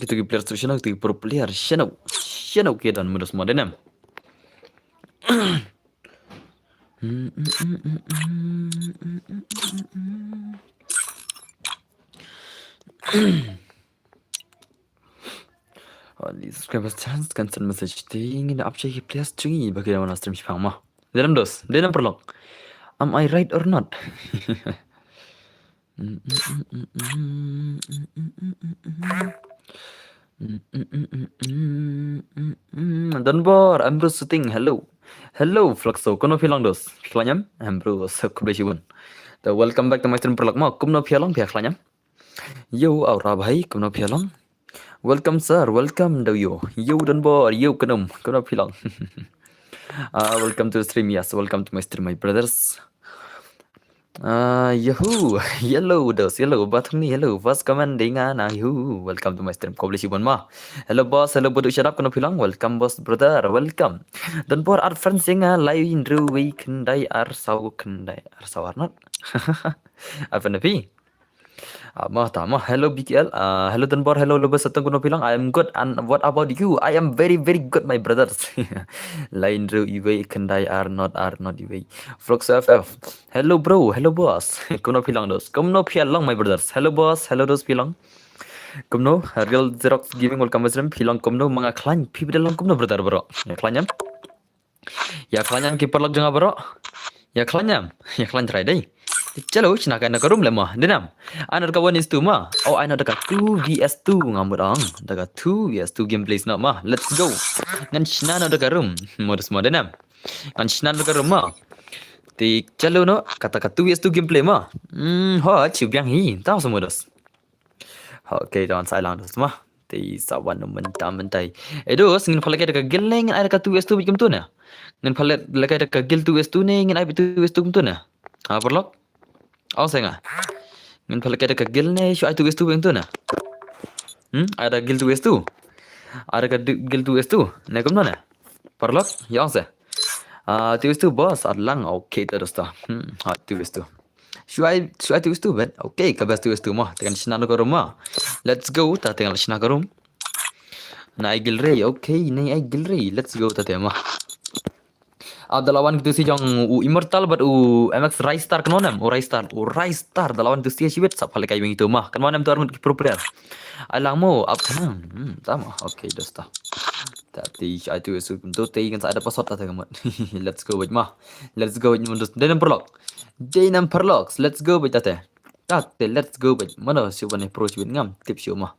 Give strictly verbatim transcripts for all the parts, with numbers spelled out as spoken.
Kito ki player tu shano, kito ki pro player shano, shano ki don mudus mo denem. Only subscribers chance kan send message ting in update ki players chungi bagi da wana stream shipang mo. Denem dos, denem paralok. Am I right or not? Donbor, Ambrose Shooting, hello. Hello, Fluxo, kumno phi long dos? Phi khlaiñ em? Ambrose, khublei shibun. To welcome back to my stream paralok mo, kumno phi long, phi khlaiñ em? Yo, Aura bhai, kumno phi long? Welcome sir, welcome do yo. Yo Donbor, yo Khnum, kumno phi long? Ah, welcome to the stream, yes, welcome to my stream, my brothers. Ah, yahoo, hello dos, hello, Bathung ni, hello, first comment dei nga na, yahoo, welcome to my stream, khublei shibun mo. Hello boss, hello Badu Shadap, kumno phi long? Welcome boss brother, welcome. Donbor add friends ïa nga, lai hynriew wei khyndai ar saw khyndai ar saw ar not. Apa na phi? Ah, mo ta mo. Hello B K L. Ah, hello Donbor. Hello Lubas Satang, kumno phi long? I am good. And what about you? I am very, very good, my brothers. Lai hynriew wei khyndai ar not ar not wei. Frox F F. Hello bro. Hello boss. Kumno phi long dos? Kumno phi long, my brothers? Hello boss. Hello dos, phi long? Kumno? Real Xerox Gaming, welcome stream. Phi long kumno? Ma nga khlaiñ. Phi bad long kumno brother bro? Nga khlaiñ em? Ïa khlaiñ em ki paralok jong nga baroh. Ïa khlaiñ em. Ïa khlaiñ trai dei. Chalo, shna ka na ka room le mo. Denem. Ai na da ka one is two mo. Oh, ai na da ka two V S two nga mut ong. Da ka two V S two gameplay snoh mo. Let's go. Ngan shna na da ka room. Modus mo denem. Ngan shna na da ka room mo. Te chalo noh, kata ka two V S two gameplay mo. Hmm, ho, chiu biang hi. Tang sa modus. Okay, don sa lang dos mo. Te sa wan mynta mynta. Eh dos, ngin pha lehkai da ka guild ne ngin ai da ka two S two bad kumto ne? Ngin pha lehkai da ka guild two S two ne ngin ai bad two S two kumto ne? Ha, paralok? Ong se nga. Ngin pha lehkai da ka guild ne shu ai two S two bad kumto ne? Hmm? Ai da guild two S two. Ai da ka du- guild two S two ne kumno ne? Paralok? Ïa ong se. Ah, two S two boss, at lang. Okay, ta dos ta. Hmm, ha, two S two. Shu ai, shu ai two S two bad. Okay, ka best two S two mo. Te ngan shna na ka room mo. Let's go, ta te ngan shna ka room. Na ai guild re, okay, na ai guild re. Let's go, ta te mo. Abdallah wan kitu si jong u Immortal bad u M X Raystar, kynmaw ne em? U Raystar, u Raystar, Abdallah wan kitu si shibit, sa pha lehkai wing itu mo. Kynmaw ne em tu armut ki pro player. Ai lang mo, up khnang. Hmm, ta mo. Okay, dos ta. Ta te shu ai two S two kumto te ngan sa ai da password ta te ka mut. Let's go bad mo. Let's go bad mo. Denem paralok. Denem paralok. Let's go bad ta te. Ta te let's go bad. Mano shu ban ai pro shu ban ngam. Tip shu mo.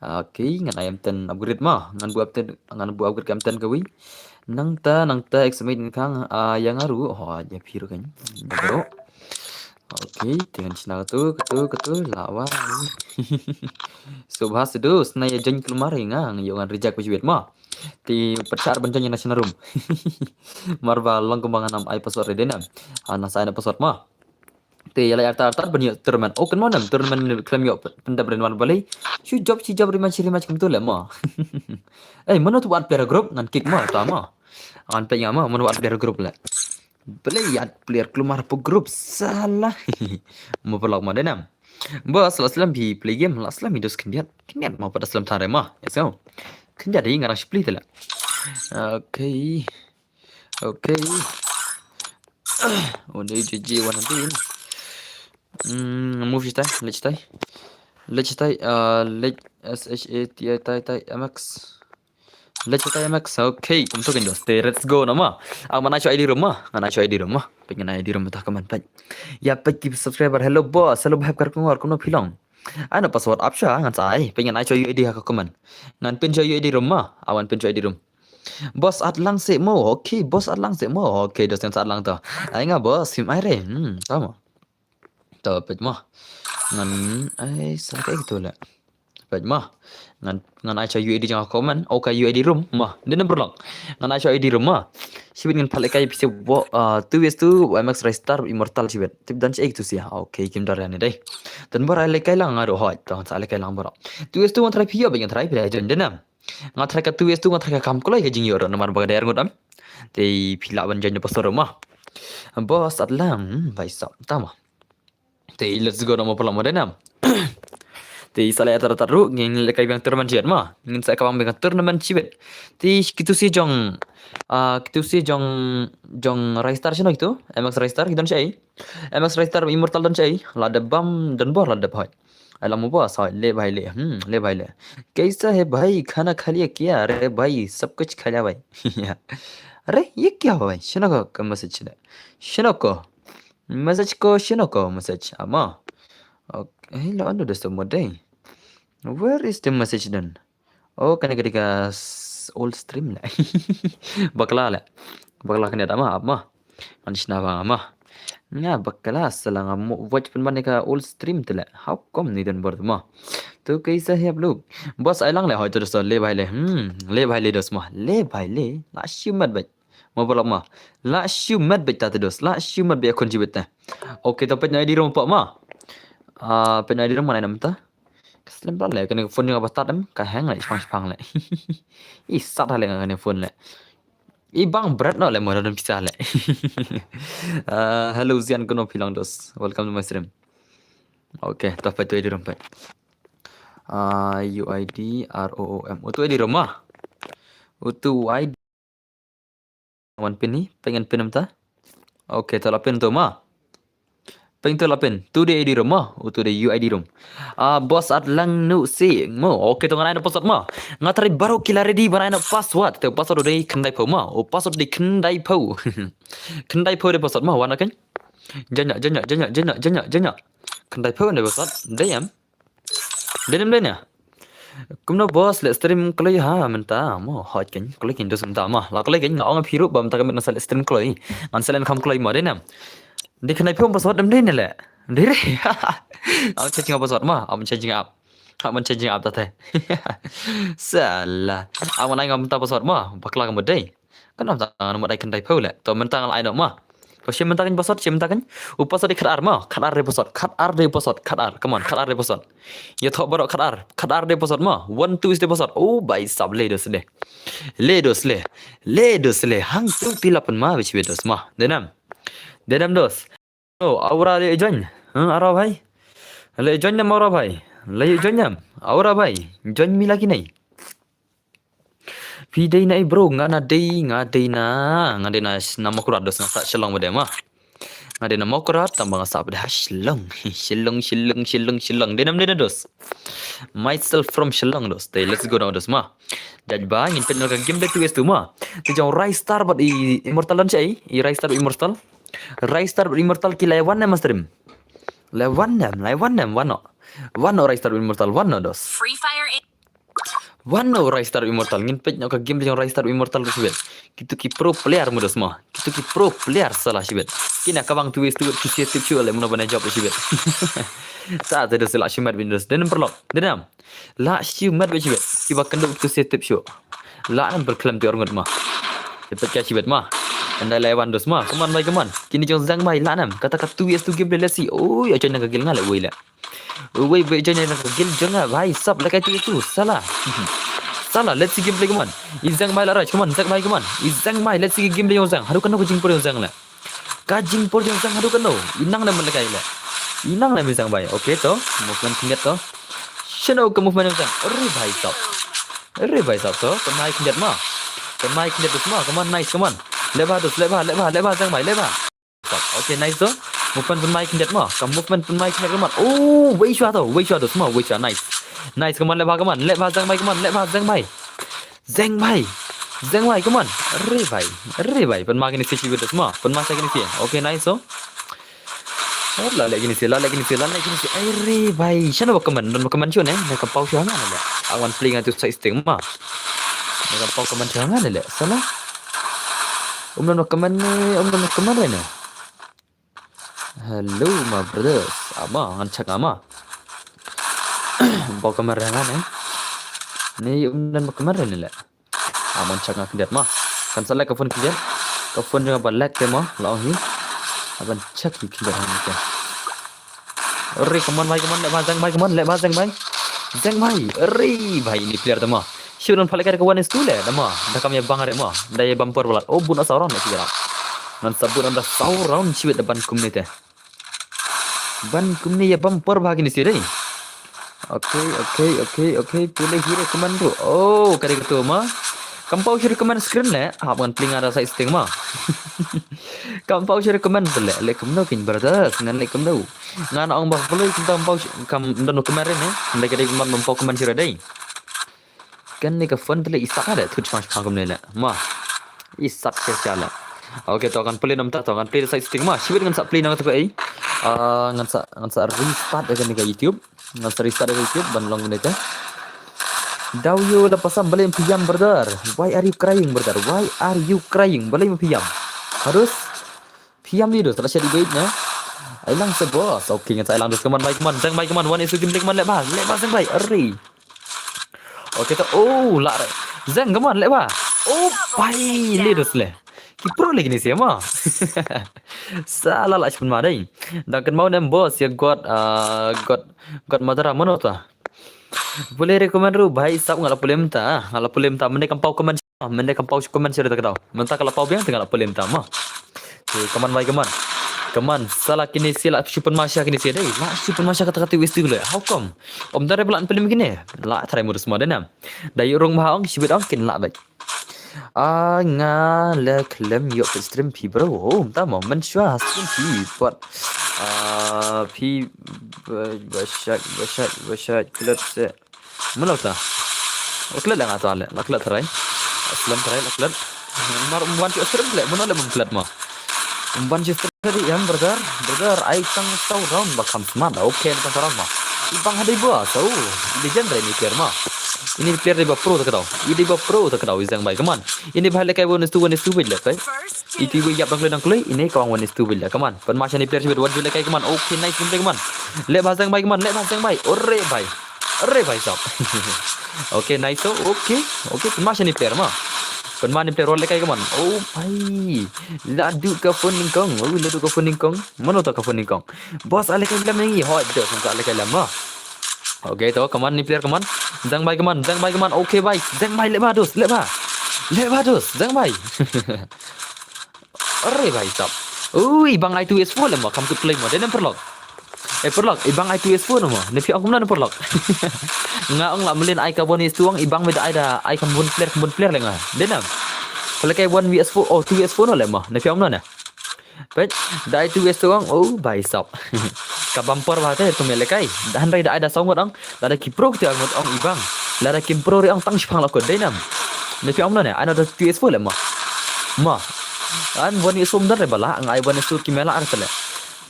Okay, ngan ai M ten upgrade mo. Ngan buh upgrade, ngan buh upgrade ka M ten ka wi. Nangta, nangta examine khang, ah, ïa nga ruh. Oh, ïa phi ruh kan. Ïa nga ruh. Okay, te ngan shna katu, katu, katu, lawa. Subhas du, sna ïa join kulmar ïa nga, ïa ngan reject pa shibit mo. Te pat shah ban join ïa na shna room. Mar ba long kumba ngan ym ai password re denem. Ah, na sa ai na password mo. Te ïa la arta arta ban ïoh tournament. Oh, kynmaw ne em tournament khlem ïoh pyndep re wan balei. Shu job, shi job re match, shi re match kumto le mo. Eh, mano tu buat player group ngan kick mo, ta mo. Ngan peit nga mo, mano buat player group le. Balei ïa player kulmar pa group sala. Mo paralok mo denem. Bos, la slem hi play game, la slem hi dos khyndiat. Khyndiat mo pada slem tare mo. Yes, go. Khyndiat hi ngarang shi play tele. Okay. Okay. Oh, ni J J one hundred. Hmm, move shitai, leit shitai. Leit shitai, uh, leit S H A T I tai tai M X. Leit shitai M X. Okay, kumto kan dos. Te let's go nama. Ah, ngan ai shu I D room ma. Ngan ai shu I D room ma. Peit ngan ai I D room ta ka man peit. Ïa peit ki subscriber. Hello boss, hello bhai kar kongor, kumno phi long? Ai na password ap sha ngan sa ai. Peit ngan ai shu I D ha ka comment. Ngan pin shu I D room ma. Awan pin shu I D room. Boss at lang se mo. Okay, boss at lang se mo. Okay, dos ngan sa at lang to. Ai nga boss, phim ai re. Hmm, tama. To peit mo. Ngan ai sa ka ito le. Peit mo. Ngan ngan ai sha U I D jong ka comment. Okay, U I D room mo. Dei number long. Ngan ai sha U I D room mo. Shibit ngan pha lehkai phi se bo, ah, two vs two, M X Raystar, Immortal shibit. Tip dan sha ito sia. Okay, kim dar ne dei. Tan bor ai lehkai lang nga ruh hoi. To sa lehkai lang bor. Two vs two ngan try phi ïoh, ngan try phi dei jon denam. Nga try ka two vs two, nga try ka kam kloi ka jingïoh ruh namar ba ka dei arngut am. Te phi lah ban join da pastor ruh mo. Boss at lang, hmm, bai sap. Tama. Te let's go nama pala mo denam. Te sa leh tar tar ruh, ngin leh kai biang tournament shibit ma. Ngin sa ka bang biang tournament shibit. Te kitu si jong, ah, kitu si jong, jong Ristar shano kitu? M X Ristar ki don shaei? M X Ristar Immortal don shaei? La da bam don bor la da bhai. Alam mo boss, hai, le bhai le. Hmm, le bhai le. Kaisa hai bhai, khana kha liya kya? Re bhai, sab kuch kha liya bhai. Re, ye kya bhai? Shano ko ka message le? Shano ko? Message ko, shano ko message? Ama. Okay, hey, la ando da mo dei. Where is the message then? Oh, kane ka dei ka s-, old stream le. Bakla le. Bakla kane da ma, ap ma. Man shna ba ma. Nga bakla sala nga mo watch pynban ka old stream te le. How come ni don bor ma? Tu kaisa hai aap log? Boss ai lang le, hoi to dosto, le bhai le. Hmm, le bhai le dos ma. Le bhai le. La shu mat bhai. Mo balok ma. La shu mat bhai ta te dos. La shu mat bhai akhun jibit ta. Okay, to pet na I D room pa ma. Ah, pet na I D room mana nam ta? Ka slem pla le, kane phone jong ka ba start em, ka hang le, shipang shipang le. I sat ha le kane phone le. I bang bret no le, mo don pisa le. Ah, hello Zian, kono phi long dos. Welcome to my stream. Okay, to pet to I D room pet. Ah, U I D R O O M. Utu I D room ma. Utu I D. Wan pin ni, pengen pin em ta. Okay, to la pin to ma. Peng to la pin. Tu dei I D room ma. Utu dei U I D room. Ah, boss at lang nu si mo. Okay, to ngan ai na password ma. Nga try baroh ki la ready ban ai na password. Te password dei khyndai phew ma. O password dei khyndai phew. Khyndai phew dei password ma. Wan akan. Janya, janya, janya, janya, janya, janya. Khyndai phew dei password. Dei em. Dei em dei na. Kumno boss, leh stream kloi ha mynta. Mo hot kan, kloi kan dos mynta ma. La kloi kan, nga ong phi ruh ba mynta ka mynta sa leh stream kloi. Ngan sa leh kham kloi ma, dei na. Dei khyndai phew password em dei na le. Dei re. Am cha jing password ma, am cha jing app. Am cha jing app ta te. Sala. Am ngan ai nga mynta password ma, bakla ka mo dei. Kan am ta ngan mo dei khyndai phew le. To mynta ngan ai no ma. To shim mynta kan password, shim mynta kan. U password dei khat ar ma, khat ar dei password, khat ar dei password, khat ar. Come on, khat ar dei password. Ïa thoh baroh khat ar, khat ar dei password ma. One two is dei password. Oh bhai sab, le dos le. Le dos le. Le dos le. Hang tu ti la pynma bad shibit dos ma. Dei nam. Dei nam dos. Oh, Aura le join. Huh, Aura bhai. Le join nam Aura bhai. Le join nam Aura bhai. Join mi lagi nai. Phi dei na i bro, nga na dei, nga dei na, nga dei na, na Mawkyrwat dos, nga sah Shillong bad ma. Nga dei na Mawkyrwat, tang ba nga sah bad ha Shillong. Shillong, Shillong, Shillong, Shillong. Dei nam dei na dos. Myself from Shillong dos. Te let's go now dos ma. Judge ba, ngin pynlong ka game dei two S two ma. Te jong Ristar bad i Immortal don shaei, i Ristar bad Immortal. Ristar bad Immortal ki lai wan nam stream. Lai wan nam, lai wan nam, wan no. Wan no Ristar bad Immortal, wan no dos. Free Fire Wan no Ristar Immortal, ngin peit noh ka game jong Ristar Immortal shibit. Kitu ki pro player mo dos ma. Kitu ki pro player sala shibit. Kine ka bang tu wis tu tu si tip shu le mo bana job shibit. Ta te dos la shimat bin dos. Dei nam paralok. Dei nam. La shimat bin shibit. Kiba kynduh tu si tip shu. La nam berkhlem tu orngut ma. Te peit ka shibit ma. Andai lai wan dos ma. Come on bhai, come on. Kine jong Zang bhai la nam. Kata ka tu wis tu game le si. Oi, ajoin na ka guild nga le wei le. Uwei, uwei, join na ka guild jong nga, bhai, sap, la kai tu tu, sala. Sala, let's see gameplay, come on. I Zang bhai la rai, come on, Zang bhai, come on. I Zang bhai, let's see gameplay jong Zang. Haduh kano ka jingpur jong Zang la. Ka jingpur jong Zang haduh kano. I nang na man la kai la. I nang na mi Zang bhai. Okay to, movement khyndiat to. Shano ka movement jong Zang. Are bhai sap. Are bhai sap to, pynmai khyndiat ma. Pynmai khyndiat dos ma, come on, nice, come on. Leh bha dos, leh bha, leh bha, leh bha Zang bhai, leh bha. Okay, nice to. Movement pynmai khyndiat ma. Ka movement pynmai khyndiat ma. Oh, wei shwa to, wei shwa to, sma, wei shwa, nice. Nice, come on, leh bha, come on, leh bha, Zang bhai, come on, leh bha, Zang bhai. Zang bhai. Zang bhai, come on. Are bhai. Are bhai. Pynmai kine si shibit to, sma. Pynmai sa kine si. Okay, nice to. La leh kine si, la leh kine si, la leh kine si. Are bhai. Shano ba comment, don ba comment shu ne. Na ka pau shu hangne le. Awan pling atu sa isting ma. Na ka pau comment shu hangne le. Sala. Um don ba comment ne, um don ba comment ne. Hello, my brothers. Ama, ngan check ama. Ba kamera ngan eh. Ni um don ba kamera ni le. Ama, ngan check nga khyndiat ma. Kan sa lag ka phone khyndiat. Ka phone jong nga ba lag te ma, la ong hi. Aban check hi khyndiat ha ni te. Re, come on bhai, come on, leh bha Zang bhai, come on, leh bha Zang bhai. Zang bhai, re bhai, ini player te ma. Shu don phalai ka one is two le, da ma. Da kam ïa bang re ma. Da ïa bumper bad. Oh, bun asa round le sibit. Ngan sa bun asa round sibit da ban kumne te. Ban kumne ïa bumper bha kine si dei. Okay, okay, okay, okay. Pule hi recommend tu. Oh, ka dei katu ma. Kam paw shi recommend screen le. Hap ngan plie nga da side setting ma. Kam paw shi recommend tu le. Le kumno kin brother. Ngan le kumno. Ngan ong ba pule kumta kam paw shi, kam don recommend ne. Nda ka dei kam paw recommend shi dei. Kane ka phone te le i sat de, thut shpang shpang kumne le. Ma. I sat sha sha le. Okay, to kan plie namta, to kan plie side setting ma. Shibit ngan sa plie nang to ka ei. Ah, ngan sa, ngan sa restart ïa kane ka YouTube. Ngan sa restart ïa ka YouTube ban long kumne te. Daw ïoh la pasam, balei phi ïam brother. Why are you crying brother? Why are you crying? Balei phi ïam? Harus phi ïam li dos, la sha debate na. Ai lang sa boss. Okay, ngan sa ai lang dos, kaman bai kaman, zeng bai kaman, wan isu gimling kaman, leh ba, leh ba zeng bai, ari. Okay, to, oh, la re. Zeng kaman, leh ba. Oh, bai, le dos le. Ki pro lagi ni siapa? Salah lah, cuma ma dai. Dang kan mau nem boss, ïa God, ah, God, God Madara, mano ta? Pule recommend ruh, bhai sab, nga la pule mynta, nga la pule mynta, mynne kam paw comment, mynne kam paw comment sha ruh ta ka daw. Mynta ka la paw biang te nga la pule mynta ma. Te kaman bai kaman. Kaman, sala kine sia la shu pynmasa kine sia dei. La shu pynmasa kata kata wis tu le. How come? Om dare blan pule kine. La try murus ma dei nam. Da ïoh rung bha ong, shibit ong kin la bai. Ah, nga la khlem ïoh peit stream phi bro. Oh, mynta mo, mynshwa stream phi, pat. Ah, phi ba-, bashak, bashak, bashak, klet se. Mano ta? La klet la nga ta le, la klet tharai. Aslam tharai, la klet. Mar um wan shi stream le, mano le um klet ma. Um wan shi stream tadi ïam brother, brother, ai tang saw round ba kham smat. Okay, tang saw round ma. I bang ha dei ba, saw. I dei jan rai ni player ma. Ini player dei ba pro ta ka daw. I dei ba pro ta ka daw, i zeng bai kaman. Ini ba le kai one is two, one is two bit le kai. Itu ibu ïap dang kloi dang kloi, ini kawang one is two bit le kaman. Pynmasa ni player shibit, wan ju le kai kaman. Okay, nice gameplay kaman. Leh ba zeng bai kaman, leh ba zeng bai. Ore bai. Ore bai sab. Okay, nice to. Okay. Okay, pynmasa ni player ma. Pynma ni player wan le kai kaman. Oh bai. La duh ka phone nyngkong. Oh, la duh ka phone nyngkong. Mano ta ka phone nyngkong? Boss, ale kai lem ni. Hoi, dos, ka ale kai lem ma. Okay, to, kaman ni player kaman. Zeng bai kaman, zeng bai kaman. Okay bai. Zeng bai, leh ba dos, leh ba. Leh ba dos, zeng bai. Ore bai sab. Ui, bang ai two S four le ma, kam kut play ma. Dei nam paralok. Eh, paralok, i bang ai two S four mo. Ne phi ong kumno ne paralok. Nga ong la mlien ai ka one is two ong, i bang me da ai da ai kham bun player, kham bun player le nga. Dei nam. Pale kai one V S four, oh, two V S four no le ma. Ne phi ong kumno ne. Peit, da ai two V S two ong, oh, bai sab. Ka bumper ba te, tu me le kai. Da hynrei da ai da saw ngut ong, lada ki pro te ong ngut ong i bang. Lada kim pro re ong tang shipang la kut, dei nam. Ne phi ong kumno ne, ai no da two S four le ma. Ma. An one is four mdar re bala, ngai one is two ki mela ar tele.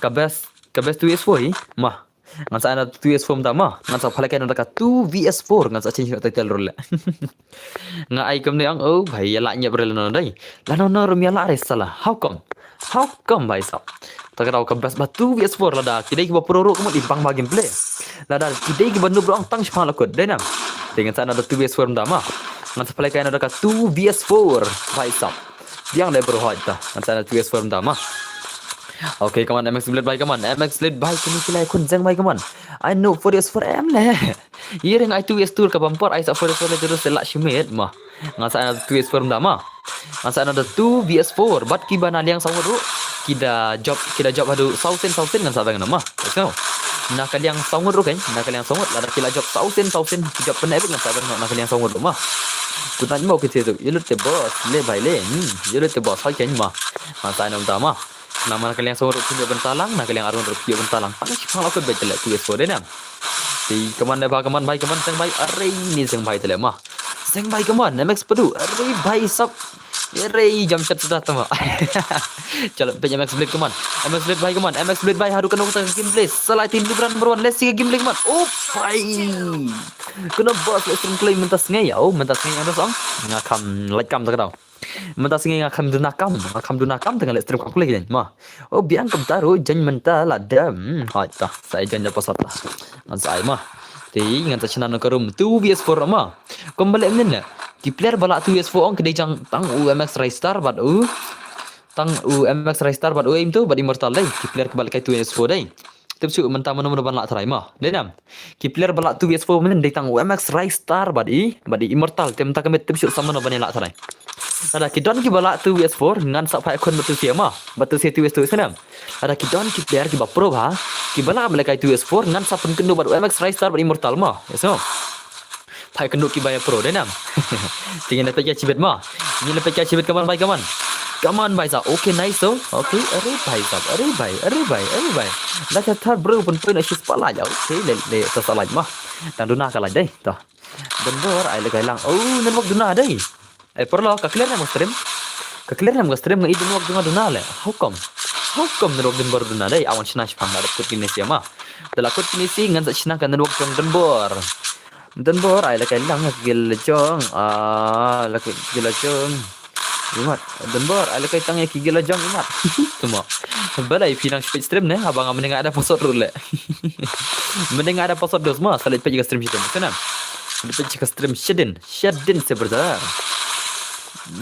Ka best, ka best two S four i, ma. Ngan sa ai na two S four mynta ma. Ngan sa phalek ai na da ka two V S four. Ngan sa change na title ruh le. Nga ai kumne ang, oh bhai, ïa la nyep re la no dai. La no no rum ïa la re sala. How come? How come bhai sab? Ta ka daw ka best ba two V S four lada. Ki dei ki ba pro ruh kumut i bang ba gameplay. Lada ki dei ki ba noob ruh ang tang shipang la kut. Dei nam. Te ngan sa ai na da two V S four mynta ma. Ngan sa phalek ai na da ka two V S four. Bhai sab. Biang le bro hoi ta. Ngan sa ai na two S four mynta ma. Okay, kaman M X Blade bai kaman. M X Blade bai kini kilai kun zeng bai kaman. Ai no four S four M le. Ye ring ai two S two ka bumper ai sa four S four le terus la shimit ma. Ngan sa ai na two S four mynta ma. Ngan sa ai na da two V S four. Bat ki ba na liang saw ngut ruh. Ki da job, ki da job haduh saw sen, saw sen ngan sa bang na ma. Let's go. Na ka liang saw ngut ruh kan. Na ka liang saw ngut. Lada ki la job saw sen, saw sen. Ki job pynebik ngan sa bang na ka liang saw ngut ruh ma. Kun na mo ki te tu. Ye lut te boss. Le bai le. Hmm. Ye lut te boss. Hai kan ma. Ngan sa ai na mynta ma. Na ma na ka liang saw ngut ruh phi ïoh bynta lang, na ka liang ar ngut ruh phi ïoh bynta lang. Tang shipang la kut beit te le two S four dei nam. Te kaman ne ba kaman bai kaman zeng bai, are ni zeng bai te le ma. Zeng bai kaman, M X Padu, are bai sab. Are jam shat sudah tama. Chalo, peit M X Blade kaman. M X Blade bai kaman, M X Blade bai haduh kano kata gameplay. Salai tin dubran number one, let's see gameplay kaman. Oh, bai. Kena boss le stream claim mynta sngi ya, oh, mynta sngi yang dosong. Nga kham like kam ta ka daw. Mynta sngi nga kham duna kam, nga kham duna kam tang le stream kam klik jan ma. Oh, biang kam taru jan mynta la dem. Hmm, hai ta, sa jan da pasat ta. Ngan sa ai ma. Te ngan sa chna no ka room two V S four ma. Kom bale mnen ne. Ki player bala two V S four ong ki dei jang tang u M X Ristar bad u. Tang u M X Ristar bad u im tu bad Immortal dei. Ki player ki bala kai two V S four dei. Tip shu mynta mano mano ban la try ma. Dei nam. Ki player ba la two V S four mynnin dei tang u M X Ristar bad i, bad i Immortal, te mynta ka miet tip shu sa mano ban ïa la tharai. Lada ki don kiba lah two vs four, ngan sa phai khun bad two vs four ma. Bad two vs four, two vs four snem. Lada ki don ki player kiba pro bha, kiba lah ba lehkai two vs four, ngan sa pynkynduh bad M X Ristar bad Immortal ma. Yes no. Phai kynduh kiba ïa pro dei nam. Te ngin ïa peit ïa shibit ma. Ngin ïa peit ïa shibit, come on bhai, come on. Come on bhai sahab. Okay, nice to. Okay, are bhai sahab. Are bhai, are bhai, are bhai. Dak ka thar bro pun pun ashi spotlight. Okay, le le to spotlight ma. Tang duna ka light dei. To. Donbor, ai lehkai lang. Oh, network duna dei. Eh, paralok, ka clear ne em ka stream? Ka clear ne em ka stream, nga i donbor jong nga duna leh. How come? How come network donbor duna dei? Awan shna shipang, da kut kine sia ma. Da la kut kine sia, ngan sa shna ka network jong donbor. Donbor, ai lehkai lang ïa ki gila jong. Ah, lehkai gila jong. Imat, donbor, ai lehkai tang ïa ki gila jong imat. Tuma. Balei phi nang peit stream ne? Haba nga mynne nga da password ruh leh. Mynne nga da password dos ma, sa leit peit ka stream shadien. Sana. Sa leit peit ka stream shadien. Shadien se brother.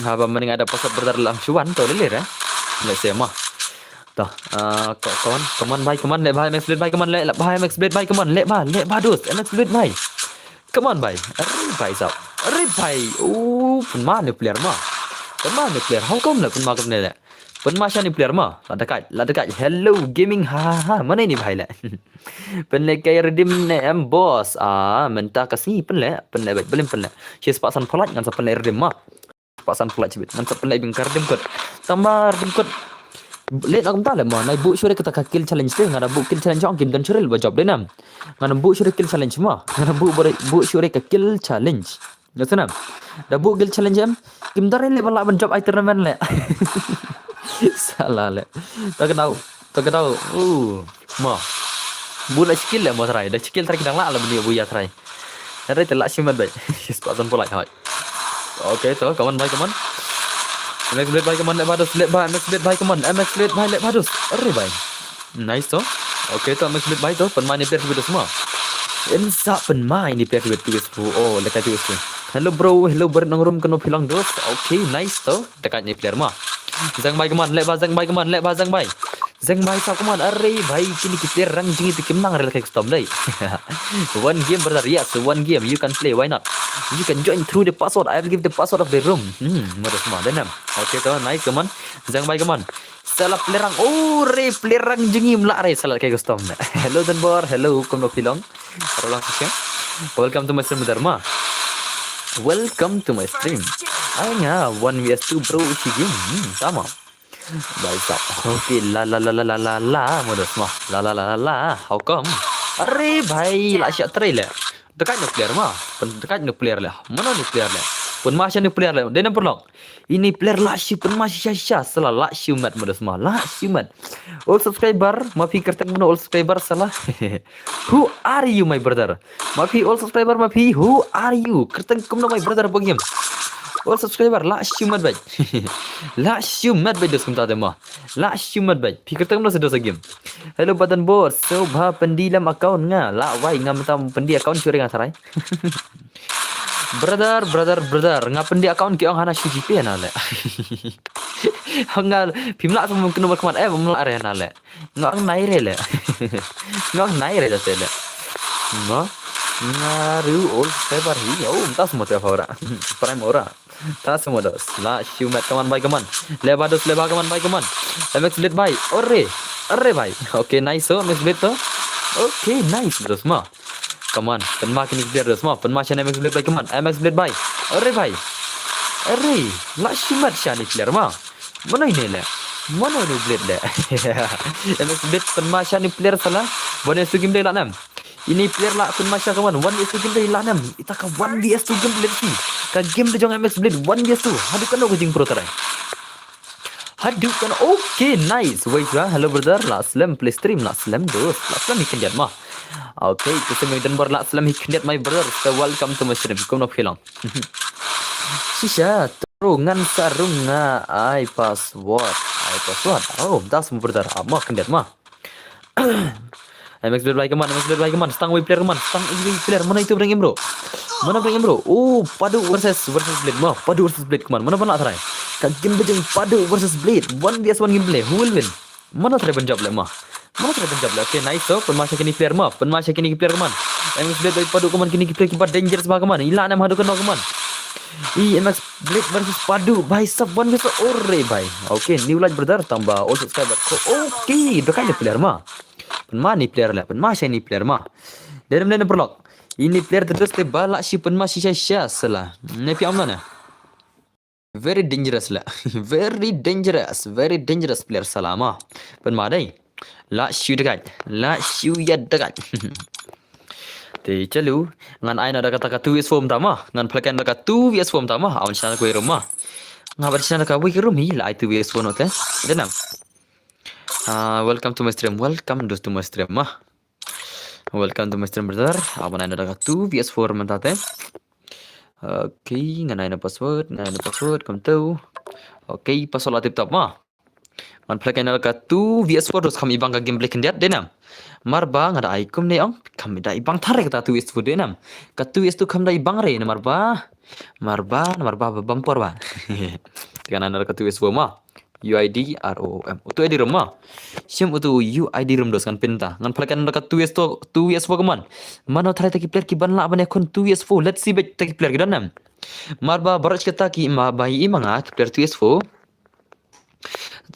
Haba mynne nga da password brother lang shuwan to lele re. Leh se ma. To, ah, ko- come on, come on bhai, come on, leh bhai, M X Blade bhai, come on, leh, leh bhai, M X Blade bhai, come on, leh bhai, leh bhai dos, M X Blade bhai. Come on bhai. Are bhai sahab. Are bhai. Oh, pynma ne player ma. Pynma ne player. How come leh pynma kumne leh? Pynma sha ne player ma. La dekat, la dekat. Hello gaming. Ha ha ha. Mana ini bhai leh? Pynlehkai redeem ne em boss? Ah, mynta ka sngi pynleh, pynleh bad blim pynleh. Shi spah san phew lait ngan sa pynleh redeem ma. Spah san phew lait shibit. Ngan sa pynleh bad ka redeem code. Tang ba redeem code. Leh na kumta leh ma. Nai buh shuh re kata ka kill challenge te. Nga da buh kill challenge ong kim don shuh re ba job dei nam. Nga da buh shuh re kill challenge ma. Nga da buh buh shuh re ka kill challenge. Nga sana. Da buh kill challenge em. Kim don re leh ba lah ban job ai tournament leh. Salah leh. Ta ka dau. Ta ka dau. Uh. Ma. Buh la skill leh ma trai. Da skill trai ki dang lah la bani buh ïa trai. Trai te lah shimet bhai. Spah san phew lait hoi. Okay to, come on bhai, come on. M X Blade bhai, come on, leh bhai dos, leh bhai, M X Blade bhai, come on, M X Blade bhai, leh bhai dos. Are bhai. Nice to. Okay to, M X Blade bhai to, pynma ne player shibit dos ma. Yn sa pynma ne player shibit dos. Oh, lehkai dos. Hello bro, hello bro, nang rum kano phi long dos. Okay, nice to. Dekat ne player ma. Zeng bhai, come on, leh bhai, zeng bhai, come on, leh bhai, zeng bhai. Zeng bhai sahab, come on. Are bhai, kine ki player rang jingim te kim nang rel kai custom dei. One game brother, yes, one game. You can play, why not? You can join through the password. I will give the password of the room. Hmm, mada semua, dei nam. Okay to, nice, come on. Zeng bhai, come on. Salah player rang, oh, re player rang jingim lah re salah kai custom. Hello Donbor, hello, kumno phi long? Rolang session. Welcome to my stream brother ma. Welcome to my stream. Ai nga one vs two bro shi game. Hmm, tama. Bhai sahab. Okay, la la la la la la la, mada semua. La la la la la. How come? Are bhai, lah shah trai leh. Dekat ne player ma. Pyn dekat ne player leh. Mana ne player leh? Pynma sha ne player leh. Dei nam paralok. Ini player lah shu pynma sha sha, salah lah shu met mada semua. Lah shu met. All subscriber, ma phi kyrteng mano all subscriber salah. Who are you my brother? Ma phi all subscriber ma phi, who are you? Kyrteng kumno my brother ba game. All subscriber lah shu met bhai. Lah shu met bhai dos kumta te ma. Lah shu met bhai. Phi kyrteng kumno sa dos game. Hello button board. So bha pyndi lem account nga. Lah wai nga mynta pyndi account shuh re nga trai. Brother, brother, brother. Nga pyndi account ki ong hana shu G P na leh. Nga phim lah sa mum kynum khmat eh bym lah re na leh. Nga ong nai re leh. Nga ong nai re da te leh. Nga nga ru all subscriber hi. Oh, mynta semua te ora. Prime ora. Ta semua dos. Lah shu met, come on bhai, come on. Leh bhai dos, leh bhai, come on bhai, come on. M X Blade bhai. Ore. Ore bhai. Okay, nice to. M X Blade to. Okay, nice dos ma. Come on. Pynma kine ki player dos ma. Pynma sha ne M X Blade bhai, come on. M X Blade bhai. Ore bhai. Ore. Lah shu met sha ne player ma. Mano ine leh? Mano ine Blade leh? M X Blade pynma sha ne player salah. One vs two game dei lah nam. Ini player lah pynma sha, come on. One vs two game dei lah nam. Ita ka one vs two game leh ki. Ka game de jong M X Blade one vs two. Haduh kano ka jingpro trai. Haduh kano. Okay, nice. Wait lah. Hello brother. Lah slem play stream, lah slem dos. Lah slem hi khyndiat ma. Okay, to seng Donbor, lah slem hi khyndiat my brother. So welcome to my stream. Kumno phi long? Shisha, tro ngan sa rung nga ai password. Ai password. Oh, das mo brother. Ah, ma khyndiat ma. M X Blade bhai, come on, M X Blade bhai, come on. Stang wei player, come on. Stang wei player. Mana itu bring em bro? Mana bring em bro? Oh, Padu versus versus Blade ma. Padu versus Blade, come on. Mana ban lah trai? Ka game bejeng Padu versus Blade. One vs one gameplay. Who will win? Mana trai ban jop leh ma? Mana trai ban jop leh? Okay, nice to. Pynma sha kine player ma. Pynma sha kine player, come on. M X Blade bhai, Padu, come on, kine player kiba dangerous ba, come on. Ila nam haduh kano, come on. I M X Blade versus Padu, bhai sab, one versus, ore bhai. Okay, new like brother, tang ba old subscriber. Ko, okay, da kaei ne player ma. Pynma ne player la, pynma sha ne player ma. Dei ne paralok. Ine player te dos te ba lah shu pynma shisha shisha sala. Ne phi ong na. Very dangerous la. Very dangerous, very dangerous player sala ma. Pynma dei. Lah shu da kaei, lah shu ïa da kaei. Te chalu, ngan ai noh da kata ka two V S four mynta ma. Ngan pynlait noh da ka two V S four mynta ma. Awan shna da kawei ka room ma. Nga ba shna da kawei ka room hi, la ai two V S four noh te. Dei ne. Ah, welcome to my stream. Welcome to my stream ma. Welcome to my stream brother. Awan ai noh da ka two V S four mynta te. Okay, ngan ai noh password, ngan ai noh password, kumtu. Okay, password la tip top ma. Ngan pynlait noh da ka two V S four, dos kham ibang ka gameplay khyndiat, dei ne. Namar ba nga da ai kumne ong, kham da ibang than re kata two V S four, dei ne. Ka two V S two kham da ibang re namar ba. Namar ba, namar ba, ba bam por ba. Te ngan ai noh da ka two V S four ma. U I D R O O M. Utu U I D room ma. Shim utu U I D room dos, ngan pyn ta. Ngan pynlait noh da ka two V S two, two V S four kumne. Mano tharai ta ki player ki ban lah ban ïakhun two V S four. Let's see beit ta ki player ki don ne. Namar ba baroh kata ki ma ba i ma nga ki player two V S four.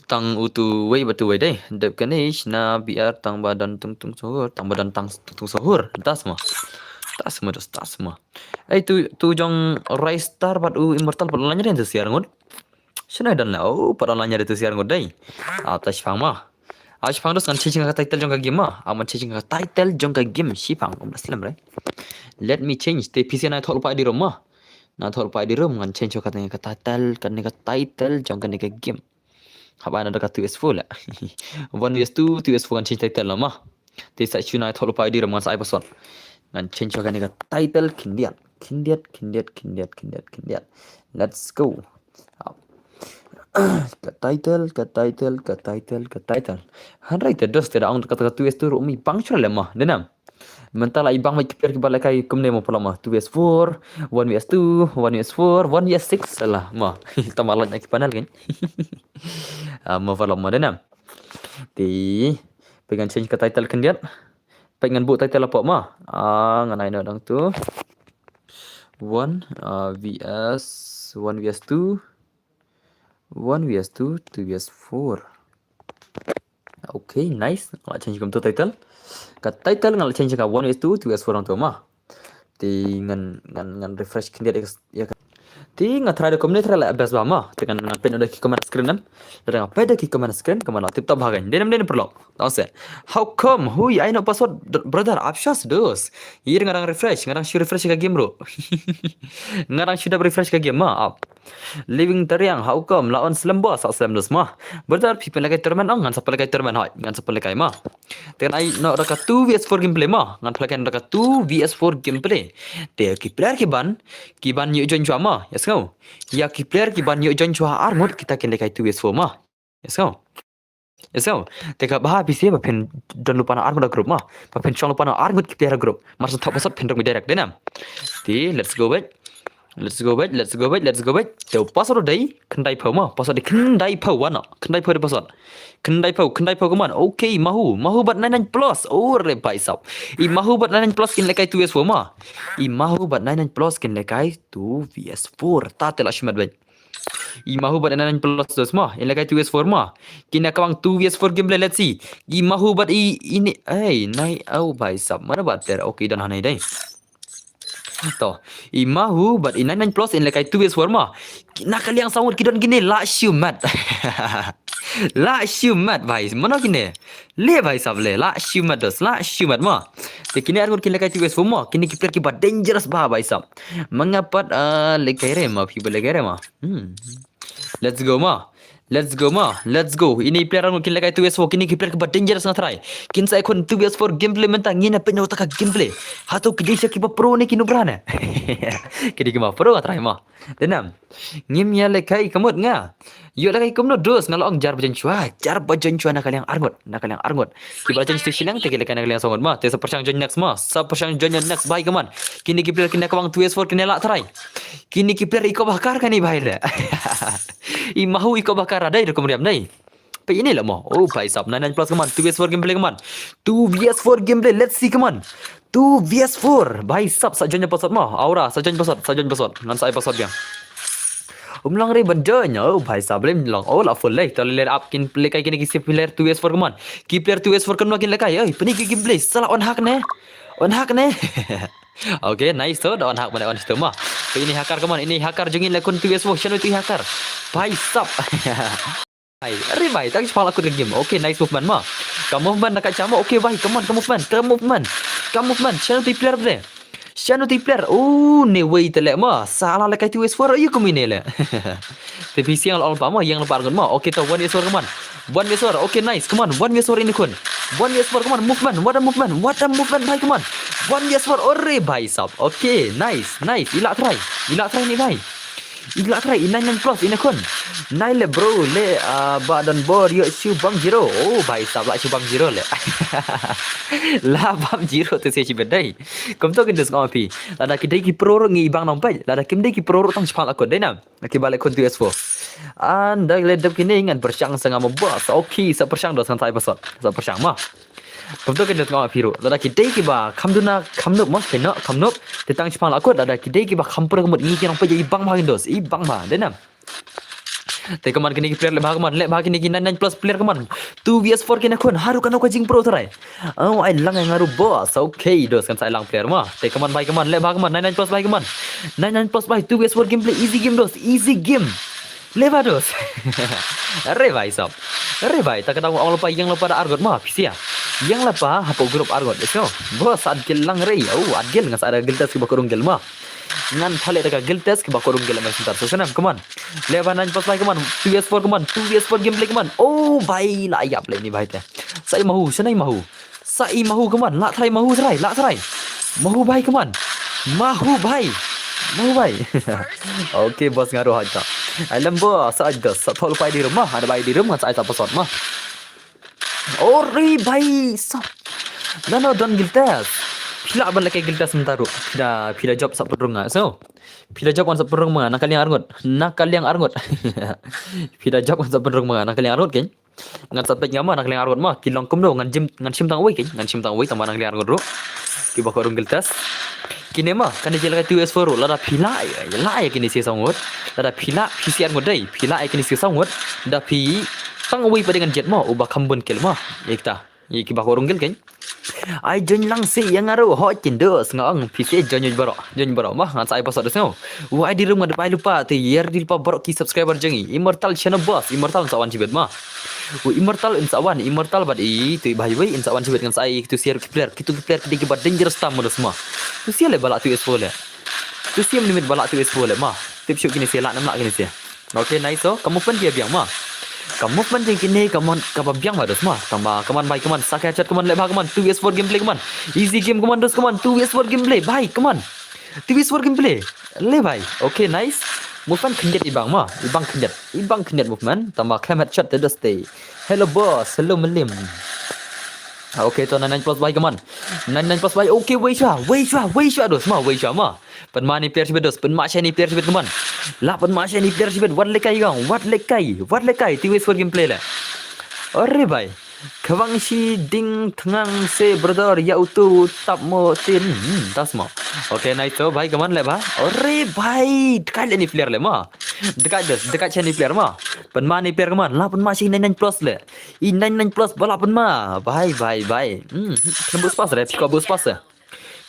Tang utu wei ba tu wei dei. Dep kane shna B R tang ba don tung tung sohor, tang ba don tang tung tung sohor. Tas ma. Tas ma dos, tas ma. Ei tu, tu jong Rise Star bad u Immortal pat online ïa tu siar ngut. Shna don la, oh, pat online ïa tu siar ngut dei. Ah, ta shipang ma. Ah, shipang dos, ngan change ka title jong ka game ma. Ah, ngan change ka title jong ka game shipang. Kum da slem re. Let me change. Te P C na thol pa di room ma. Na thol pa di room ngan change ka, ka title, ka ne ka title jong ka ne ka game. Haba na da ka two V S four la. One V S two, two V S four ngan change title la ma. Te sa shu na thol pa di room ngan sa ai password. Ngan change ka ne ka title khyndiat. Khyndiat, khyndiat, khyndiat, khyndiat, khyndiat. Let's go. Ka title, ka title, ka title, ka title. Hynrei te dos te da ong kata ka two V S two ruh mi pang shuh le ma. Dei ne. Mynta la ibang ma ki player ki ba lehkai kumne mo paralok ma. Two V S four, one V S two, one V S four, one V S six la ma. Tama la na ki panel kan. Ah, mo paralok ma, dei ne. Te, peit ngan change ka title khyndiat. Peit ngan buh title hapoh ma. Ah, ngan ai noh dang tu. One, ah, V S, one V S two, one V S two, two V S four. Okay, nice. Nga la change kumtu title. Ka title nga la change ka one V S two, two V S four hangtu ma. Te ngan, ngan, ngan refresh khyndiat ïa ka. Te nga try da kumne, try la best ba ma. Te ngan, ngan pyn da ki comment screen nam. Da nga pyn da ki comment screen, kumne la tip top ha kan. Dei ne, dei ne paralok. Tang se. How come? Hui, ai noh password, brother, apshas dos. Ïa nga dang refresh, nga dang shu refresh ka game ruh. Nga dang shu dap refresh ka game ma. Ap. Living Tariang, how come? La on slem ba, sa slem dos ma. Brother, phi pynlehkai tournament ong, ngan sa pynlehkai tournament hoi, ngan sa pynlehkai ma. Te ngan ai noh da ka two V S four gameplay ma, ngan pynlehkai noh da ka two V S four gameplay. Te ki player ki ban, ki ban ïoh join shuwa ma, ïa sngew. Ïa ki player ki ban ïoh join shuwa ar ngut kita kin lehkai two V S four ma. Ïa sngew. Ïa sngew. Te ka ba phi sa ba phin don lypa na ar ngut ha group ma. Ba phin shong lypa na ar ngut ki player ha group. Mar shen thok password phin rung beit direct, dei ne. Te let's go beit. Let's go beit, let's go beit, let's go beit. Te password dei khyndai phew ma. Password dei khyndai phew, wan noh. Khyndai phew dei password. Khyndai phew, khyndai phew kumne. Okay, Mahu. Mahu bad nine nine plus. Oh, re bhai sab. I Mahu bad nine nine plus kin lehkai two V S four ma. I Mahu bad nine nine plus kin lehkai two V S four. Ta te la shimet beit. I Mahu bad nine nine plus dos ma, in lehkai two V S four ma. Kine ka bang two V S four gameplay, let's see. I Mahu bad i, ini, ei, nai, oh, bhai sab, mana bad ter, okay, don hangne dei. To, i Mahu bad i nine nine plus in lehkai two V S four ma. Na ka liang saw ngut ki don kine, la shimet. La shimet, bhai, mano kine. Le bhai sab le, la shimet dos, la shimet ma. Te kine ar ngut kin lehkai two V S four ma, kine ki player ki ba dangerous ba bhai sab. Ma nga pat, ah, lehkai re ma, phi ba lehkai re ma. Hmm. Let's go ma. Let's go ma. Let's go. Ine i player ar ngut kin lehkai two V S four, kine ki player ki ba dangerous nga try. Kin sa ïakhun two V S four gameplay mynta, ngin ïa peit noh ta ka gameplay. Hato ki dei sha ki ba pro ne ki noob ra ne. Ki dei ki ba pro nga try ma. Dei ne. Ngim ïa lehkai ka mut nga. Ïoh lehkai kumno dos, nga la ong jar ba join shuwa, jar ba join shuwa na ka liang ar ngut, na ka liang ar ngut. Ki ba la join shuwa shiliang te ki lehkai na ka liang saw ngut ma, te sa pyrshang join next ma, sa pyrshang join next bhai kumne. Kine ki player kine ka bang two V S four kine la try. Kine ki player i kop ha kar kane bhai le. I Mahu i kop ha kar dei da kum riam dei. Peit ine la mo. Oh bhai sab, nine nine plus kumne, two V S four gameplay kumne. Two V S four gameplay, let's see kumne. Two V S four. Bhai sap, sa join password mo. Aura, sa join password, sa join password. Ngan sa ai password biang. Um long re ban join. Oh bhai sap, lem long. Oh la full leh. To leh up kin lehkai kine ki player two V S four, come on. Ki player two V S four kano kin lehkai. Oi, pynlong ki gameplay. Sala on hack ne. On hack ne. Okay, nice to. Da on hack bane on to mo. To ini hacker, come on. Ini hacker jong ngi leh khun two V S four. Shano tu hacker. Bhai sap. Bhai, are bhai, tang shipang la kut ka game. Okay, nice movement mo. Ka movement na ka chama. Okay bhai, come on, ka movement, ka movement. Ka movement. Shano tu player de. Shano tu player. Oh, ne wei te leh mo. Sala lehkai two V S four, ayu kumi ne leh. Te phi siang la ol pa mo, yang la pa ngut mo. Okay, to one V S four, come on. One V S four. Okay, nice. Come on, one V S four ini khun. One V S four, come on. Movement. What a movement. What a movement bhai, come on. One V S four. Ore bhai sap. Okay, nice, nice. Ila try. Ila try ni bhai. Ila try, i nine nine plus, ine khun. Nai leh bro, leh, ah, ba don bor, ïoh shu bam zero. Oh, bhai sap, la shu bam zero leh. La bam zero tu se shi bedai. Kumto kin dus ngam phi. Lada ki dei ki pro ruh ngi bang nang peit. Lada kim dei ki pro ruh tang shipang la kut dei nam. Ki ba leh khun two V S four. Anda leh dep kine ngan pyrshang sa ngam bos. Okay, sa pyrshang dos ngan sa ai password. Sa pyrshang mo. Kumto kin dus ngam phi ruh. Lada ki dei ki ba kham duna kham nup mo, phi no kham nup. Te tang shipang la kut, lada ki dei ki ba kham pura ka mut ngi ki nang peit i bang bha kin dos, i bang bha, dei nam. Te come on kine ki player leh bha, come on, leh bha kine ki nine nine plus player, come on. Two V S four kine khun, haru kano ka jingpro trai. Oh, ai lang ai ngaru bos. Okay, dos kan sa ai lang player mo. Te come on bhai, come on, leh bha, come on, nine nine plus bhai, come on. Nine nine plus bhai, two V S four gameplay, easy game dos, easy game. Leh bha dos. Are bhai sap. Are bhai, ta ka dang ong la pa, yang la pa da arngut mo, phi sia. Yang la pa, hapoh group arngut, let's go. Bos, at gel lang re. Oh, at gel ngan sa ada guild test ki ba kurung gel mo. Ngan pha leh da ka guild test ki ba kurung gel mo center. So, sana, come on. Leh bha nine plus bhai, come on. Two V S four, come on. Two V S four gameplay, come on. Oh, bhai, la ïap leh ni bhai te. Sa i mahu, sana i mahu. Sa i mahu, come on. La try mahu try, la try. Mahu bhai, come on. Mahu bhai. Mahu bhai. Okay, bos ngaru haja. Ai lem bos, sa aja sa thol pai di rumah, ada bai di rumah, sa ai sa password mo. Ore bhai sap. Nano don guild test. Phi lah ban lehkai guild test mynta ruh. Phi da, phi da job sa pynrung nga. So, phi da job wan sa pynrung ma nga, na ka liang arngut. Na ka liang arngut. Phi da job wan sa pynrung ma nga, na ka liang arngut keiñ. Ngan sa peit nga mo, na ka liang arngut mo. Ki long kumno, ngan jim, ngan shim tang wei keiñ. Ngan shim tang wei, tang ba na ka liang arngut ruh. Ki ba ko rung guild test. Kine mo, kane jela ka two S four ruh, lada phi lah, lah ïa kine shi saw ngut. Lada phi lah, phi shi arngut dei, phi lah ïa kine shi saw ngut. Da phi tang wei pat ngan jied mo, uba kham bun kill mo. Ïa kita. Ïa ki ba ko rung guild keiñ. Ai join lang shi ïa nga ruh, hooid keiñ dos, nga ong phi shi join, join baroh, join baroh mo, ngan sa ai password dos nga. Wa ai di rum nga da bai lypa, te ïa di lypa baroh ki subscriber jong ngi. Immortal channel boss, Immortal sa wan shibit mo. U Immortal un sa wan, Immortal bad i, tu i bhai wei un sa wan shibit ngan sa ai, tu share ki player, kitu ki player ki dei ki ba dangerous tam mo dos mo. Tu share le ba lah tu S four le. Tu share limit ba lah tu S four le mo. Tip shu kine share lah nam lah kine share. Okay, nice, so ka movement ki biang mo. Ka movement jong kine ka mon, ka ba biang ba dos mo. Tang ba, come on bhai, come on. Sa ka headshot, come on, le bha, come on. Two S four gameplay, come on. Easy game, come on, dos, come on. Two S four gameplay, bhai, come on. Two S four gameplay. Le bhai. Okay, nice. Movement khyndiat i bang mo. I bang khyndiat. I bang khyndiat movement. Tang ba khlem headshot te dos te. Hello boss, hello Melim. Ah, okay, to nine nine plus bhai, come on. Nine nine plus bhai. Okay, wei shwa, wei shwa, wei shwa dos mo, wei shwa mo. Pynma ni player shibit dos, pynma shai ni player shibit, come on. La pynma shai ni player shibit, wat lekai gong, wat lekai, wat lekai, T V score gameplay le. Ore bhai. Khawang shi ding thngang se brother, ya utu tap mo tin, hmm, tas mo. Okay, nice to bhai, come on le bha. Ore bhai, dkai le ni player le mo. Dkai dos, dkai shai ni player mo. Pynma ni player, come on, la pynma shai nine nine plus le. I nine nine plus ba la pynma. Bhai, bhai, bhai. Hmm, khlem boost pass re, phi kwah boost pass re.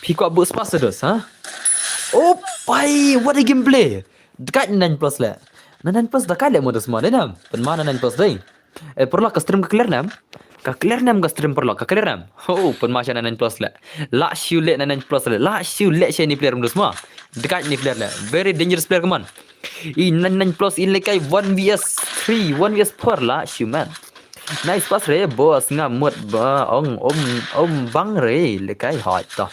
Phi kwah boost pass dos, ha? Oh, bhai, what a gameplay. Dkai nine plus le. Nine nine plus dkai le mo dos mo, dei nam. Pynma nine nine plus dei. Eh, paralok ka stream ka clear nam. Ka clear nam ka stream paralok, ka clear nam. Oh, pynma shai nine nine plus le. La shu le nine nine plus le. La shu le shai ni player dos mo. Dkai ni player le. Very dangerous player, come on. I nine nine plus in lekai one V S three, one V S four la shu man. Nice pass re, boss, nga mut ba ong um, um bang re, lekai hot to.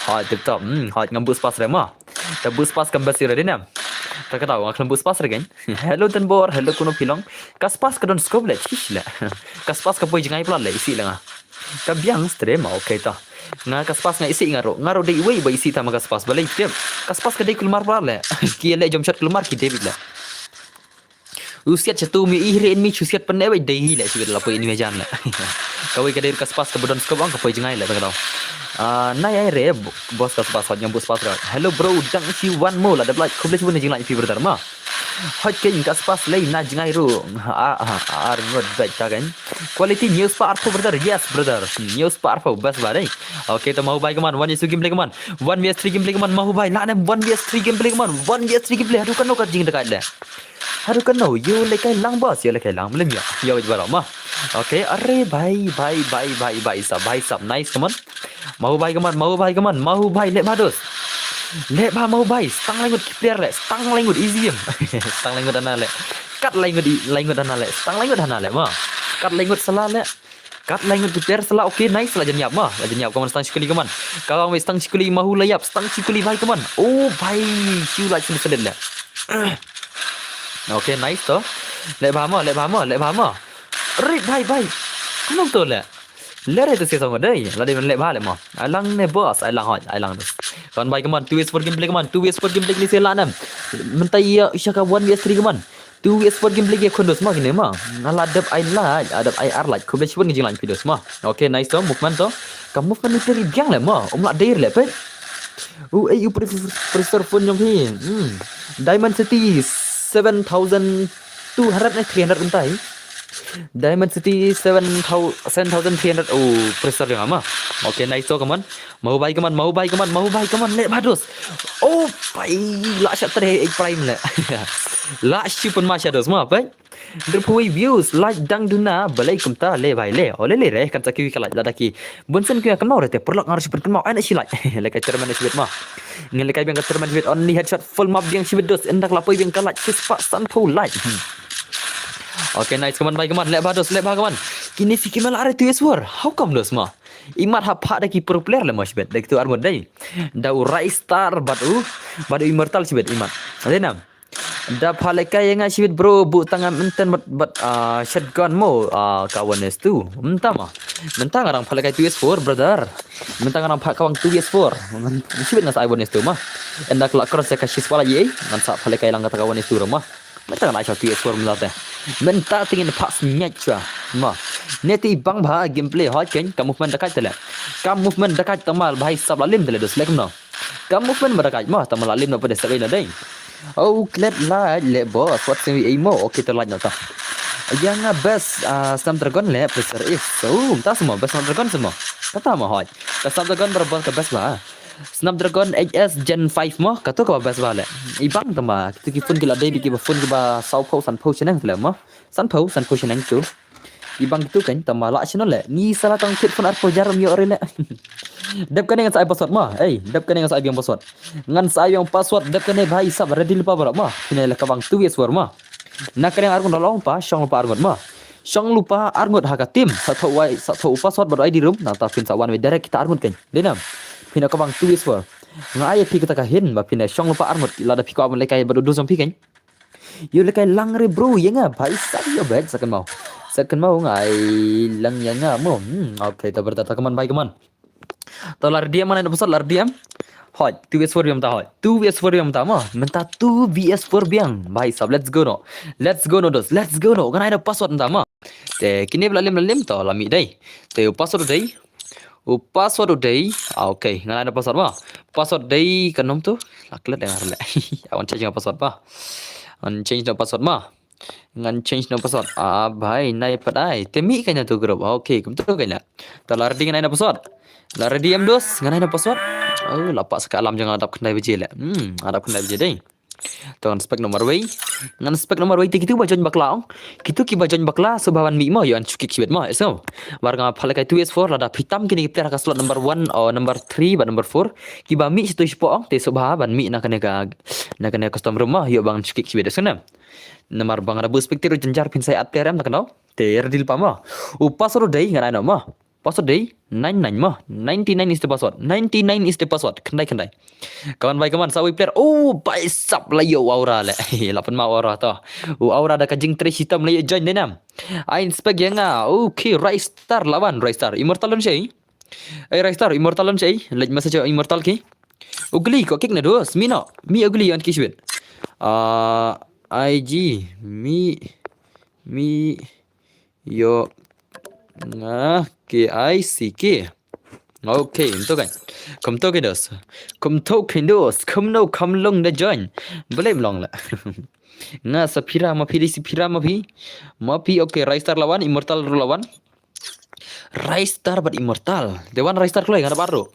Hot tip top, hmm, hot ngam boost pass re mo. Ta boost pass kam basi re dei nam. Ta kata nga khlem boost pass re keiñ. Hello Tanbor, hello kuno phi long. Ka spas ka don scope le, chish le. Ka spas ka poi jngai pla le, isi le nga. Ka biang stream, okay ta. Nga ka spas nga isi nga ro, nga ro dei wei ba isi ta ma ka spas, balei tip. Ka spas ka dei kulmar pla le. Ki le jump shot kulmar ki dei le. U siat chatu mi i hre in mi chu siat pynne wei dei hi le, chu la poi in mi jan le. Kawei ka dei ka spas ka ba don scope ang ka poi jngai le ta ka dau. Ah, nai ai re, bo-, boss ka spas hot nyam bu spas re. Hello bro, dang shi wan mo la dep like, khublei shibun na jinglike phi brother ma. Hot ke ka spas lei na jingai ru. Ah, ah, ar ngot bet ka kan. Quality news pa arpho brother, yes brother. News pa arpho best ba dei. Okay, to Mahu bai kaman, one v three gameplay kaman. One v three gameplay kaman, Mahu bai, la nem one v three gameplay kaman. One v three gameplay, haduh kano ka jing dekat le. Haduh kano, yo lekai lang boss, yo lekai lang, belum ya. Yo wait baru ma. Okay, are bai, bai, bai, bai, bai, sab, bai, sab, nice kaman. Mahu bai kaman, Mahu bai kaman, Mahu bai leh ba dos. Leh ba Mahu bai, stang lai ngut ki player leh, stang lai ngut easy em. Stang lai ngut ana leh. Kat lai ngut i-, lai ngut ana leh, stang lai ngut ana leh ma. Kat lai ngut sala leh. Kat lai ngut ki player sala, okay, nice, la jan yap ma. La jan yap kaman stang shikuli kaman. Kawang wei stang shikuli Mahu la yap, stang shikuli bai kaman. Oh bai, shu la shu sedit leh. Okay, nice to. Leh ba ma, leh ba ma, leh ba ma. Rit bai bai. Kaman to leh. Leh re to se song dei. La dei man leh ba leh ma. Ai lang ne boss, ai lang hoj, ai lang dos. Kaman bai kaman, two v four gameplay kaman, two v four gameplay ni se la nam. Mentai ya shaka one v three kaman. Two v four gameplay ke khun dos ma kine ma. Nga la dep ai like, adep ai ar like. Khublei shibun ngi jing like videos ma. Okay, nice to, movement to. Ka movement ni peri biang leh ma. Um la dei leh pe. U ei u pre-, pre-, preser phone jong phi. Hmm. Diamond City seven thousand two hundred ne three hundred kumtai. Diamond City seven thousand, seven thousand three hundred. Oh, preser jong ama. Okay, nice to kaman. Mahu bai kaman, Mahu bai kaman, Mahu bai kaman. Leh ba dos. Oh, bai la shat tre ek prime leh. La shi pun ma sha dos ma bai. Derpui views, like dang duna, balei kumta leh bai leh. Ole leh re, kan sa kiwi ka like lada ki. Bun sen kiwi kan mau re te, perlak ngar shi pun kan mau, ai na shi like. Lekai chairman shi bit ma. Ngi lekai biang ka chairman shi bit, only headshot full map biang shi bit dos, endak lapoi biang ka like, shi spah san phu like. Hmm. Okay, nice, kaman bai kaman, leh ba dos, leh ba kaman. Kini si kimal are tu eswar. How come dos ma? Imat ha pha da ki pro player leh ma shi bit, da ki tu armut dei. Da u Rai Star, bad u, bad u Immortal shi bit, imat. Ade nam. Da pha lekai ya nga shi bit bro, bu tangam enten bad, bad, ah, shotgun mo, ah, ka one S two. Mynta ma. Mynta ngarang pha lekai two S four, brother. Mynta ngarang pha kawang two S four. Shi bit nga sa ai one S two ma. Endak la cross ya ka shi spah la ye, ngan sa pha lekai lang kata ka one S two ma. Mynta ngan ai sa two S four mynta te. Mynta tingin pha snyat chwa. Ma. Neti bang ba gameplay hot ken, ka movement dekat te le. Ka movement dekat tamal bahai sab la lim te le dos lek no. Ka movement ba dekat ma, tamal la lim no pa de sab ei na dei. Oh, klet light le boss, what sing ei mo, okay to light no ta. Yang nga best, ah, Snapdragon le, pressure is. So, ta semua, best Snapdragon semua. Kata ma hot. Ka Snapdragon ba boss ka best ba. Snapdragon H S Gen five mo, kato ka best ba le. Ibang tama, kitu ki phone ki la dei, ki ba phone ki ba saw phew, san phew sheneng le mo. San phew, san phew sheneng tu. Ibang kitu kan, tama la channel le. Ni sala tang kit phone arphew hajar ym ïoh re le. Dep kane ngan sa ai password mo. Ei, dep kane ngan sa ai biang password. Ngan sa ai biang password, dep kane bhai sab ready lypa baroh mo. Phin ïa la ka bang two S four mo. Na kane arngut la long pa, shong lypa arngut mo. Shong lypa arngut ha ka team, sa thoh wai, sa thoh u password bad I D room, nangta phin sa wan wei direct kita arngut kan. Dei nam. Phin ïa ka bang two S four. Nga ai phi kata ka hint, ba phin ïa shong lypa arngut, lada phi kwah ban lehkai bad u dos jong phi kan. Ïoh lehkai lang re bro, ïa nga bhai sab ïoh bet sa kynmaw. Sa kynmaw nga ai lang ïa nga mo. Hmm, okay, ta berta ta kaman bhai kaman. Ta lar D M mana password lar D M. Hoi, two V S four biang ta hoi. Two V S four biang ta mo. Mynta two V S four biang. Bhai sab, let's go no. Let's go no dos. Let's go no. Ngan ai da password mynta mo. Te kine ba la lim la lim to la mih dei. Te u password dei. U password u dei. Ah, okay. Ngan ai da password mo. Password dei kan ym tu. La klet dei ngar le. I want change nga password mo. Ngan change no password. Ah, bhai, nai pat ai. Te mih kane tu group. Okay, kumtu kane. Ta la ready ngan ai no password. La ready em dos, ngan ai no password. Oh, la pat sa ka alarm jong nga dap khyndai baje le. Hmm, dap khyndai baje dei. To ngan spek nombar wei. Ngan spek nombar wei te kitu ba join bakla ong. Kitu ki ba join bakla sngewbha ban mih mo, ïoh an shu kick shibit mo. Sngewbha. Bar nga pha lehkai two S four lada phi tam kine ki player ha ka slot number one o number three bad number four. Ki ba mih shitu shipo ong te sngewbha ban mih na kane ka, na kane ka custom room mo, ïoh ban shu kick shibit sngewbha. Namar ba nga da boost spectator jynjar phin sa ïa add player em na kano. Te ready lypa mo. U password u dei ngan ai no mo. Password dei nine nine mo. Ninety nine is the password. Ninety nine is the password. Khyndai khyndai. Kaman bhai kaman sa wei player. Oh, bhai sab la ïoh u Aura le. La pynmih u Aura to. U Aura da ka jingtrei shitom la ïoh join dei nam. Ai inspect ïa nga. Okay, Rai Star la wan, Rai Star. Immortal lon shei. Ei Rai Star, Immortal lon shei. Leit message Immortal ki. Ugly ko kick na dos. Mih no. Mih ugly ïoh an kick shibit. Ah, I G. Mih. Mih. Ïoh nga K I C K. Okay, kumto kan. Kumto kan dos. Kumto kan dos. Kumno kam long da join. Balei ym long la. Nga sa phi ra ma phi, dei sa phi ra ma phi. Ma phi, okay, Ristar la wan, Immortal ruh la wan. Ristar bad Immortal. Dei wan Ristar kloi, nga da baroh.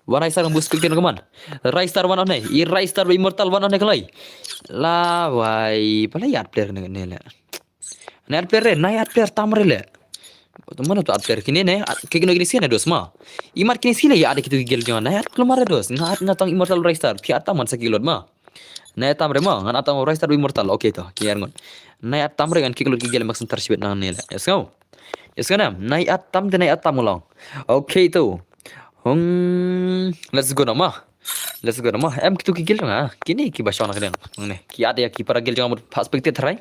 Wan Ristar ngam bus pik tin ka man. Ristar wan on ne. I Ristar bad Immortal wan on ne kloi. La wai, balei ïa player ne ne la. Nai at player re, nai at player tam re le. Mano to at player kine ne, at, kine kine sien dos ma. Imat kine sien ya ada kitu gel jong nai at klomar re dos. Nga at nga tang Immortal Ristar, phi at tam man sa kilot ma. Nai at tam re ma, ngan at tam Ristar Immortal. Okay to, ki ar ngon. Nai at tam re ngan kilot ki gel mak center shibit nang ne le. Yes go. Yes go na, nai at tam de nai at tam long. Okay to. Hmm, let's go na ma. Let's go na ma. Em kitu ki gel nga. Kini ki ba shong na kdeng. Ne, ki at ya ki para gel jong mut perspective tharai.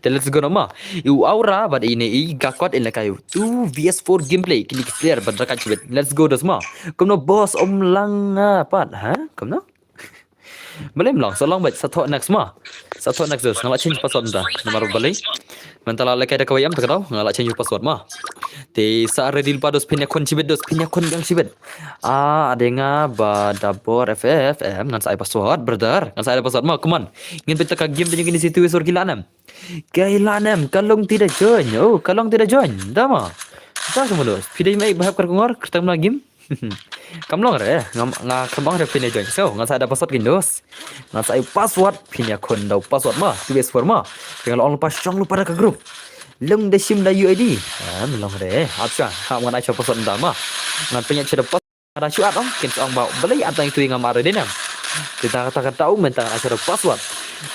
Te let's go na ma. U Aura bad ine i ga kot in la kayu. Two V S four gameplay kini ki player bad rakat chibet. Let's go dos ma. Kumno boss om lang nga pat ha? Kumno? Balei ym long, sa long bad sa thoh next ma. Sa thoh next dos. Nga la change password mynta. Namar balei. Mynta la lehkai da kawei em ta ka daw. Nga la change password ma. Te sa ready lypa dos phin ïakhun chibet dos phin ïakhun biang chibet. Ah, ade nga ba da bor F F M ngan sa ai password brother. Ngan sa ai password ma, come on. Ngin pynta ka game da jong kine si tu sor ki la nem. Ka la nem, ka long ti da join. Oh, ka long ti da join. Da ma. Da semua dos. Phi dei mai ba hap kar kongor, kertang na game. Kam long re, nga nga kam long re phin ïa join. So, ngan sa ai da password kin dos. Ngan sa ai password phin ïakhun da u password ma, tu bes for ma. Tinggal ong lypa shong lypa da ka group. Long da shim da U I D. Ah, long re. Hap sha, hap ngan ai sha password da ma. Ngan pynïaid sha da password. Ada shu at ong, kin sa ong ba balei at tang itu ïa nga mar re dei nam. Kita kata kata u mynta ngan ai sha da password.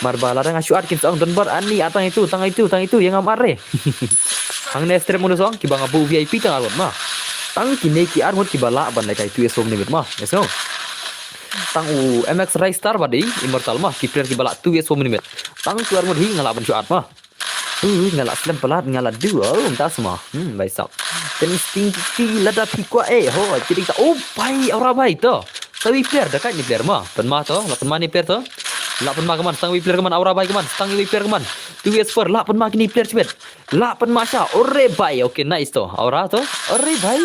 Mar ba lada nga shu at kin sa ong don bor ani at tang itu, tang itu, tang itu ïa nga mar re. Hangne stream munu song, kiba nga buh V I P tang arngut ma. Tang kine ki arngut kiba lah ban lehkai tu S four minute ma. Yes no. Tang u M X Ristar bad i Immortal ma, ki player kiba lah tu S four minute. Tang tu arngut hi nga lah ban shu at ma. Ui, nga lah slem palat, nga lah du, oh, mynta semua. Hmm, bai sap. Ten sting ki lada phi kwah eh, ho, ki ding ta, oh, bai, Aura bai to. Tawi player, da kat ni player ma. Pynma to, lah pynma ni player to. Lah pynma kaman, stang wi player kaman, Aura bai kaman, stang wi player kaman. Tu wi Esper, lah pynma kini player chibet. Lah pynma sha, ore bai, okay, nice to. Aura to, ore bai.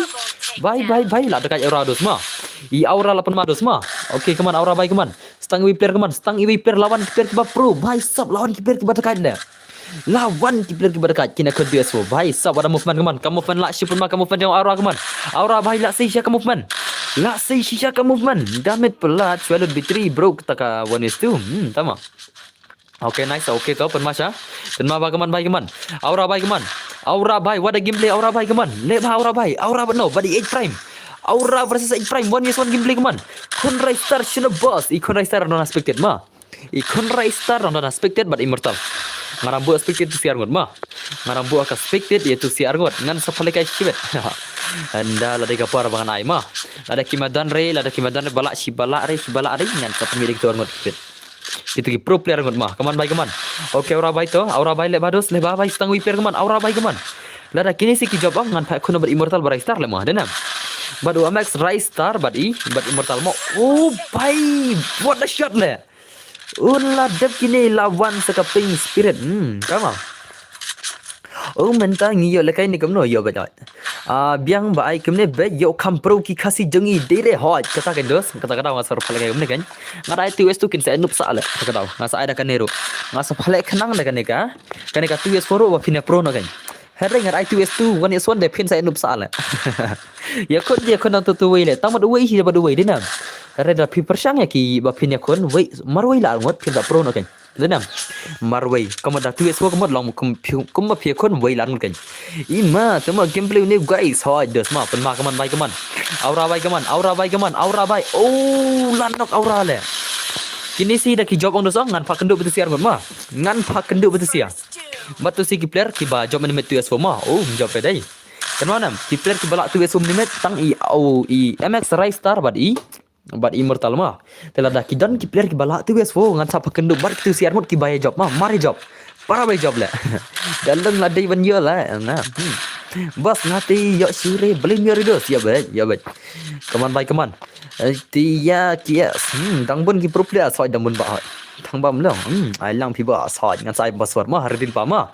Bai, bai, bai, lah da kat Aura dos ma. I Aura lah pynma dos ma. Okay, kaman, Aura bai kaman. Stang wi player kaman, stang wi player lawan ki player kiba pro. Bai sap lawan ki player kiba da kat ne. Lawan ki player kiba da kat kine khun tu S four. Bai sap wada movement kaman. Ka movement lah shu pynma ka movement jong Aura kaman. Aura bai lah sei sha ka movement. Lah sei shisha ka movement. Damn it, palat. Swallow B three, bro. Kata ka one is two. Hmm, tama. Okay, nice. Okay, to pynma sha. Pynma ba kaman bai kaman. Aura bai kaman. Aura bai, what a gameplay. Aura bai kaman. Le ba Aura bai. Aura ba no, bad i eight prime. Aura versus eight prime. One is one gameplay kaman. Khun Ristar shino boss. I khun Ristar non expected ma. I khun Ristar dang dang expected bad Immortal. Nga dang buh expected tu siar ngut ma. Nga dang buh ka expected ïa tu siar ngut. Ngan sa phalek ai shibet. Ynda lada ka par ba ngan ai ma. Lada ki madan re, lada ki madan re ba lah shi ba lah re, shi ba lah re. Ngan sa pynmih da ki tu ar ngut shibet. Kitu ki pro player ngut ma. Kaman bai kaman. Okay, Aura bai to. Aura bai le ba dos, le ba bai stang wi player kaman. Aura bai kaman. Lada kine si ki job ong ngan phah khun bad Immortal bad Ristar le ma. Dei nam. Bad u M X Ristar bad i, bad Immortal ma. Oh bai. What a shot le. Un la dep kine la wan sa ka pink spirit. Hmm, tama. Oh, mynta ngi ïoh lehkai ne kumno ïoh bad. Ah, biang ba ai kumne bad ïoh kham pro ki Khasi jong ngi dei re hoi. Kata ka dos, kata ka daw nga sa ruh phalek kumne kan. Nga da ai tu S two kin sa nup sa le. Kata ka daw nga sa ai da kane ruh. Nga sa phalek khnang da kane ka. Kane ka tu S four ruh ba phin ïa pro no kan. Hynrei nga da ai tu S two, one S one de phin sa nup sa le. Ïa khun ïa khun nang tu tu wei le. Tang mat wei hi ba du wei dei nam. Hynrei da phi pyrshang ïa ki ba phin ïa khun wei marwei la ngot phin da pro no kan. Dei nam. Marwei. Ka mut da tu S four ka mut long kum phi-, kum ba phi ïa khun wei la ngot kan. I ma, tama gameplay ne guys. Hoi, dos ma, pynma kaman bai kaman. Aura bai kaman, Aura bai kaman, Aura bai. Oh, la nok Aura le. Kine si da ki job ong dos ong, ngan phah kynduh bad tu siar ngut ma. Ngan phah kynduh bad tu siar. Bad tu si ki player kiba job minimit tu S four ma. Oh, job pe dei. Kynmaw nam, ki player kiba lah tu S four minimit tang i au i M X Ristar bad i bad Immortal ma. Te lada ki don ki player kiba lah tu S four ngan sa phah kynduh bad tu siar ngut kiba ïa job ma, mar ïa job. Para bai job le. Da long la dei ban ïoh la na. Hmm. Bas nga te ïoh sure blim ïoh ridos ïa bet, ïa bet. Kaman bai kaman. Eh, ti ïa ki yes. Hmm, dang bun ki pro player soi dang bun ba hoi. Thang bam long. Hmm, ai lang phi ba sa ngan sa ai password ma, ha ridin pa ma.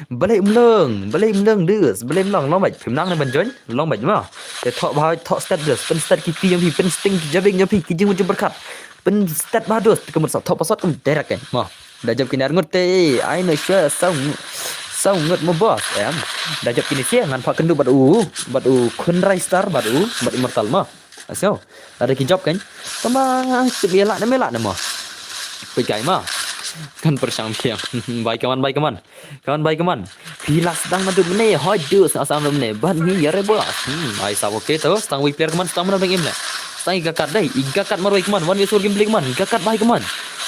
Balei um long, balei um long dus, balei um long, long bad phim nang ne ban join, long bad ma. Te thoh ba thoh stat dus, pynstat ki ki jong phi, pynsting ki jabing jong phi, ki jingmut jingpyrkhat. Pynstat ba dus, te ka mut sa thoh password kum direct kan ma. Da jop ki nar ngut te, ai no shwa sa ngut, sa ngut mo boss em. Da jop ki ne sia ngan phah kynduh bad u, bad u Khunrai Star bad u, bad Immortal ma. Asio, lada ki jop kan. Tama sip ïa lah ne me lah ne mo. Peit kai ma. Kan pyrshang phi. Bai kaman, bai kaman. Kaman bai kaman. Phi la sdang naduh mynne, hoi dus nga sam naduh mynne. Ban ngi ïa re boss. Hmm, ai sap okay to. Sdang wei player kaman, sdang mana bang im le. Sdang i gakat dei, i gakat marwei kaman. Wan ïa sur game play kaman. Gakat bai kaman.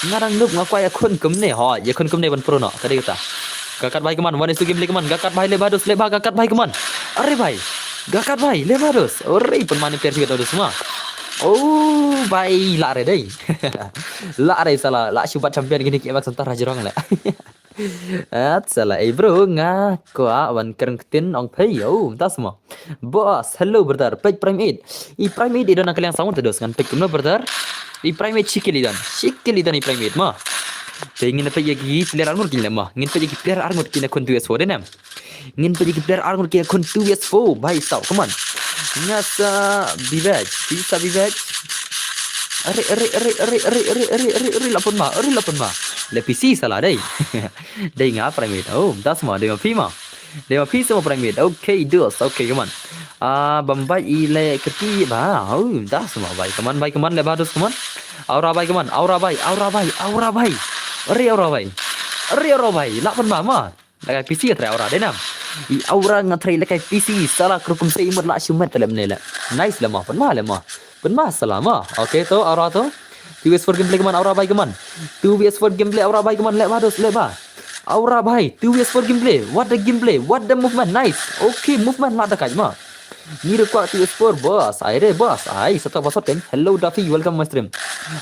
Nga dang nup nga kwai ïa khun kumne. Hoi, ïa khun kumne ban pro no. Ka dei kata. Gakat bai kaman, wan ïa sur game play kaman. Gakat bai le ba dus, le ba gakat bai kaman. Are bai. Gakat bai, le ba dus. Ore pynman player sibet dus ma. Oh, bai la re dei. La re sala, la shu bat champion kine ki emak santar hajrong le. At sala, eh bro, nga kwah wan kren ktien ong phei, oh, mynta sma. Boss, hello brother, peit Prime eight. I Prime eight i don na ka liang sound te dos, ngan peit kumno brother. I Prime eight shi kill i don, shi kill i don i Prime eight ma. Te ngin peit ïa ki player arngut kin le ma, ngin peit ïa ki player arngut kin khun two S four dei nam. Ngin peit ïa ki player arngut kin khun two S four, bhai saw, come on. Nga sa bibek, ki sa bibek. Are, are, are, la pun ma, are la pun ma. Le P C sala dei. Dei nga Prime eight. Oh, das ma, dei ma phi ma. Dei ma phi sama Prime eight. Okay, dos. Okay, come on. Ah, bambai i le keti ba. Oh, das ma bai. Come on, bai, come on, le ba dos, come on. Aura bai, come on. Aura bai, aura bai, aura bai. Are aura bai. Are aura bai. La pun ma ma. Lekai P C trai aura dei nam. I aura nga trai lekai P C sala krukum sei mut la shumet tele mne le. Nice le ma, pun ma le ma. Pun ma sala ma. Okay to aura to. Two S four gameplay kaman aura bai kaman. Two S four gameplay aura bai kaman le ba dos le ba. Aura bai. Two S four gameplay. What the gameplay? What the movement? Nice. Okay, movement la da kaj ma. Ni da kwah two S four boss. Ai re boss. Ai satu boss kan. Hello Duffy, welcome my stream.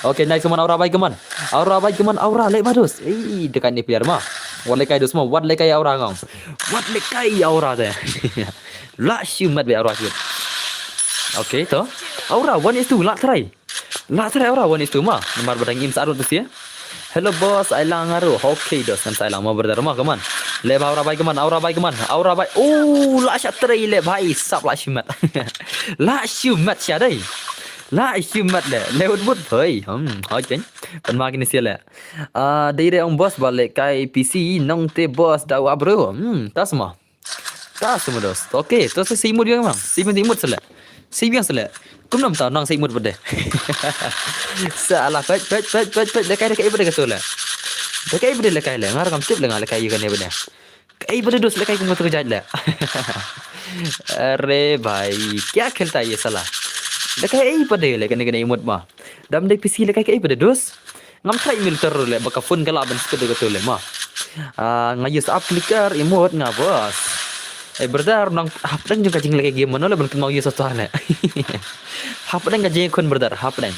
Okay, nice kaman aura bai kaman. Aura bai kaman aura le ba dos. Ei, dekat ni player ma. Wat lekai dos ma, wat lekai aura ngong. Wat lekai aura de. La shumet be aura shumet. Okay to. Aura one is two la try. La try aura one is two ma. Namar badang im sa arut sia. Hello boss, ai lang aru. Okay dos kan sai lang ma brother ma kaman. Le ba aura bai kaman, aura bai kaman. Aura bai. Oh, la sha try le bai sap la shumet. La shumet sha dei. La shumet le. Le wut wut hoi. Hmm, hoi ken. Pan ma kini sia le. Ah, dei re ong boss ba lekai P C nong te boss da wa bro. Hmm, tas ma. Tas ma dos. Okay, to se si mut yang ma. Si mut si mut sele. Si yang sele. Kum nam ta nang si mut bede. Sa ala pet pet pet pet pet lekai lekai bede ka sele. Lekai bede lekai le. Ngar kam tip le ngar lekai yu kan bede. Kai bade dos lekai kum tu jait le. Are bhai, kya khelta ye sala? Lekai ei bade le kane kane imut ma. Dam dei P C lekai kai bade dos. Ngam try mil ter le baka phone kala ban speed ka tu le ma. Ah, nga use app clicker imut nga boss. Eh brother nang hapdeng jong ka jing lekai game mano le ban kynmaw use software ne. Hapdeng ka jing khun brother hapdeng.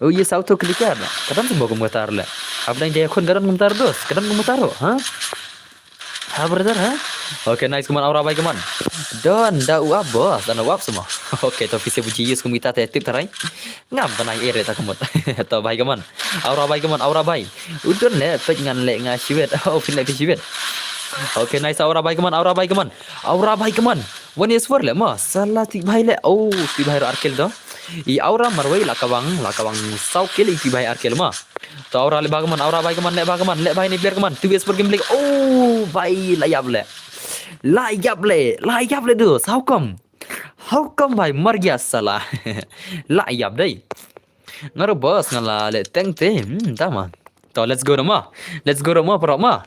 Oh use auto clicker. Kadam sembok kum kata le. Hapdeng jing khun kadam kum tar dos. Kadam kum tar ha? Ha brother ha? Okay nice kaman aura bai kaman. Don da uap boss, don uap semua. Okay to fisi buji yes kum kita te tip tarai. Ngam banai ere ta kamut. To bai kaman. Aura bai kaman, aura bai. Udon le pet ngan le nga shiwet. Oh pin le pin shiwet. Okay nice aura bai kaman, aura bai kaman. Aura bai kaman. One is four le ma. Sala ti bai le. Oh ti bai ro arkel do. I aura marwei la kawang, la kawang sau kil i ti bai arkel ma. To aura le ba kaman, aura bai kaman, le ba kaman, le bai ni ber kaman. Two S four gameplay. Oh, bai la yap le. La yap le, la yap le dus. How come? How come bai mar gya sala? La yap dei. Ngaro boss ngala le teng te. Hmm, tama. To let's go no ma. Let's go no ma parok ma.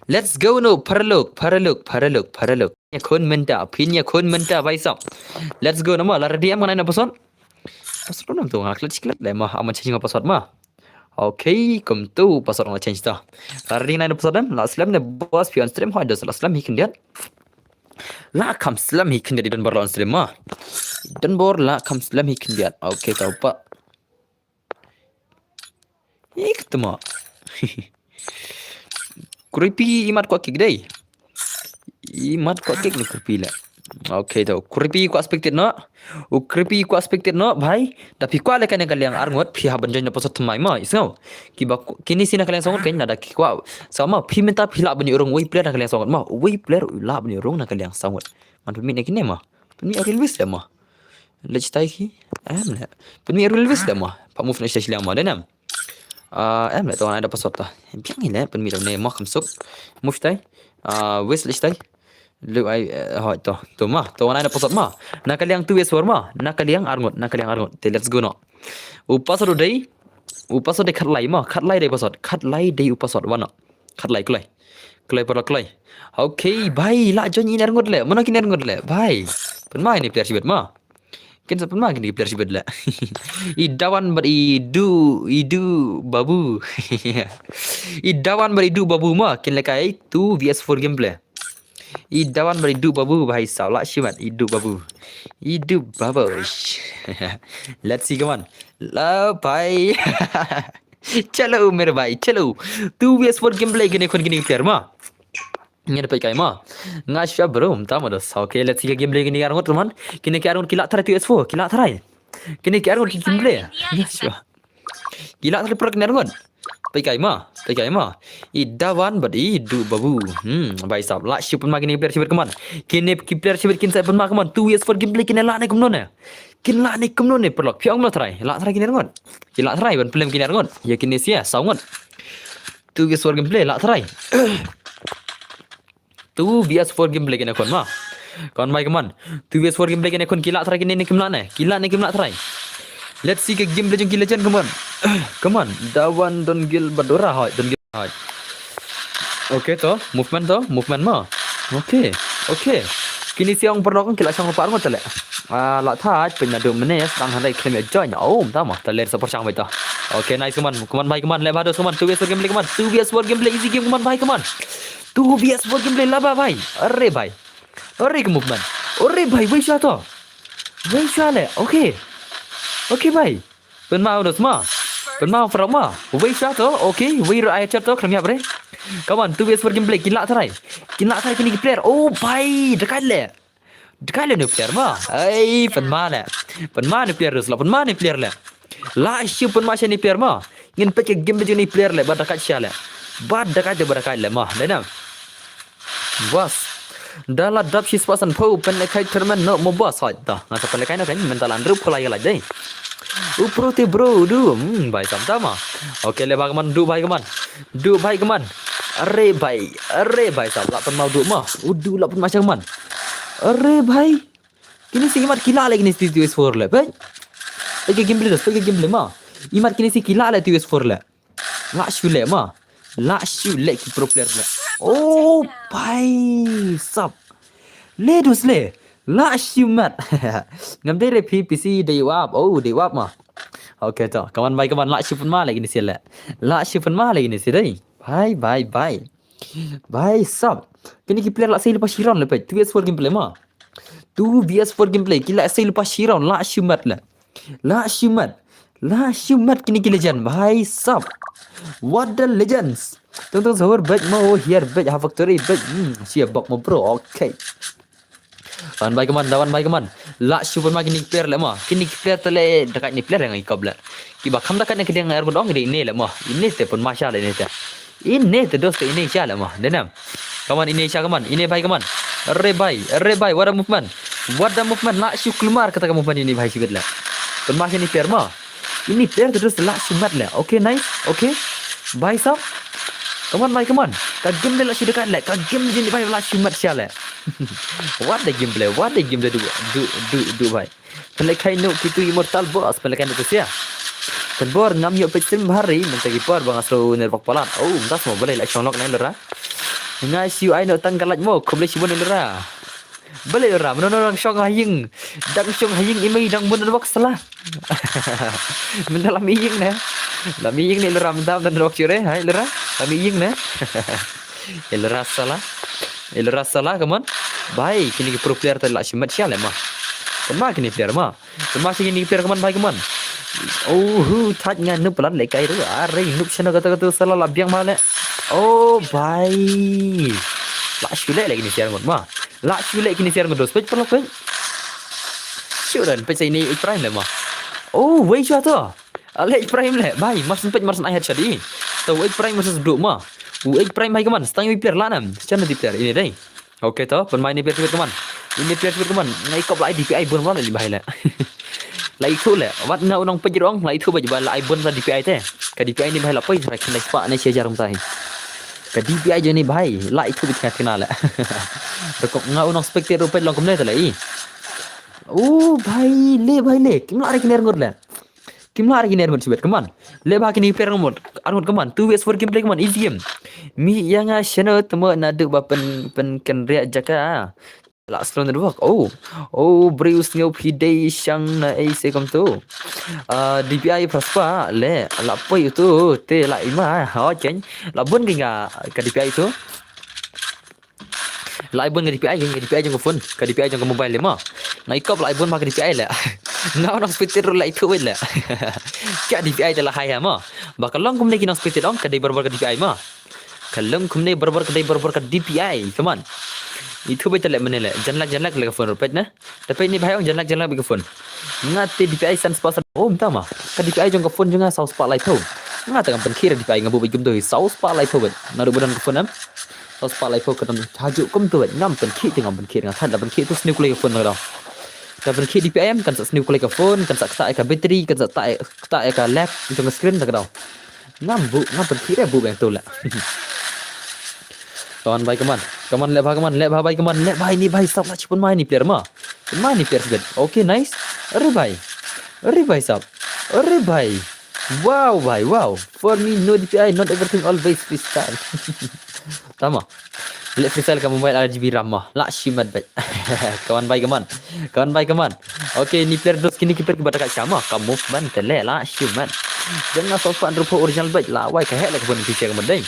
Let's go no paralok, paralok, paralok, paralok. Ya khun menta, pin ya khun menta bai sap. Let's go no ma. La ready am ngai na person. Password nam tu nga klet klet le ma aman change nga password ma. Okay, kum tu password nga change ta. Kar ding nai password nam la slem ne boss pi on stream hoi dos la slem hi khyndiat. La kam slem hi khyndiat i don bor la on stream ma. Don bor la kam slem hi khyndiat. Okay, tau pa. Ik tuma. Creepy imat kwa kik dei. Imat kwa kik ni creepy la. Okay to, u Creepy kwah spectate noh. U Creepy kwah spectate noh, bhai. Da phi kwah lehkai na ka liang arngut, phi hap ban join na password thymmai mo, i sngew. Kiba ku-, kine shi na ka liang saw ngut kein, lada ki kwah. Saw mo, phi mynta phi lah ban ïoh rung uwei player na ka liang saw ngut mo. Uwei player u lah ban ïoh rung na ka liang saw ngut. Ngan pynmih na kine mo. Pynmih arwei lwis leh mo. Leit shatai ki. Em leh. Pynmih arwei lwis leh mo. Pat move na shatai shi liang mo, dei ne em. Ah, em leh, to ngan ai da password to. Biang hi leh, pynmih da une mo, kham suk. Move shatai. Ah, wis leit shatai. Leit ai, eh, hoi to. To mo, to ngan ai da password mo. Na ka liang two vs four mo. Na ka liang arngut, na ka liang arngut. Te let's go noh. U password u dei. U password dei khatlai mo. Khatlai dei password. Khatlai dei u password, wan noh. Khatlai, kloi. Kloi, paralok, kloi. Okay, bhai, lah join ine arngut leh. Mano kine arngut leh, bhai. Pynma ine player shibit mo. Kin sa pynma kine player shibit leh. I Dawan bad i Du, i Du Babu. I Dawan bad i Du Babu mo, kin lehkai two vs four gameplay. I Dawan bad i Du Babu, bhai sab, lah shi mat, i Du Babu. I Du Babu. Let's see, come on. La bhai. Chalo mere bhai, chalo. Two vs four gameplay kine khun kine player mo. Ngi da peit kai mo. Nga shuwa bro, mynta mo dos. Okay, let's see ka gameplay kine ki arngut, teman. Kine ki arngut ki lah tharai two vs four, ki lah tharai. Kine ki arngut ki gameplay. Nga shuwa. Ki lah tharai paralok kine arngut. Peit kai mo, peit kai mo. I Dawan bad i Du Babu. Hmm, bhai sab. Lah shu pynma kine ki player shibit, come on. Kine ki player shibit kin sa pynma, come on. Two vs four gameplay kine lah ne kumno ne. Kin lah ne kumno ne paralok. Phi ong kumno tharai. Lah tharai kine arngut. Ki lah tharai ban pynlem kine arngut. Ïa kine shi saw ngut. Two vs four gameplay lah tharai. Two vs four gameplay kine khun mo. Come on bhai, come on. Two vs four gameplay kine khun, ki lah tharai kine ne kim lah ne. Ki lah ne kim lah tharai. Let's see ka gameplay jong ki legend, come on. Come on. Dawan, Don Gil bad Dora, hoi, Don Gil, hoi. Okay to, movement to, movement mo. Okay, okay. Kine shi ong paralok ki lah shong lypa arngut te leh. Ah, lah thait, pynna du mane, sdang hynrei khlem ïa join. Oh, mynta mo, te leh sa pyrshang beit to. Okay, nice, come on, come on bhai, come on, leh bha dos, come on, two vs four gameplay, come on, two vs four gameplay, easy game, come on bhai, come on. Two vs four gameplay, lah bha bhai. Are bhai. Are ka movement. Are bhai, wei shuwa to. Wei shuwa leh, okay. Okay bhai. Pynma u dos mo. Pynma u paralok mo. Wei shuwa to, okay, wei ruh ai chap to, khlem ïap re. Come on, two vs four gameplay, ki lah tharai. Ki lah tharai kine ki player. Oh bhai, dakaid leh. Dakaid leh ne player mo. Ai, pynma leh. Pynma ne player dos, lah pynma ne player leh. Lah shu pynma sha ne player mo. Ngin peit ka game jong ne player leh, ba dakaid sha leh. Ba dakaid te ba dakaid leh mo. Dei ne. Boss. Da la dap shi spah san phew, pynlehkai tournament noh mo boss, hoi. Da, nga sa pynlehkai noh kein, mynta la hynriew phew lai ka lait dei. U pro te bro, u Du, hmm, bhai sam ta mo. Okay, leh bha ka mon, Du bhai ka mon. Du bhai ka mon. Are bhai, are bhai sam, lah pynma u Du mo. U Du lah pynma sha ka mon. Are bhai. Kine shi imat ki lah leh kine shi two vs four leh, bhai. Peit ka gameplay dos, peit ka gameplay mo. Imat kine shi ki lah leh two vs four leh. Lah shu leh mo. Lah shu leh ki pro player leh. Oh, bhai sab. Leh dos leh. Lah shu mat. Ngam dei re phi, P C dei wap. Oh, dei wap mo. Okay to. Come on bhai, come on. Lah shu pynma leh kine shi leh. Lah shu pynma leh kine shi dei. Bhai, bhai, bhai. Bhai sab. Kine ki player lah sei lypa shi round leh peit. Two vs four gameplay mo. Two vs four gameplay. Ki lah sei lypa shi round. Lah shu mat leh. Lah shu mat. Lah shu mat kine ki legend. Bhai sab. What the legends. Tong tong sahur bad mo, here bad, ha factory bad. Hmm, sia bok mo bro. Okay. Wan bhai ka mon, da wan bhai ka mon. Lah shu pynma kine ki player leh mo. Kine ki player te leh dakaid ne player ïa i kop leh. Kiba kham dakaid ne ki dang er bad ong dei ine leh mo. Ine te pynma sha leh ine te. Ine te dos te ine sha leh mo. Dei ne. Come on, ine sha, come on. Ine bhai, come on. Are bhai, are bhai, what a movement. What a movement. Lah shu kulmar kata ka movement ine bhai shibit leh. Pynma sha ine player mo. Ine player te dos lah shu mat leh. Okay, nice. Okay. Bhai sab. Come on bhai, come on. Ka game leh lah shu dakaid leh. Ka game jong ine bhai lah shu mat sha leh. What the gameplay, what the gameplay, Du, Du, Du, Du bhai. Pynlehkai noh kitu Immortal boss, pynlehkai noh tu sia. Tang bor ngam ïoh peit stream bha re, mynta ki por ba nga slow network palat. Oh, mynta mo balei lah shong lok ne lura. Nga shu ai noh tang ka lait mo, khublei shibun ne lura. Balei lura, mynno nang shong ha ïing. Dang shong ha ïing i mei dang bun network sala. Mynta la mih ïing ne. La mih ïing ne lura mynta network shu re, hai lura. La mih ïing ne. I lura sala. I lura sala, come on. Bhai, kine ki pro player te lah shu mat sha leh mo. Pynma kine player mo. Pynma sha kine ki player, come on bhai, come on. Oh, hu, thait nga noob palat lehkai ruh. Are noob shano kata kata sala la biang bha leh. Oh bhai. Lah shu leh leh kine ki player mo. La shu leh kine ki arngut dos, peit paralok peit. Shu ran peit sa ine u H Prime leh mo. Oh, wei shuwa to. Ale u H Prime leh, bhai, mar syn peit mar syn ai headshot i. To u H Prime mar syn sduk mo. U H Prime bhai ka mon, stang ïa u player la nam. Shan na di player ine dei. Okay to, pynmai ine player shibit ka mon. Ine player shibit ka mon. Nga i kop la ai D P I bun mo la li bhai leh. La ithuh leh, wat nga u nongpeit ruh ong, la ithuh beit ba la ai bun sa D P I te. Ka D P I ne bhai la poi sa khyndai spah ne shi hajar kumta hi. Ka D P I jong ne bhai, la ithuh beit khyndai khyndai leh. Rukom nga u nong spectate ruh peit long kumne te leh i. Oh bhai le, bhai le, kim lah re kine arngut leh. Kim lah re kine arngut shibit, come on. Leh bha kine player arngut, arngut, come on. Two versus four gameplay, come on, easy game. Mih ïa nga shano temo naduh ba pyn, pynkynriah jaka. La slow network. Oh. Oh, briew sngew phi dei shang na ei se kumto. Ah, D P I phra spah leh la poi uto te la i ma. Ha chen. La bun ki nga ka D P I uto. La i bun ka D P I, ka D P I jong ka phone, ka D P I jong ka mobile leh mo. Nga i kop la i bun ma ka D P I leh. Nga u nong spectate ruh la ithuh beit leh. Ka D P I te la high ha mo. Ba ka long kumne ki nong spectate ong ka dei barabor ka D P I mo. Ka long kumne barabor ka dei barabor ka D P I, come on. Ithuh beit te leh mynne leh, jan lag jan lag leh ka phone ruh peit ne. Te peit ne bhai ong jan lag jan lag beit ka phone. Nga te D P I san spah san, oh mynta ma. Ka D P I jong ka phone jong nga saw spah laiphew. Nga te ngam pynkhih re D P I nga buh beit kumto hi saw spah laiphew beit. Naduh ba don ka phone em. Saw spah laiphew ka don hajuh kumto beit. Ngam pynkhih te ngam pynkhih nga khat da pynkhih to sniew kloi ka phone ka dau. Da pynkhih D P I em kan sa sniew kloi ka phone, kan sa ktah ïa ka battery, kan sa ktah ïa ka led jong ka screen da ka dau. Ngam buh, ngam pynkhih re buh beit to leh. Come on bhai, come on. Come on, leh bha, come on, leh bha bhai, come on, leh bha ine bhai, sap la shu pynmai ine player mo. Pynmai ine player shibit. Okay, nice. Are bhai. Are bhai sap. Are bhai. Wow bhai, wow. For me, no D P I, not everything, always freestyle. Tama. Leh freestyle ka mobile ar G B RAM mo. La shimet bhai. Come on bhai, come on. Come on bhai, come on. Okay, ine player dos kine ki player kiba da ka shah mo. Ka movement te leh la shimet. Jong nga saw spah hynriewphew original bhai. La wai ka heh leh ka phone phi check mo dei.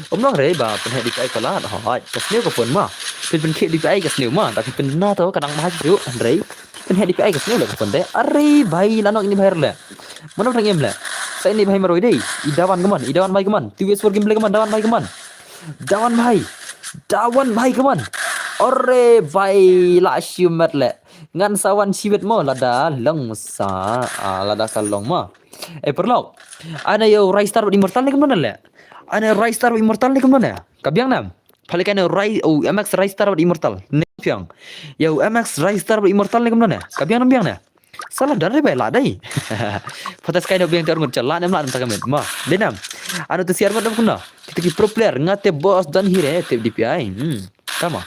Um long re ba pynheh D P I palat, hooid, ka sniew ka phone mo. Phin pynkhih D P I ka sniew mo, da phin pynna to ka dang bha shuh, hynrei pynheh D P I ka sniew leh ka phone te. Are bhai, la nok ine bhai leh. Mano dang im leh. Sa ine bhai marwei dei. I Dawan ka mon, i Dawan bhai ka mon. Two versus four gameplay ka mon, Dawan bhai ka mon. Dawan bhai. Dawan bhai ka mon. Are bhai, la shimet leh. Ngan sa wan shibit mo lada long sa, ah, lada ka long mo. Eh, paralok. Ane ïa u Ristar bad Immortal ne kumno leh? Ane Ristar bad Immortal ne kumno ne? Ka biang ne? Pha leh kane Rai, u M X Ristar bad Immortal. Ne biang. Ïa u M X Ristar bad Immortal ne kumno ne? Ka biang ne biang ne? Sala dang re bha la dei. Pha te skai ne biang te arngut cha la ne em la ne em ta ka met. Ma, dei ne em. Ane te siar bad kumno. Kita ki pro player nga te boss don hi re te D P I. Hmm. Tama.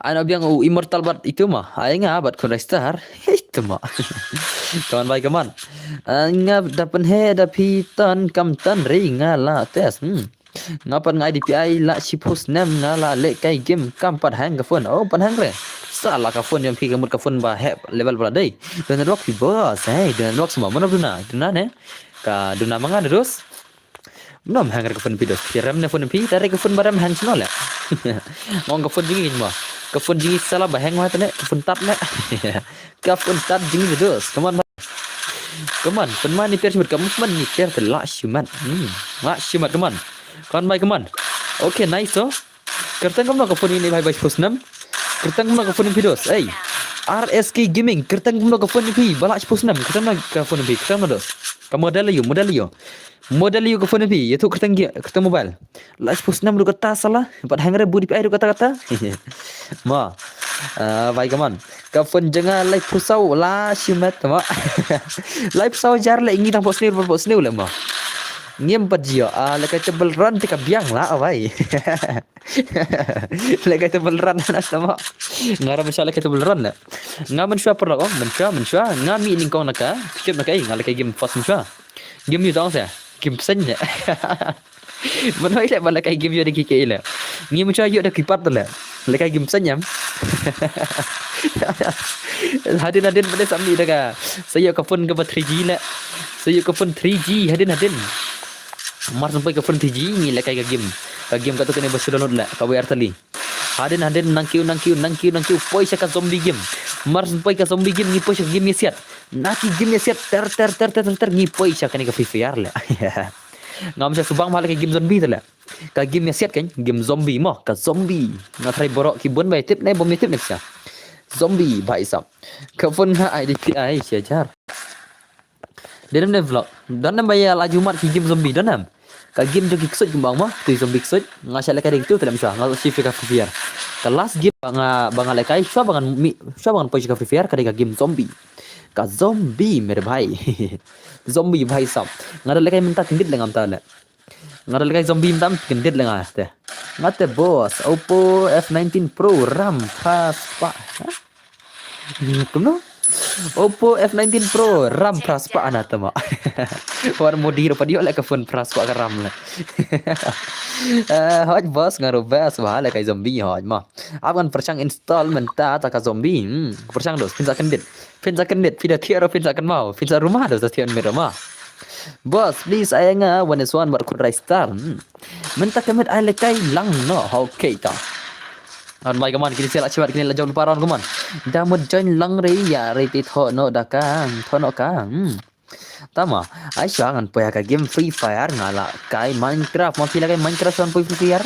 Ane biang u Immortal bad itu mo. Ai nga bad khun Ristar. Itu mo. Come on bhai, come on. Ah, nga da pynheh da phi ton kam ton re nga la test. Hmm. Nga pat nga ai D P I la shiphew snem nga la leh kai game kam pat hang ka phone. Oh, pat hang re. Sala ka phone jong phi ka mut ka phone ba heh level ba la dei. Duna network phi boss, hey, duna network sma. Mano duna? Duna ne? Ka duna ma nga ne dos. Mano em hang re ka phone phi dos. Phi rem ne phone phi, tare ka phone ba rem hang sno leh. Ngong ka phone jong ngi mo. Ka phone jong ngi sala ba hang ma tane, ka phone tat ne. Ka phone tat jong ngi dos. Come on. Come on, pynmai ine player shimet, ka movement ine player te la shimet. Hmm, la shimet, come on. Come on bhai, come on. Okay, nice to. Kyrteng kumno ka phone ine bhai ba shiphew snem. Kyrteng kumno ka phone phi dos. Ei. R S K Gaming, kyrteng kumno ka phone phi ba la shiphew snem. Kyrteng kumno ka phone phi, kyrteng kumno dos. Ka model ïa u, model ïa u. Model ïa u ka phone phi, ïathuh kyrteng ki, kyrteng mobile. La shiphew snem ruh kata sala, bad hang re bud phi ai ruh kata kata. Ma. Ah, bhai, come on. Ka phone jong nga laiphew saw la shimet mo. Laiphew saw hajar leh ngi tang pok sniew, pok sniew leh mo. Ngim pat jia, ah, leh ka table run te ka biang la, ah, bhai. Leh ka table run na mo. Nga ra mynshuwa leh ka table run na. Nga mynshuwa paralok, oh, mynshuwa, mynshuwa. Nga mih nyngkong na ka, kip na ka, eh, nga leh ka game first mynshuwa. Game ïa u dang se, game pynsan ne. Mano i leh ba leh kai game ïoh da ki kei leh. Ngi mynshuwa ïoh da ki pat leh. Leh kai game pynsan em. Hadien hadien ba dei sa mih da ka. Sa ïoh ka phone kaba three G leh. Sa ïoh ka phone three G hadien hadien. Mar syn poi ka phone three G ngi leh kai ka game. Ka game katu kane ba shu download leh ka wer tali. Hadien hadien nang kiew nang kiew nang kiew nang kiew poi sha ka zombie game. Mar syn poi ka zombie game ngi poi sha ka game ïasiat. Na ki game ïasiat ter ter ter ter ter ter ngi poi sha kane ka Free Fire leh. Ngam sha subang bha leh ka game zombie te leh. Ka game ïa siat kan, game zombie mo, ka zombie. Nga tharai baroh ki bun ba ïa tip ne bym ïa tip ne sha. Zombie bhai sab. Ka phone ha ai di ai sha jar. Dei nam ne vlog. Don nam ba ïa la ju mat ki game zombie don nam. Ka game jong ki ksuid kumba ong mo, tu zombie ksuid. Nga shah lehkai dei tu te lem sha. Nga shi fika fiar. Ka last game ba nga ba nga lehkai sha ba ngan mi sha ba ngan poi shi ka Free Fire ka dei ka game zombie. Ka zombie mere bhai. Zombie bhai sab. Nga da lehkai mynta kyndit le ngam ta le. Nga da lehkai zombie mynta kyndit le nga te. Nga te boss, Oppo F nineteen Pro RAM phra spah. Ha? Kumno? Oppo F nineteen Pro RAM phra spah na tama. War modi ro padio le ka phone phra spah ka RAM le. Eh, hoj boss nga ro best ba le kai zombie hoj ma. Ap ngan pyrshang install mynta ta ka zombie. Hmm, pyrshang dos phin sa kyndit. Phin sa kyndit, phi da thiah ro phin sa kynmaw. Phin sa ruma dos sa thiah mir ma. Boss, please ai nga one is one wat khut rai star. Hmm. Mynta ka met ai lehkai lang no. Okay ta. An bai kaman kini sel achibat kini la jom paron kaman. Da mut join lang re ya re ti tho no da ka. Tho no ka. Hmm. Tama, ai sha ngan poi ha ka game Free Fire nga la kai Minecraft, ma phi la kai Minecraft shan poi Free Fire.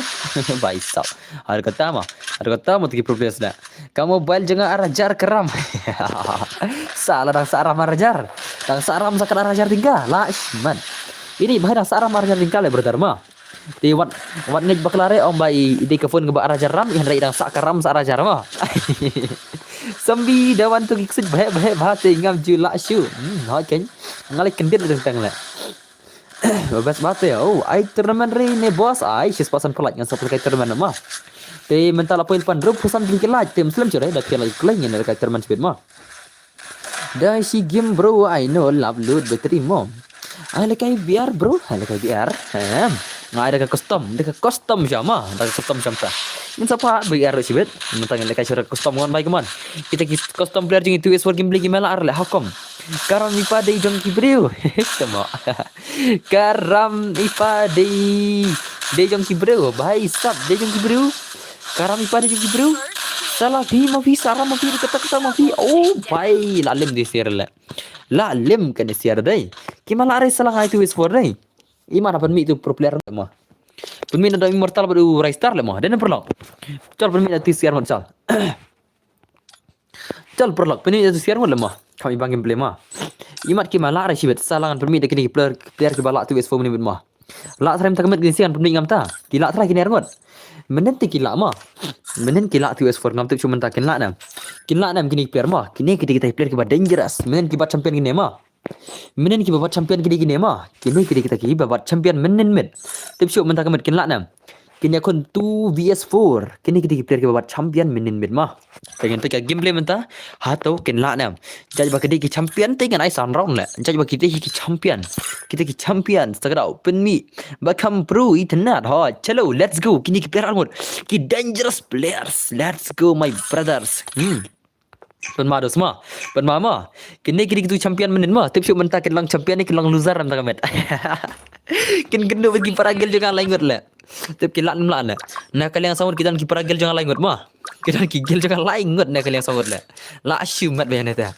Bhai sab. Har ka tama, har ka tama tu ki pro players da. Ka mobile jong nga ar hajar ka RAM. Sa la dang sa RAM ar hajar. Dang sa RAM sa ka ar hajar tyngka. La ish man. Ini bhai dang sa RAM ar hajar tyngka le brother ma. Te wat wat ngeit bakla re ong ba i dei ka phone kaba ar hajar RAM, i hynrei dang sa ka RAM sa ar hajar ma. Zombie da wan tu ki ksuid bheh bheh bha te ngam ju lah shu. Hmm, hoi keng. Nga leh kyndit le teng le. Best ba te. Oh, ai tournament re ne boss ai shi spah san phew lait ngan sa phew kai tournament ma. Te mynta la poi pan rup phew san ki lait te Muslim chore da phi lait kleng ne kai tournament speed ma. Da shi game bro, ai no lap load battery mo. Ai lehkai biar bro, ai lehkai biar. Em. Nga ai da ka custom, da ka custom sha ma, da ka custom sha ta. Ngin sa pat biar shibit. Mynta ngin lehkai sha custom ngan bai kaman. Kita ki custom player jong i tu is working play ki mela ar le hakom. Karam i pa dei jong ki briew. Sama. Karam i pa dei dei jong ki briew. Bhai sab dei jong ki briew. Karam i pa dei jong ki briew. Sala phi ma phi sara ma phi kata kata ma phi. Oh bhai la lem di sir le. La lem kane siar dei. Ki mala re sala ngai tu is for dei. Ima na pynmih tu pro player ma. Pynmih na da Immortal bad u Ristar le ma. Dei na pyrlok. Chal pynmih na tu siar ma chal. Chal pyrlok pynmih na tu siar ma le ma. Kam i bang gameplay ma. Imat ki mala re shibit sala ngan pynmih da kini ki player player ki bala tu is for minute ma. Lah trai mynta ka met kine sian pynmih ngam ta. Ki lah trai kine arngut. Mynnin te ki lah ma. Mynnin ki lah tu is for ngam tip shu mynta kin lah nam. Kin lah nam kine ki player ma. Kine ki dei kita ki player kiba dangerous. Mynnin kiba champion kine ma. Mynnin kiba bat champion kine kine ma. Kine ki dei kita kiba bat champion mynnin met. Tip shu mynta ka met kin lah nam. Kine khun two V S four. Kine ki dei ki player kiba bat champion mynnin met ma. Te ngin peit ka gameplay mynta. Hato kin lah nam. Judge ba ki dei ki champion te ngan ai san round le. Judge ba ki dei ki champion. Ki dei ki champion. Sa ka dau pynmih. Ba kham pro i tynat ho. Chalo, let's go. Kine ki player arngut. Ki dangerous players. Let's go my brothers. Hmm. Pynma dos ma. Pynma ma. Kine ki dei ki tu champion mynnin ma. Tip shu mynta kin long champion ne kin long loser mynta ka met. Kin kynduh bad ki paragel jong nga lai ngut le. Tip ki lah nym lah ne. Na ka liang sangut ki don ki paragel jong nga lai ngut ma. Ki don ki gel jong nga lai ngut na ka liang sangut le. Lah shu mat bad ne ta.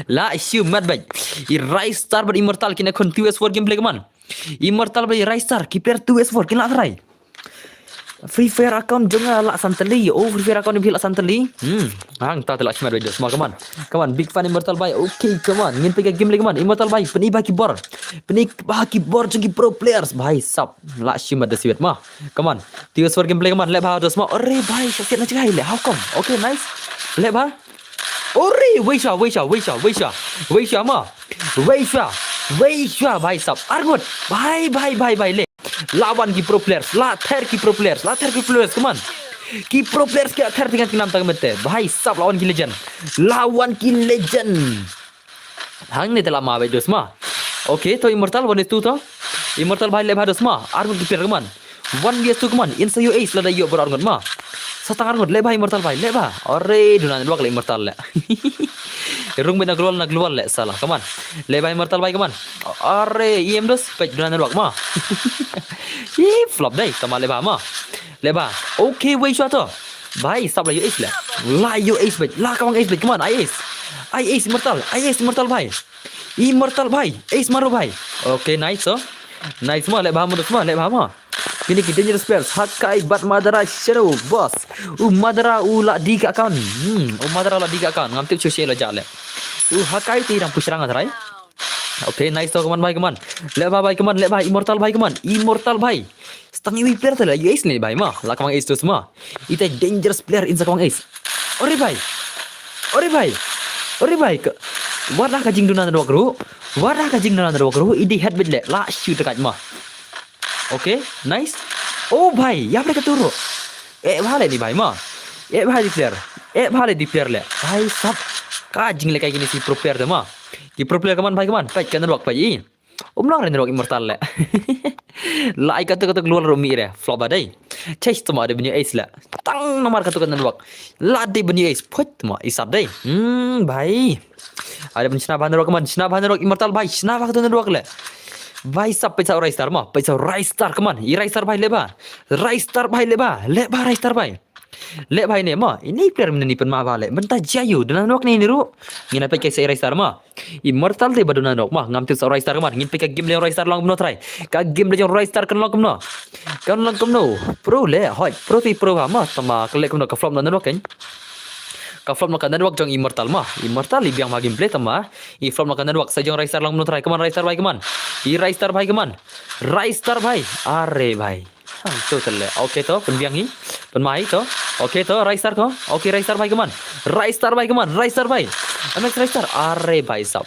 Lah shu mat bad. I Ristar bad Immortal kine khun two S four gameplay kaman. Immortal bad i Ristar ki player two S four kin lah trai. Free Fire account jong nga lah san tylli. Oh Free Fire account jong phi lah san tylli. Hmm. Hang ta te lah shu mat bad dos ma kaman. Kaman big fan Immortal bhai. Okay kaman. Ngin peit ka gameplay kaman. Immortal bhai. Pyni ba ki bor. Pyni ba ki bor jong ki pro players bhai sab. Lah shu mat da sibet ma. Come on. Tiwa sword gameplay come on. Leh bha dos ma. Ore bhai, sa siat na jngai leh. How come? Okay, nice. Leh bha. Ore, wei sha, wei sha, wei sha, wei sha. Wei sha ma. Wei sha. Wei sha bhai sab. Arngut. Bhai, bhai, bhai, bhai leh. Lawan ki pro players. La ther ki pro players. La ther ki pro players. Come on. Ki pro players ki la ther tyngan tynam tang mete. Bhai sab lawan ki legend. Lawan ki legend. Hangne te la ma bhai dos ma. Okay, to Immortal one is two to. Immortal bhai leh bha dos ma. Arngut ki player come on. One V S two come on. Insa yo ace lada yo bor arngut ma. Sa tang arngut leh bha Immortal bhai leh bha. Ore duna network leh Immortal leh. Rung bad na global na global leh sala. Come on. Leh bha Immortal bhai come on. Ore E M dos peit duna network ma. Ih flop dei tama leh bha ma. Leh bha. Okay, wei sha to. Bhai, sab la yo ace leh. La yo ace bhai. La kawang ace bhai. Come on, ai ace. Ai ace Immortal. Ai ace Immortal bhai. Immortal bhai. Ace maro bhai. Okay, nice so. Nice ma, leh bha ma dos ma, leh bha ma. Kine ki dangerous players, Hakai bad Madara, shano, boss. U Madara u la die ka account. Hmm, u Madara la die ka account. Ngam tip shuh shuh la jah leh. U Hakai te dang push rank trai. Okay, nice to, come on bhai, come on. Leh bha bhai, come on, leh bha, Immortal bhai, come on. Immortal bhai. Sa tang iwei player te leh, ace ne bhai ma. La kawang ace to ma. Ita dangerous player in sa kawang ace. Ore bhai. Ore bhai. Ore bhai. Ka, wat la ka jingduna network ruh. Wat la ka jingduna network ruh. I die head bit leh. La shoot ka ma. Okay, nice. Oh bhai, ïa bhai ka turu. Eh bhai leh ni bhai ma. Eh bhai di player. Eh bhai leh di player leh. Bhai sab. Ka jingleh kai kine si pro player te ma. Ki pro player, come on bhai, come on. Peit ka network peit i. Um long re network Immortal leh. La ai kato kato global ruh mih re. Flop ba dei. Chase to ma dei ban ïoh ace leh. Tang namar kato ka network. La dei ban ïoh ace. Phoit to ma i sab dei. Hmm bhai. Ai ban shna bha network, come on. Shna bha network Immortal bhai. Shna bha kato network leh. Bhai sab, peit sa u Ristar ma. Peit sa u Ristar, come on. I Ristar bhai leh bha. Ristar bhai leh bha. Leh bha Ristar bhai. Leh bha ine ma. Ine player mynne pynma bha leh. Mynta jia ïoh. Duna network ne ine ruh. Ngin ïa peit kai sa i Ristar ma. Immortal te ba duna network ma. Ngam tip sa u Ristar, come on. Ngin peit ka game leh u Ristar long kumno trai. Ka game leh u Ristar kan long kumno. Kan long kumno. Pro leh. Hoi. Pro te pro bha ma. Tama ka leh kumno, ka flop na network kan. Ka flop na ka network jong Immortal ma. Immortal i biang ma gameplay tama. I flop na ka network, sa jong Ristar long kumno trai. Come on Ristar bhai, come on. I Ristar bhai, come on. Ristar bhai. Are bhai. Hang to te leh. Okay to, pynbiang hi. Pynma hi to. Okay to, Ristar ko. Okay, Ristar bhai, come on. Ristar bhai, come on. Ristar bhai. M X Ristar. Are bhai sab.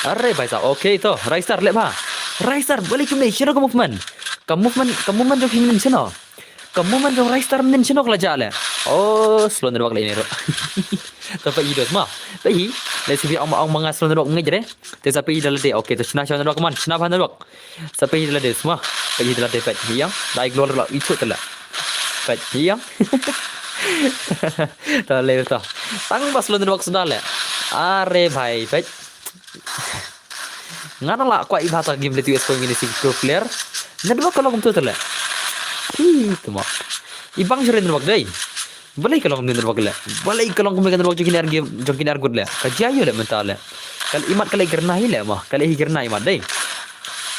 Are bhai sab. Okay to, Ristar leh bha. Ristar, balei kumne, shano ka movement. Ka movement, ka movement jong phi mynnin shano. Ka movement jong Ristar mynnin shano ka la jah leh. Oh, slow network leh ine ruh. To peit hi dos ma. Peit hi. Leh sibit ong ma, ong ma nga slow network ngeit re. Te sa peit hi da lade. Okay, to shna shna network, come on. Shna bha network. Sa peit hi da lade sma. Peit hi da lade, peit hi ïa. Dai glor la ithuh te leh. Peit hi ïa. To leh to. Tang ba slow network suda leh. Are bhai, peit. Nga nang la kwah i bha ta game leh tu es ko ngin isi pro player. Network ka long kumto te leh. Hi, to ma. I bang shuh re network dei. Balei ka long kumne network leh. Balei ka long kumne ka network jong kine ar game, jong kine ar gut leh. Ka jia ïoh leh mynta leh. Ka leh imat, ka leh girna hi leh ma. Ka leh hi girna imat dei.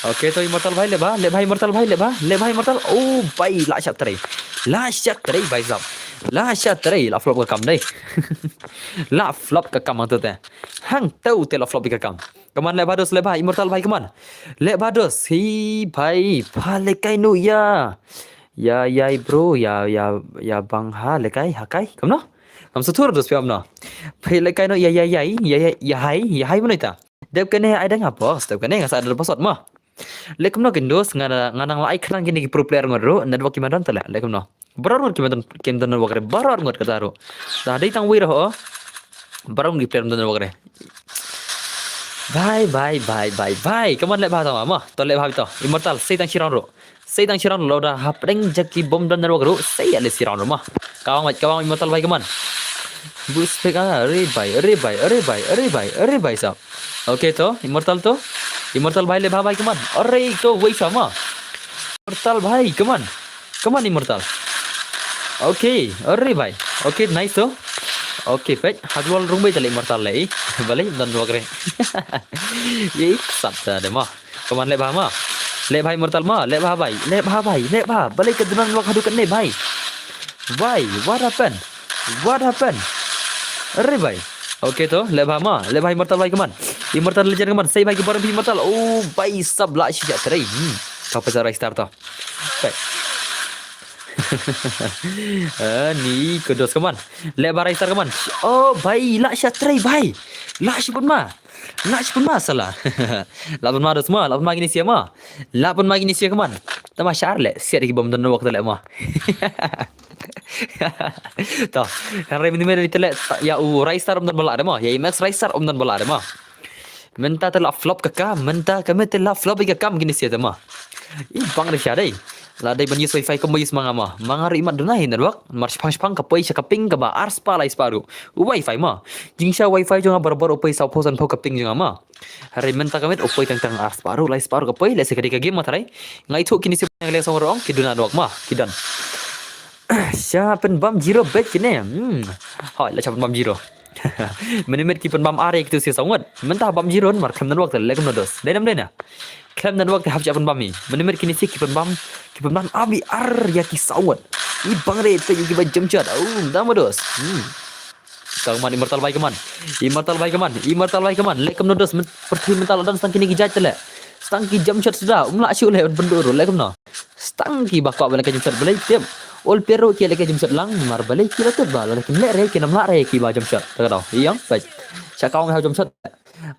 Okay to Immortal bhai leh bha, leh bha Immortal bhai, leh bha, leh bha Immortal. Oh bhai, la sha trei. La sha trei bhai sab. La sha trei, la flop ka kam dei. La flop ka kam hangto te. Hangto te la flop ka kam. Come on, leh bha dos, leh bha Immortal bhai, come on. Leh bha dos, hi bhai, pha leh kai nu ïa. Ïa, ïa, bro, ïa, ïa, ïa bang ha, leh kai, ha kai, come no. Kam sutur dos phi am no. Phi leh kai nu ïa, ïa, ïa, ïa, ïa, ïa hai, ïa hai mynta. Dep kane ai dang ha boss, dep kane nga sa dep boss ma. Leh kumno kin dos, nga na, nga nang la ai khnang kine ki pro player ngut ruh, network ki ma don te leh, leh kumno. Baroh ngut ki ma don, kim don network re, baroh ngut kata ruh. Da dei tang wei ruh, oh. Baroh ngut ki player don network re. Bhai, bhai, bhai, bhai, bhai. Come on leh bha tang ma. To leh bha to. Immortal, sei tang shi round ruh. Sei tang shi round ruh, lada hapdeng jong ki bym don network ruh, sei ïa leh shi round ruh ma. Kawang, kawang Immortal bhai, come on. Boost pick, ah, re bhai, re bhai, re bhai, re bhai, re bhai sab. Okay to, Immortal to. Immortal bhai leh bha bhai, come on. Are to, wei sa ma. Immortal bhai, come on. Come on Immortal. Okay, are bhai. Okay, nice to. Okay, peit. Ha global rung bhai te leh Immortal leh. Balei don network re. Ye, sab ta de ma. Come on, leh bha ma. Leh bha Immortal ma, leh bha bhai. Leh bha bhai, leh bha. Balei ka duna network haduh katne bhai. Bhai, what happened? What happened? Are bhai. Okay to, leh bha ma, leh bha Immortal bhai, come on. Immortal legend, come on. Sei bhai ki barim Immortal. Oh bhai sab, la shi sha trei. Hmm. Ka pasa Ristar to. Bhai. Ah, ni kudos, come on. Leh bha Ristar, come on. Oh bhai, la sha trei bhai. La shi pun ma. La shi pun ma sala. La pun ma dos ma, la pun ma kine sia ma. La pun ma kine sia, come on. Tama shar leh, sia dei ki bym don network te leh ma. To, kan re mini mini te leh, ïa u Ristar um don ba lah de ma. Ïa i Max Ristar um don ba lah de ma. Mynta te la flop ka kam, mynta ka mynta te la flop ka kam kine sia te ma. I bang re sha dei. La dei ban use wifi kumba use ma nga ma. Ma nga ruh imat duna hi network. Mar shipang shipang ka poi sha ka ping kaba ar spah lai spah ruh. U wifi ma. Jingshai wifi jong nga barabor u poi saw phew san phew ka ping jong nga ma. Hynrei mynta ka miet u poi tang tang ar spah ruh lai spah ruh ka poi, lehse ka dei ka game ma tharai. Nga ithuh kine sibun nga leh song ruh ong ki duna network ma, ki don. Sha pynbam zero bet kine. Hmm. Hoi, la sha pynbam zero. Mynne miet ki pynbam ar ïa kitu shisha ngut. Mynta bam zero mar khlem network te leh kumno dos. Dei nam dei na. Khlem network te hap shah pynbam hi. Mynne mynne kine shi ki pynbam, ki pynbam abi ar ïa ki saw ngut. I bang re te ïa ki ba jump shot. Oh, mynta ma dos. Hmm. Ka man Immortal bai ka man. Immortal bai ka man. Immortal bai ka man. Leh kumno dos, pyrthei mynta la don stang kine ki jait te leh. Stang ki jump shot suda. Um lah shuh leh ban pynduh ruh, leh kumno. Stang ki ba kwah ban leh ka jump shot, balei tip. Ol Pero ki leh ka jump shot lang, mar balei ki la tip ba la kim leh re, kim lah re ki ba jump shot. Ta ka daw. Ïang, bait. Sha ka ong ha jump shot.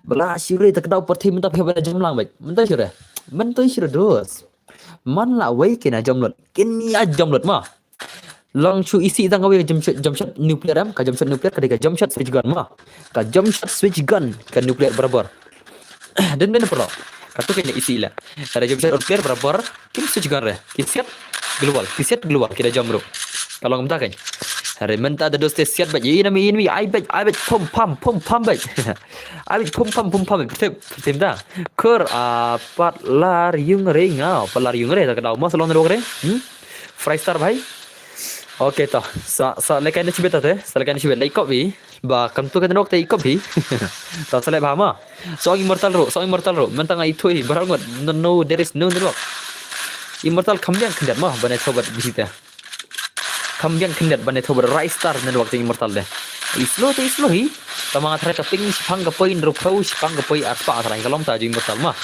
Ba lah shuh re, ta ka daw pyrthei mynta phi ba jump lang, bait. Mynta shuh re. Mynta shuh re dos. Man la wei kine jump lut. Kine jump lut ma. Long shu isi tang kawei ka jump shot, jump shot nuclear em, ka jump shot nuclear, ka dei ka jump shot switch gun ma. Ka jump shot switch gun, ka nuclear barabar. Den den pyrlo. Katu kine isi la. Ka dei jump shot nuclear barabar, kim switch gun re. Ki siat global, ki siat global, ki da jump ruh. Ka long kumta kan. Hare mynta da dos te siat bait, ina mi, ina mi, ai bait, ai bait, pum pam, pum pam bait. Ai bait, pum pam, pum pam bait, pyrthei, pyrthei mynta. Kur, ah, pat lar yung re nga, pat lar yung re, ta ka daw ma sa long network re. Hmm? Fry star bhai. Okay to. Sa, sa leh kai na shibit te, sa leh kai na shibit. Leh kop hi. Ba kam tu ka network te i kop hi. To sa leh bha ma. Sa ong Immortal ruh, sa ong Immortal ruh. Mynta nga ithuh hi, barang ngut. No, no, there is no network. Immortal kham biang khyndiat ma, ban ïathuh bad bisi te. Kham biang khyndiat ban ïathuh bad Rai Star network jong Immortal de. I slow te i slow hi. Tangba nga tharai ka ping shipang ka poi hynriewphew, shipang ka poi arspah nga tharai ka long ta jong Immortal ma.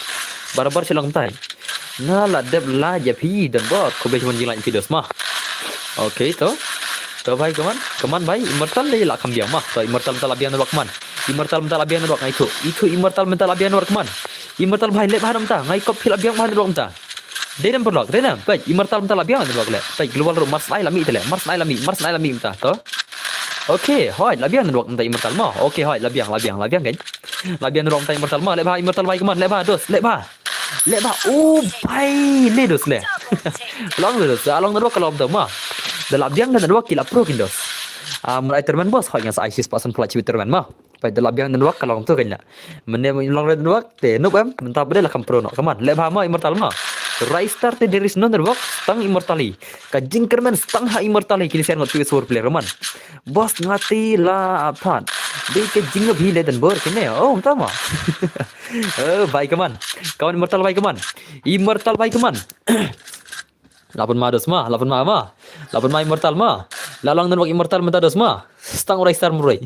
Barabar shu long kumta hi. Nga la dep la ïa phi don bor, khublei shibun jingla ïa phi dos ma. Okay to. To bhai, kaman, kaman bhai, Immortal dei la kham biang ma. To Immortal mynta la biang network kaman. Immortal mynta la biang network, nga ithuh. Ithuh Immortal mynta la biang network kaman. Immortal bhai, leh bha mynta, nga i kop phi la biang bha network mynta. Dei dem pyrlok, dei dem. Peit, Immortal mynta la biang network leh. Peit, Global ruh mar snai la mih te leh, mar snai la mih, mar snai la mih mynta. To. Okay, hoi, la biang network mynta Immortal ma. Okay, hoi, la biang, la biang, la biang kan. La biang network mynta Immortal ma, leh bha Immortal bhai kaman, leh bha dos, leh bha. Leh bha, oh bhai, leh dos leh. Long dos, ah, long network ka long to ma. Da la biang da network ki la pro kin dos. Ah, mut ai tournament boss, hoi ngan sa ai shi spah san phew shibit tournament ma. Peit da la biang network ka long to kan la. Mynne long red network te nop em, mynta bad la kham pro noh. Kaman, leh bha ma Immortal ma. Rai Star te there is no network, stang Immortal hi. Ka jingkyrmen stang ha Immortal hi, ki lynsiar ngut two versus four player kaman. Boss nga te la phan. Dei ka jingngop hi leh don bor kine. Oh, mynta ma. Oh, bhai kaman. Kaman Immortal bhai kaman. Immortal bhai kaman. La pynma dos ma, la pynma ma. La pynma Immortal ma. La long network Immortal mynta dos ma. Stang u Rai Star mroi.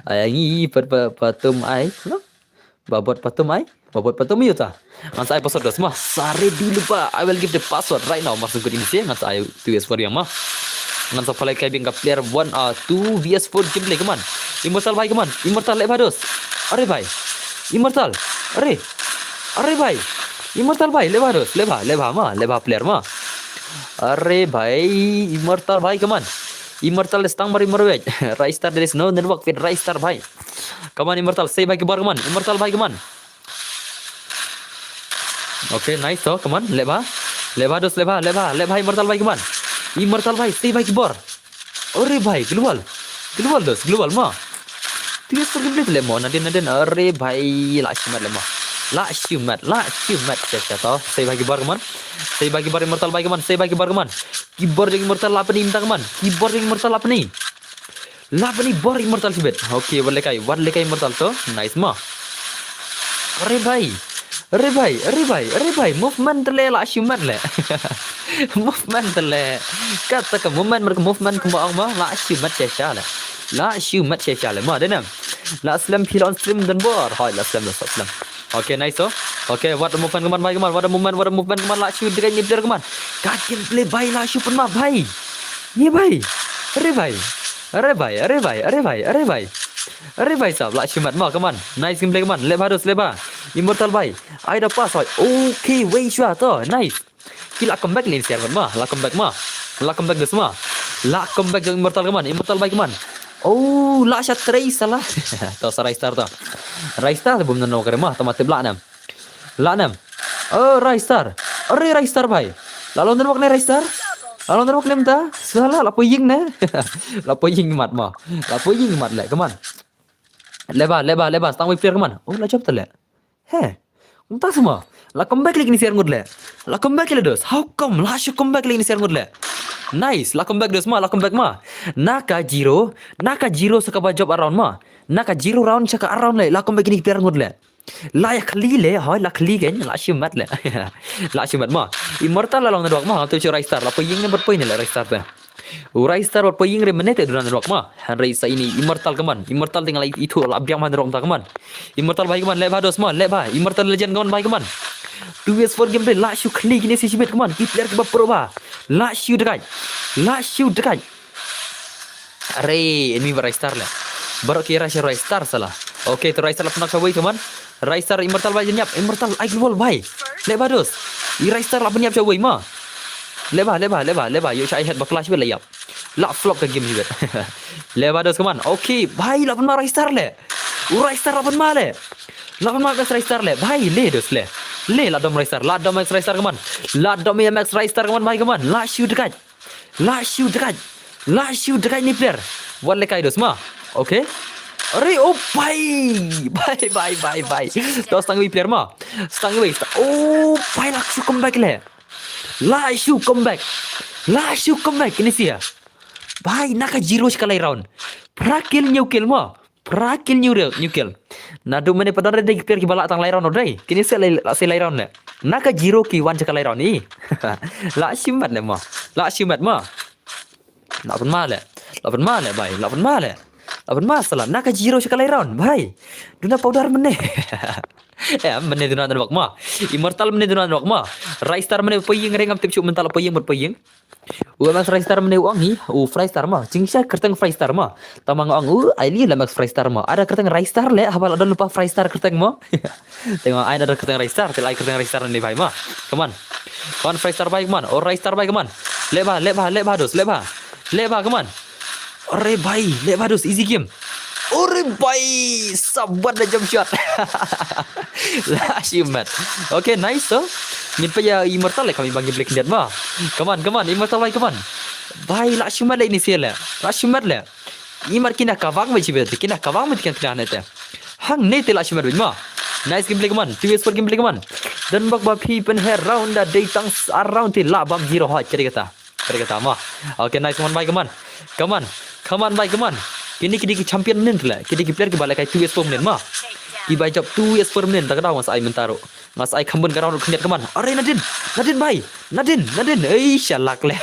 Ai ngi pat, pat, patum ai. No? Babot patum ai. Babot patum ïa ta. Ngan sa ai password dos ma. Sa ready lypa. I will give the password right now. Mar shu kut ini sih ngan sa ai two versus four ïa ma. Ngan sa pynlait kai biang ka player one, ah, two versus four gameplay kaman. Immortal bhai kaman. Immortal leh bha dos. Are bhai. Immortal. Are. Are bhai. Immortal bhai, leh bha dos, leh bha, leh bha ma, leh bha player ma. Are bhai, Immortal bhai kaman. Immortal stang mari mari bhai. Rai Star, there is no network with Rai Star bhai. Kaman Immortal, save bhai ki bor kaman. Immortal bhai kaman. Okay, nice to, kaman, leh bha. Leh bha dos, leh bha, leh bha, leh bha Immortal bhai kaman. Immortal bhai, save bhai ki bor. Are bhai, Global. Global dos, Global ma. Tiga star gameplay te leh mo, nadin, nadin, are bhai, la shimat leh mo. La shimat, la shimat, save, save to. Save bhai ki bor kaman. Save bhai ki bor Immortal bhai kaman, save bhai ki bor kaman. Ki bor jong Immortal la pyni mynta kaman. Ki bor jong Immortal la pyni. La pyni bor Immortal shibit. Okay, wat leh kai, wat leh kai Immortal to. Nice ma. Are bhai. Are bhai, are bhai, are bhai. Movement te leh la shimat leh. Movement te leh. Kata ka movement, mar ka movement kumba ong ma, la shimat shisha leh. La shimat shisha leh. Ma, dei nam. La slem phi la on stream don bor. Hoi, la slem, la slem. Okay, nice to. Okay, what a movement kaman bhai kaman. What a movement, what a movement kaman, la shu dei ka ni player kaman. Ka gameplay bhai la shu pynma bhai. Ye bhai. Are bhai. Are bhai, are bhai, are bhai, are bhai. Are bhai sab, la shimat ma kaman. Nice gameplay kaman. Leh bha dos, leh bha. Immortal bhai. Ai da pass hoi. Okay, wei shwa to. Nice. Ki la comeback leh lynsiar ngut ma. La comeback ma. La comeback dos ma. La comeback jong Immortal kaman. Immortal bhai kaman. Oh, la sha trei sala. To sa Rai Star to. Rai Star bum na no kare ma. To ma tip la nam. La nam. Oh, Rai Star. Are Rai Star bhai. La long network ne Rai Star. La long network ne mynta. Sala la poi ïing ne. La poi ïing mat ma. La poi ïing mat leh. Kaman. Leh bha, leh bha, leh bha. Stang wei player kaman. Oh, la jump te leh. He. Mynta sma. La comeback leh kine lynsiar ngut leh. La comeback leh dos. How come? La shu comeback leh kine lynsiar ngut leh. Nice. La comeback dos ma, la comeback ma. Na ka zero. Na ka zero sa kaba jop around ma. Na ka zero round sa ka around leh. La comeback kine player ngut leh. La ïa khli le, hoi, la khli kein, la shimet le. La shimet ma. Immortal la long nadwak ma, tu chu Ristar, la poi ïing ne bad poi ne le Ristar te. U Ristar bad poi ïing re mynne te duna nadwak ma. Hynrei sa ini Immortal kaman. Immortal te nga la ithuh la biang ma nadwak ta kaman. Immortal bhai kaman, leh bha dos ma, leh bha. Immortal Legend kaman bhai kaman. Two versus four gameplay, la shu khli kine shi shibit kaman. Ki player kiba pro bha. La shu dkai. La shu dkai. Are, enemy ba Ristar le. Baroh ki rush Ristar sala. Okay, to Ristar la pynnak shawei kaman. Ristar Immortal bhai jin ïap. Immortal ai global bhai. Leh bha dos. I Ristar la pynïap shawei ma. Leh bha, leh bha, leh bha, leh bha. Ïoh shai head ba clash bha la ïap. La flop ka game hi bha. Leh bha dos kaman. Okay, bhai la pynma Ristar le. U Ristar la pynma le. La pynma Max Ristar le. Bhai le dos le. Le la dom Ristar. La dom Max Ristar kaman. La dom ïa Max Ristar kaman bhai kaman. La shu dkai. La shu dkai. La shu dkai ni player. Wat le kai dos ma. Okay. Are, oh bhai. Bhai, bhai, bhai, bhai. To stang wi player ma. Stang wi. Sta-, oh bhai, la shu comeback le. La shu comeback. La shu comeback ini sia. Bhai, na ka zero sha ka lai round. Phra kill hynñiew kill ma. Phra kill hynñiew re, hynñiew kill. Naduh mynne pat don re dei ki player kiba lah tang lai round dei. Kine sa lai, sa lai round ne. Na ka zero ki wan sha ka lai round i. La shimet le ma. La shimet ma. La pynma le. La pynma le bhai. La pynma le. La pynma sala. Na ka zero sha ka lai round bhai. Duna powder mynne. Eh, mynne duna nadwak ma. Immortal mynne duna nadwak ma. Ristar mynne poi ïing re, ngam tip shuh mynta la poi ïing bad poi ïing. U Max Ristar mynne u ong hi, u Frystar ma. Jingshisha kyrteng Frystar ma. Tang ma nga ong u, ai li la Max Frystar ma. Ada kyrteng Ristar le, haba la don lypa Frystar kyrteng ma. Te nga ai ada kyrteng Ristar, te la ai kyrteng Ristar ne bhai ma. Come on. Come on Frystar bhai, come on. Oh Ristar bhai, come on. Leh bha, leh bha, leh bha dos, leh bha. Leh bha, come on. Are bhai, leh bha dos, easy game. Are bhai, sabat da jump shot. La shimet. Okay, nice to. Ngin peit ïa Immortal le, kami bang gameplay khyndiat ma. Come on, come on, Immortal bhai, come on. Bhai, la shimet le ini sia le. La shimet le. Imat kina kawang bha shibit, kina kawang bha kina kina ne te. Hangne te la shimet bha ma. Nice gameplay kaman, two versus four gameplay kaman. Don bok ba phi pynher round da dei tang s-, ar round te la bam zero hoi, kari kata. Kari kata ma. Okay, nice one bhai kaman. Kaman. Kaman bhai kaman. Kini kini ki champion mynnin te le. Kini ki player kiba lehkai two versus four mynnin ma. Kiba jop two versus four mynnin, ta ka daw nga sa ai mynta ruh. Nga sa ai kham bun ka round ruh khyndiat kaman. Are Nadin. Nadin bhai. Nadin, Nadin. Ei, shalak le.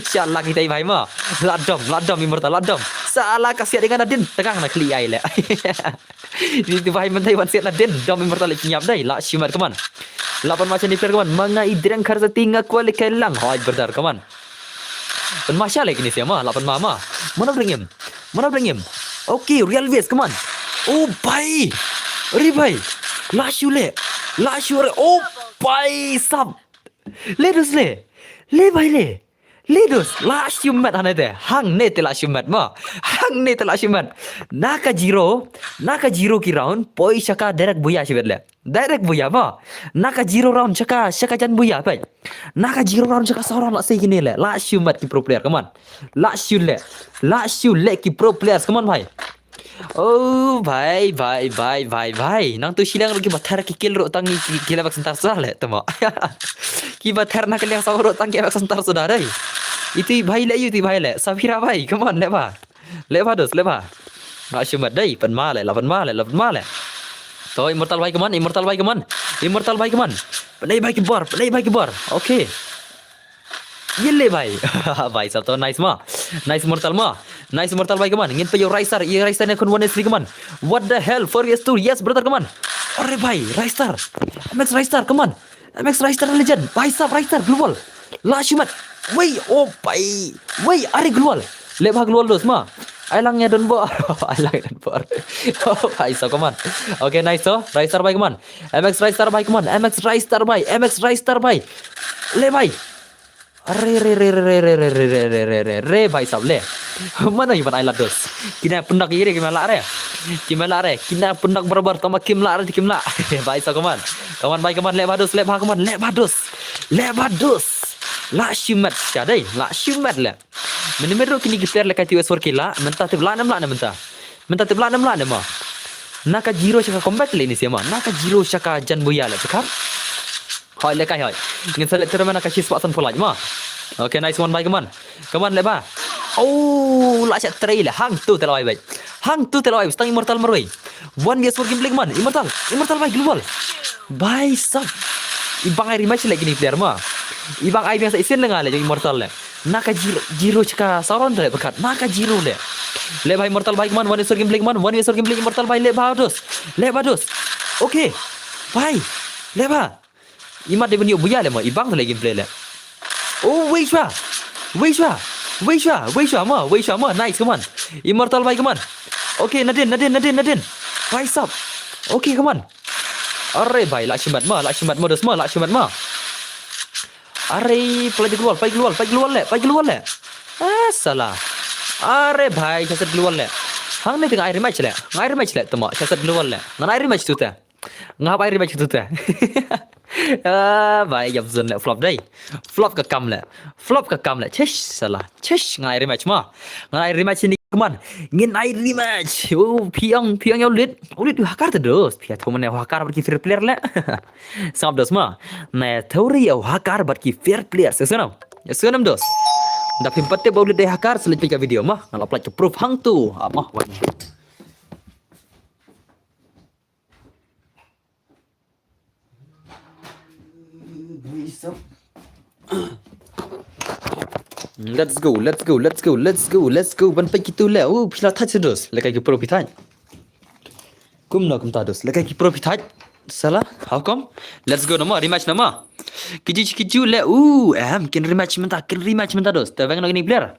Shalak itai bhai ma. La dom, la dom Immortal, la dom. Sala ka siat ïa nga Nadin. Tang na khlieh ai le. Ni tu bhai mynta wan siat Nadin. Dom Immortal le pynïap dei. La shimet kaman. La pynma shane player kaman. Ma nga i dreng khar sa ti nga kwah lehkai lang. Hoi brother kaman. Pynma sha le kine sia ma, la pynma ma. Mano bring him. Mano bring him. Okay, Real Vest, come on. Oh bhai. Re bhai. La shu le. La shu re. Oh bhai sab. Le dos le. Le bhai le. Le dos. La shimet hangne te. Hangne te la shimet ma. Hangne te la shimet. Na ka zero. Na ka zero ki round. Poi sha ka direct buya shibit le. Direct buya ma. Na ka zero round sha ka, sha ka jan buya peit. Na ka zero round sha ka saw round la sei kine le. La shimet ki pro player, come on. La shu le. La shu le ki pro players, come on bhai. Oh bhai, bhai, bhai, bhai, bhai. Nangtu shiliang ruh kiba ther ki kill ruh tang ki, ki, ki leh bak sentar sa le, tama. Kiba ther na ka liang saw ruh tang ki leh bak sentar sa da dei. Itu bhai le, itu bhai le. Safira bhai, come on le bha. Le bha dos, le bha. La shimet dei, pynma le, la pynma le, la pynma le. To Immortal bhai kaman, Immortal bhai kaman. Immortal bhai kaman. Pynei bhai ki bor, pynei bhai ki bor. Okay. Ye le bhai. Bhai sab to nice ma. Nice Immortal ma. Nice Immortal bhai kaman. Ngin peit ïa u Ristar, ïa u Ristar ne khun one S three kaman. What the hell? Four S two. Yes brother kaman. Are bhai, Ristar. M X Ristar, come on. M X Ristar legend. Bhai sab Ristar global. La shimet. Wei, oh bhai. Wei, are global. Le bha global dos ma. Ai lang ïa don bor. Ai lang ïa don bor. Oh bhai sab kaman. Okay, nice to. Ristar bhai kaman. M X Ristar bhai kaman. M X Ristar bhai. M X Ristar bhai. Le bhai. Re, re, re, re, bhai sab le. Mano i ban ai la dos. Kine pynnak ïa re, kine lah re. Kine lah re. Kine pynnak barabar, tama kim lah re, kim lah. Bhai sab kaman. Kaman bhai kaman, le bha dos, le bha kaman, le bha dos. Le bha dos. La shimet sha dei, la shimet le. Mynne mynne ruh kine ki player lehkai two S four ki lah, mynta tip lah ne em lah ne mynta. Mynta tip lah ne em lah ne ma. Na ka zero sha ka comeback le ini sia ma. Na ka zero sha ka jan buya le, phi kham. Hoi, lehkai hoi. Ngin sa leh tournament na ka shispah san phew lait ma. Okay, nice one bhai kaman. Kaman le bha. Oh, la sha trei le. Hangto te la wai bait. Hangto te la wai bait. Tang Immortal marwei. One vs four gameplay kman. Immortal. Immortal bhai global. Bhai sab. I bang ai rematch le kini player ma. I bang ai biang sa isen le nga le jong Immortal le. Na ka zero, zero chka sauron le berkat. Na ka zero le. Le bhai Immortal bhai kman. One vs four gameplay kman. One vs four gameplay Immortal bhai le bha dos. Le bha dos. Okay. Bhai. Le bha. Imat de benyo buya le ma, ibang le gameplay le. Oh, wei shwa. Wei shwa. Wei shwa. Wei shwa ma, wei shwa ma. Nice, come on. Immortal bhai, come on. Okay, Nadin, Nadin, Nadin, Nadin. Rise up. Okay, come on. Are bhai, la shimat ma, la shimat ma, dos ma, la shimat ma. Are, play global, play global, play global le, play global le. Ah, salah. Are bhai, shasat global le. Hangne te ngai rematch le. Ngai rematch le, tama, shasat global le. Ngan ai rematch tu te. Nga hap ai rematch tu te. Ah, bhai, yap zon le flop dai. Flop ka kam le. Flop ka kam le. Chesh, salah. Chesh, nga ai rematch ma. Nga ai rematch ni kman. Ngin ai rematch. Oh, piang, piang ya ulit. Ulit u hakar te dos. Pia tu mana hakar bad ki fair player le. Sap dos ma. Na teori ya hakar bad ki fair player. Sesenam. Ya sesenam dos. Da pim pat te ba ulit dai hakar selit pika video ma. Nga la play ke proof hang tu. Ah, ma. Wani. Let's go, let's go, let's go, let's go, let's go. Ban peit kitu le. Oh, phi la thait sa dos. Lehkai ki pro phi thait. Kumno kumta dos. Lehkai ki pro phi thait. Salah, how come? Let's go nama, rematch nama. Kiju kiju le. Uh, em, kin rematch mynta, kin rematch mynta dos. Te veng no kini player.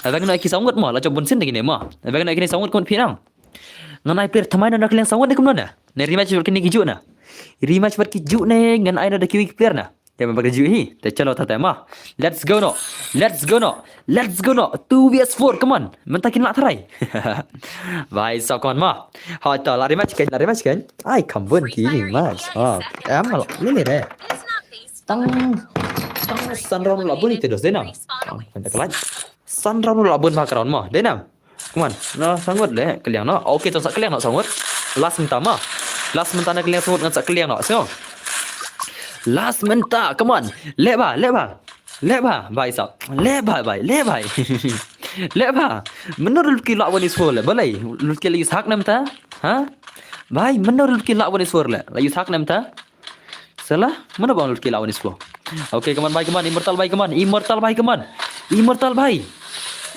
Veng no ki sawut mo, la jop bun sin de kini mo. Veng no kini sawut kumno phi nang. Ngan ai player thymmai na ka liang sawut ne kumno na. Ne rematch bad kine ki juh na. Rematch bad ki juh ne ngan ai na da kiwei ki player na. Te ba ka juh hi. Te chalo ta te ma. Let's go no. Let's go no. Let's go no. Two vs four, come on. Mynta kin lah tharai. Bhai, sa kon ma. Ha ta la rematch kan, la rematch kan. Ai, kam bun ki rematch. Ha. Em, la, le le re. Tang, tang san round la bun ite dos, dei na. Tang, kan ta kelai. San round la bun ma ka round ma, dei na. Come on. Na, sawut le, ka liang no. Okay, tang sa ka liang no, sawut. Last mynta ma. Last mynta na ka liang sawut ngan sa ka liang no. So. Last mynta, come on. Le ba, le ba. Le ba, bhai sab. Le ba, bhai, le ba. Le ba. Mynno ruh ki lah one vs four le, balei. Ruh ki la use hack ne mynta. Ha? Bhai, mynno ruh ki lah one vs four le. La use hack ne mynta. Salah, mano bang lut ki lah one vs four. Okay, come on bhai, come on, Immortal bhai, come on, Immortal bhai, come on. Immortal bhai.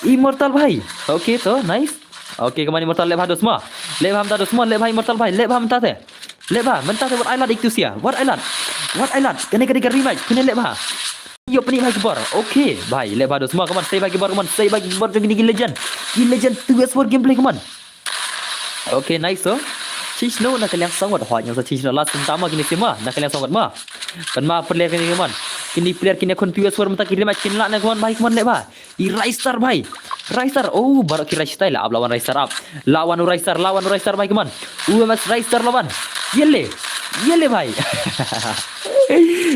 Immortal bhai. Okay, to, nice. Okay, come on, Immortal, leh bha dos ma. Leh bha mynta dos ma, leh bha Immortal bhai, leh bha mynta te. Leh bha, mynta te wat ai lad ik tu sia. Wat ai lad. Wat ai lad. Kane kane ka rematch, kane leh bha. Yo peni bhai kibor. Okay, bhai, leh bha dos ma, come on, stay bhai kibor, come on, stay bhai kibor, jong kine ki legend. Ki legend two vs four gameplay, come on. Okay, nice to. Chich no na ka liang sawut, hoi, ngan sa chich no last mynta ma kine sim ma, na ka liang sawut ma. Pynma player kine, come on. Kine player kine khun two vs four mynta ki rematch kin lah ne, come on bhai, come on leh bha. I Ristar bhai. Ristar, oh, baroh ki Ristar la ap, lawan Ristar ap. Lawan u Ristar, lawan u Ristar bhai, come on. U M S Ristar lawan. Ye le. Ye le bhai.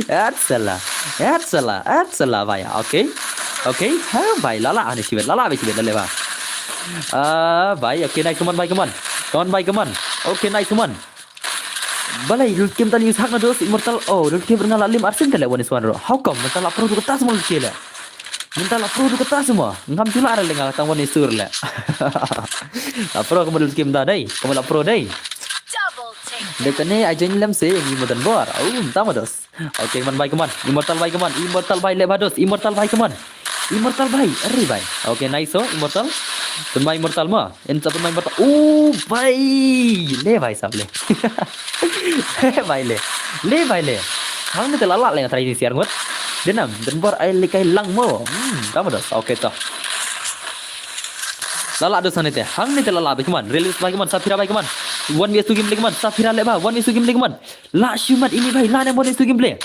At salah. At salah. At salah bhai. Okay. Okay. Ha bhai, lala ani shibet, lala bhai shibet, lale bhai. Ah, bhai, okay, nice, come on bhai, come on. Come on bhai, come on. Okay, nice, come on. Balai, lut kim tan use hack na dos, Immortal. Oh, lut kim nga la lim arsin te le one vs one ro. How come? Mynta la pro tu kata semua lut kim le. Mynta la pro tu kata semua. Ngam chula ra le nga tang one vs two le. La pro kamu lut kim da dei. Kamu la pro dei. Dei kane ai join lem se ngi mudan bor. Oh, mynta ma dos. Okay, come on bhai, come on. Immortal bhai, come on. Immortal bhai, leh bha dos. Immortal bhai, come on. Immortal bhai, are bhai. Okay, nice, oh, Immortal. Pynma Immortal ma. Insa pynma Immortal. Oh, bhai. Le bhai sab le. Le bhai le. Le bhai le. Hangne te lala le nga try ni siar ngut. Dei nam, dei bor ai le kai lang mo. Hmm, tama dos. Okay, to. Lala dos hangne te. Hangne te lala bhai, come on. Release bhai, come on. Saphira bhai, come on. One vs two gameplay, come on. Saphira leh bha. One vs two gameplay, come on. Lah shimet ini bhai, lah ne one vs two gameplay.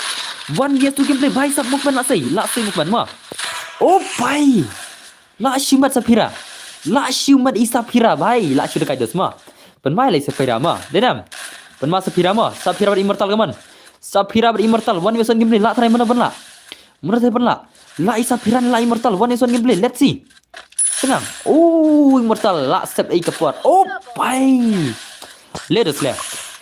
One vs two gameplay bhai, sab movement lah sei, lah sei movement ma. Oh bhai. Lah shimet Saphira. Lah shimet i Saphira bhai, lah shu dekai dos ma. Pynma lai Saphira ma. Dei nam. Pynma Saphira ma. Saphira bad Immortal, come on. Saphira bad Immortal. One vs one gameplay, lah tharai mano ban lah. Mano tharai ban lah. Lah i Saphira, lah Immortal. One vs one gameplay. Let's see. Tengah. Oh, Immortal lah sep ei ka por. Oh, bhai. Le dos le.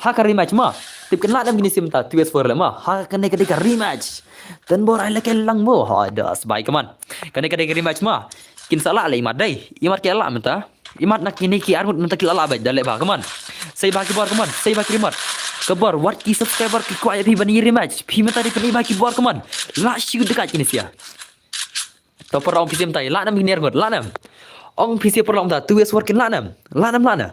Ha ka rematch ma. Tip kan lah dam kini sim ta two vs four le ma. Ha kane ka dei ka rematch. Ten bor ai le kai lang mo. Ha dos bhai, come on. Kane ka dei ka rematch ma. Kin sa lah leh imat dei. Imat ki lah mynta. Imat na kine ki arngut mynta ki lah lah beit da leh ba, come on. Sei ba ki bor, come on. Sei ba ki rematch. Ka bor, wat ki subscriber ki kwah ïa phi ban ïa rematch. Phi mynta dei pyni ba ki bor, come on. Lah shu dei ka kine sia. To para ong phi sim tai, lah nam kine arngut, lah nam. Ong phi sim para ong ta, two S four kin lah nam. Lah nam, lah nam.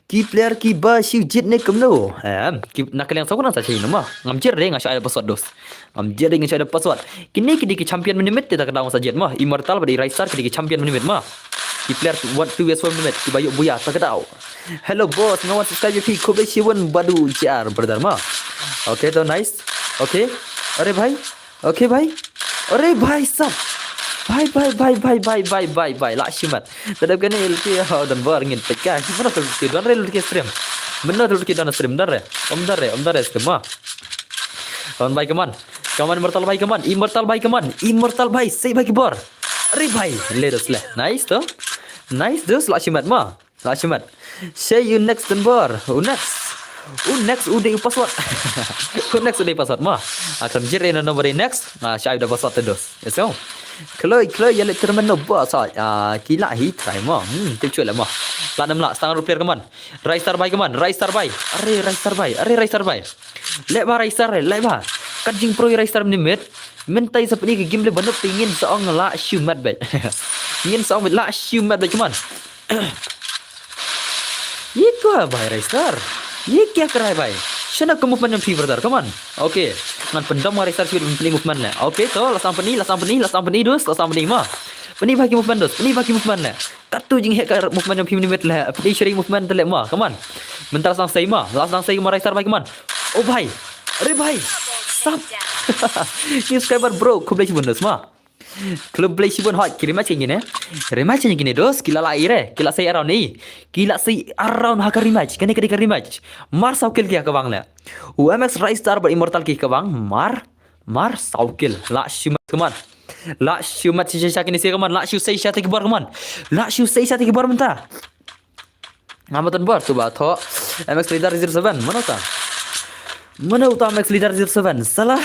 Ki player ki ba shu jied ne kumno? Em, ki na ka liang sa ngan sa shim ma. Ngam jied re nga shu ai da password dos. Ngam jied re nga shu ai da password. Kine ki dei ki champion minimit te ta ka daw sa jied ma. Immortal bad i Ristar ki dei ki champion minimit ma. Ki player one two S one minimit ki ba ïoh buya ta ka daw. Hello boss, nga wan subscribe ïa phi, khublei shibun bad u J R brother ma. Okay to, nice. Okay. Are bhai. Okay bhai. Are bhai sab. Bhai bhai bhai bhai bhai bhai bhai bhai, lah shimet. Tadap kane lelki, oh, don bor ngin peit kai. Mano tu lelki, don re lelki stream. Mano tu lelki, don stream, don re. Om don re, om don re stream ma. Don bhai, come on. Come on, Immortal bhai, come on. Immortal bhai, come on. Immortal bhai, sei bhai ki bor. Are bhai, le dos le. Nice to. Nice dos, lah shimet ma. Lah shimet. Sei u next don bor. U next. U next u dei u password. U next u dei password ma. Akan jir ina nomor next. Ah, shai da password te dos. Eso. Kloi, kloi, ya le termen no boss. Ah, ki lah hi try ma. Hmm, tip chule ma. Lah nam lah, stang rupiah, come on. Ristar bhai, come on. Ristar bhai. Are, Ristar bhai. Are, Ristar bhai. Leh ba Ristar, leh ba. Kat jingpro Ristar minimit. Mynta sa pyni ka game le ba nop te ngin sa ong lah shimet bhai. Ngin sa ong lah shimet bhai, come on. Ye kya bhai Ristar? Ye kya kar raha hai bhai? Shana ka movement jong phi brother, come on. Okay. Ngan pyndam Ristar shu pyni movement le. Okay to, lah sang pyni, lah sang pyni, lah sang pyni dos, lah sang pyni ma. Pyni bha ki movement dos, pyni bha ki movement le. Katu jingeh ka movement jong phi minimit le. Pyni shari movement te le ma, come on. Mynta lah sang sei ma, lah sang sei ma Ristar bhai, come on. Oh bhai. Are bhai. Sap. New subscriber bro, khublei shibun dos ma. Khublei shibun, hoi, ki rematch kine. Rematch kine dos, ki la la ire, ki la sei around i. Ki la sei around ha ka rematch, kane ka dei ka rematch. Mar saw kill ki ha ka bang le. U M X Ristar bad Immortal ki ha ka bang, mar, mar saw kill. Lah shimet, come on. Lah shimet shisha kine shisha, come on. Lah shu sei shisha te ki bor, come on. Lah shu sei shisha te ki bor mynta. Ngam don bor tu ba tho. M X leader zero seven, mano ta? Mano ta M X leader zero seven? Salah.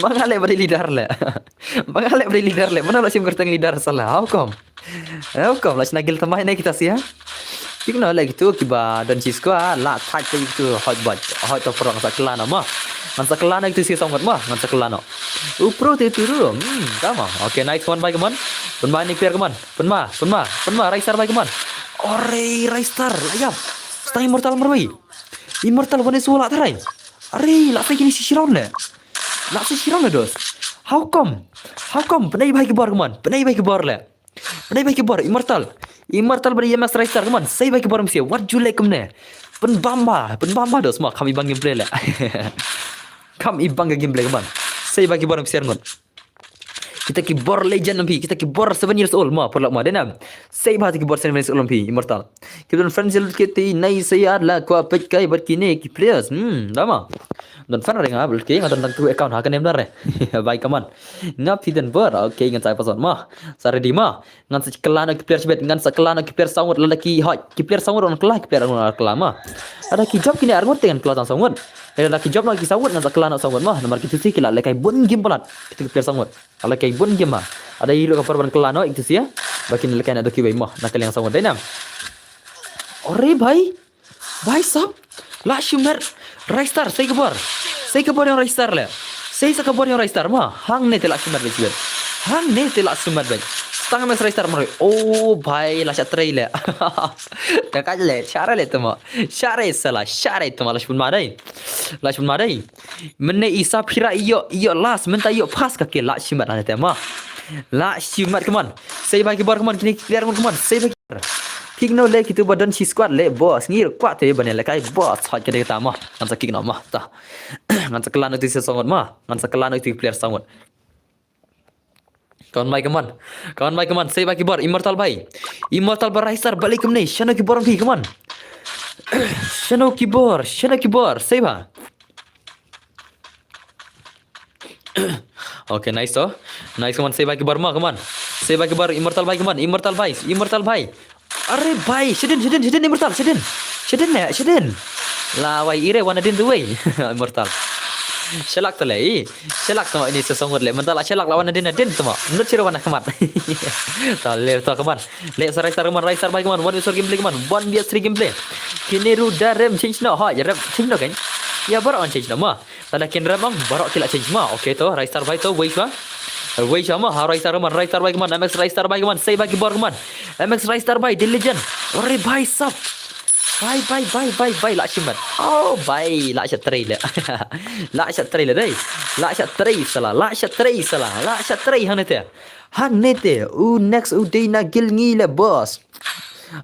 Ba nga le ba dei leader le. Ba nga le ba dei leader le. Mano la shim kyrteng leader, salah? How come? How come? La shna gil thymmai ne kita sia. Kino le kitu kiba don shi squad, la thait te kitu hot bot. Hot to prong sa klan ma. Ngan sa klan kitu sia song ma. Ngan sa klan. U pro te tu ru. Hmm, tama. Okay, nice one bhai, come on. Pynma ni player, come on. Pynma, pynma, pynma, Ristar bhai, come on. Ore, Ristar, la ïap. Stang Immortal marwei. Immortal wane su la tarai. Are, la sei kine shi round le. La sei shi round le dos. How come? How come? Pynai bhai ki bor, come on. Pynai bhai ki bor le. Pynai bhai ki bor, Immortal. Immortal bad M X Ristar, come on. Sei bhai ki bor msi. Wat ju le kumne. Pynbam ba, pynbam ba dos ma, kham i bang gameplay le. Kham i bang gameplay, come on. Sei bhai ki bor msi ngon. Kita ki bor legend lam phi, kita ki bor seven years old ma, paralok ma, dei nam. Sei bha kita ki bor seven years old lam phi, Immortal. Ki don fan lut kiti nai, saya la kwah peit kai bad kine ki players. Hmm, da ma. Don fan re nga, bel ki nga don tang tu account ha ka name da re. Bhai, come on. Nga phi don bor, okay, ngan sa password ma. Sa ready ma. Ngan sa kylla noh ki player shibit, ngan sa kylla noh ki player saw ngut, lada ki hoi, ki player saw ngut, ngan kylla, ki player ngut ngan kylla ma. Lada ki jop kine ar ngut te ngan kylla tang saw ngut. Lada ki jop noh ki saw ngut ngan sa kylla noh saw ngut ma. Namar kitu si ki la lehkai bun game palat. Kitu ki player saw ngut. La lehkai bun game ma. Lada i ruh ka por ban kylla noh kitu si. Ba kin lehkai na do kiwei ma. Na ka liang saw ngut dei nam. Ore bhai. Bhai sab, lah shimet. Ristar, sei ka bor. Sei ka bor ïa u Ristar le. Sei sa ka bor ïa u Ristar ma. Hangne te lah shimet bhai sibet. Hangne te lah shimet bhai. Stang M X Ristar marwei. Oh bhai, la shah trei le. Ka ka le, shah re le tama. Shah re salah, shah re tama, lah shibun ma dei. Lah shibun ma dei. Mynne i sa phira ïoh, ïoh last, mynta ïoh pass ka ki lah shimet hangne te ma. Lah shimet, come on. Sei bhai ki bor, come on, kine ki player, come on, sei bhai. Kino le kitu ba don shi squad le boss, ngir kwah te ba ne lehkai boss, hot ka dei ta ma. Ngan sa kick noh ma ta. Ngan sa kylla noh tu si saw ngut ma. Ngan sa kylla noh tu player saw ngut. Come on bhai, come on. Come on bhai, come on. Sei bha ki bor, Immortal bhai. Immortal bad Ristar, balei kumne. Shano ki bor phi, come on. Shano ki bor, shano ki bor, sei bha. Okay, nice to. Nice, come on, sei bha ki bor ma, come on. Sei bha ki bor, Immortal bhai, come on. Immortal bhai, Immortal bhai. Are bhai, shadin, shadin, shadin, Immortal, shadin. Shadin ne, shadin. La wai ire wan adin tu wei. Immortal. Shalak tale i. Shalak tama ini sesongot le. Mentala shalak lawan adin adin tama. Menurut sira wana kemat. Tale to keman. Le sarai sar keman, rai sar bai keman. Wan bisor gameplay keman. Wan bias ri gameplay. Kini ru da rem change no. Ha, ya rem change no kan. Ya baru on change no ma. Tanda kin rem ang baru kila change ma. Okay to, rai sar bai to, wei shwa. Wei shwa ma, ha rai sar keman, rai sar bai keman. M X rai sar bai keman. Sei bai kibor keman. M X rai sar bai, the legend. Ore bai sap. Bai, bai, bai, bai, bai, la shimat. Oh, bai, la shat trei le. La shat trei le dei. La shat trei sala, la shat trei sala, la shat trei hangne te. Hangne te, u next u dei na gil ngi le boss.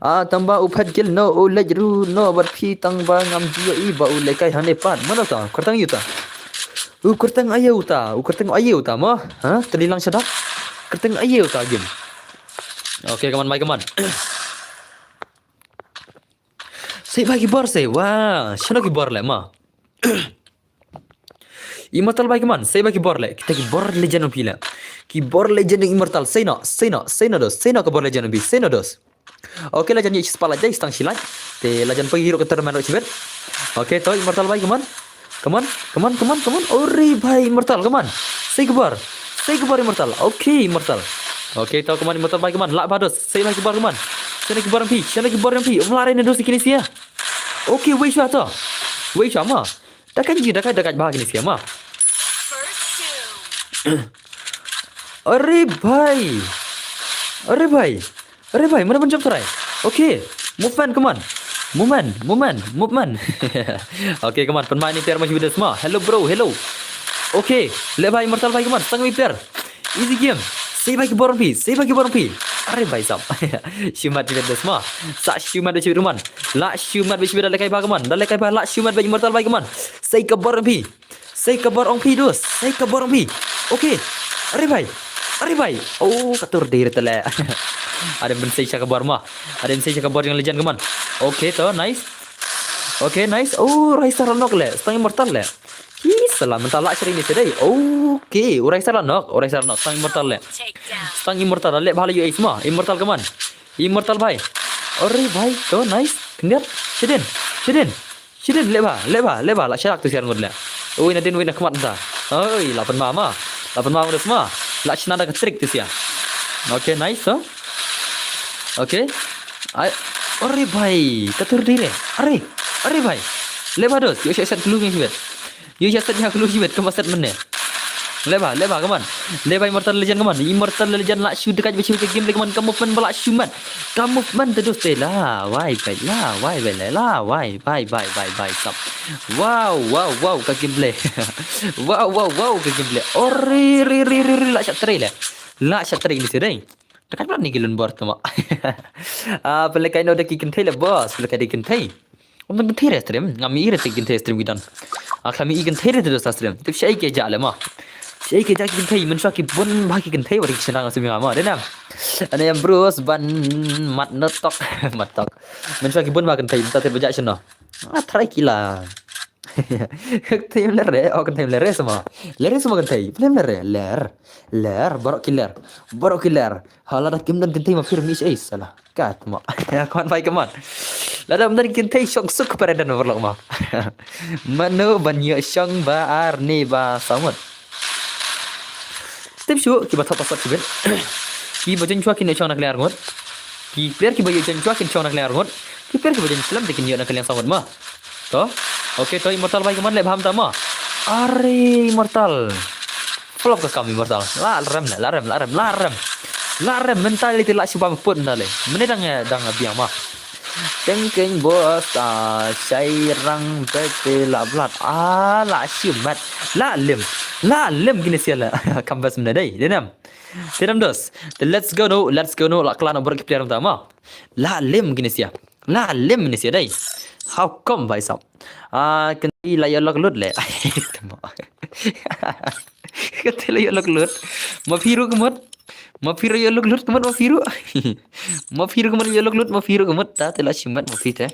Ah, tamba u phet gil no, u lej ru no, bat phi tang ba ngam jio i ba u lekai hangne pat. Mana ta, kertang yu ta. U kertang ayo ta, u kertang ayo ta ma. Ha, tadi lang shadak. Kertang ayo ta game. Okay, keman, mai keman. Sei bai kibor sei. Wah, shano kibor le ma. Immortal bai keman, sei bai kibor le. Kita kibor legend ong phi le. Kibor legend Immortal, sei no, sei no, sei no dos, sei no kibor legend ong phi, sei no dos. Okay, legend ye spotlight dei, stang shilai. Te legend pagi hero keter man rok shibet. Okay, to Immortal bai keman. Keman, keman, keman, keman. Ori bai Immortal, keman. Sei kibor. Sei kibor Immortal. Okay, Immortal. Okay, to keman Immortal bai keman. Lak ba dos, sei bai kibor keman. Shano kibor ong phi, shano kibor ong phi. Umla re ne dos kini sia. Okay, wei shwa to. Wei shwa ma. Dakai ji, dakai, dakai ba kini sia ma. Are bhai. Are bhai. Are bhai, mana ban jump try. Okay. Movement, keman. Movement, movement, movement. Okay, keman. Pynmai ni player ma shi bides ma. Hello bro, hello. Okay. Le bai Immortal bai keman. Sang mi player. Easy game. Sei bai kibor ong phi, sei bai kibor ong phi. Are bai sap. Shimat bides ma. Sa shimat bides ruman. La shimat bides da lekai ba keman. Da lekai ba la shimat bides Immortal bai keman. Sei kibor ong phi. Sei kibor ong phi dos. Sei kibor ong phi. Okay. Are bai. Are bai. Oh, katur dei re tale. Ada ben sei sha kibor ma. Ada ben sei sha kibor jong legend keman. Okay to, nice. Okay, nice. Oh, rai sar nok le. Stang Immortal le. Ki sala mentala sering ni sedai. Okay, urai sar nok. Urai sar nok. Stang Immortal le. Stang Immortal le bhalo yu ace ma. Immortal keman. Immortal bai. Ore bai. To nice. Kendir. Shidin. Shidin le ba. Le ba. Le ba. La sharak tu siar ngut le. Oi na din oi na kemat da. Oi la pynma ma. La pynma ma. La shna da ka trick tu siar. Okay, nice to. Okay. Ai. Ore bai. Katur dei re. Are. Are bai. Le ba dos. Yo sha set kulu ngi bet. Yo sha set nya kulu ngi bet. Kama set mene. Le ba, le ba, keman. Le ba Immortal Legend keman. Immortal Legend la shu dekat ba shu ka game le keman. Ka movement ba la shu mat. Ka movement te dos te la. Wai bai la. Wai bai le la. Wai bai bai bai bai sap. Wow, wow, wow, ka game le. Wow, wow, wow, ka game le. Ore re re re re la sha trei le. La sha trei ni sedai. Dekat pula ni gilun bor tu ma. Ah, pelekai no deki kentai le boss, pelekai deki kentai. Om deki kentai re stream, ngam i re deki kentai stream gidan. Ah, kami i kentai re tu dosa stream. Tip syai ke ja le ma. Syai ke ja ki kentai, men swa ki bun ba ki kentai, wari ki senang stream ma. Dena. Ane yang bros ban mat notok, matok. Men swa ki bun ba kentai, minta tip ja seno. Ah, try kila. Kentai lere, oh kentai lere sama. Lere sama kentai, lere, ler. Ler, barok ki ler. Barok ki ler. Hala da kim don kentai ma phi mi ai sala. Kat ma. Ya, kawan bai kawan. Lada mendar kentai shong suk paredan overlock ma. Mano ban yo shong ba ar ni ba samut. Tip shu ki ba thop pasat sibin. Ki ba jen chua ki ne shong na kliar ngut. Ki player ki ba yo jen chua ki shong na kliar ngut. Ki player ki ba jen slam te ki yo na kliar samut ma. To. Okay, to Immortal bai kaman le bham ta ma. Are Immortal. Flop ka kam Immortal. La rem le, la rem, la rem, la rem. La rem mentality la shu bam put mentality. Mene dang dang biang ma. Teng keng boss ta shai rang bete la blat. Ah, la shu mat. La lim. La lim kini sia la. Kambas mene dei. Denam. Denam dos. The let's go no, let's go no. La klan over ki player ta ma. La lim kini sia. La lim ni sia dai. How come bhai sahab? Ah, kentai la yo lok lut le. Kentai la yo lok lut. Ma phi ru kemut. Ma phi ru yo lok lut kemut ma phi ru. Ma phi ru kemut yo lok lut ma phi ru kemut ta te la shimat ma phi te.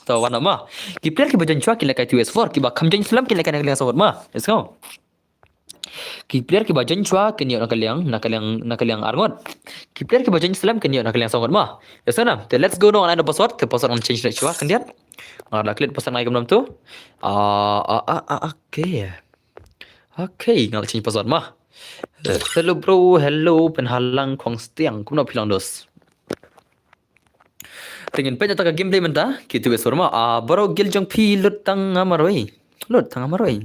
To wan ma. Ki player ki ba jan chua ki la kai two S four ki ba kam jan slam ki la kai na ka liang sawat ma. Let's go. Ki player ki ba jan chua kin yo na ka liang, na ka liang, na ka liang arngot. Ki player ki ba jan slam kin yo na ka liang sawat ma. Ya sana, te let's go no, ngan ai password, te password ngan change na chua kin dia. Ngan la click password ngai kam nam tu. Ah, ah, ah, ah, okay. Okay, nga la change password ma. Hello bro, hello Penhalang Khongstiang. Kumno phi long dos? Te ngin peit ïa kata ka gameplay mynta, ki two versus four ma. Ah, baroh guild jong phi lut tang nga marwei. Lut tang nga marwei.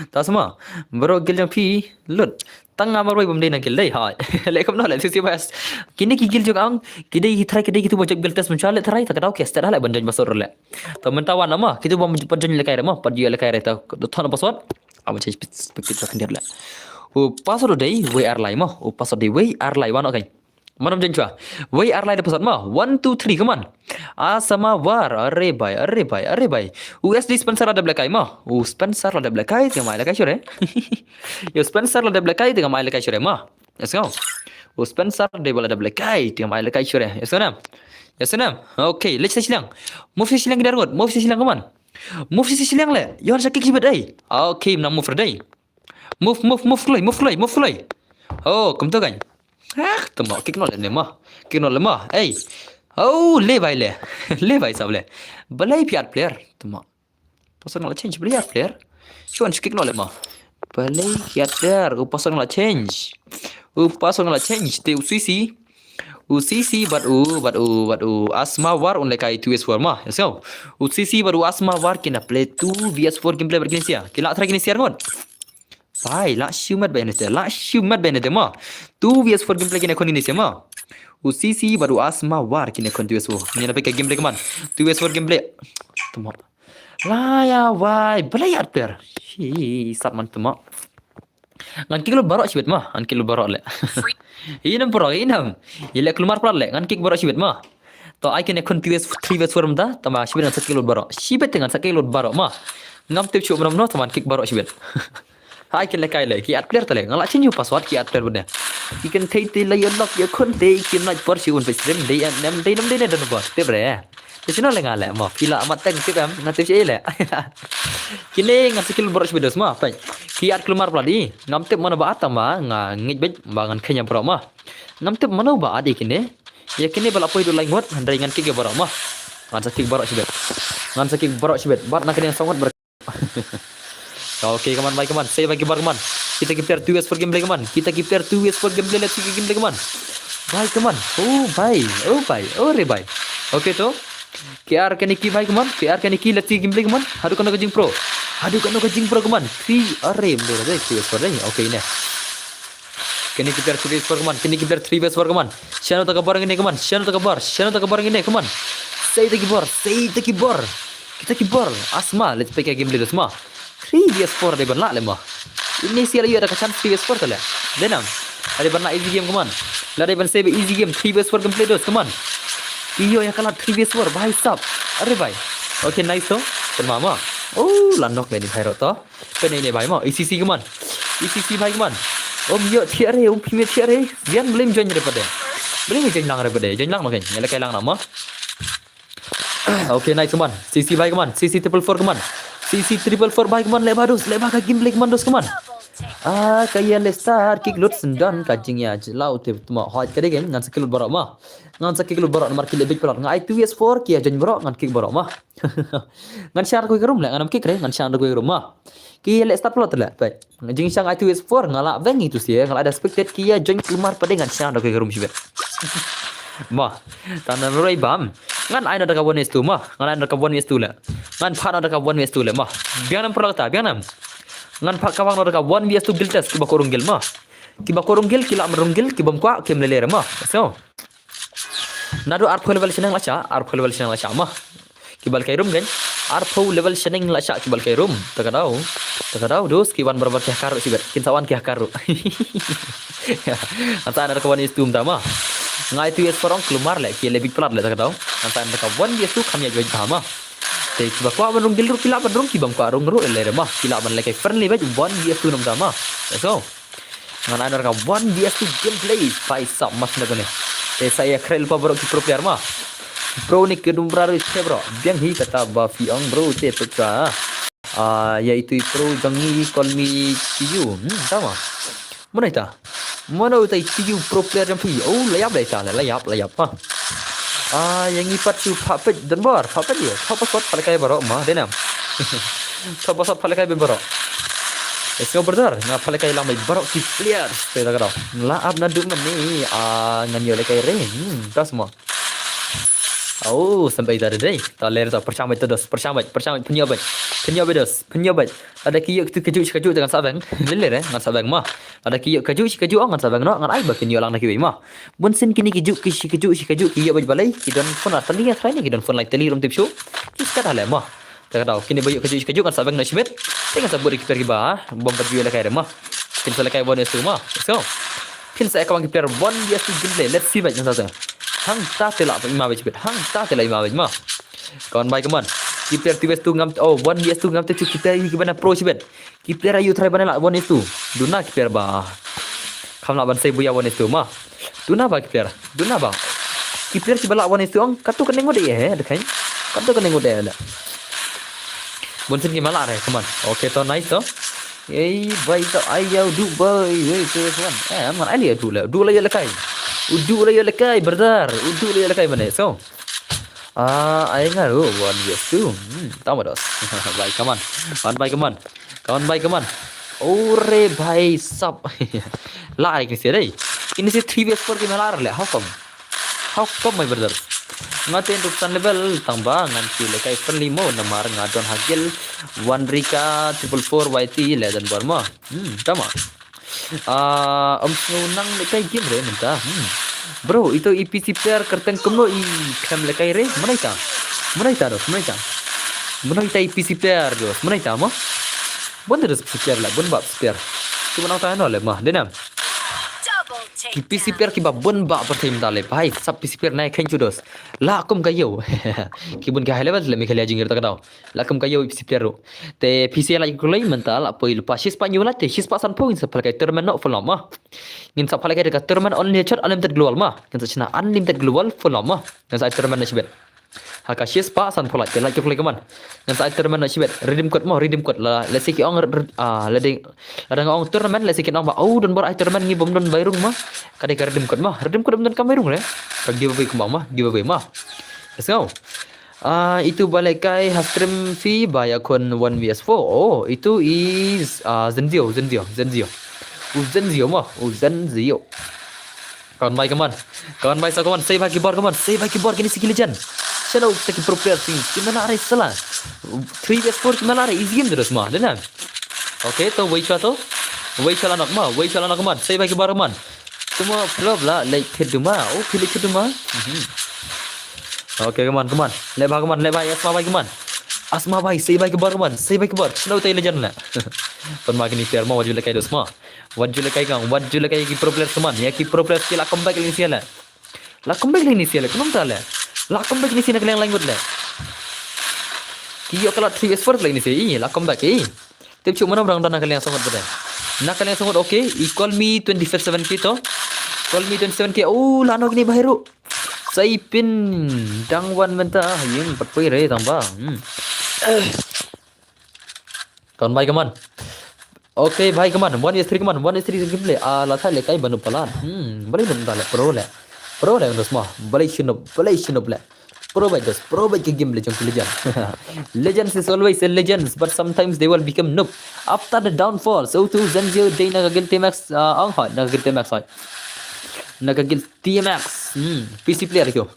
Ta sma, baroh guild jong phi lut tang nga marwei bym dei na guild dei. Hai. Leh kumno leh sisi bas. Kine ki guild jong ang, ki dei hi trai, ki dei kitu ba jop guild test mynta leh trai, ta ka daw ki start leh ban join password leh. Ta mynta wan ma, kitu ba join lehkai re ma, pat ïa lehkai re ta thon password. Aba change perspective ka khyndiat leh. U password dei wei ar lai ma, u password dei wei ar lai wan okay. Manam jen chwa. Wei ar lai da password ma. One, two, three, come on. Asma war. Are bai, are bai, are bai. U S D Spencer la dep lehkai ma. U Spencer la dep lehkai, te ngam ai lehkai shuh re. Yo Spencer la dep lehkai, te ngam ai lehkai shuh re ma. Let's go. U Spencer dei ba la dep lehkai, te ngam ai lehkai shuh re. Yes nam. Yes nam. Okay, let's say shiliang. Move shiliang ki dar ngut. Move shiliang, come on. Move shiliang leh. Yo sa kick shibit dei. Okay, na move dei. Move, move, move kloi, move kloi, move kloi. Oh, kumta kan. Ah, tama, kick noh leh ne ma. Kick noh leh ma. Ei. Oh, le bai le. Le bai sab le. Balei phi add player. Tama. Password nga la change, balei add player. Shuh, kick noh leh ma. Balei phi add player. U password nga la change. U password nga la change. Te u C C. U C C bad u, bad u, bad u Asma war un lehkai two versus four ma. Yes, go. U C C bad u Asma war kin ïa play two versus four gameplay bad kine sia. Ki la try kine sia ngut. Bai, la shu mat bai ne te, la shu mat bai ne te ma. Two versus four gameplay kine khun kine sia ma. U C C bad u Asma war kine khun two versus four. Ngin ïa peit ka gameplay, come on. Two versus four gameplay. Tama. La ïa wai, balei add player. Hi, sat man tama. Ngan kick lut baroh shibit ma, ngan kick lut baroh leh. Ïa nam baroh, ïa nam. Ïa leh kulmar palat leh, ngan kick baroh shibit ma. To ai kine khun three versus four mynta, tama shibit ngan sa kick lut baroh. Shibit te ngan sa kick lut baroh ma. Ngam tip shuh mynno mynno, tama ngan kick baroh shibit. Hai ki lehkai leh, ki add player te leh. Nga la change password, ki add player bad ne. Ki kynthei te la ïa lock ïa khun te, kim nang por shuh un peit stream, dei nam, dei nam, dei nam, dei nam bor. Tip re. Te shano leh nga leh ma, phi la mat teng tip em, nga tip shi leh. Kine ngan sa kick lut baroh shibit dos ma, peit. Ki add kulmar palat i, ngam tip mano ba add tang ba, nga ngeit beit ba ngan kheiñ ïa baroh ma. Ngam tip mano ba add i kine. Ïa kine ba la poi dei lai ngut, hynrei ngan kick ïa baroh ma. Ngan sa kick baroh shibit. Ngan sa kick baroh shibit. Bad na kine ngan sa ngut bar- Okay, come on, bai, come on. Sei bai ki bar, come on. Kita ki player two versus four gameplay, come on. Kita ki player two versus four gameplay, let's see ki gameplay, come on. Bai, come on. Oh, bai. Oh, bai. Oh, re bai. Okay, to. Ki ar kane ki bai, come on. Ki ar kane ki, let's see gameplay, come on. Haduh kano ka jingpro. Haduh kano ka jingpro, come on. Three, are, mdo, re, three versus four, re. Okay, ne. Kane ki player three versus four, come on. Kane ki player three versus four, come on. Shano ta ka bor ngine, come on. Shano ta ka bor. Shano ta ka bor ngine, come on. Sei ta ki bor. Sei ta ki bor. Kita ki bor. Asma, let's pick a game leader, Asma. Three versus four dei ban lah leh ma. Ini sia la ïoh da ka chance three versus four te leh. Dei nam. Dei ban lah easy game, come on. La dei ban save easy game, three versus four gameplay dos, come on. Ïoh ïa ka lad three versus four, bhai sab. Are bhai. Okay, nice to. Pynma ma. Oh, la knock leh ni bhai ro to. Pynne ne bhai ma. E C C, come on. E C C bhai, come on. Um ïoh thiah re, um phim ïoh thiah re. Biang blame join re pat de. Blame join lang re pat de. Join lang ma ken. Ïa lehkai lang na ma. Okay, nice, come on. C C bhai, come on. C C triple four, come on. C C triple four bhai, come on. Leh ba dos, leh ba ka gameplay, come on, dos, come on. Ah, ka ïa leh start kick lut syndon ka jingïa jyllaw te tma hoi ka dei ngan sa kick lut baroh ma. Ngan sa kick lut baroh namar ki leh beit palat. Nga ai two versus four ki ïa join baroh ngan kick baroh ma. Ngan share da kawei ka room leh, ngan ym kick re, ngan share da kawei ka room ma. Ki ïa leh start palat leh, peit. Jingshang ai two versus four, nga lah beng itu sia, nga lah da spectate ki ïa join kulmar pat de ngan share da kawei ka room shibit. Ma, tang na roi bam. Ngan ai na da ka one versus two ma, ngan ai na da ka one versus two leh. Ngan phah na da ka one versus two leh ma. Biang nam pyrlok ta, biang nam. Ngan phah kawang na da ka one versus two guild test, kiba kwah rung guild ma. Kiba kwah rung guild, ki lah ban rung guild, kibym kwah, kim leh leh re ma. So. Naduh arphew level shaneng la shah, arphew level shaneng la shah ma. Kiba lehkai room kan. Arphew level shaneng la shah kiba lehkai room. Ta ka daw. Ta ka daw dos ki wan barabar ki hakar ruh shibit. Kin sa wan ki hakar ruh. Ngan sa ai na da ka one versus two mynta ma. Nga ai two versus four ong kulmar leh ki leh beit palat leh ta ka daw. Ngan sa ai na da ka one versus two kham ïa beit bha ma. Te kiba kwah ban rung guild ruh ki lah ban rung, kibym kwah rung ruh leh re ma. Ki lah ban lehkai friendly beit one versus two na mynta ma. Let's go. Ngan ai na da ka one versus two gameplay. Bhai sab mas na kane. Te sa ïa khreh lypa baroh ki pro player ma. Bro ni ki dum bra ri te bro. Biang hi kata ba phi ong bro te peksa. Ah, ïa itu i pro jong ngi call me to you. Hmm, tama. Mano ita? Mano ita itu i pro player jong phi? Oh, la ïap la ita, la ïap, la ïap ha. Ah, ïa ngi pat shu phah peit don bor, phah peit ïa. Phah password phah lehkai baroh ma, dei nam. Phah password phah lehkai baroh. Let's go, brother. Nga pale kai lang mai barok ki players. Te da ka dau. La ap na du mane. Ah, ngan yo le kai re. Hmm, tas mo. Oh, sampai ta dei. Ta ler ta, pyrshang bad ta dos. Pyrshang bad, pyrshang bad, pynyo bad. Pynyo bad dos. Pynyo bad. Lada ki yo tu kaju, kaju te ngan sa beng. Lele re, ngan sa beng ma. Lada ki yo kaju, kaju ngan sa beng no, ngan ai ba kin yo lang na ki wei ma. Bun sien kini kaju, ki shi kaju, shi kaju, ki yo bad balei, ki don phone ar tali ya trai ni, ki don phone lai tali rum tip shu. Ki skat hale ma. Te ka dau, kini ba yo kaju, kaju ngan sa beng no shibit. Te ngan sa bud ki per ki ba, bom bad yo le kai re ma. Kin sa le kai bon estu ma. Let's go. Phin sa ka bang ki player one V S two gameplay. Let's see bad ngan sa teng. Hang ta te la ima bad shibit. Hang ta te la ima bad ma. Kawan bai kaman. Ki player two V S two ngam, oh, one V S two ngam te chu ki player ki bana pro shibit. Ki player ayu try bana la one V S two. Duna ki player ba. Kham la ban sai buya one V S two ma. Duna ba ki player. Duna ba. Ki player ki bala one V S two ong. Katu ka nengo de he, de kain. Katu ka nengo de la. Bun sien ki mala re, kaman. Okay, to nice to. Ei, bai to, ai yau du bai, wei, tu one. Eh, man, ai le du le, du le le kai. U du le le kai, brother. U du le le kai mane. So. Ah, ai nga ru one V S two. Hmm, tama dos. Bai kaman. Kaman bai kaman. Kaman bai kaman. Ore bai sap. La ai kini se dei. Kini se three V S four ki mala le. How come? How come, my brother? Nga ten ruk san level tang ba ngan ki le kai friendly mo namar nga don hagil one Rika triple four Y T legend Burma. Hmm, tama. Ah, um sngew nang le kai game re mynta. Hmm. Bro, ito i P C player kyrteng kumno i khlem le kai re? Mana ita? Mana ita dos, mana ita? Mana ita i P C player dos, mana ita mo? Bun dos P C player la, bun ba P C player. Tu mana ta no le ma, denam. Ki P C player ki ba bun ba per team ta le. Bhai, sab P C player nai khen chu dos. La kum ka yo. Ki bun ka high level le mi khalia jingir ta ka dau. La kum ka yo P C player ru. Te P C la kulai mynta la poi lupa shispah nyu la te shispah san poi ngin sa phalkai tournament no full ma. Ngin sa phalkai ka tournament unlimited, unlimited global ma. Ngin sa chna unlimited global full ma. Ngin sa tournament na shibet. Ha ka shispah san poi la te la kulai kaman. Ngin sa tournament na shibet. Redeem code ma, redeem code la. Let's say ki ong ah la ding la dang ong tournament, let's say ki ong ba oh don bor ai tournament ngi bom don bai rung ma. Ka dei ka redeem code ma. Redeem code don ka bai rung re. Ka giveaway kumba ma, giveaway ma. Let's go. Ah, itu ba le kai ha stream phi ba ya khun one V S four. Oh, itu is ah Zenzio, Zenzio, Zenzio. U Zenzio ma, u Zenzio. Kawan bai kaman. Kawan bai sa kaman, sei bai ki bor kaman, sei bai ki bor kini si ki legend. Chalo ta ki pro player sing. Ki mala re sala. Three V S four ki mala re easy game terus ma, denam. Okay, to wei chwa to. Wei chwa la nak ma, wei chwa la nak kaman, sei bai ki bor kaman. Tuma flop la lek khiduma. Oh, phi lek khiduma. Mhm. Okay, kaman, kaman. Lek ba kaman, lek ba asma bai kaman. Asma bai, sei bai kabar kaman, sei bai kabar. Chalo tai legend la. Pon ma kini player ma wajul kai dos ma. Wajul kai kang, wajul kai ki pro player kaman. Ya ki pro player ki la comeback lini sia la. La comeback lini sia la, kumta la. La comeback lini sia na kaliang language la. Ki yo kala three S four lini sia, i la comeback i. Tip chu mana brang don na kaliang sangot bade. Na kaliang sangot, okay. I call me twenty-seven K to. Call me twenty-seven K. Oh, lano kini bahiru. Sai pin dang wan mynta yung pat poi re tang ba. Hmm. Kawan bai kaman. Okay, bai kaman. One is three kaman. One is three gameplay. Ah, la thai le kai banu palan. Hmm, balai banu le pro le. Pro le banu sma. Balai shinup, balai shinup le. Pro bai dos, pro bai ke game legend ke legend. Legends is always a legends, but sometimes they will become noob after the downfall. So tu Zenzio dei na ka guild T M X, uh, ang hoi, na ka guild T M X hoi. Na ka guild T M X. Hmm, P C player kyo.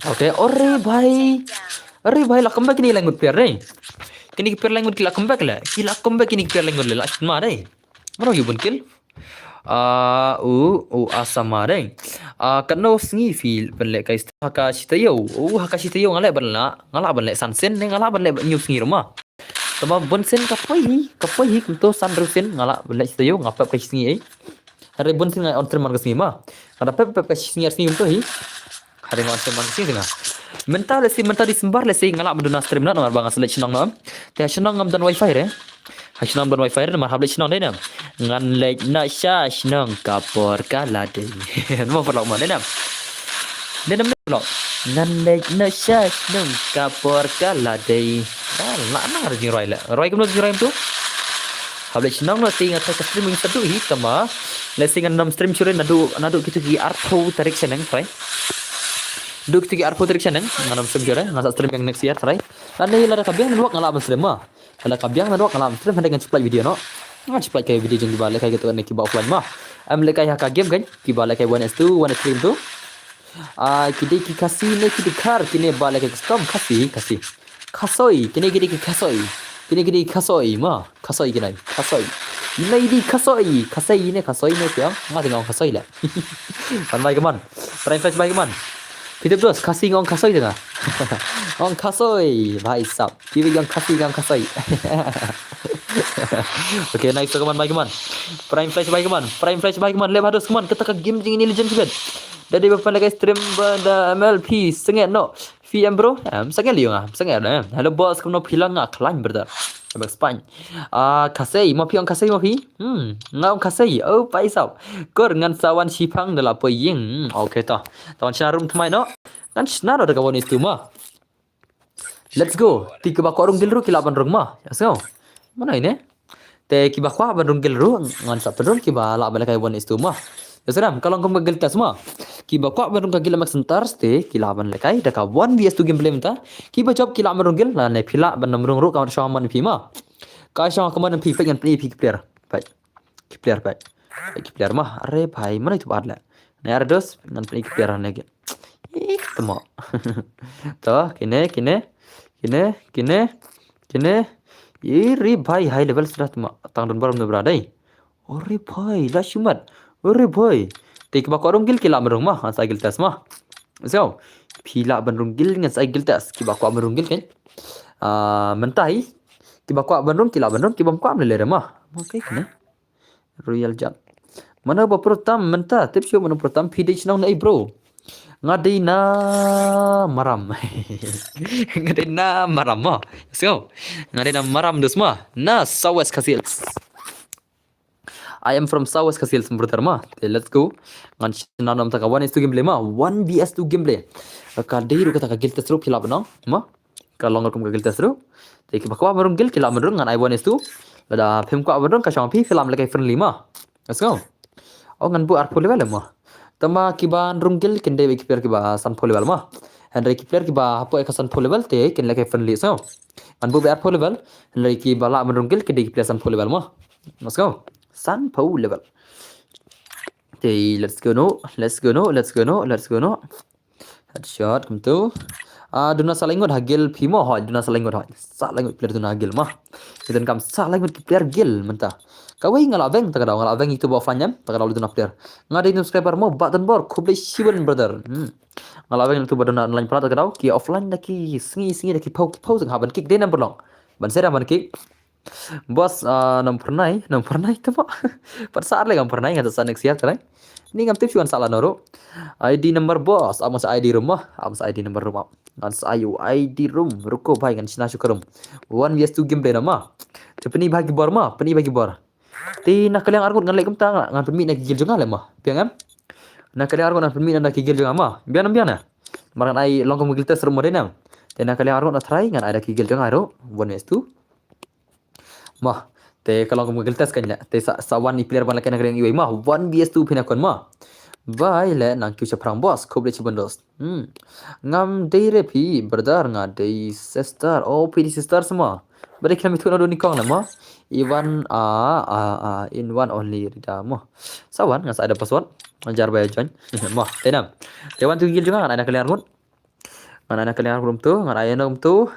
Okay, ore bhai. Ore bhai, la comeback kini language player re. Kini player language ki la comeback le. Ki la comeback kini player language le. La ma re. Mano yu bun kill. Ah, u, u asama dei. Ah, kano sngi phi ban leh kai ha ka shitayo. U, ha ka shitayo nga leh ban la, nga la ban leh san sien ne nga la ban leh nyu sngi ruma. Tama bun sien ka poi hi, ka poi hi kumto san ru sien nga la ban leh shitayo nga pep ka sngi ei. Hare bun sien nga on stream man ka sngi ma. Nga da pep pep ka sngi ar sngi kumto hi. Hare nga on stream man ka sngi nga. Mynta lesi mynta December lesi nga la ban duna stream na namar ba nga select shnong na. Te shnong ngam don wifi re. Ha shnong ban wifi re namar hap leit shnong dei nam. Ngan leit na sha shnong ka por ka la dei. Mo paralok mo dei nam. Dei nam paralok. Ngan leit na sha shnong ka por ka la dei. Ah, la nang ada jingroi la. Roi kumno jingroi tu? Hap leit shnong na ti nga thai ka streaming sadu hi tama. Lesi ngan nam stream shurin nadu nadu kitu ki arphew tarik shaneng trai. Du kitu ki arphew tarik shaneng ngan nam stream shurin ngan sa stream yang next year trai. Lane lada ka biang network nga lah ban stream ma. Lada ka biang na dok, nga la stream hynrei ngan shu plie video noh. Ngan shu plie ka video jong kiba lehkai katto katne kiba offline mo. Em lehkai ha ka game kan, kiba lehkai one S two, one S three tu. Ah, ki dei ki Khasi ne ki dei Khar, kine ba lehkai custom Khasi, Khasi. Khasoi, kine ki dei ki Khasoi. Kine ki dei Khasoi mo. Khasoi kine, Khasoi. Ine i dei Khasoi, Khasoi ine, Khasoi ine phi ong. Nga te nga ong Khasoi leh. Ban bai ka mon. Prime Flash bai ka mon. Phi tip dos, Khasi nga ong Khasoi te nga. Nga ong Khasoi, bhai sab. Phi ong Khasi, nga ong Khasoi. Okay, nice ka mon, bai ka mon. Prime Flash bai ka mon. Prime Flash bai ka mon. Leh ba dos ka mon. Kata ka game jong ine legend shibit. Da dei ba pynlehkai stream ba da M L P sengit noh. Phi em bro, em sengit liu nga, sengit em. Hello boss, kumno phi lang? Nga khlaiñ brother. Bak Spain. Ah, Khasi mo phi ong, Khasi mo phi? Hmm, nga ong Khasi. Oh, paisap. Kor ngan sa wan shipang da la poi ïing. Hmm, okay to. To wan shna room thymmai noh. Ngan shna noh da ka one S two mo. Let's go. Te kiba kwah rung guild ruh ki lah ban rung mo. Let's go. Mano ine? Te kiba kwah ban rung guild ruh ngan sa pynrung, kiba lah ban lehkai one S two mo. Ïa sdang, ka long kum ka guild test mo. Kiba kwah ban rung ka guild Max Hunters te ki lah ban lehkai da ka one V S two gameplay mynta. Kiba jop ki lah ban rung guild, lane phi lah ban nym rung ruh, ka shong ha mon phi mo. Ka shong ha mon phi, peit ngan pyni phi ki player. Peit. Ki player, peit. Peit ki player mo. Are bhai, mano ito bad leh. Ne are dos, ngan pyni ki player ne ki. Ih, temo. To, kine, kine. Kine, kine. Kine. Iri bhai, high level suda temo. Tang don barom ne bra dei. Ore bhai, la shimat. Ore bhai. Te kiba kwah rung guild ki lah ban rung mo, ngan sa ai guild test mo. So, phi lah ban rung guild, ngan sa ai guild test. Kiba kwah ban rung guild kan. Ah, mynta hi. Kiba kwah ban rung ki lah ban rung, kiba ym kwah ban leh leh mo. Okay, kine. Royal Jat. Mano ba pyrtham mynta, tip shuh mano pyrtham, phi dei shnong na ei bro? Nga dei na Maram. Nga dei na Maram mo. Let's go. Nga dei na Maram dus mo. Na South West Khasi Hills. I am from South West Khasi Hills, brother mo. Te let's go. Ngan shna noh mynta ka one S two gameplay mo. One V S two gameplay. Ka dei ruh kata ka guild test ruh phi lah ban ong mo. Ka long ruh kum ka guild test ruh. Te kiba kwah ban rung guild ki lah ban rung, ngan ai one S two. Lada phim kwah ban rung ka shong phi, phi lah ban lehkai friendly mo. Let's go. Oh, ngan buh arphew level mo. Tangba kiba rung guild kin dei beit ki player kiba sanphew level mo. Hynrei ki player kiba hapoh ïa ka sanphew level te kin lehkai friendly. So, ngan buh beit arphew level. Hynrei kiba lah ban rung guild kin dei ki player sanphew level mo. Let's go. Sanphew level. Te let's go noh, let's go noh, let's go noh, let's go noh. Headshot kumtu. Ah, duna sa lai ngut ha guild phi mo, hoi, duna sa lai ngut, hoi. Sa lai ngut player duna ha guild mo. Ki donkam sa lai ngut ki player guild mynta. Kawei nga la veng, ta ka daw nga la veng ito ba offline em, ta ka daw la duna player. Nga dei subscriber mo, ba don bor, khublei shibun brother. Hmm. Nga la veng ito ba duna online pla, ta ka daw ki offline da ki sngi sngi da ki phew ki phew, sngewbha ban kick, dei number long. Ban sera ban kick. Boss, ah, nang pernai, nang pernai tu mo. Pat sa leh ngam pernai, ngan sa next year trai. Ni ngam tip shuh ngan sa lano ruh. I D number boss, am sa I D room mo, am sa I D number room. Ngan sa ayu I D room, ruko bhai ngan shna shuh ka room. One V S two gameplay na mo. Te pyni bha ki bor mo, pyni bha ki bor. Te na ka liang arngut ngan leh kumta, ngan pynmih na ki guild jong nga leh mo. Biang em? Na ka liang arngut ngan pynmih na ki guild jong nga mo. Biang em, biang na. Mar ngan ai long kum guild test room mo, dei em? Te na ka liang arngut na trai ngan ai da ki guild jong nga ruh. One V S two. Mo, te ka long kum ka guild test kan leh. Te sa, sa wan i player ban leh kane ka ring iwei mo. One V S two phin ïa kon mo. Bye leh nang kiew shaphrang boss. Khublei shibun dos. Hmm. Ngam dei re phi, brother, nga dei sister. Oh, phi dei sister sa mo. Ba dei khlam ithuh na doni kong leh mo. Iwan, ah, ah, ah, in one only rida mo. Sa wan, nga sa ai da password. Jar ba ïa join. Mo, te nam. Te wan tu guild jong nga, ngan ai na ka liang arngut. Ngan ai na ka liang arngut tu, ngan ai na um tu.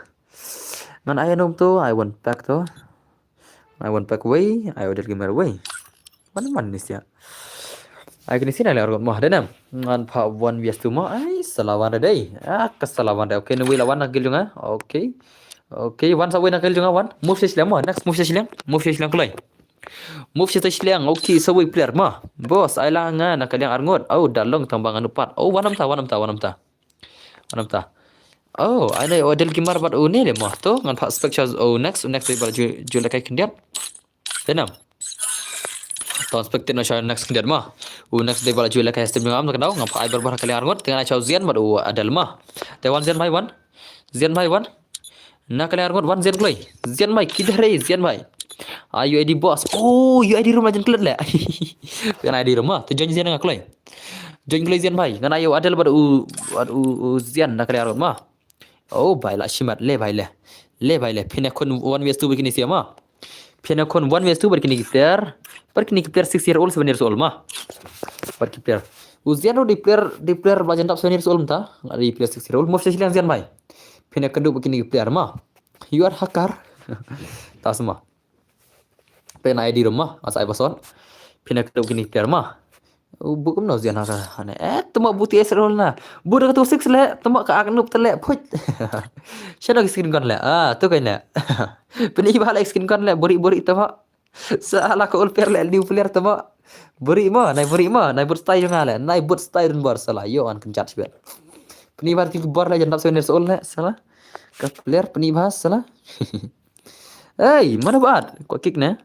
Ngan ai na um tu, ai one pack tu. Ai one pack wei, ai order gamer wei. Wan wan ni sia. Ai kini sini leh arngut mo, dei nam. Ngan pha one V S two mo, ai sa la wan dei. Ah, ka sa la wan dei. Okay, ni wei la wan na guild jong nga. Okay. Okay, wan sa wei na guild jong nga wan. Move sa shiliang mo, next move sa shiliang. Move sa shiliang kloi. Move sa shiliang. Okay, sa wei player mo. Boss, ai la nga na ka liang arngut. Oh, da long tang ba ngan u pat. Oh, wan nam ta, wan nam ta, wan nam ta. Wan nam ta. Oh, ai na u Adel Kimar bad u ne leh mo. To ngan pha spec sha u next, u next dei ba la ju, ju lehkai khyndiat. Dei nam. To spec tip na sha next khyndiat mo. U next dei ba la ju lehkai step jong nga, am ka daw ngan pha ai barbar ka liang arngut, te ngan ai sha u Zian bad u Adel mo. Te wan Zian bhai wan. Zian bhai wan. Na ka liang arngut wan Zian kloi. Zian bhai, kidhar hai Zian bhai? Ah, U I D boss. Oh, U I D room la jan klet leh. Ngan ai U I D room mo. Te join Zian nga kloi. Join kloi Zian bhai. Ngan ai u Adel bad u, bad u, u Zian na ka liang arngut mo. Oh, bhai la shimat leh, bhai leh. Le bhai le, phin ïa khun one versus two bad kine sha ma. Phin ïa khun one versus two bad kine ki player. Bad kine ki player six year old, seven years old ma. Bad ki player. U Zian ruh dei player, dei player ba jan dap seven years old mynta. Nga dei player six year old. Mo sha shiliang Zian bhai. Phin ïa kynduh bad kine ki player ma. You are hacker. Ta sma. Pynai ID ruh ma, nga sa ai password. Phin ïa kynduh kine ki player ma. U bud kumno Zian ha ka, hane. Eh, tymma bud T S roll na. Bud da ka two six le, tymma ka ak nup te le, phuit. Shano ki skin gun le. Ah, tu kai ne. Pyni ba le skin gun le, buri buri tymma. Sa la ka ul player le, new player tymma. Buri ma, nai buri ma, nai bud style nga le, nai bud style dun bor sala, yo an kynjat shibet. Pyni ba ki bor le, jan dap seven years old le, sala. Ka player pyni ba sala. Hey, mana ba at? Ko kick ne?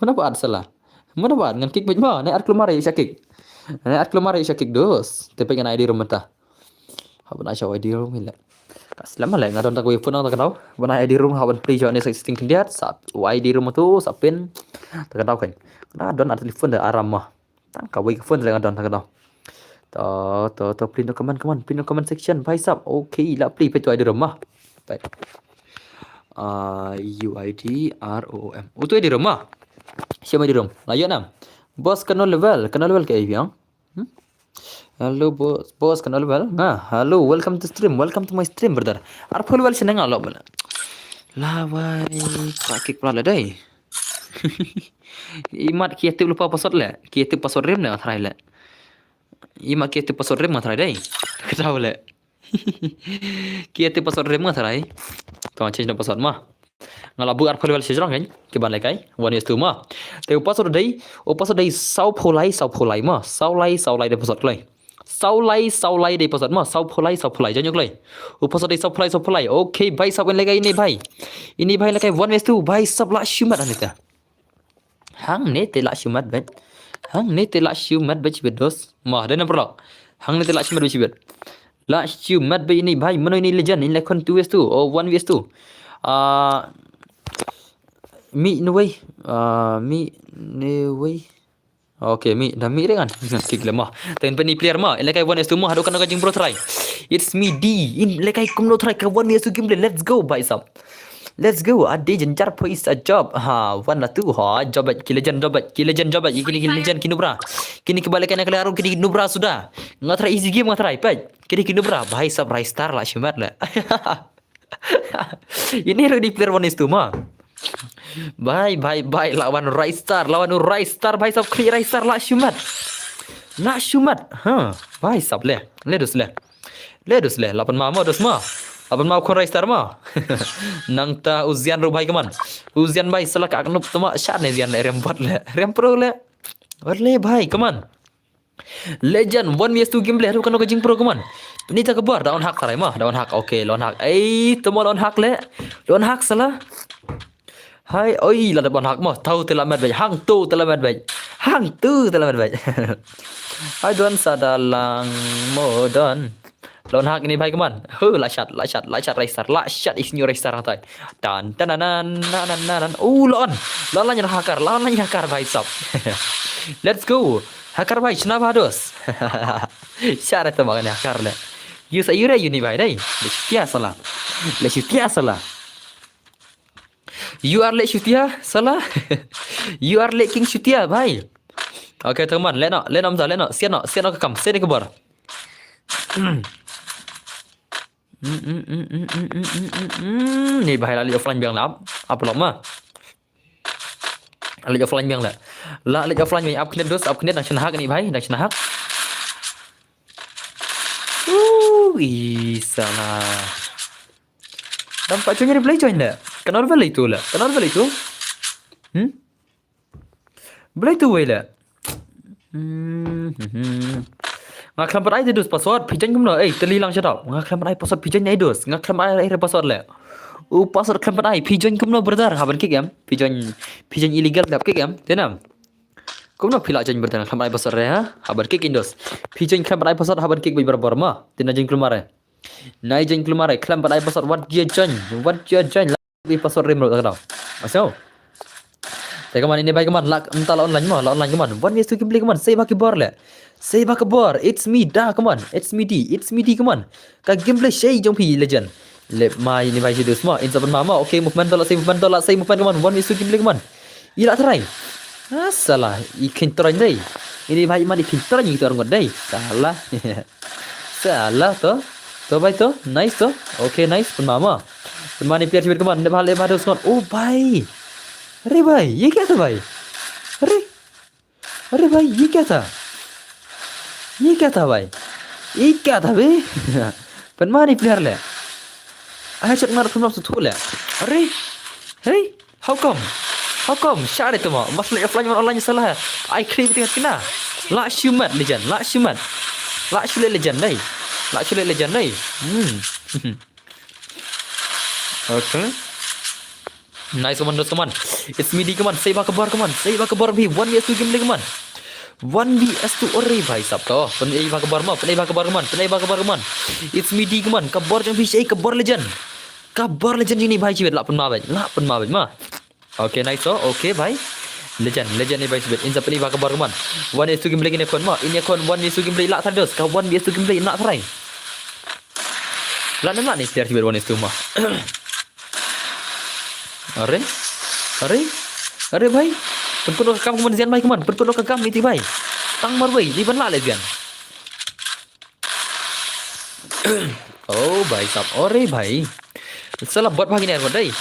Mana ba at sala? Mana ba at ngan kick bad ma? Ne at klumar ïa sha kick. Ne at klumar ïa sha kick dos. Te pek ngan ID room mynta. Haba na sha ID room hi le. Ka slem le nga don ta ka phone ta ka dau. Ba na ID room haba play jo ne sa sting khyndiat sa ID room tu sa pin. Ta ka dau kan. Na don at telephone da aram ma. Tang kawei ka phone leh nga don ta ka dau. To, to, to, pin no comment, comment, pin no comment section, bhai sab. Okay, la pli peit tu ID room ma. Peit. Ah, U I D R O O M. Utu ID room ma. Siapa ID room? La ïoh nam. Boss kano level, kano level ka biang. Hmm? Hello boss, boss kano level? Nga, hello, welcome to stream, welcome to my stream, brother. Arphew level sene nga lo bala. Lawai, ka kick pla le dai. Imat ki tip lupa password le. Ki tip password rim ne nga try le. Imat ki tip password rim nga try dai. Ketaw le. Ki tip password rim nga try. To change no password ma. Nga la bu arphew level sejrong kan. Ki ban le kai. One is two ma. Te u password dai. U password dai saw phew lai, saw phew lai ma. Saw lai, saw lai dai password lai. Saw lai, saw lai dei password ma, saw phew lai, saw phew lai, jan ïoh lai. U password dei saw phew lai, saw phew lai. Okay, bhai sab in lekai ini bhai. Ini bhai lekai one is two, bhai sab la shimet hangne te. Hangne te la shimet bhai. Hangne te la shimet bhai shibit dos. Ma, dei na perlok. Hangne te la shimet bhai shibit. La shimet bhai ini bhai, mano ini legend, ini lekon two is two, oh one is two. Ah, mi nuwei, ah, mi nuwei. Okay, mi, da mi re ngan. Tik le ma. Ten peni player ma. In lekai one is two ma. Hadu kano ka jingbro try. It's me D. In lekai kumno try ka one is two gameplay. Let's go, bhai sab. Let's go. A day jenjar poi is a job. Ha, one la two. Ha, job ki legend job. Ki legend job. Kini ki legend ki nubra. Kini ki balik kena kali aru kini nubra suda. Nga try easy game nga try. Pet. Kini ki nubra. Bhai sab rai star la shimat le. Ini ruh di player one is two ma. Bhai, bhai, bhai, lawan Rai Star, lawan u Rai Star, bhai sab kli Rai Star la shimet. La shimet. Ha, bhai sab le. Le dos le. Le dos le, lapan ma, ma dos ma. Lapan ma khun Rai Star ma. Nangta u Zian ruh bhai kaman. U Zian bhai sala ka aknup tama shat ne Zian le rem bot le. Rem pro le. Bot le bhai kaman. Legend one vs two gameplay haduh kano ka jingpro kaman. Ni ta ka bor da on hack tarai ma, da on hack. Okay, la on hack. Ei, tamo la on hack le. La on hack sala. Hai, oi, la da on hack ma. Tau te la met bai. Hang tu te la met bai. Hang tu te la met bai. Hai don sa da lang mo don. La on hack ini bhai kaman. Hu, la shot, la shot, la shot Rai Star, la shot is new Rai Star hatai. Dan dan dan dan dan dan dan. Uh, la on. La on la hacker, la on la hacker bhai sab. Let's go. Hacker bhai, shna bha dos. Share to makan hacker le. You sa you re you ni bhai dai. Le shutia sala. Le shutia sala. You are le shutia sala. You are le king shutia bhai. Okay, teman, le no, le no mza, le no, sian no, sian no ka kam, sian ka bor. Ni bhai la leit offline biang la ap, ap lok ma. La leit offline biang la. La leit offline biang ap knet dos, ap knet nang shna hack ni bhai, nang shna hack. Ui, sala. Dam pa join ni play join la. Kanor bel itu la. Kanor bel itu. Hmm? Blei tu wei le. Hmm, hmm, hmm. Nga khlem pat ai te dos password, phi join kumno? Ei, te li lang shut up. Nga khlem pat ai password, phi join ai dos. Nga khlem pat ai, ai password le. U password khlem pat ai, phi join kumno brother? Haban kick em. Phi join, phi join illegal dap kick em. Te nam. Kumno phi la join brother, khlem pat ai password re ha? Haban kick in dos. Phi join khlem pat ai password, haban kick bai barabor ma. Te na join klumar re. Na join klumar re, khlem pat ai password, what you join? What you join? Bi password rim rot ka dau. Asau. Te kaman ini bai kaman lak enta la online mo, la online kaman. One vs two gameplay kaman. Sei ba ki bor le. Sei ba ki bor. It's me da kaman. It's me D. It's me D kaman. Ka gameplay sei jong phi legend. Lep ma ini bhai shi dus mo. In sa pynma mo. Okay, movement to la sei, movement to la sei, movement, come on. One is to Gimli, come on. I la try. Ah, salah. I khin try dei. Ini bhai man i khin try i tor ngot dei. Salah. Salah to. To bhai to. Nice to. Okay, nice. Pynma mo. Pynma ni player shi bit, come on. Lep ha, lep ha dus ngot. Oh bhai. Are bhai, ye kya tha bhai? Are. अरे भाई, ये क्या था? ये क्या था भाई? ये क्या था बे? Pynma ni player le. Ai chak nar pynma tu le. Are. Hey, how come? How come? Share tu mo. Mas le offline man online salah. Ai creep tengah kena. La shumat legend, la shumat. La shule legend dai. La shule legend dai. Hmm. Okay. Nice, come on, dos, come on. It's me D, come on. Save ka bor, come on. Save ka bor bhi. One V S two Gimli, come on. One V S two, ore bhai sab to. Pynai bha ka bor mo, pynai bha ka bor, come on. Pynai bha ka bor, come on. It's me D, come on. Ka bor jong phi, save ka bor legend. Ka bor legend ini bhai, shibit la pynma bhai. La pynma bhai mo. Okay, nice, oh. Okay bhai. Legend, legend ni bhai, shibit. In sa pynai bha ka bor, come on. One V S two Gimli ini khon mo. Ini khon One V S two Gimli la tharai dos. Ka One V S two Gimli la tharai. La nem la ni player shibit One V S two mo. Are? Are? Are bhai? Pynkut noh ka kam, come on, Zian bhai, come on. Pynkut noh ka kam iti bhai. Tang marwei, di ban lah leh Zian. Oh bhai sab, ore bhai. Salah bot bha kine arngut dei.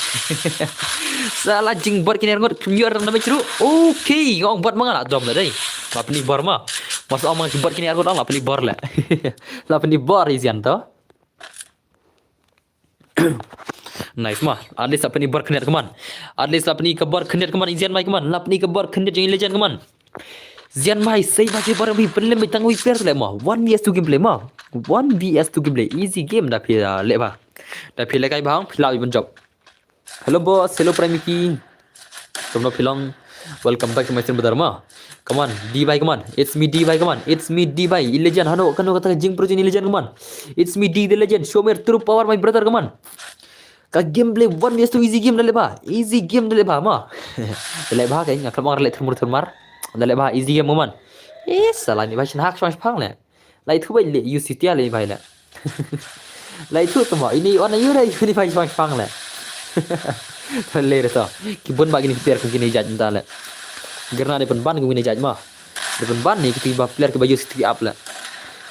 Salah jingbot kine arngut, khyndiat ram damage ruh. Okay, nga ong bot ma nga lah dom dei. La pyni bor mo. Mas ong ma nga jingbot kine arngut, la pyni bor leh. La pyni bor i Zian to. Nice mo. At least la pyni bor khyndiat, come on. At least la pyni ka bor khyndiat, come on. Zian bhai, come on. La pyni ka bor khyndiat jong i legend, come on. Zian bhai, save bha ka bor bhi, pynlem bha tang wei player leh mo. One V S two Gimli mo. One V S two Gimli. Easy game da phi, ah, leh bha. Da phi leh kai bha, phi la bhi ban jop. Hello boss, hello Prime Mickey. Kumno phi long? Welcome back to my stream brother mo. Come on, D bhai, come on. It's me D bhai, come on. It's me D bhai. I legend, hano, kano kata ka jingpro jong i legend, come on. It's me D the legend. Show me your true power my brother, come on. Ka Gimli One V S two easy game da leh bha. Easy game da leh bha mo. Da leh bha ka, nga khlem ong leh thurmur thurmar. Da leh bha, easy game mo man. Eh, salah ni bhai, shen hak shong shpang leh. Lai thu bhai leh, use tia leh bhai leh. Lai thu tu mo, ini on ayu dei, ini bhai shong shpang leh. Leh re to. Ki bun bha kine ki player kum kine judge mynta leh. Gerna dei pynban kum kine judge mo. Dei pynban ni kiti bha player kiba use ti up leh.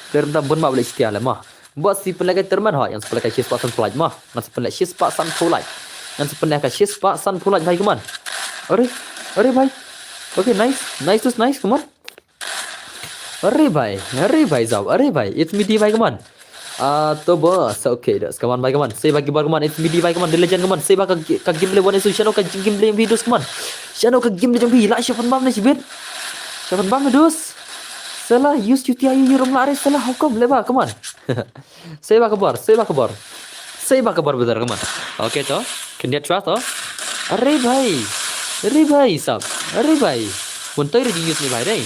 Player mynta bun bha leh tia leh mo. Bot si pynleh ka tournament ho, ngan sa pynleh ka shispah sanphew like mo. Ngan sa pynleh shispah sanphew like. Ngan sa pynleh ka shispah sanphew like bhai, come on. Are, are bhai. Okay, nice. Nice, nice, nice, come on. Are bhai, are bhai sab, are bhai. It's me D bhai, come on. Ah, to boss, okay, dos, come on bhai, come on. Save bha ka bor, come on. It's me D bhai, come on. The legend, come on. Save bha ka, ka Gimli One V S two, shano ka Gimli jong phi dos, come on. Shano ka Gimli jong phi, la sha pynbam ne shibit. Sha pynbam ne dos. Salah, use U T I, you rum la re, salah, how come, leh bha, come on. Save bha ka bor, save bha ka bor. Save bha ka bor brother, come on. Okay to, khyndiat shuwa to. Are bhai. Are bhai sab. Are bhai. Bun toi re jing use ni bhai re.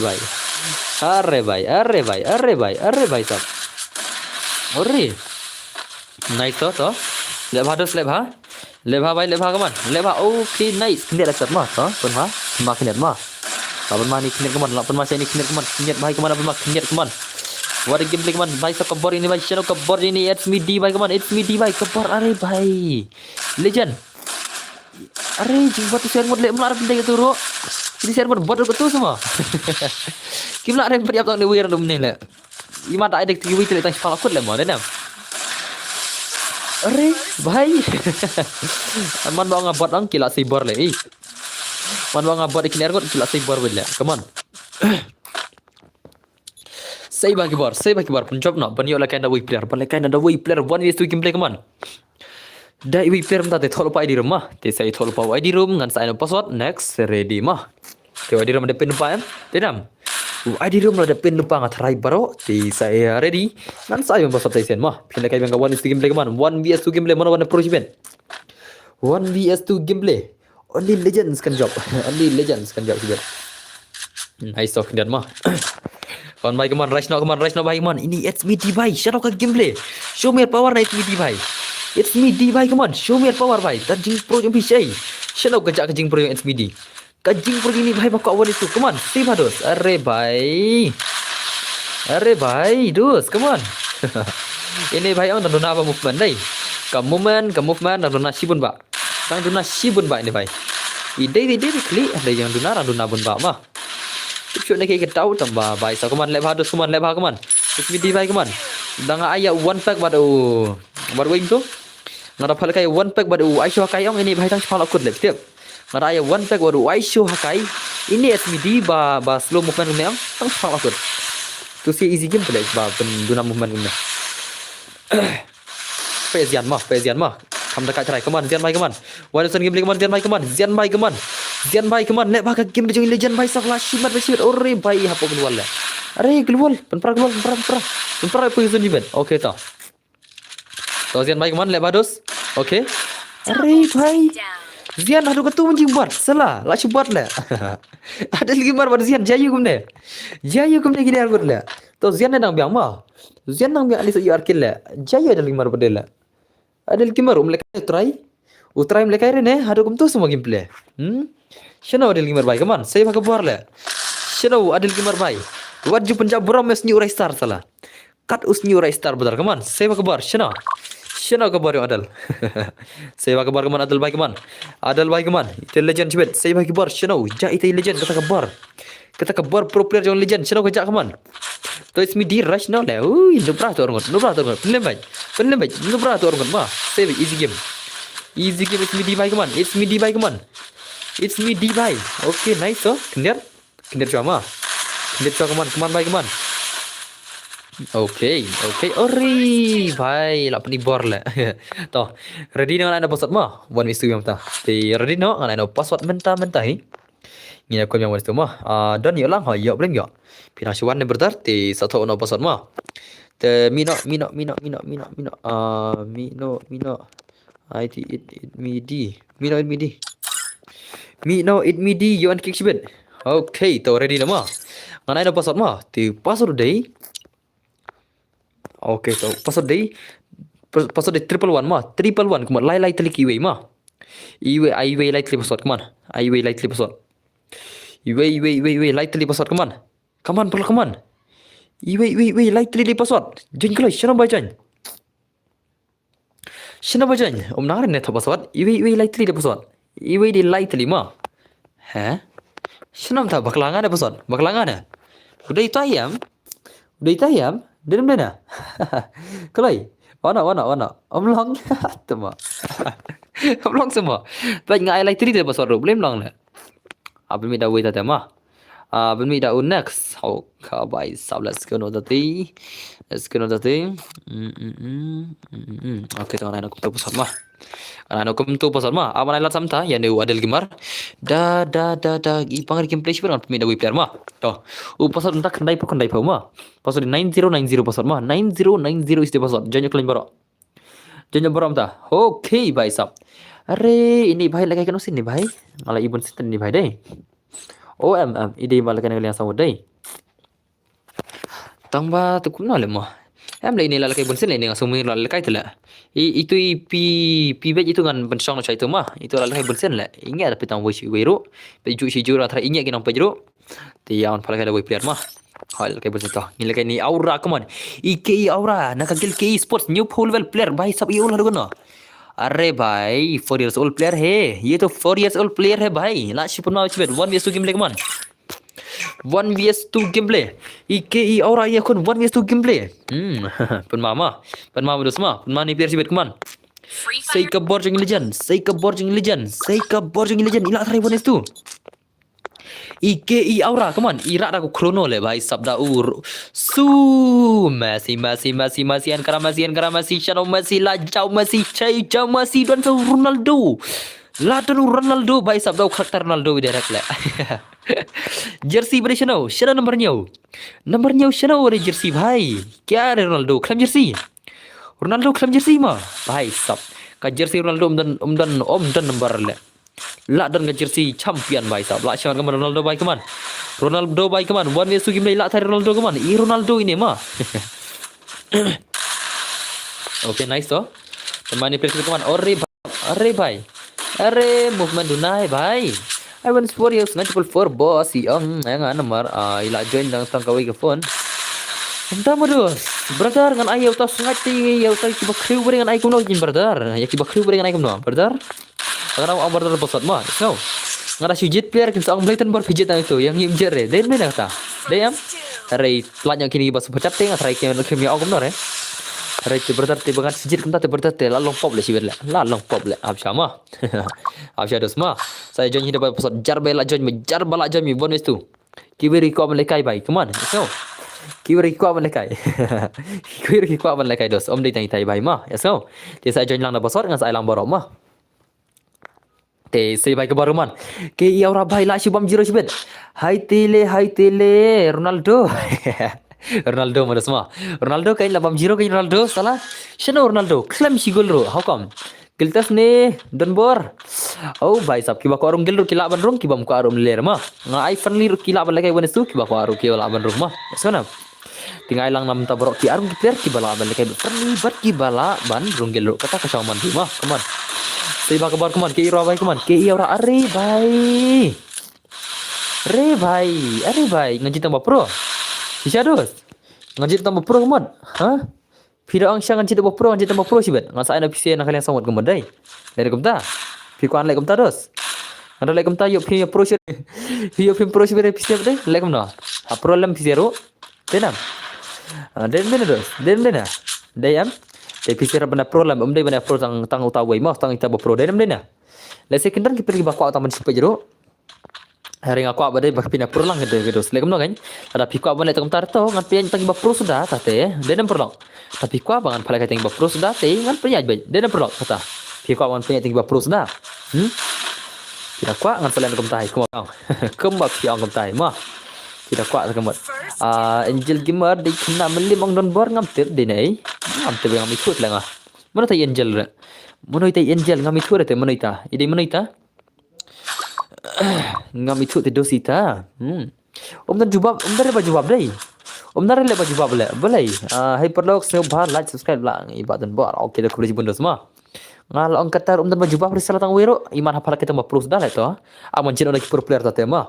Bhai. Are bhai, are bhai, are bhai, are bhai sab. Are. Nice to, to. Leh bha dos, leh bha. Leh bha bhai, leh bha, come on. Leh bha, okay, nice. Khyndiat la shot mo, to. Pynma, pynma khyndiat mo. La pynma ni khyndiat, come on. La pynma shai ni khyndiat, come on. Khyndiat bhai, come on, la pynma khyndiat, come on. What a gameplay, come on. Bhai sab ka bor ini bhai, shano ka bor ini, it's me D bhai, come on. It's me D bhai, ka bor, are bhai. Legend. Are, jingbot tu share ngut leh, mla rap dei tu ro. Ini share ngut bot tu semua. Kim la rap bot ïap tang ni wir dum ni leh. Ima da ai dek tiki wei tele tang shipang akut le mo, dei nam. Are bhai. Man ba nga bot ang ki la sei bor le, eh. Man ba nga bot ki ner ngut ki la sei bor le. Come on. Sei bha ki bor, sei bha ki bor. Pynjop noh, ban ïoh lehkai na da wei player, ban lehkai na da wei player, one v two gameplay, come on. Da wei player mynta te thoh lypa I D room ma. Te sa i thoh lypa I D room, ngan sa ai noh password, next, ready ma. Te I D room da pin lypa em. Te nam. I D room da pin lypa, nga tharai baroh. Te sa i ready. Ngan sa ai password te sien ma. Phin lehkai biang ka one v two gameplay, come on. One v two gameplay, mano wan approach ben. One v two gameplay. Only legends can jump. Only legends can jump together. Nice talk, Denma. Come on bhai, come on, rush noh, come on, rush noh bhai, come on. Ini it's me D bhai, shano ka gameplay. Show me your power na it's me D bhai. It's me D bhai, come on, show me your power bhai. That jing pro jong phi shai. Shano ka ja ka jing pro jong it's me D. Ka jing pro jong ini bhai ba ka one v two. Come on, sei bha dos. Are bhai. Are bhai, dos, come on. Ini bhai ong dang duna ba movement dei. Ka movement, ka movement dang duna shibun ba. Dang duna shibun ba ini bhai. I dei dei dei kli dei dang duna dang duna bun ba ma. Tip shot ne ke ka tau tamba bhai sa kaman leh bha dos kaman leh bha kaman. Tip midi bhai kaman. Dang ai ya one pack bad u. Bad wing tu. Nga da phal kai one pack bad u ai shu kai ong ini bhai tang shpang lakut leh tip. Nga da ai one pack bad u ai shu kai. Ini S M D ba ba slow movement ne ong tang shpang lakut. Tu si easy game tu leh ba pen duna movement ne. Pe zian ma, pe zian ma. Kam da ka try kaman zian bai kaman. Wan san game kaman zian bai kaman, zian bai kaman. Zian bai kaman leh ba ka game jong legend bai sak la shimat bai shimat ore bai hapo global leh. Are global, pen pra global, pen pra, pen pra. Pen pra position event. Okay ta. To zian bai kaman leh ba dos. Okay. Are bhai. Zian hadu ka tu menjing bat. Salah. La shi bat leh. Adel Gamer bat zian jayu kumne. Jayu kumne kini argut leh. To zian ne dang biang ma. Zian dang biang ani sa yu arkil leh. Jayu Adel Gamer bat leh. Adel Gamer um lekai u try. U try um lekai re ne hadu kum tu semua gameplay. Hmm. Shano Adel Gamer bai kaman. Saya pakai bor leh. Shano Adel Gamer bai. Wat ju penjab buram mes ni urai star salah. Kat us ni urai star badar kaman. Saya pakai bor shano. Shano ka bor yu Adel. Saya pakai bor kaman Adel bai kaman. Adel bai kaman. Ite legend chibet. Saya pakai bor shano. Ja ite legend kata ka bor. Kata ka bor pro player jong legend shano ka ja kaman. To it's me di rush no le. Ui, nubra tu orngot. Nubra tu orngot. Penlem bai. Penlem bai. Nubra tu orngot ma. Save easy game. Easy game it's me di bai kaman. It's me di bai kaman. It's me di bai. Okay, nice oh. Kendir. Kendir chua ma. Kendir chua kaman. Kaman bai kaman. Okay, okay. Ori bai la peni bor leh. To. Ready na ngan ai no password ma. One vs two yang ta. Te ready no ngan ai no password menta menta hi. Ngi ya kon yang one vs two ma. Ah, don yo lang ha yo blem yo. Pina shuan ne brother te sa tho no password ma. Te mino mino mino mino mino mino. Ah, mino mino. I T it it midi. Mino it midi. Mino it midi yo an kick shibit. Okay, to ready na ma. Ngan ai no password ma. Te password dei. Okay, to password dei. Pas- Password dei triple one ma. Triple one kuma lai lai teli kiwei ma. Iwei ai wei lai teli password kaman. Ai wei lai teli password. Iwei iwei iwei iwei lai teli password kaman. Kaman pala kaman. Iwei iwei iwei lai teli password. Join kloi shano bai join. Shano bai join. Um nang ne tho password. Iwei iwei lai teli password. Iwei di lai teli ma. He? Shano ta bakla nga ne password. Bakla nga ne. Udah itu ayam. Udah itu ayam. Dia mana? Kloi. Wana wana wana. Om long. Tama. Om long semua. Baik ngai lai teli password ru. Belum long le. Abin mi da wei ta tema. Ah, abin mi da u next. Oh, ka bai sab let's go no tati. Let's go no tati. Mm, mm, mm, mm, mm, mm. Okay, to ngan ai no kum tu password ma. Ngan ai no kum tu password ma. Aban ai lat samta ya ne u Adel Gamer. Da da da da i pangar gameplay shi ngan pemi da wei player ma. To. U password nta khandai pa khandai pa ma. Password nine zero nine zero password ma. Nine zero nine zero is the password. Jangan kalian baru. Jangan baru ta. Okay, bai sab. Are ini bai lagi kena sini bai. Ala ibun sitan ini bai deh. O M M, ide ba la kai na ka liang samut dei. Tang ba tu kumno le mo. Em le ini la kai bunsin le ini nga sumi la kai tu le. I itu i pi pi bej itu ngan benshong na chai tu ma. Itu la kai bunsin le. Inge ada pitang wei shi wei ru. Pe ju shi ju ra tra inge ki nang pe ju. Ti yaun pala kai da wei player ma. Hal kai bunsin to. Ngi la kai ni aura come on. I ke i aura na ka gil ke i sports new full level player bai sab i ul haru no. Are bhai, four years old player hai. Ye to four years old player hai bhai. La shi pun ma chibet one vs two game le come on. One vs two gameplay. I ke i aura i akhun one vs two gameplay. Hmm. Pynma ma. Pynma ma dos ma. Pynma ni player sibet kman. Sei ka bor jong legend. Sei ka bor jong legend. Sei ka bor jong legend. Ila try one vs two. I ke i aura kman. I rak da ku chrono le bai sap da ur. Su Messi Messi Messi Messi Encara Messi Encara Messi Shadow Messi la jau Messi chai jau Messi don sa Ronaldo. La don Ronaldo bai sap da u karakter Ronaldo direct le. Jersey beri shano? Shano number nyau? Number nyau shano beri jersey bhai? Kya re Ronaldo? Khlem jersey. Ronaldo khlem jersey ma. Bhai sab. Ka jersey Ronaldo um don um don um don number le. La don ka jersey champion bhai sab. La shan kaman Ronaldo bhai kaman. Ronaldo bhai kaman. One vs two game le la thai Ronaldo kaman. I Ronaldo ini ma. Okay, nice to. Pemain ni player kaman. Ore Are bhai. Are movement dunai bhai. I want four years nine triple four boss i ong nga namar ah, ila join dang tang kawei ka phone. Entah modus. Brother, ngan ai ïa uta sngaid te, ïa uta kiba khriu bri ngan ai kumno jin brother. Ïa kiba khriu bri ngan ai kumno, brother. Ngan ai brother bosot ma, so. Ngan ai shu jied player kin sa ong Blackton bor phi jied na itu, ïa ngi jied re. Dei mynta kata. Dei em. Hare, plat ïa kini ba super chat te ngan try kin kin ïa ong kumno re. Hare te brother te ba ngan shu jied kumta te brother te la long pop le shu le. La long pop le. Ap sha ma. Ap sha dos ma. Sa join hi da ba bosot jar ba la join me, jar ba la join me, bon is tu. Kiwei ruh ki kwah ban lehkai bai, come on, let's go. Kiwei ruh ki kwah ban lehkai. Kiwei ruh ki kwah ban lehkai dos. Ym dei tang itai bai ma, let's go. Te sa join lang da bosot ngan sa ai lang baroh ma. Te sei bai ka baroh man. Ke ïa ura bai la shu bam zero shibit. Hai tele, hai tele, Ronaldo. Ronaldo ma dos ma. Ronaldo ka la bam zero ka Ronaldo sala. Shano Ronaldo? Khlem shi gol ruh. How come? Kiltas ne, Don Bor. Oh, bai sap kiba kwah rung gel ruh ki lah ban rung, kiba ym kwah ruh ler ma. Nga ai friendly ruh ki lah ban lehkai wan isu, kiba kwah ruh ki lah ban rung ma. Sona. Te nga ai lang namta baroh ki arung ki player kiba lah ban lehkai friendly bad kiba lah ban rung gel ruh. Kata ka shong man ma. Come on. Sei ba ka bar come on, ke ira bai come on, ke ira are bai. Re bai, are bai, ngan jied tang ba pro. Shisha dos. Ngan jied tang ba pro come on. Ha? Phi da ong sha ngan jied ba pro, ngan jied tang ba pro shibit. Ngan sa ai na phi sha na ka liang song wat ka mut dei. Dei kumta. Phi kwan leh kumta dos. Ngan da leh kumta ïoh phi pro shibit. Phi ïoh phi pro shibit phi sha dei. Leh kumno? Ha pro lem phi sha ruh. Dei nam. Ah, dei nam dei na dos. Dei nam dei na. Dei am. Dei phi sha ban da pro lem. Ym dei ban da pro tang tang uta wei ma tang ita ba pro. Dei nam dei na. Lehse ki don ki pyrkhi ba kwah tang ban shu peit ruh. Hynrei nga kwah ba dei ba phin ïa pro lang ka dei ka dos. Leh kumno kan? Lada phi kwah ban leh tang kumta to ngan pynïaid tang kiba pro suda ta te. Dei nam pro lang. Lada phi kwah ba ngan pynlehkai tang kiba pro suda te ngan pynïaid beit. Dei nam pro lang kata. Phi kwah ban pynïaid tang kiba pro suda. Hmm? Phi da kwah ngan sa leh kumta hi kumba. Kumba phi ong kumta hi ma. Phi da kwah kumba. Ah, Angel Gamer dei khynnah Mylliem ong Don Bor ngam tip dei nei. Ngam tip ngam ithuh leh nga. Mano ta Angel re? Mano ta Angel ngam ithuh re te mano ta? I dei mano ta? Ngam ithuh te dos ita. Hmm. Ym don jubab, ym don re ba jubab dei. Ym don re le ba jubab le. Balei? Ah, hai paralok sngewbha like subscribe lang i ba Don Bor. Okay, da khublei shibun dos ma. Nga la ong kata ym don ba jubab re sala tang wei ruh. Iman hapar kita ma pro suda le to. Am ngan jied na ki pro player ta te ma.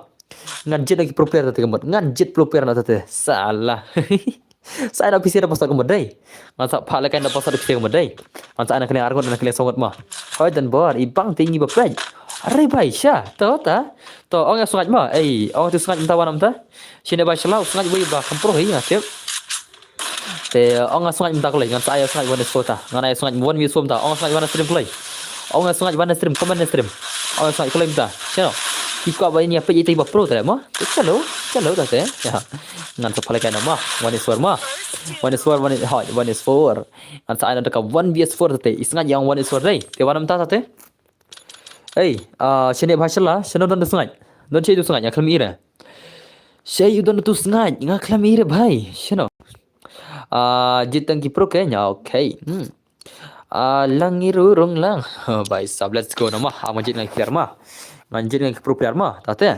Ngan jied na ki pro player ta te ka mut. Ngan jied pro player na ta te. Sala. Sa ai na phi sha da bosot ka mut dei. Ngan sa phah lehkai da bosot phi sha ka mut dei. Ngan sa ai na ka liang arngut na ka liang song ngut ma. Hoi Don Bor, i bang te ngi ba peit. Are bai sha, to ta. To ong ïa sngaid ma. Ei, ong tu sngaid mynta wan mynta. Shane bai shala u sngaid wei ba kam pro hi nga tip. Te ong ïa sngaid mynta kloi, ngan sa ai ïa sngaid wan iso ta. Ngan ai ïa sngaid wan mi iso mynta. Ong ïa sngaid wan stream kloi. Ong ïa sngaid wan stream, comment stream. Ong ïa sngaid kloi mynta. Shano? Ki kwah ba in ïa peit ita ba pro ta ma. Chalo, chalo ta te. Ya. Ngan sa pynlehkai na ma. Wan is four ma. Wan is four, wan is, hoi, wan is four. Ngan sa ai na ka one v four ta te. I sngaid ïa ong wan is four dei. Te wan mynta ta te. Ei, ah, shane bha shala, shano don da sngaid. Don shei du sngaid, nga khlem ire. Shei u don tu sngaid, nga khlem ire bhai. Shano. Ah, jied tang ki pro ke nya, okay. Hmm. Ah, lang iru rung lang. Bai sab, let's go na ma. Ah, ngan jied ngan ki player ma. Ngan jied ngan ki pro player ma. Ta te.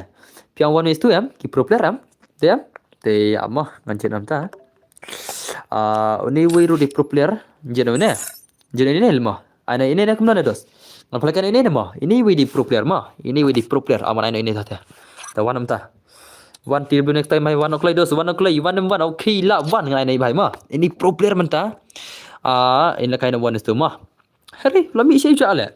Phi ong one is two em, ki pro player em. Te em. Te ama ngan jied nam ta. Ah, uni wei ruh dei pro player. Jied na uni. Jied na uni le ma. Ai na uni ne kumno ne dos. Ngan pynlehkai na uni ne ma. Uni wei dei pro player ma. Uni wei dei pro player. Aman ai na uni ta te. Ta wan nam ta. Wan T W next time hai wan oklai dos, wan oklai, wan em wan, okay la wan ngan ai na i bhai ma. Ini pro player mynta. Ah, in la kai na wan is tu ma. Hare, la mi shei ja le.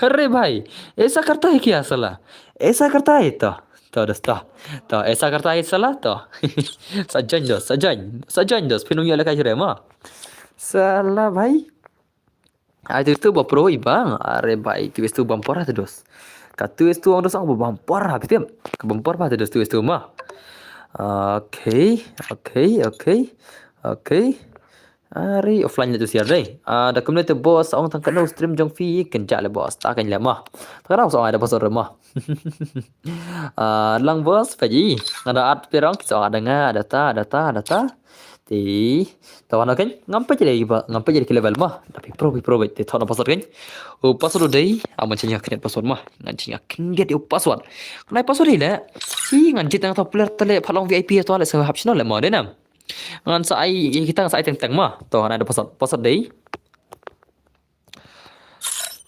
Hare bhai. Aisa karta hai kya sala? Aisa karta hai to. To dos to. To, aisa karta hai sala to. Sa join dos, sa join. Sa join dos. Phin ïoh la kai jure ma. Sala bhai. Ai tu tu ba pro i bang. Are bai tu tu bam por ha tu dos. Ka tu tu ong dos ong ba bam por ha bitim. Ka bam por ha tu dos tu tu ma. Okay, okay, okay. Okay. Are offline tu siar dei. Ah, da kumne tu boss ong tang kano stream jong phi ken ja le boss. Ta kan le ma. Ta kano ong ai da boss re ma. Ah, lang boss paji. Ada at perang kita ada nga ada ta ada ta ada ta. Te, ta wan kan, ngam peit ïa ki ba, ngam peit ïa ki level ma. Tapi pro, pi pro beit, te thon password kan. U password u dei, aman chanya knet password ma. Ngan chanya knet u password. Khnai password hi le. Si ngan jied tang to player tale phalong V I P to le sa hap channel le ma dei nam. Ngan sa ai, ïa kita ngan sa ai teng teng ma. To ngan ai da password, password dei.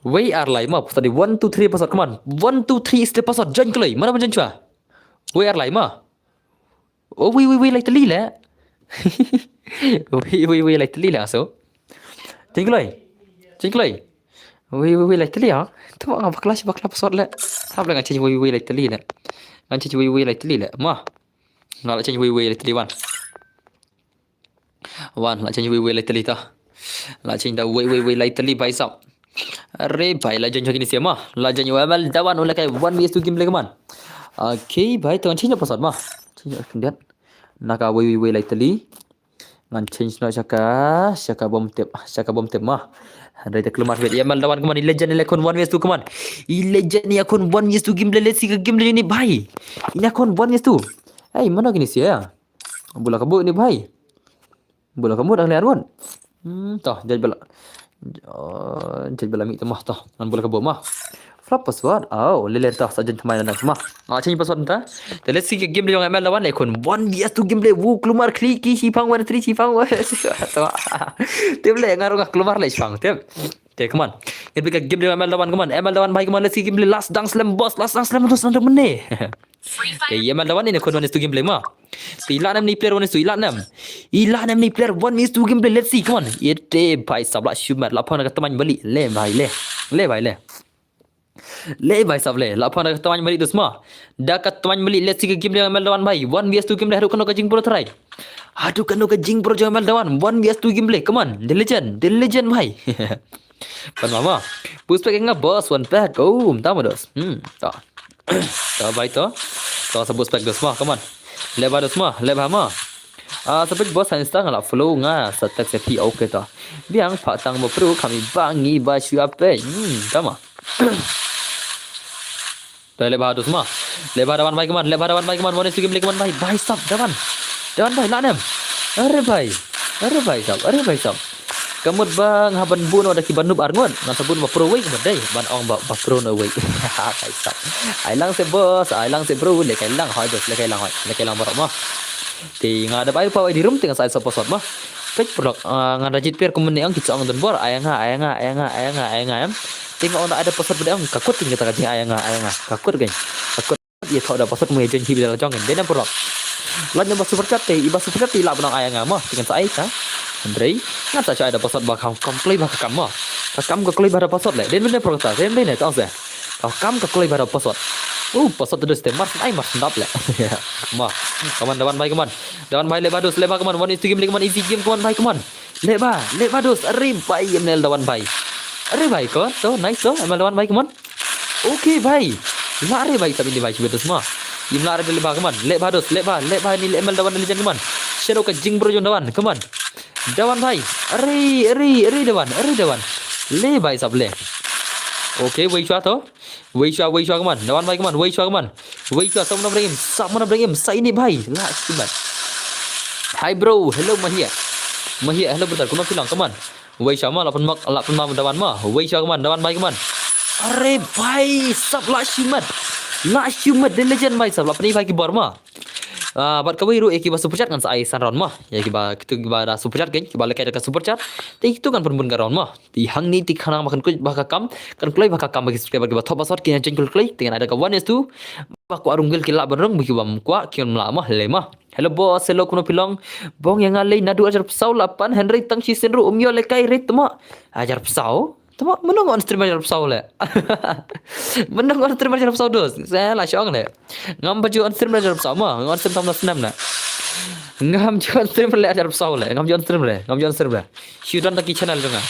Wei ar lai ma, password dei one two three password, come on. One two three is the password, join kloi. Mana ban join chwa? Wei ar lai ma. Oh, wei, wei, wei, lai tali le. Wei wei wei lai tylli la so. Jingkloi. Jingkloi. Wei wei wei lai tylli ha. Tu nga bakla shi bakla password le. Hap le nga change wei wei lai tylli le. Nga change wei wei lai tylli le. Ma. Nga la change wei wei lai tylli wan. Wan la change wei wei lai tylli ta. La change da wei wei wei lai tylli bhai sab. Are bhai la change kini sia ma. La change wei mal da wan ule kai one vs two gameplay keman. Okay bhai to change password ma. Change khyndiat. Naka wei wei wei lai tylli. Ngan change noh shaka, shaka bom tep, shaka bom tep ma. Hynrei te klumar bet ïa mal da wan keman i legend ïa khun one vs two keman. I legend ïa khun one vs two gameplay, let's see ka gameplay ni bhai. Ina khun one vs two. Hey, mano kini sia. Bula ka bu ni bhai. Bula ka bu dang le arwan. Hmm, toh, jaj bala. Oh, jaj bala mi toh ma toh. Ngan bula ka bu ma. Flop password. Oh, lele toh sa jen thamai na ma. Ah, change password ta. Te let's see ka game jong M L da wan le khun one vs two gameplay. Wu klumar kli ki shi pang wan three shi pang wan. Toh. Tip le nga rung klumar le shi pang. Tip. Okay, come on. Ngan pi ka game jong M L da wan, come on. M L da wan bhai, come on. Let's see gameplay last dang slam boss, last dang slam boss nanti mene. Okay, M L da wan ini khun one vs two gameplay ma. Te ila nem ni player one vs two, ila nem. Ila nem ni player one vs two gameplay. Let's see, come on. Ite bhai sab la shumat la phang ka tamain bali. Le bhai le. Le bhai le. Le bhai sab le. La phang ka tamain bali dus ma. Da ka tamain bali, let's see ka gameplay M L da wan bhai. One vs two gameplay haduh kano ka jingpro try. Haduh kano ka jingpro jong M L da wan. One vs two gameplay. Come on. The legend. The legend bhai. Pan mama. Puspek nga boss one pack. Oh, mta ma dos. Hmm. Ta. Ta bhai to. Ta sa puspek dos ma. Come on. Leba dos ma. Leba ma. Ah, sa pek boss Insta nga la follow nga sa text ya phi okay ta. Biang pha tang ba pro kami ba ngi ba shu ape. Hmm, ta ma. Dai leba dos ma. Leba da wan bhai keman, leba da wan bhai keman, one vs two gameplay keman bhai, bhai sab da wan. Da wan bhai la nem. Are bhai. Are bhai sab, are bhai sab. Kamut ba nga ban bun da ki ban nup arngot, nga sa bun ba pro wei kamut dai, ban ong ba, ba pro no wei. Bhai sab. Ai lang se boss, ai lang se bro, le kai lang hoi boss, le kai lang hoi, le kai lang barok ma. Te nga da bai pa wei di rum te nga sa ai sa password ma. Pek prok, ah, nga da jit per kumun ne ong ki chong don bor, ai nga, ai nga, ai nga, ai nga, ai nga em. Te nga ong da ai da password ba dei ong ka kut ting kata ka jing ai nga, ai nga. Ka kut geng. Ka kut ye thok da password mu ye jeng hi bi da la jong geng. Dei na prok. Lan ne ba super chat te, i ba super chat te i la ba nong ai nga ma. Te ngan sa ai ka. Hynrei ngan sa ai da password ba kam kam kloi ba ka kam ma. Ka kam ka kloi ba da password le. Dei ne prok ta, dei ne ta se. Ka kam ka kloi ba da password. Uh, password terus te mar ai mar sendap le. Ma. Kaman da wan bhai kaman. Da wan bhai leba dos leba kaman. One vs two game le kaman, easy game kaman bhai kaman. Leba, leba dos. Are bhai M L da wan bhai. Are bhai ko. To nice to. M L da wan bhai kaman. Okay bhai. La are bhai tapi ni bhai sibet dos ma. Im la are leba kaman. Leba dos, leba, leba ni M L da wan legend kaman. Shadow ka jing bro jong da wan. Kaman. Da wan bhai. Are, are, are da wan. Are da wan. Le bhai sab le. Okay, wei shwa to. Wei shwa, wei shwa kaman. Da wan bhai kaman, wei shwa kaman. Wei shwa, sa mano bring im, sa mano bring im, sa ini bhai. La sibat. Hi bro, hello Mahia. Mahia, hello brother, kuno phi long kaman. Wei shwa ma, la pun mak, la pun ma da wan ma. Wei shwa kaman, da wan bhai kaman. Are bhai, sab la shimat. La shimat, the legend bhai sab, la pun i bhai ki bor ma. Ah, bad kawei ruh ïa kiba super chat ngan sa ai san round ma. Ïa kiba kitu kiba da super chat kan, kiba lehkai da ka super chat. Te kitu kan pun pun ka round ma. Te hangne te khnang ba kan kloi ba ka kam, kan kloi ba ka kam ba ki subscriber kiba thok ba sot ki ngan jeng kloi, te ngan ai da ka one vs two. Ba kwah rung gil ki lah ban rung, ba ki bym kwah ki ym lah ma, le ma. Hello boss, hello kuno phi long. Bong ïa nga lei naduh hajar phew saw la pan, hynrei tang shisien ruh um ïoh lehkai re tma. Hajar phew saw? Tma, mano nga on stream hajar phew saw le. Mano nga on stream hajar phew saw dos. Sa la shong le. Ngam ba ju on stream hajar phew saw ma, nga on stream tam na snem na. Ngam ju on stream le hajar phew saw le, ngam ju on stream le, ngam ju on stream le. Shu don da ki channel jong nga.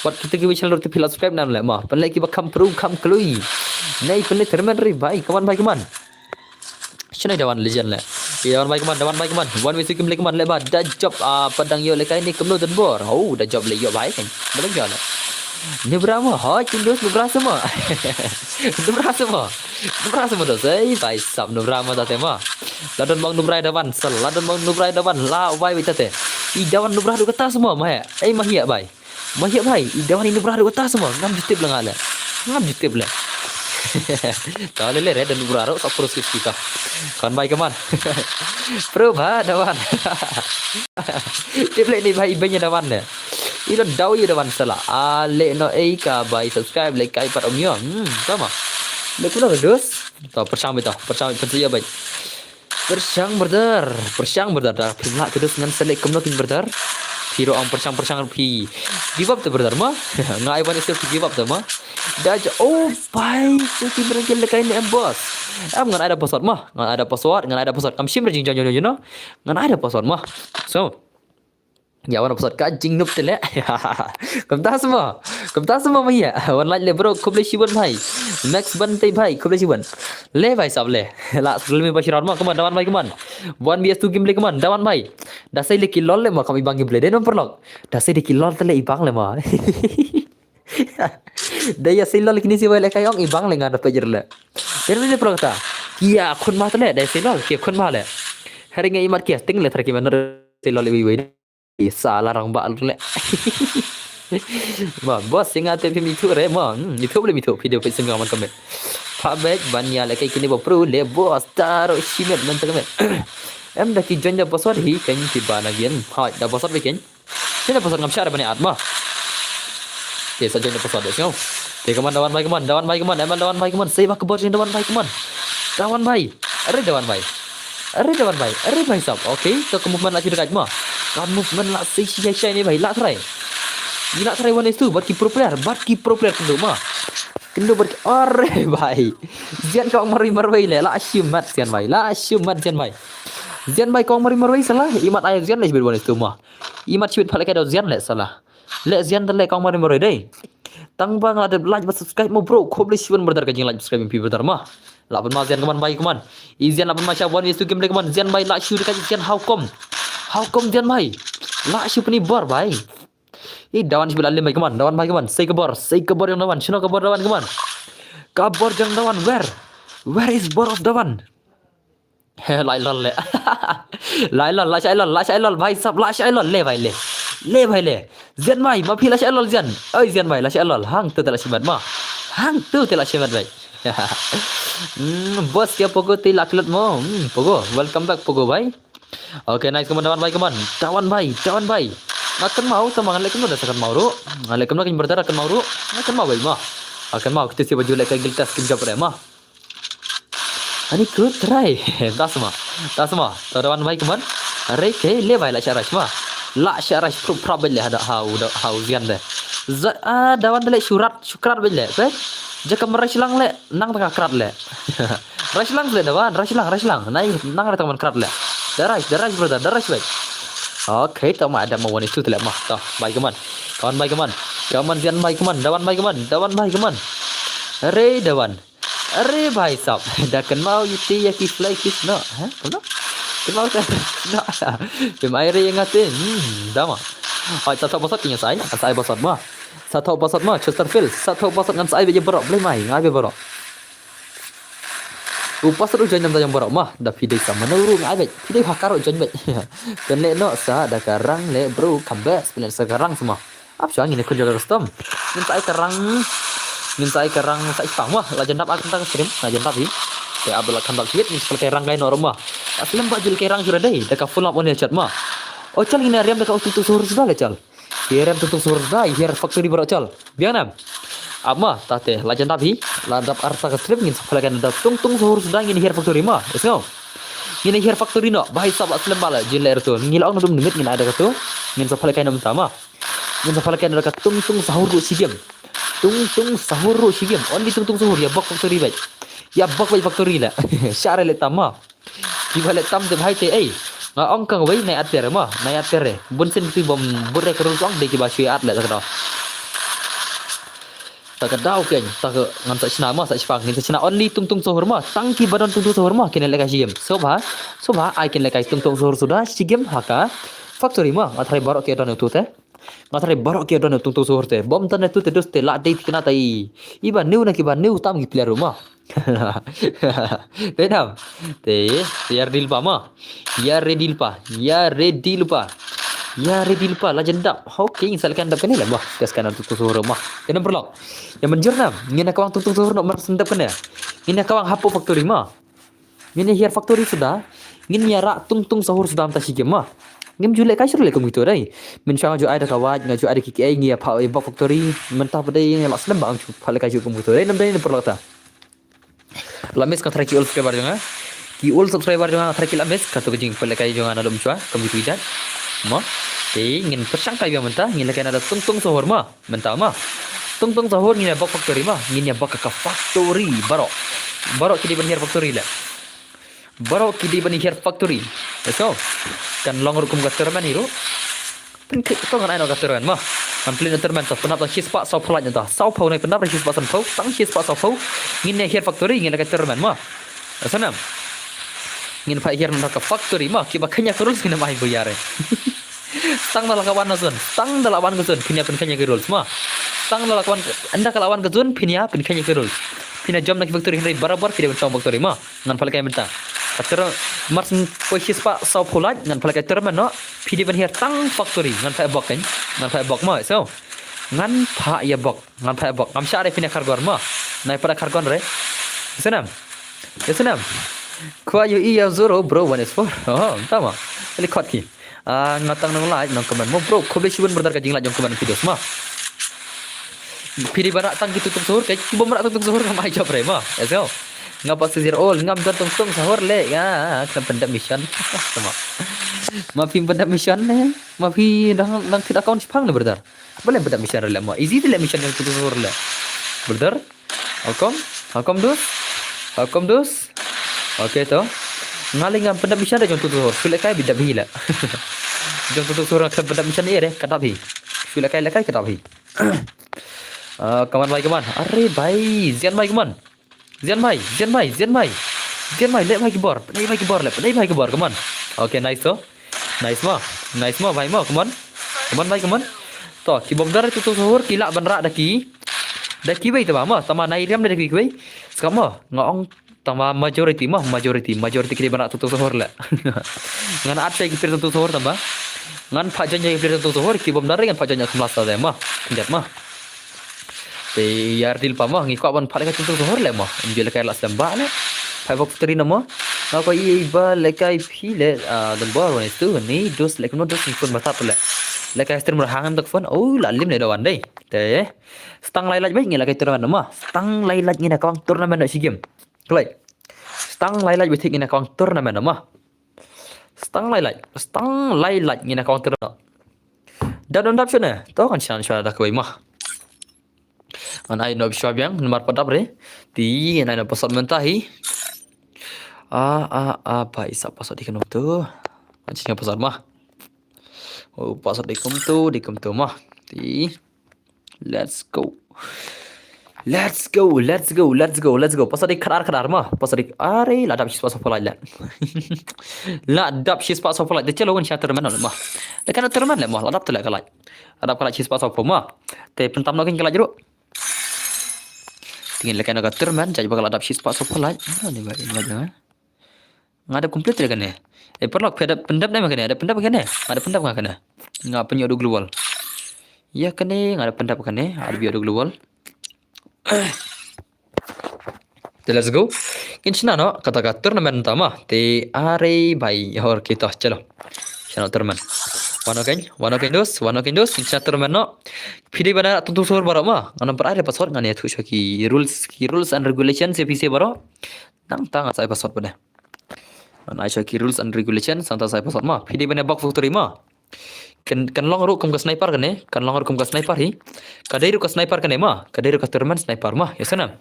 Wat kita ki channel ruh te phi la subscribe nam le ma. Pynleh kiba kham pru kham kloi. Nei pynleh thermen ri bhai, kaman bhai kaman. Shu nei da wan legend le. Ïa da wan bhai kaman, da wan bhai kaman. Wan wei su kim le kaman le ba da job, ah, pat dang ïoh lehkai ne kumno don bor. Oh, da job le ïoh bhai kan. Ba dang ïoh le. Nubra mo, ha, chin dos nubra se mo. Nubra se mo. Nubra se mo dos, ei, bhai sab nubra mo tate mo. La don bang nubra da wan, sal, la don bang nubra da wan, la wai wai tate. I da wan nubra du kata se mo, ma he. Ei, ma hiya bhai. Ma hiya bhai, i da wan i nubra du kata se mo. Ngam ju tip la nga le. Ngam ju tip le. Ta le le re da nubra ro, sa pro skip kita. Kan bhai kaman. Pro bha da wan. Tip le ni bhai, i benya da wan le. I don daw i da wan sala. A le no ei ka bai subscribe le kai pat om yo. Hmm, sama. Le kuno dos. To pyrshang beta, pyrshang beta ya bai. Pyrshang brother, pyrshang brother, da phim lah kudus ngan select kumno kin brother. Phi ruh ong pyrshang pyrshang phi give up te brother ma. Nga ai wan issue phi give up te ma. Da ja oh bai so ki brother ki lekai ne em boss. Em ngan ai da password ma, ngan ai da password, ngan ai da password kam shim re jing jong jong jong no. Ngan ai da password ma. So Ïa wan episode ka jingnop te le. Kumta sma. Kumta sma ma ïa. Wan like le bro khublei shibun bhai. Max Bante bhai khublei shibun. Le bhai sab le. La scroll me ba shirar ma kaman dawan bhai kaman. One B S two gameplay kaman dawan bhai. Da sai le ki lol le ma kam ibang gameplay de non perlok. Da sai de ki lol te le ibang le ma. Da ïa sai lol kini si wai le kai ong ibang le nga da pejir le. Pero le perlok ta. Ïa khun ma te le da sai lol ki khun ma le. Hari nga imat ki ting le thar ki man sai lol iwi iwi. Sa la rang ba le. Ma boss sing ate phi mi thu re ma. Mi thu le mi thu video pe sing man kamet. Pha bek ban ïa le kai kini ba pro le boss taro shimet man ta kamet. Em da ki join da password hi kan ki ba na gen. Ha da password be ken. Kini da password ngam share bani at ma. Te sa join da password de sing. Te kaman dawan bai kaman dawan bai kaman em dawan bai kaman. Sei ba ka bor jing dawan bai kaman. Dawan bai. Are dawan bai. Are dawan bai. Are bai sab. Okay, to ka movement la shi dekat ma. Ka movement la shi shi shi ni bai la try. Ni la try one is two but ki pro player, but ki pro player kendo ma. Kendo but are bai. Zian ka ong marwei marwei le la shi mat zian bai. La shi mat zian bai. Zian bai ka ong marwei marwei salah. Imat ai zian le shi one is two ma. Imat shi phalai ka do zian le salah. Le zian da le kong mari mari dei. Tang ba nga dep like ba subscribe mo bro. Khublei shibun brother ka jing like subscribe pi brother ma. La ban ma zian kaman bai kaman. I zian la ban ma sha wan is to game le kaman zian bai la shu ka zian how come. How come zian bai. La shu pni bor bai. I dawan shi bila lim bai kaman dawan bai kaman. Sei ka bor sei ka bor jong dawan shino ka bor dawan kaman. Ka bor jong dawan where. Where is bor of dawan. Lai lol le. Lai lol la shai lol la shai lol bhai sab la shai lol le bhai le. Le bhai le. Zian mai ma phi la shai lol zian. Oi zian mai la shai lol hang tu te la shimat ma. Hang tu te la shimat bhai. Hmm, bos kya pogo te la klut mo. Hmm, pogo. Welcome back pogo bhai. Okay nice kaman dawan bhai kaman. Dawan bhai, dawan bhai. Nga kan mau tama ngan le kan mau da sa kan mau ru. Ngan le kan mau kan brother kan mau ru. Ngan kan mau bhai ma. Akan mau kita siapa julek ka giltas kin jawab re ma. Ani kut try. Tasma. Tasma. To dawan bai kaman. Are ke le bai la sharai ma. La sharai prup prap bai le hada hau hau zian de. Za dawan de le shurat shukrat bai le. Pe. Jaka merai shilang le nang tengah krat le. Rai shilang le dawan rai shilang rai shilang. Nai nang ada teman krat le. Darai darai brother darai bai. Okay, to ma ada mau wani tu le ma. To bai kaman. Kaman bai kaman. Kaman zian bai kaman. Dawan bai kaman. Dawan bai kaman. Are dawan. Are bhai sab, da kan mau iti ya ki fly fish no. Ha? Kan mau ta? No. Pim ai re yang ate. Hmm, dama. Hai sa thok basat kinya sai, sa ai basat ma. Sa thok basat ma, Chesterfield. Sa thok basat ngan sa ai be barok. Blai mai, ngai be barok. U pasat u join nam da yang barok ma. Da pidai sa mana uru ngai be. Pidai hakar u join be. Kan le no sa da karang le bro kambes. Pilihan sa karang semua. Ap sha ngin khun jor custom. Ngin sa ai karang. Ngin sa ai karang sa ipang wah la jendap akan tang stream la jendap hi. Te abla kan bak sibit ngin sa kai rang kai norma. Aslem ba jul kai rang jura dei da ka full up on chat ma. O chal ngin riam da ka tung tung suhur sudah le chal. Ki riam tung tung suhur sudah hi factory bro chal. Biang nam. Ama tate la jendap hi. La dap arta ka stream ngin sa phalai kan da tung tung suhur sudah ngin hi factory ma. Isngau. Ngin hi factory no. Bahai sab aslem ba la jil le tu. Ngin la ong dum nimit ngin ada ka tu. Ngin sa phalai kan dum tama. Ngin sa phalai kan da ka tung tung sahur ruh sigem. Tung tung sahur ruh sigem. Only tung tung sahur ya bok factory bai. Ya bok bai factory la. Share le tama. Kiba le tam te bhai te ei. Nga ong kang wei nai at pere ma, nai at pere. Bun sen tu bom bure ka rul ong de kiba shui at le ta ka daw. Ta ka daw ken, ta ka ngan sa chna ma, sa chpang, ngin sa chna only tung tung sahur ma. Tang kiba don tung tung sahur ma, ken le ka sigem. So ba, so ba ai ken le ka tung tung sahur sudah sigem ha ka factory ma. Nga try barok ki don tu te. Nga try barok ki don tung tung sahur te. Bom tan tu te dus te la dei kena tai. Iba new na kiba new tam ki player ma. Te dam. Te ya ready lupa ma. Ya ready lupa. Ya ready lupa. Ya ready lupa la jendap. Okay, sal kan dap kene la bah. Gas kan tung tung sahur ma. Kena perlok. Ya menjur nam. Ngin kawang tung tung sahur no mar sendap kene. Ngin kawang hapo factory ma. Ngin hiar factory sudah. Ngin ïa rak tung tung sahur sudah mynta shi game ma. Ngim ju leh kai shuh leh kum kitu dei. Mynshwa nga ju ai da ka wait nga ju ai da ki kiei ngi ïa pha ïa bok factory. Mynta ba dei ngi la slem ba ang ju pha leh kai shuh kum kitu dei nam dei ne pyrlok ta. La miss ka try ki old subscriber jong nga. Ki old subscriber jong nga tharai ki la miss, kato ka jingpeit lehkai jong nga naduh mynshuwa, kam ju ïohi. Mo. Te ngin pyrshang kai biang mynta, ngin lehkai na da tungtung sahur mo. Mynta mo. Tungtung sahur ngin ïa bok factory mo, ngin ïa bok ka factory baroh. Baroh ki dei ban hiar factory leh. Baroh ki dei ban hiar factory. Let's go. Kan long ruh kum ka tournament hi ruh. Pynkhih to ngan ai noh ka tournament mo. Ngan pynleit na tournament to, pynap tang shispah sawphew lait nangta. Sawphew, nai pynap tang shispah sanphew, tang shispah sawphew. Ngin ïa hiar factory, ngin lehkai tournament mo. Sa nam. Ngin phah hiar nangta ka factory mo, kiba kheiñ ïa ka rules ngin ym ai buh ïa re. Tang da la ka wan ka zone, tang da la wan ka zone, phin ïa pynkheiñ ïa ka rules mo. Tang da la ka wan, ynda ka la wan ka zone, phin ïa pynkheiñ ïa ka rules. Phin ïa jump na ki factory hynrei barabor phi dei ban shong factory mo. Ngan phah lehkai mynta. Ka ter-, mar syn poi shispah sawphew lait, ngan phah lehkai tournament noh. Phi dei ban hiar tang factory, ngan phah ïa bok kan. Ngan phah ïa bok mo, so. Ngan phah ïa bok, ngan phah ïa bok. Ngam shah re phin ïa khargon mo. Nai pat ïa khargon re. Ïa snam. Ïa snam. Kwah ïohi ïa Zoro bro, one is four. Oh, tama. Eli khot ki. Ah, nga tang nang like, nang comment mo bro. Khublei shibun brother ka jinglaitluid jong comment ki dos mo. Phi dei ban rah tang ki tungtung sahur, ki bym rah tungtung sahur ngam ai job re mo. Ïa so. Nga pat six year old, ngam don tungtung sahur leh. Nga khlem pyndep mission. Tama. Ma phi pyndep mission ne? Ma phi dang, dang thied account shipang ne brother? Balei pyndep mission re leh mo? Easy te leh mission jong tungtung sahur leh. Brother? How come? How come dus? How come dus? Okay to. Nga leh ngam pyndep mission re jong tungtung sahur. Shu lehkai bit dep hi leh. Jong tungtung sahur nga khlem pyndep mission re, ka dap hi. Shu lehkai lehkai ka dap hi. Ah, come on bhai, come on. Are bhai, Zian bhai, come on. Zian bhai, Zian bhai, Zian bhai. Zian bhai, leh bhai ki bor, leh bhai ki bor, leh bhai ki bor, come on. Okay, nice to. Nice mo, nice mo bhai mo, come on. Come on bhai, come on. To, ki bym don re tungtung sahur, ki lah ban rah da ki. Da kiwei tama mo, tama nai riam da kiwei kiwei. Skam mo, nga ong tama majority mo, majority, majority ki dei ban rah tungtung sahur leh. Ngan add ïa ki player tungtung sahur tama. Ngan phah join ïa ki player tungtung sahur, ki bym don re ngan phah join ïa kham last mo. Khyndiat mo. Te ïa ri dil pa mo, ngi kwah ban phah lehkai tungtung sahur leh mo. Ym ju lehkai la slem ba leh. Phah bok factory na mo. Nga kwah ïa ba lehkai phi leh, ah, don bor wan itu ni, dos leh kumno dos ni phone ba tap leh. Lehkai stream ra hang dak phone. Oh, la lim leh da wan dei. Te. Stang lai lait beit ngin lehkai tournament mo. Stang lai lait ngin ïa kawang tournament noh shi game. Kloi. Stang lai lait beit ngin ïa kawang tournament mo. Stang lai lait. Stang lai lait ngin ïa kawang tournament. Da don dap shane. To kan shan shan da kawei mo. Ngan ai noh bishwa biang, namar pat dap re. Te ngan ai noh password mynta hi. Ah, ah, ah, pa isa password hi kano tu. Ngan shu password mo. Oh, password dei kumtu, dei kumtu mo. Te. Let's go. Let's go, let's go, let's go, let's go. Password dei khadar khadar mo. Password dei are la dap shispah sawphew lait leh. La dap shispah sawphew lait. Te chalo ngan sha tournament mo. Lehkai na tournament leh mo. La dap te leh ka lait. La dap ka lait shispah sawphew mo. Te pyntam noh kin ka lait ruh. Te ngin lehkai na ka tournament, judge ba ka la dap shispah sawphew lait. Nga dep complete re kane. Eh, paralok, phi dep pyndep ne ma kane? Dep pyndep kane? Nga dep pyndep nga kane. Nga pynïoh da global. Ïa kane, nga dep pyndep kane. Ar bi ïoh da global. Te let's go. Kin shna noh kata ka tournament tama. Te are bhai hor kita chalo. Shna noh tournament. Wan ok, wan ok dos, wan ok dos. Kin shna tournament noh. Phi dei ban rah tungtung sahur baroh mo. Ngan ym pynai re password, ngan ïathuh sha ki rules, ki rules and regulations ïa phi sha baroh. Nangta ngan sa ai password pat de. Ngan ai sha ki rules and regulations, nangta sa ai password mo. Phi dei ban ïa bok factory mo. Kan, kan long ruh kum ka sniper kane, kan long ruh kum ka sniper hi. Ka dei ruh ka sniper kane mo, ka dei ruh ka tournament sniper mo, ïa snam.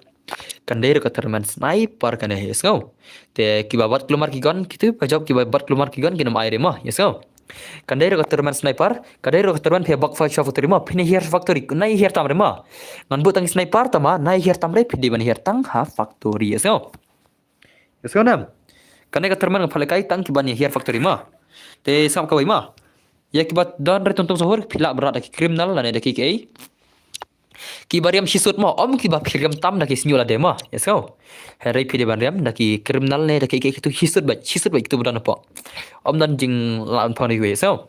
Kan dei ruh ka tournament sniper kane, ïa snam. Te kiba bat kulmar ki gun, kitu ba jop kiba bat kulmar ki gun, kin ym ai re mo, ïa snam. Kan dei ruh ka tournament sniper, ka dei ruh ka tournament phi bok factory mo, phin hiar factory, nai hiar tam re mo. Ngan bud tang sniper tama, nai hiar tam re, phi dei ban hiar tang ha factory, ïa snam. Ïa snam. Kane ka tournament nga phah lehkai tang kiban ïa hiar factory mo. Te sngap kawei mo. Ïa kiba don re tungtung sahur, phi lah ban rah da ki criminal lane da ki kiei. Kiba riam shisut mo, ym kiba phi riam tam da ki sniu lade mo. Ïa snam. Hynrei phi dei ban riam da ki criminal ne da ki kiei kitu shisut beit, shisut beit kitu ba don hapoh. Ym don jinglah pang da kiwei, ïa snam.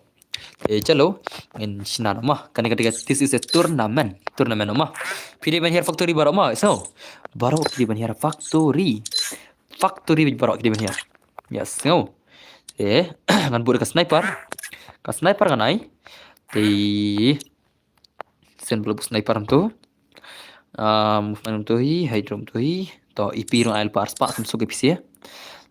Te chalo, ngin shna noh mo. Kane ka dei ka, this is a tournament. Tournament noh mo. Phi dei ban hiar factory baroh mo, ïa snam. Baroh phi dei ban hiar factory. Factory beit baroh phi dei ban hiar. Ïa snam. Te ngan bud ka sniper. Ka sniper ngan ai. Te sien bud sniper tu. Ah, movement tu hi, hide room tu hi. To, ipi rung ai lypa arspah, sum suk ipi sia.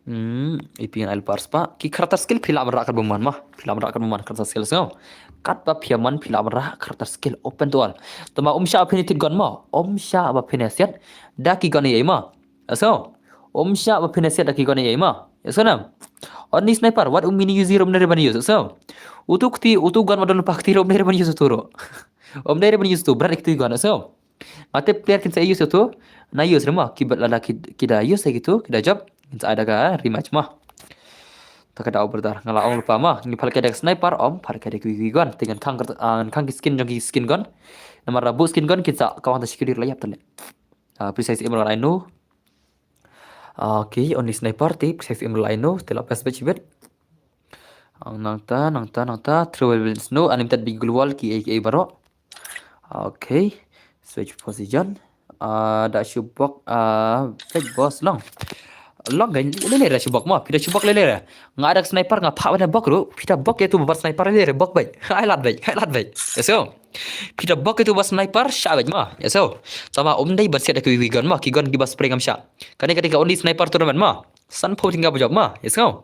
Hmm, ipi ngan ai lypa arspah. Ki character skill phi lah ban rah katba man ma. Phi lah ban rah katba man character skill, sngew. Katba phi ïa man phi lah ban rah character skill open to all. Tangba ym shah ba phin ïa thied gun ma. Ym shah ba phin ïa siat da ki gun A I ma. Ïa sngew. Ym shah ba phin ïa siat da ki gun A I ma. Ïa sngew ne em? Only sniper, wat u mini Uzi ruh ym dei re ban use, ïa sngew. Utu kti, utu gun ba don lypa kti ruh ym dei re ban use utu ruh. Ym dei re ban use utu, bret ïa kitu ki gun, ïa sngew. Nga tip player kin sa use utu, na use re ma, ki bad lada ki, ki da use ïa kitu, ki da jop, kin sa ai da ka rematch ma. Ta ka daw brother, nga la ong lypa ma, ngi phah lehkai da ka sniper, ym phah lehkai da ki, ki gun, te ngan khang, ah, ngan khang ki skin jong ki skin gun. Namar lada booh skin gun, kin sa kawang ta shi kali la ïap ta leh. Ah, precise aim ruh ai noh. Okay, only sniper te, precise aim ruh ai noh, te la best bet shibit. Ang nangta, nangta, nangta, throw weapons noh, unlimited big global, ki A K baroh. Okay, switch position. Ah, da shu bok, ah, fake boss long. Long kan, lele da shu bok ma, phi da shu bok lele da. Nga da sniper nga phah ban bok ruh, phi da bok ïa tu ba sniper lele bok beit. Ai lad beit, ai lad beit. Ïa sngew. Phi da bok ïa tu ba sniper shah beit ma. Ïa sngew. Tangba ym dei ban siat da ki wi gun ma, ki gun kiba spray ngam shah. Kane kane ka only sniper tournament ma. Sanphew tyngka ba jop ma. Ïa sngew.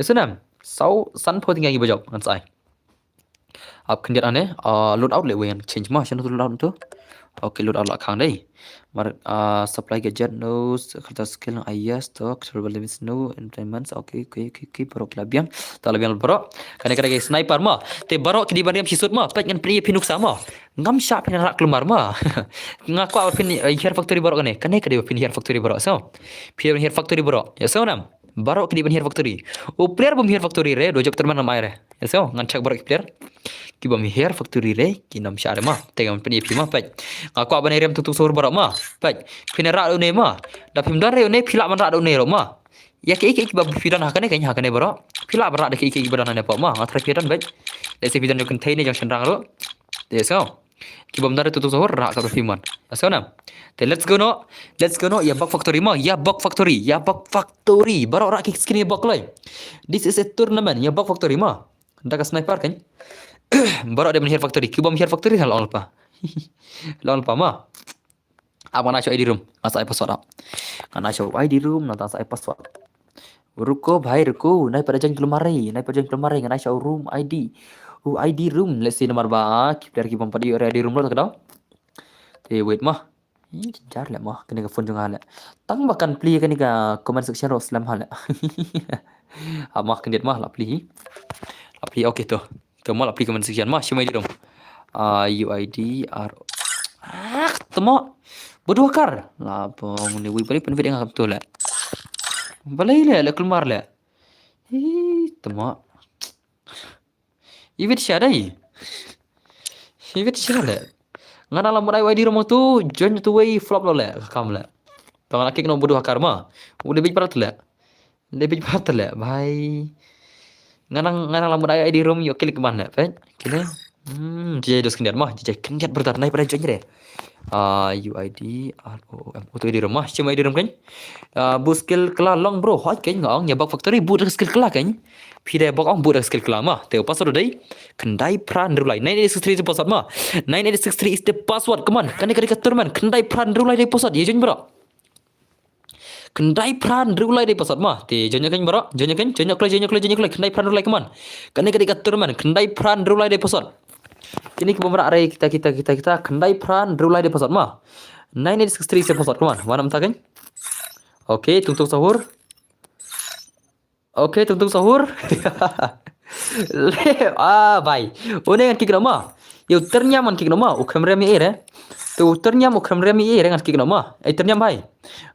Ïa sngew ne em? Saw, sanphew tyngka kiba jop ngan sa ai. Ap khyndiat ane, ah, loadout leh wei ngan change ma, shano tu loadout tu. Okay, loadout la khang dei. Mar, ah, supply gadget no, character skill, ah, yes, to, control limits no, entertainments, okay, okay, okay, okay, baroh ki la biang. Ta la biang baroh. Kane kane ka sniper ma. Te baroh ki dei ban riam shisut ma, peit ngan pynïaid ïa phi nuksa ma. Ngam shah phin rah kulmar ma. Nga kwah ba phin, eh, hiar factory baroh kane. Kane ka dei ba phin hiar factory baroh. So, phin hiar factory baroh. Ïa sngew ne em? Baroh ki dei ban hiar factory. U player bym hiar factory re, dei jop tournament ngam ai re. Ïa sngew, ngan check baroh ki player. Ki bym hiar factory re, kim shah re ma. Te ngan pynïaid ïa phi ma, peit. Nga kwah ban riam tung tung sahur baroh ma. Peit. Phin rah da une ma. Da phim don re une, phi lah ban rah da une ruh ma. Ïa kiei kiei kiba phi don ha kane, kane ha kane baroh. Phi lah ban rah da kiei kiei kiba don ha ne hapoh ma. Nga tharai phi don beit. Lehse phi don jong kynthei ne jong shynrang ruh. Te ïa sngew. Ki bym don re tung tung sahur, rah katba phi mon. Ïa sngew ne em? Te let's go noh. Let's go noh. Ïa bok factory ma. Ïa bok factory. Ïa bok factory. Baroh rah ki skin ïa bok lei. This is a tournament. Ïa bok factory ma. Da ka sniper kan. Baroh dei ban hiar factory. Ki bym hiar factory, la ong lypa. La ong lypa ma. Ap ngan ai sha u I D room. Nga sa ai password ap. Ngan ai sha u I D room, nangta sa ai password. Ruko bhai, ruko. Nai pat da join kulmar re. Nai pat da join kulmar re. Ngan ai sha u room I D. U I D room. Let's see namar ba ki player ki bym pat ïoh re I D room ruh ta ka daw. Te wait ma. Ih, jar leh ma. Kane ka phone jong nga leh. Tang ba kan plie kane ka comment section ruh slem ha leh. Ah, ma khyndiat ma, la plie. La plie, okay to. To ma la plie comment section ma, shim I D room. Ah, U I D R O. Ah, to ma. Bodoh kar. La pong ni wi balik pynwit nga kam to leh. Balei leh, leh kulmar leh. Ih, to ma. Iwit sha dei. Iwit sha leh. Nga nang la mut ai U I D room tu, join tu wei flop lo leh, ka kam leh. To nga la kik noh bodoh kar ma. U dei bit parat leh. Dei bit parat leh, bhai. Nga nang, nga nang la mut ai U I D room, ïoh klik ban leh, peit. Kine. Hmm, jai dos khyndiat ma, jai khyndiat brother, nai pat da join re. Ah, U I D R O O M. Utu I D room ma, shim I D room kan. Ah, booh skill kylla long bro, hoi kan nga ong, ïa bok factory booh da skill kylla kan. Phi dei bok ong booh da skill kylla ma. Te u password dei khyndai phra hynriew lai. Nine eight six three is the password ma. Nine eight six three is the password. Come on. Kane ka dei ka tournament. Khyndai phra hynriew lai dei password. Ïa join bro. Khyndai phra hynriew lai dei password ma. Te join ïa kan bro. Join ïa kan. Join ïa kloi, join ïa kloi, join ïa kloi. Khyndai phra hynriew lai, come on. Kane ka dei ka tournament. Khyndai phra hynriew lai dei password. Kine ki bym rah re kita, kita, kita, kita. Khyndai phra hynriew lai dei password ma. Nine eight six three is the password. Come on. Wan mynta kan. Okay, tung tung sahur. Okay, tung tung sahur. Le, ah, bhai. Une ngan kik noh ma. Ïa u tyrniam ngan kik noh ma. U khlem riam ïa i re. Te u tyrniam u khlem riam ïa i re ngan kik noh ma. Ei tyrniam bhai.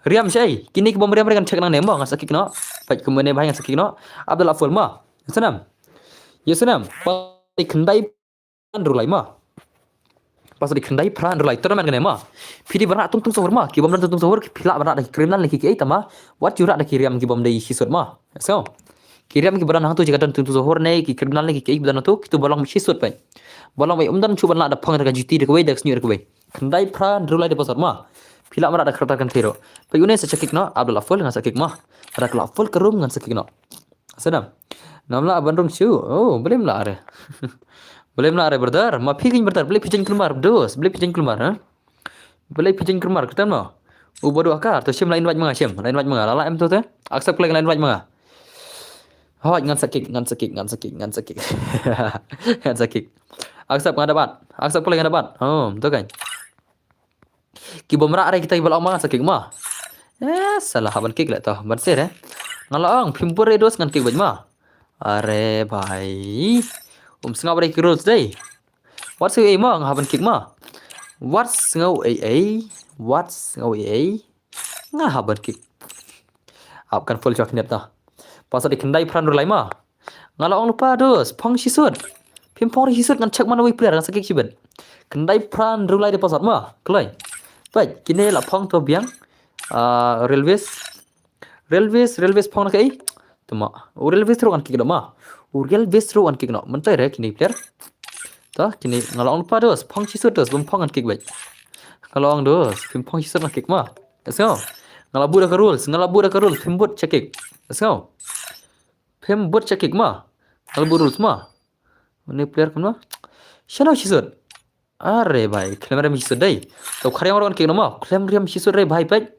Riam shai. Kine ki bym riam re ngan check nangne ma. Ngan sa kik noh. Peit kumne bhai ngan sa kik noh. Abdullah full ma. Ïa snam. Ïa snam. Khyndai hynriew lai ma. Password dei khyndai phra hynriew lai. Tournament kane ma. Phi dei ban rah tung tung sahur ma. Ki bym don tung tung sahur, phi lah ban rah da ki criminal ne ki kiei tangba wat ju rah da ki riam ki bym dei shisut ma. So, ki riam kiba don hangtu jaka don tung tung sahur ne ki criminal ne ki kiei kiba don hangtu, kitu ba long shisut peit. Ba long beit, ym don shuh ban lah da phong da ka juti da kawei, da ka shñiuh da kawei. Khyndai phra hynriew lai dei password ma. Phi lah ban rah da ka character kynthei ruh. Peit une sa check kik noh, Abdullah full ngan sa kik ma. Lada ka la full ka room ngan sa kik noh. Snam. Ngam lah ban rung shuh. Oh, balei ym lah re. Balei ym lah re brother. Ma phi keiñ brother. Balei phi join kulmar, dos. Balei phi join kulmar, ha? Balei phi join kulmar, kata ma. U ba duh ka, to shim la invite ma nga, shim la invite ma nga. La la em to te. Accept klik la invite ma nga. Hoi, ngan sa kick, ngan sa kick, ngan sa kick, ngan sa kick. Ngan sa kick. Accept nga da bat. Accept klik nga da bat. Oh, to kan. Ki bym rah re kita ki ba la ong ma ngan sa kick ma. Eh, salah, hap ban kick leh to. Ban sir eh. Nga la ong phim bud re dos ngan kick beit ma. Are bhai. Um sngap re ki rules dei. Wat sngew ei ma, nga hap ban kick ma. Wat sngew ei ei. Wat sngew ei ei. Nga hap ban kick. Ap kan full chok net ta. Pasa di khyndai phra hynriew lai ma. Nga la ong lypa dos, phong shisut. Phim phong re shisut ngan check man wei player ngan sa kick shibit. Khyndai phra hynriew lai de pasat ma. Kloi. Peit, kine la phong to biang. Ah, Railways. Railways, Railways phong na kaei? Tama. U Railways ruh ngan kick noh ma. U Railways ruh ngan kick noh. Mynta re kine player. Ta, kine nga la ong lypa dos, phong shisut dos, bym phong ngan kick beit. Nga la ong dos, phim phong shisut ngan kick ma. Let's go. Nga la bud da ka rules, nga la bud da ka rules, phim bud check kick. Let's go. Phim bud check kick ma. Nga la bud rules ma. Une player kumno? Shano shisut. Are bhai, khlem riam shisut dei. To khariang ron kick noh ma. Khlem riam shisut re bhai peit.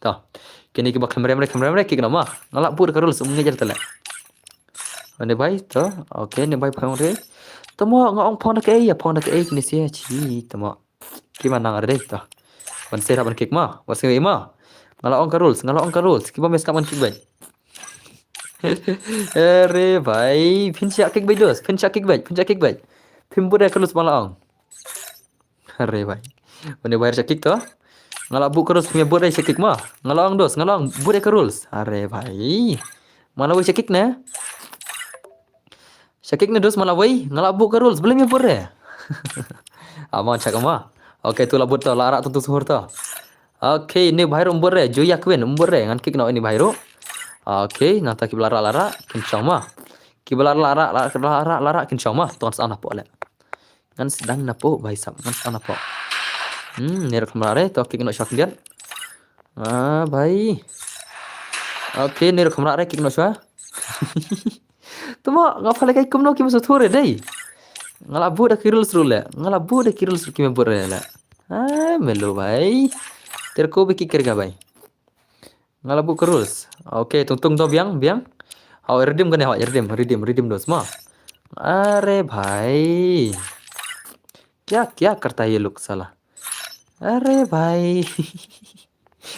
To. Kine kiba khlem riam re, khlem riam re kick noh ma. Nga la bud ka rules um ngi jar tele. Ane bhai to. Okay, ne bhai phong re. To mo nga ong phong da kaei, ïa phong da kaei kine sia chi to mo. Ki ma nang re dei to. Ban sir hap ban kick ma. Wat sngew ei ma. Nga la ong ka rules, nga la ong ka rules. Kiba mes ka ban kick beit. Are bhai, phin shah kick beit dos, phin shah kick beit, phin shah kick beit. Phim bud re ka rules ba nga la ong. Are bhai. Une bhai shah kick to. Nga la bud ka rules phim bud re shah kick ma. Nga la ong dos, nga la ong bud re ka rules. Are bhai. Ma la wei shah kick ne. Shah kick ne dos ma la wei, nga la bud ka rules, balei me bud re. Ama shah ka ma. Okay, to la bud to, la rah to, to suhur to. Okay, ne bhai ruh um bud re, Joya Queen um bud re, ngan kick noh ini bhai ruh. Okay, nangta kiba la rah la rah, kin shong ma. Kiba la rah la rah, la rah la rah, kin shong ma. To ngan sa na pok le. Ngan sdang na pok, bhai sab, ngan sdang na pok. Hmm, ne ruh khlem rah re, to kick noh shwa khyndiat. Ah, bhai. Okay, ne ruh khlem rah re, kick noh shwa. Tuma, nga pha le kai kumno ki ma shu thur re dei. Nga la bud da ki rules ruh le. Nga la bud da ki rules ruh ki me bud re le. Ah, melo bhai. Tere ko biki kir ga bhai. Nga la bud ka rules. Okay, tung tung do biang, biang. Hau redeem kane, hau redeem, redeem, redeem dos ma. Are bhai. Kya, kya karta ye log sala. Are bhai.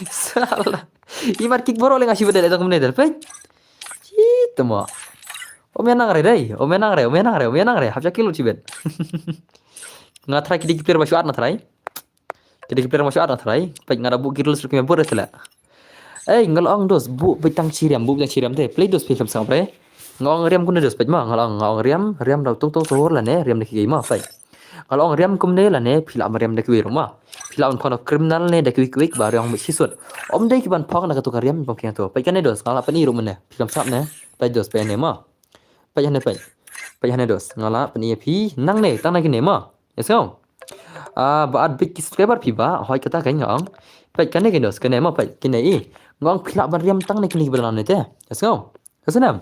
Sala. Imar kick boro le nga shibat dale tong kumne dal pej. Chi tuma. Om ya nang re dai. Om ya nang re, om ya nang re, om ya nang re. Hap ja kilo chibet. Nga try kidi ki player ba shuat na try. Kidi ki player ba shuat na try. Pej nga da bud ki rules ruh ki me bud re tela. Ei, nga la ong dos, bud beit tang chi riam, bud beit tang chi riam te. Play dos phi khlem sngap re. Nga ong riam kumne dos pej ma, nga la ong, nga ong riam, riam da tung tung suhur lane, riam da ki game ma pej. Nga la ong riam kumne lane, phi lah ban riam da kiwei ruh ma. Phi lah ban phong na criminal ne da kiwei kiwei ba riam beit shisut. Om dei ki ban phong na kato ka riam bym kiang to. Pej kane dos, nga la pyni ruh mynne. Phi khlem sngap ne. Pej dos pej ne ma. Pej hane pej. Pej hane dos. Nga la pyni ïa phi nangne, tang na kine ma. Yes, nga. Ah, ba at bit ki subscriber phi ba, hoi kata ka nga ong. Pej kane kine dos, kane ma pej, kine i. Nga ong phi lah ban riam tang ne kine ki ba dang ne te. Yes, nga. Yes, nam.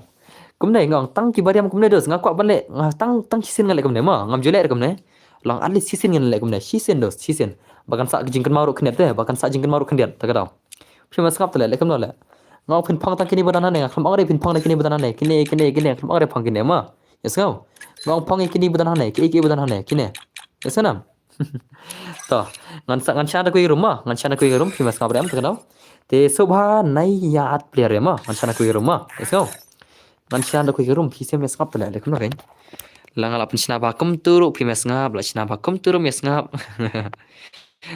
Kumne nga ong tang ki ba riam kumne dos, nga kwah ban leh, nga tang, tang shisien nga leh kumne ma, ngam ju leh kumne. Long at least shisien ngan leh kumne, shisien dos, shisien. Ba kan sa jingkynmaw ruh khyndiat te, ba kan sa jingkynmaw ruh khyndiat, ta ka daw. Phi ma sngap te leh, leh kumno leh. Nga ong phin phong tang kine ba dang ne, nga khlem ong re phin phong tang kine ba dang ne, kine, kine, kine, nga khlem ong re phong kine ma. Yes, nga. Nga ong phong kine ba dang ne, kine, kine ba dang ne, kine. Yes, nam. To, ngan sa, ngan shah da kawei ka room ma, ngan shah da kawei ka room, phi ma sngap re em, ta ka daw. Te sngewbha nai ïa at player re ma, ngan shah da kawei ka room ma, let's go. Ngan shah da kawei ka room, phi sngewbha sngap te leh, leh kumno kein. La nga la pynshna ba kumtu ruh, phi ma sngap, la shna ba kumtu ruh, ma sngap.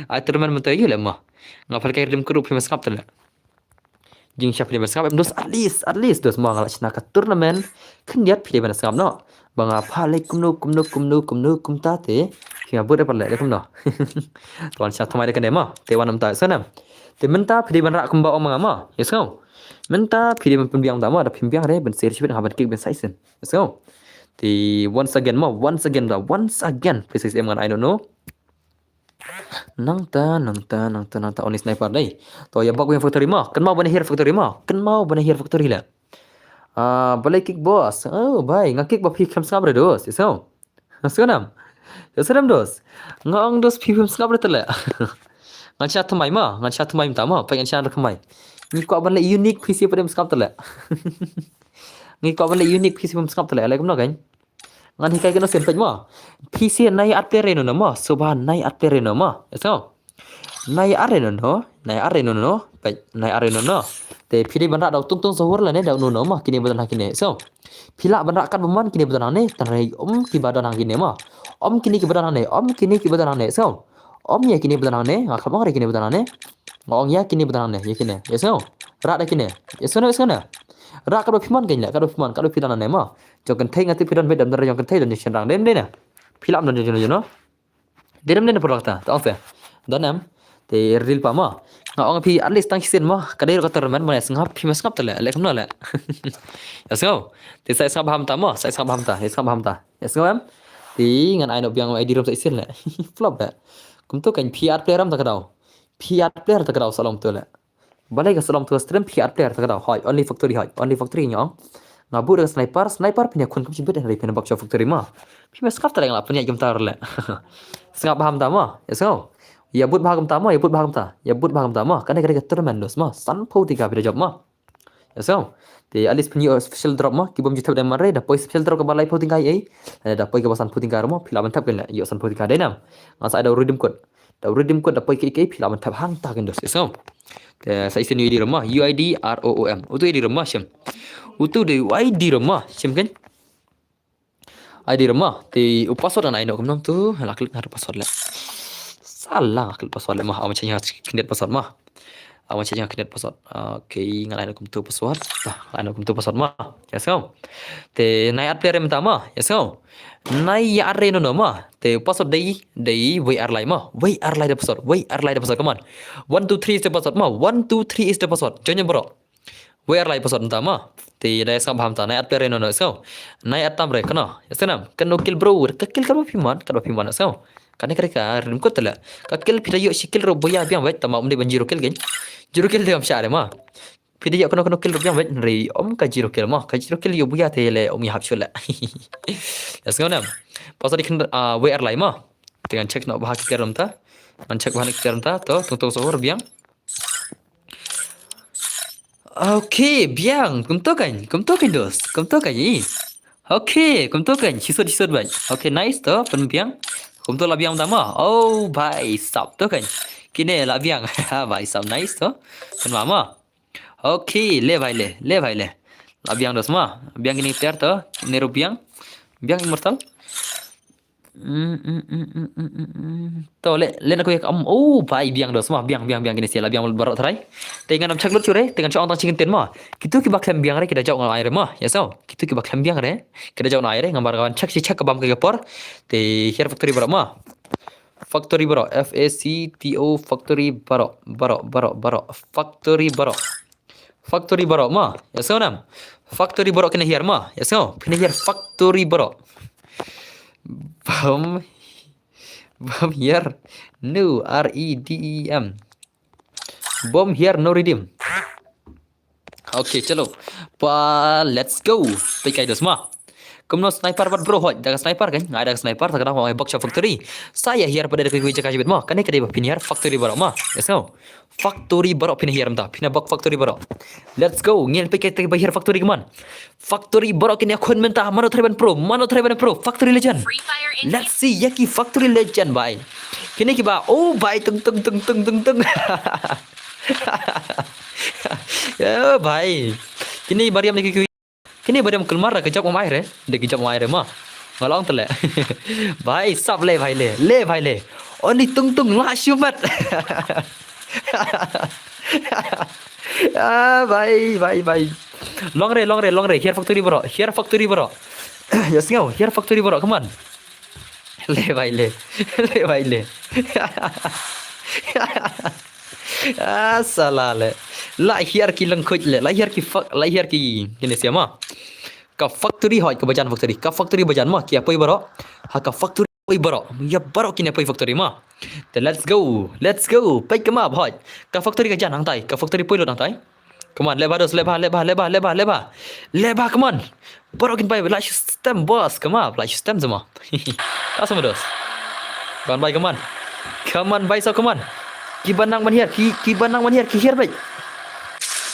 Ai tournament mynta ïa leh ma. Nga pha lehkai redeem code ruh, phi ma sngap te leh. Jingshah phi ma sngap em dos, at least, at least dos ma nga la shna ka tournament. Khyndiat phi dei ban sngap noh. Ba nga pha leh kumno, kumno, kumno, kumno, kumta te. Phi ma bud re pat leh, leh kumno. To wan shah thymmai da kane ma. Te wan namta, sa nam. Te mynta phi dei ban rah kumba ong ma nga ma. Yes, nga. Mynta phi dei ban pynbiang da ma, da phim biang re, ban sir shibit nga ban kick ban sa shisien. Yes, nga. Te once again ma, once again da, once again. Phi sa shisien ngan, I don't know. Nangta, nangta, nangta, nangta, only sniper dei. To ïa bak wing factory ma, kynmaw ban hiar factory ma, kynmaw ban hiar factory leh. Ah, balei kick boss. Oh, bhai, nga kick ba phi khlem sngap re dos. Yes, nga. Yes, nga nam. Yes, nga nam dos. Nga ong dos phi khlem sngap re te leh. Ngan shah thymmai mo, ngan shah thymmai mynta mo, peit ngan shah thymmai. Ngi kwah ban leh unique P C pat ym sngap te leh. Ngi kwah ban leh unique P C pat ym sngap te leh, leh kumno kein. Ngan hikai kano sien peit mo. P C nai at player no no mo, suba nai at player no mo. Eso. Nai at no no, nai at no no, peit nai at no no. Te phi dei ban rah da u tungtung sahur lane da u no no mo, kine ba don hangne. So. Phi lah ban rah kat ba mon kine ba don hangne, tang rei um kiba don hangne mo. Um kine kiba don hangne, um kine kiba don hangne. So. Om ïa kine ba don hangne, nga khlem ong re kine ba don hangne. Nga ong ïa kine ba don hangne, ïa kine. Ïa sngew. Rah da kine. Ïa sngew, ïa sngew. Rah katba phi mon kein leh, katba phi mon, katba phi don hangne mo. Jong kynthei nga tip phi don beit, dam dara jong kynthei don shynrang, dei em dei ne. Phi lah don jong jong no. Dei em dei ne por kata, ta ong se. Don em. Te ril pa mo. Nga ong phi at least tang shisien mo. Ka dei ruh ka tournament mo, ne sngap phi, ma sngap te leh, leh kumno leh. Ïa sngew. Te sa sngap bha mynta mo, sa sngap bha mynta, ïa sngap bha mynta. Ïa sngew em. Te ngan ai noh biang I D room sa shisien leh. Flop leh. Kumto kein phi at player em ta ka daw. Phi at player ta ka daw sa long to leh. Balei ka sa long to stream phi at player ta ka daw. Hoi, only factory hoi. Only factory nga ong. Nga bud da ka sniper, sniper phin ïa khun kam shibit, hynrei phin ïa bak sha factory mo. Phi ma sngap te leh, nga la pynïaid kumta ruh leh. Sngap bha mynta mo. Ïa sngew. Ïa bud bha kumta mo, ïa bud bha kumta. Ïa bud bha kumta mo. Kane ka dei ka tournament dos mo. Sanphew tyngka phi da jop mo. Ïa sngew. Te at least phin ïoh special drop mo, ki bym ju thep diamond re, da poi special drop kaba laiphew tyngka ei ei. Eh, da poi kaba sanphew tyngka ruh mo, phi lah ban thep kein leh, ïoh sanphew tyngka dei nam. Nga sa ai da u redeem code. Da u redeem code da poi kiei kiei phi lah ban thep hangta kein dos. Ïa sngew. Te sa shisien U I D ruh mo, U I D R O O M. Utu U I D ruh mo shim. Utu dei U I D ruh mo shim kein. I D ruh mo, te u password ngan ai noh kumno tu, la klik nga password leh. Salah, la klik password leh mo, awan check nga khyndiat password mo. Awan check nga khyndiat password. Okay, ngan ai noh kumtu password. Bah, ngan ai noh kumtu password mo. Ïa sngew. Te nai at player mynta mo, ïa sngew. Nai ïa at re no no mo. Te u password dei, dei wei ar lai mo. Wei ar lai da password, wei ar lai da password, come on. One two three is the password mo. One two three is the password. Join ïa baroh. Wei ar lai password mynta mo. Te da ïa sngap bha mynta, nai at player no no, ïa sngew. Nai at tam re, kano. Ïa sngew nam, kano kill bro, ka kill katba phi mon, katba phi mon, ïa sngew. Kane ka dei ka redeem code te leh. Ka kill phi da ïoh shi kill ruh ba ïa biang beit, tangba um dei ban zero kill kein. Zero kill te kam shah re mo. Phi da ïoh kano kano kill ruh biang beit, hynrei um ka zero kill mo. Ka zero kill ïoh ba ïa te leh um ïa hap shuh leh. Ïa sngew nam. Password dei khyndai, ah, wei ar lai mo. Te ngan check noh bha ki tiar mynta. Ngan check bha noh ki tiar mynta, to, tungtung sahur biang. Okay, biang. Kumto kein, kumto kein dos. Kumto kein i. Okay, kumto kein. Shisut, shisut beit. Okay, nice to, pynbiang. Kumto la biang mynta mo. Oh, bhai sab to kein. Kine la biang. Ha, bhai sab, nice to. Pynma mo. Okay, leh bhai leh, leh bhai leh. La biang dos mo. Biang kine tiar to. Kine ruh biang. Biang immortal. Mm, mm, mm, mm, mm, mm, mm. To leh, leh na ko ïa ka, um, oh, bhai biang dos mo, biang, biang, biang kine shisha la biang baroh tharai. Te ngan ym check lut shuh re, te ngan shu ong tang shi kyntien mo. Kito kiba khlem biang re, ki da jop ngan ai re mo. Ïa sngew, kito kiba khlem biang re, ki da jop ngan ai re, namar ngan check shi check ka bam ka por. Te hiar factory baroh mo. Factory baroh, F A C T O factory baroh, baroh, baroh, baroh. Factory baroh. Factory baroh mo. Ïa sngew nam. Factory baroh kine hiar mo. Ïa sngew. Kine hiar factory baroh. Bam. Bam hiar. No, R E D E M. Bom hiar no redeem. Okay, chalo. Pa, let's go. Peit kai dos mo. Kumno sniper bad bro hoi. Da ka sniper kan. Ngai da ka sniper. Ta ka dang hoi box factory. Sa ïa hiar pat da ka kui jaka jibit mo. Kane ka dei ba phin hiar factory baroh mo. Ïa sngew. Factory baroh phin hiar mynta. Phin bak factory baroh. Let's go. Ngin peit kai te ba hiar factory, come on. Factory baroh kine khun mynta. Mano trai ban pro. Mano trai ban pro. Factory legend. Let's see. Ïa ki factory legend bhai. Kine kiba. Oh bhai, tung tung tung tung tung tung. Ya bhai. Kine ba riam ne ki kui. Kine ba riam kulmar da ka jop ngam ai re. Da ka jop ngam ai re mo. Nga la ong te leh. Bhai sab leh bhai leh. Leh bhai leh. Only tung tung la shu mat. Ah bhai, bhai, bhai. Long re, long re, long re. Hiar factory baroh. Hiar factory baroh. Ïa sngew, hiar factory baroh, come on. Leh bhai leh. Leh bhai leh. Ah, salah leh. La hiar ki lyngkhuid leh. La hiar ki fuck, la hiar ki. Kine shisha mo. Ka factory hoi, ka bajan factory. Ka factory bajan mo. Ki ïa poi baroh. Ha ka factory poi baroh. Ïa baroh kine poi factory mo. Te let's go. Let's go. Peit ka map hoi. Ka factory ka jan hangtai. Ka factory poi lut hangtai. Come on, leh bha dos, leh bha, leh bha, leh bha, leh bha, leh bha. Leh bha, come on. Baroh kin bai, la stem boss, come on, la stem sama. Ta sama dos. Come on, bai, come on. Come on, bai, so come on. Kiba nang ban hiar, ki, kiba nang ban hiar, ki hiar beit.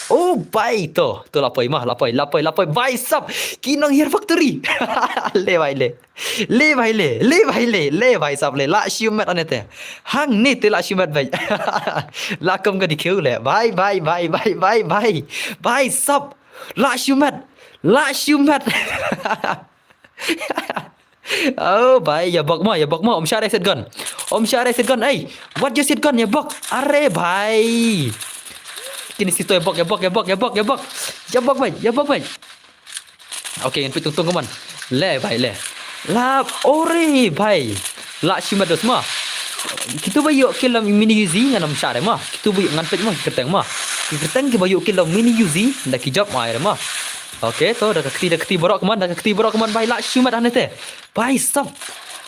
Oh, bhai, to, to la poi ma, la poi, la poi, la poi, bhai sab, ki nang hiar factory. Le bhai le. Le bhai le, le bhai le, le bhai sab le, la shimet hangne te. Hangne te la shimet bhai. La kum ka dikhiu le, bhai, bhai, bhai, bhai, bhai, bhai. Bhai sab, la shimet, la shimet. Oh, bhai, ïa bok ma, ïa bok ma, ym shah re set gun. Ym shah re set gun, ei, wat ïa set gun, ïa bok. Are, bhai. Kine sito ïa bok, ïa bok, ïa bok, ïa bok, ïa bok. Ïa bok, bhai, ïa bok, bhai. Okay, ngan peit tungtung kumne. Le, bhai, le. La, ore, bhai. La shimet dos ma. Kitu ba ïoh kill la mini Uzi ngan ym shah re ma. Kitu ba ïoh ngan peit ma, ki kyrteng ma. Ki kyrteng kiba ïoh kill la mini Uzi, da ki jop ai re ma. Okay, to, da ka kti, da kti baroh kumne, da ka kti baroh kumne, bhai, la shimet hangne te. Bhai sab.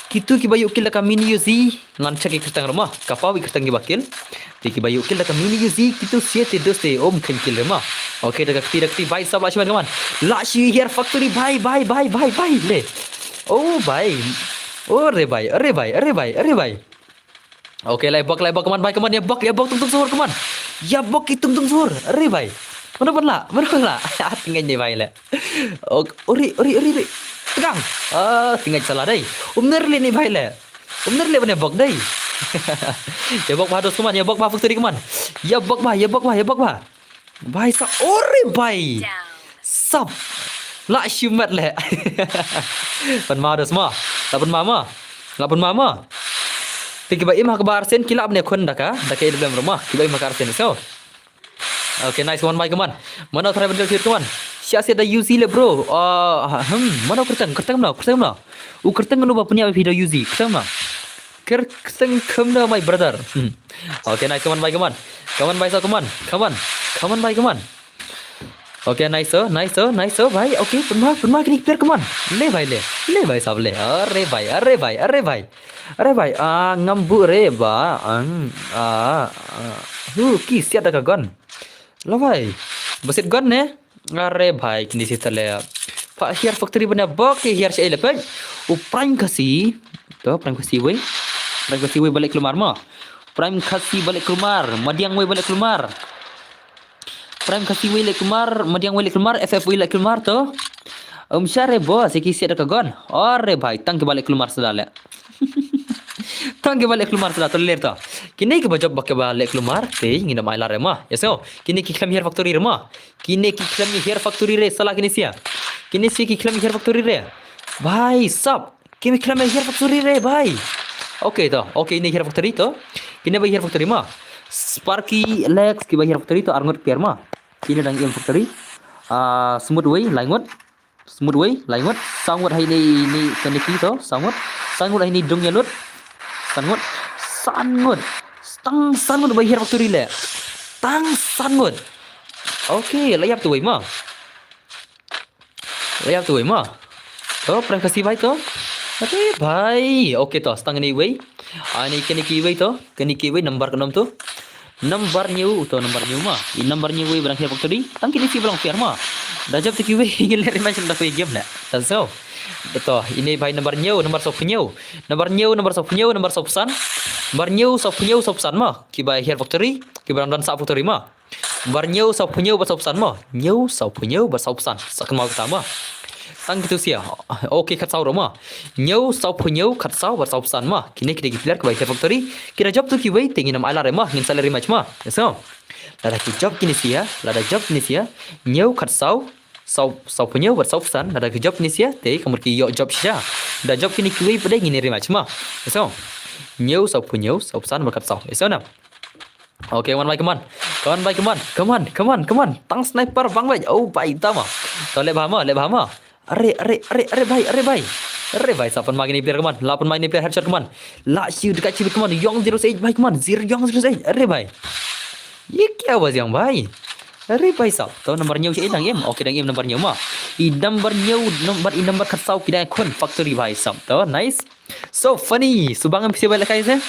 Kitu kiba ïoh kill da ka mini Uzi, ngan check ki kyrteng re ma. Ka paw ki kyrteng kiba kill. Te kiba ïoh kill da ka mini Uzi, kitu siete dos te, ym kheiñ kill re ma. Okay, da ka kti, da kti, bhai sab, la shimet kumne. La shi hiar factory, bhai, bhai, bhai, bhai, bhai, le. Oh, bhai. Oh, re bhai, re bhai, re bhai, re bhai. Okay, la bok, la bok kumne, bhai, kumne, ïa bok, ïa bok tungtung suhur kumne. Ïa bok ki tungtung suhur. Are bhai. Mano ban lah, mano ban lah. Ah, tyngai ne bhai le. Ok, uri, uri, uri, uri. Tgang. Ah, tyngai salah dei. Ym ner le ne bhai le. Ym ner le ban ïa bok dei. Ïa bok bha dos kumne, ïa bok bha factory kumne. Ïa bok bha, ïa bok bha, ïa bok bha. Bhai sab, ore bhai. Sab. La shimet le. Pynma dos ma. La pynma ma. La pynma ma. Te kiba im ha kaba arsien ki lah ban ïakhun da ka, da ka A W M re ma. Kiba im ha ka arsien so. Okay, nice one, bhai, kumne. Mano try ban delete kumne. Sha sha da Uzi le, bro. Ah, hmm, mano kyrteng, kyrteng mano, kyrteng mano. U kyrteng mano ba pynïap phi da Uzi, kyrteng mano. Kyrteng kumno, my brother. Hmm. Okay, nice, kumne, bhai, kumne. Kumne, bhai, so, kumne. Kumne. Kumne, bhai, kumne. Okay, nice, oh, nice, oh, nice, oh, bhai. Okay, pynma, pynma kine ki player, kumne. Le, bhai, le. Le, bhai, sab le. Are, bhai, are, bhai, are, bhai. Are, bhai. Ah, ngam buh re, ba. Ang, ah, ah. Hu, ki siat da ka gun. La, bhai. Ba siat gun ne? Are, bhai, kine sita le. Pha hiar factory ban ïa bok, ki hiar sha ei le pek. U Prime Khasi. To, Prime Khasi wei. Prime Khasi wei ba leh kulmar ma. Prime Khasi ba leh kulmar. Madiang wei ba leh kulmar. Prime Khasi wei leh kulmar, Madiang wei leh kulmar, F F wei leh kulmar to. Ym shah re boss, ïa ki siat da ka gun. Are bhai, tang kiba leh kulmar sdang le. Tang kiba leh kulmar sdang to ler to. Kine kiba jop ba kiba leh kulmar, te ngin ym ailad re ma. Ïa so, kine ki khlem hiar factory re ma. Kine ki khlem hiar factory re, sala kine sia. Kine sia ki khlem hiar factory re. Bhai sab. Kine khlem hiar factory re, bhai. Okay to. Okay, ine hiar factory to. Kine ba hiar factory ma. Sparky, Lex, kiba hiar factory to, arngut player ma. Kine dang im factory. Ah, Smooth wei, laingut. Smooth wei, laingut. Sawngut hai ni, ni, kane ki to, sawngut. Sawngut hai ni dung ïalut. Sawngut. Sawngut. Tang sawngut ba hiar factory le. Tang sawngut. Okay, la ïap tu wei ma. La ïap tu wei ma. To, Prime Khasi bhai to. Are bhai. Okay to, stang ni wei. Ah, ni kane ki wei to. Kane ki wei number khnam to. Number hynñiew to, number hynñiew ma. I number hynñiew wei ba dang hiar factory. Tang kine ki ba long fair ma. Da jop tu ki wei ngin leh rematch da ki game le. Da so. To, ine bhai number hynñiew, number sawphew hynñiew. Number hynñiew, number sawphew hynñiew, number sawphew san. Number hynñiew, sawphew hynñiew, sawphew san ma. Kiba hiar factory, kiba dang don sawphew factory ma. Number hynñiew sawphew hynñiew bad sawphew san mo. Hynñiew sawphew hynñiew bad sawphew san. Sa kynmaw kita mo. Tang kitu sia. Okay, khatsaw ruh mo. Hynñiew sawphew hynñiew khatsaw bad sawphew san mo. Kine ki dei ki player kiba hiar factory. Ki da jop tu kiwei te ngin ym ailad re mo. Ngin sa leh rematch mo. Ïa so. Lada ki jop kine sia, lada jop kine sia. Hynñiew khatsaw, saw, sawphew hynñiew bad sawphew san, lada ki jop kine sia te ka mut ki ïoh jop shisha. Da jop kine kiwei pat de ngin ïa rematch mo. Ïa so. Hynñiew sawphew hynñiew sawphew san bad khatsaw. Ïa so na. Okay, come on bhai, come on. Come on bhai, come on. Come on, come on, come on. Tang sniper bang bhai. Oh bhai, tama. To leh bha mo, leh bha mo. Are, are, are, are bhai, are bhai. Are bhai, sa pynma kine player, come on. La pynma kine player, headshot, come on. La shu dekat shu, come on. Young zero eight bhai, come on. Zero, Young zero eight. Are bhai. Ye kya hua Young bhai? Are bhai sab. To number hynñiew sha ei dang im. Okay, dang im number hynñiew mo. I number hynñiew, number, i number khatsaw ki dang khun factory bhai sab. To nice. So funny, subang em pisa ba ïalehkai se.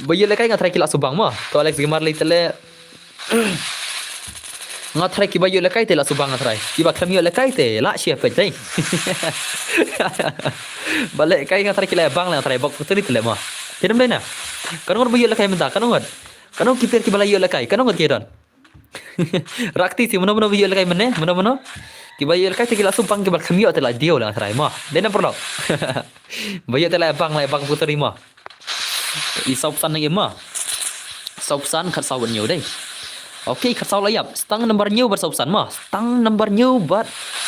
Ba ïalehkai nga tharai ki la subang mo. To Alex Gamer lei te le. Nga tharai kiba ïalehkai te la subang nga tharai. Kiba khlem ïalehkai te la shia peit tei. Ba lehkai nga tharai ki la bang le nga tharai bok factory te le mo. Te dam dei na. Katno ngut ba ïoh lehkai mynta, katno ngut? Katno ki player kiba la ïoh lehkai, katno ngut ki don? Rakti si, mano mano ba ïoh lehkai mynne, mano mano? Kiba ïoh lehkai te ki la shu bang kiba kham ïoh te la diaw la trai ma. Dei na paralok. Ba ïoh te la bang la bang putri ma. I saw phew san nang im ma. Saw phew san khatsaw bad hynñiew dei. Okay, khatsaw la ïap. Stang nambar hynñiew bad saw phew san ma. Stang nambar hynñiew bad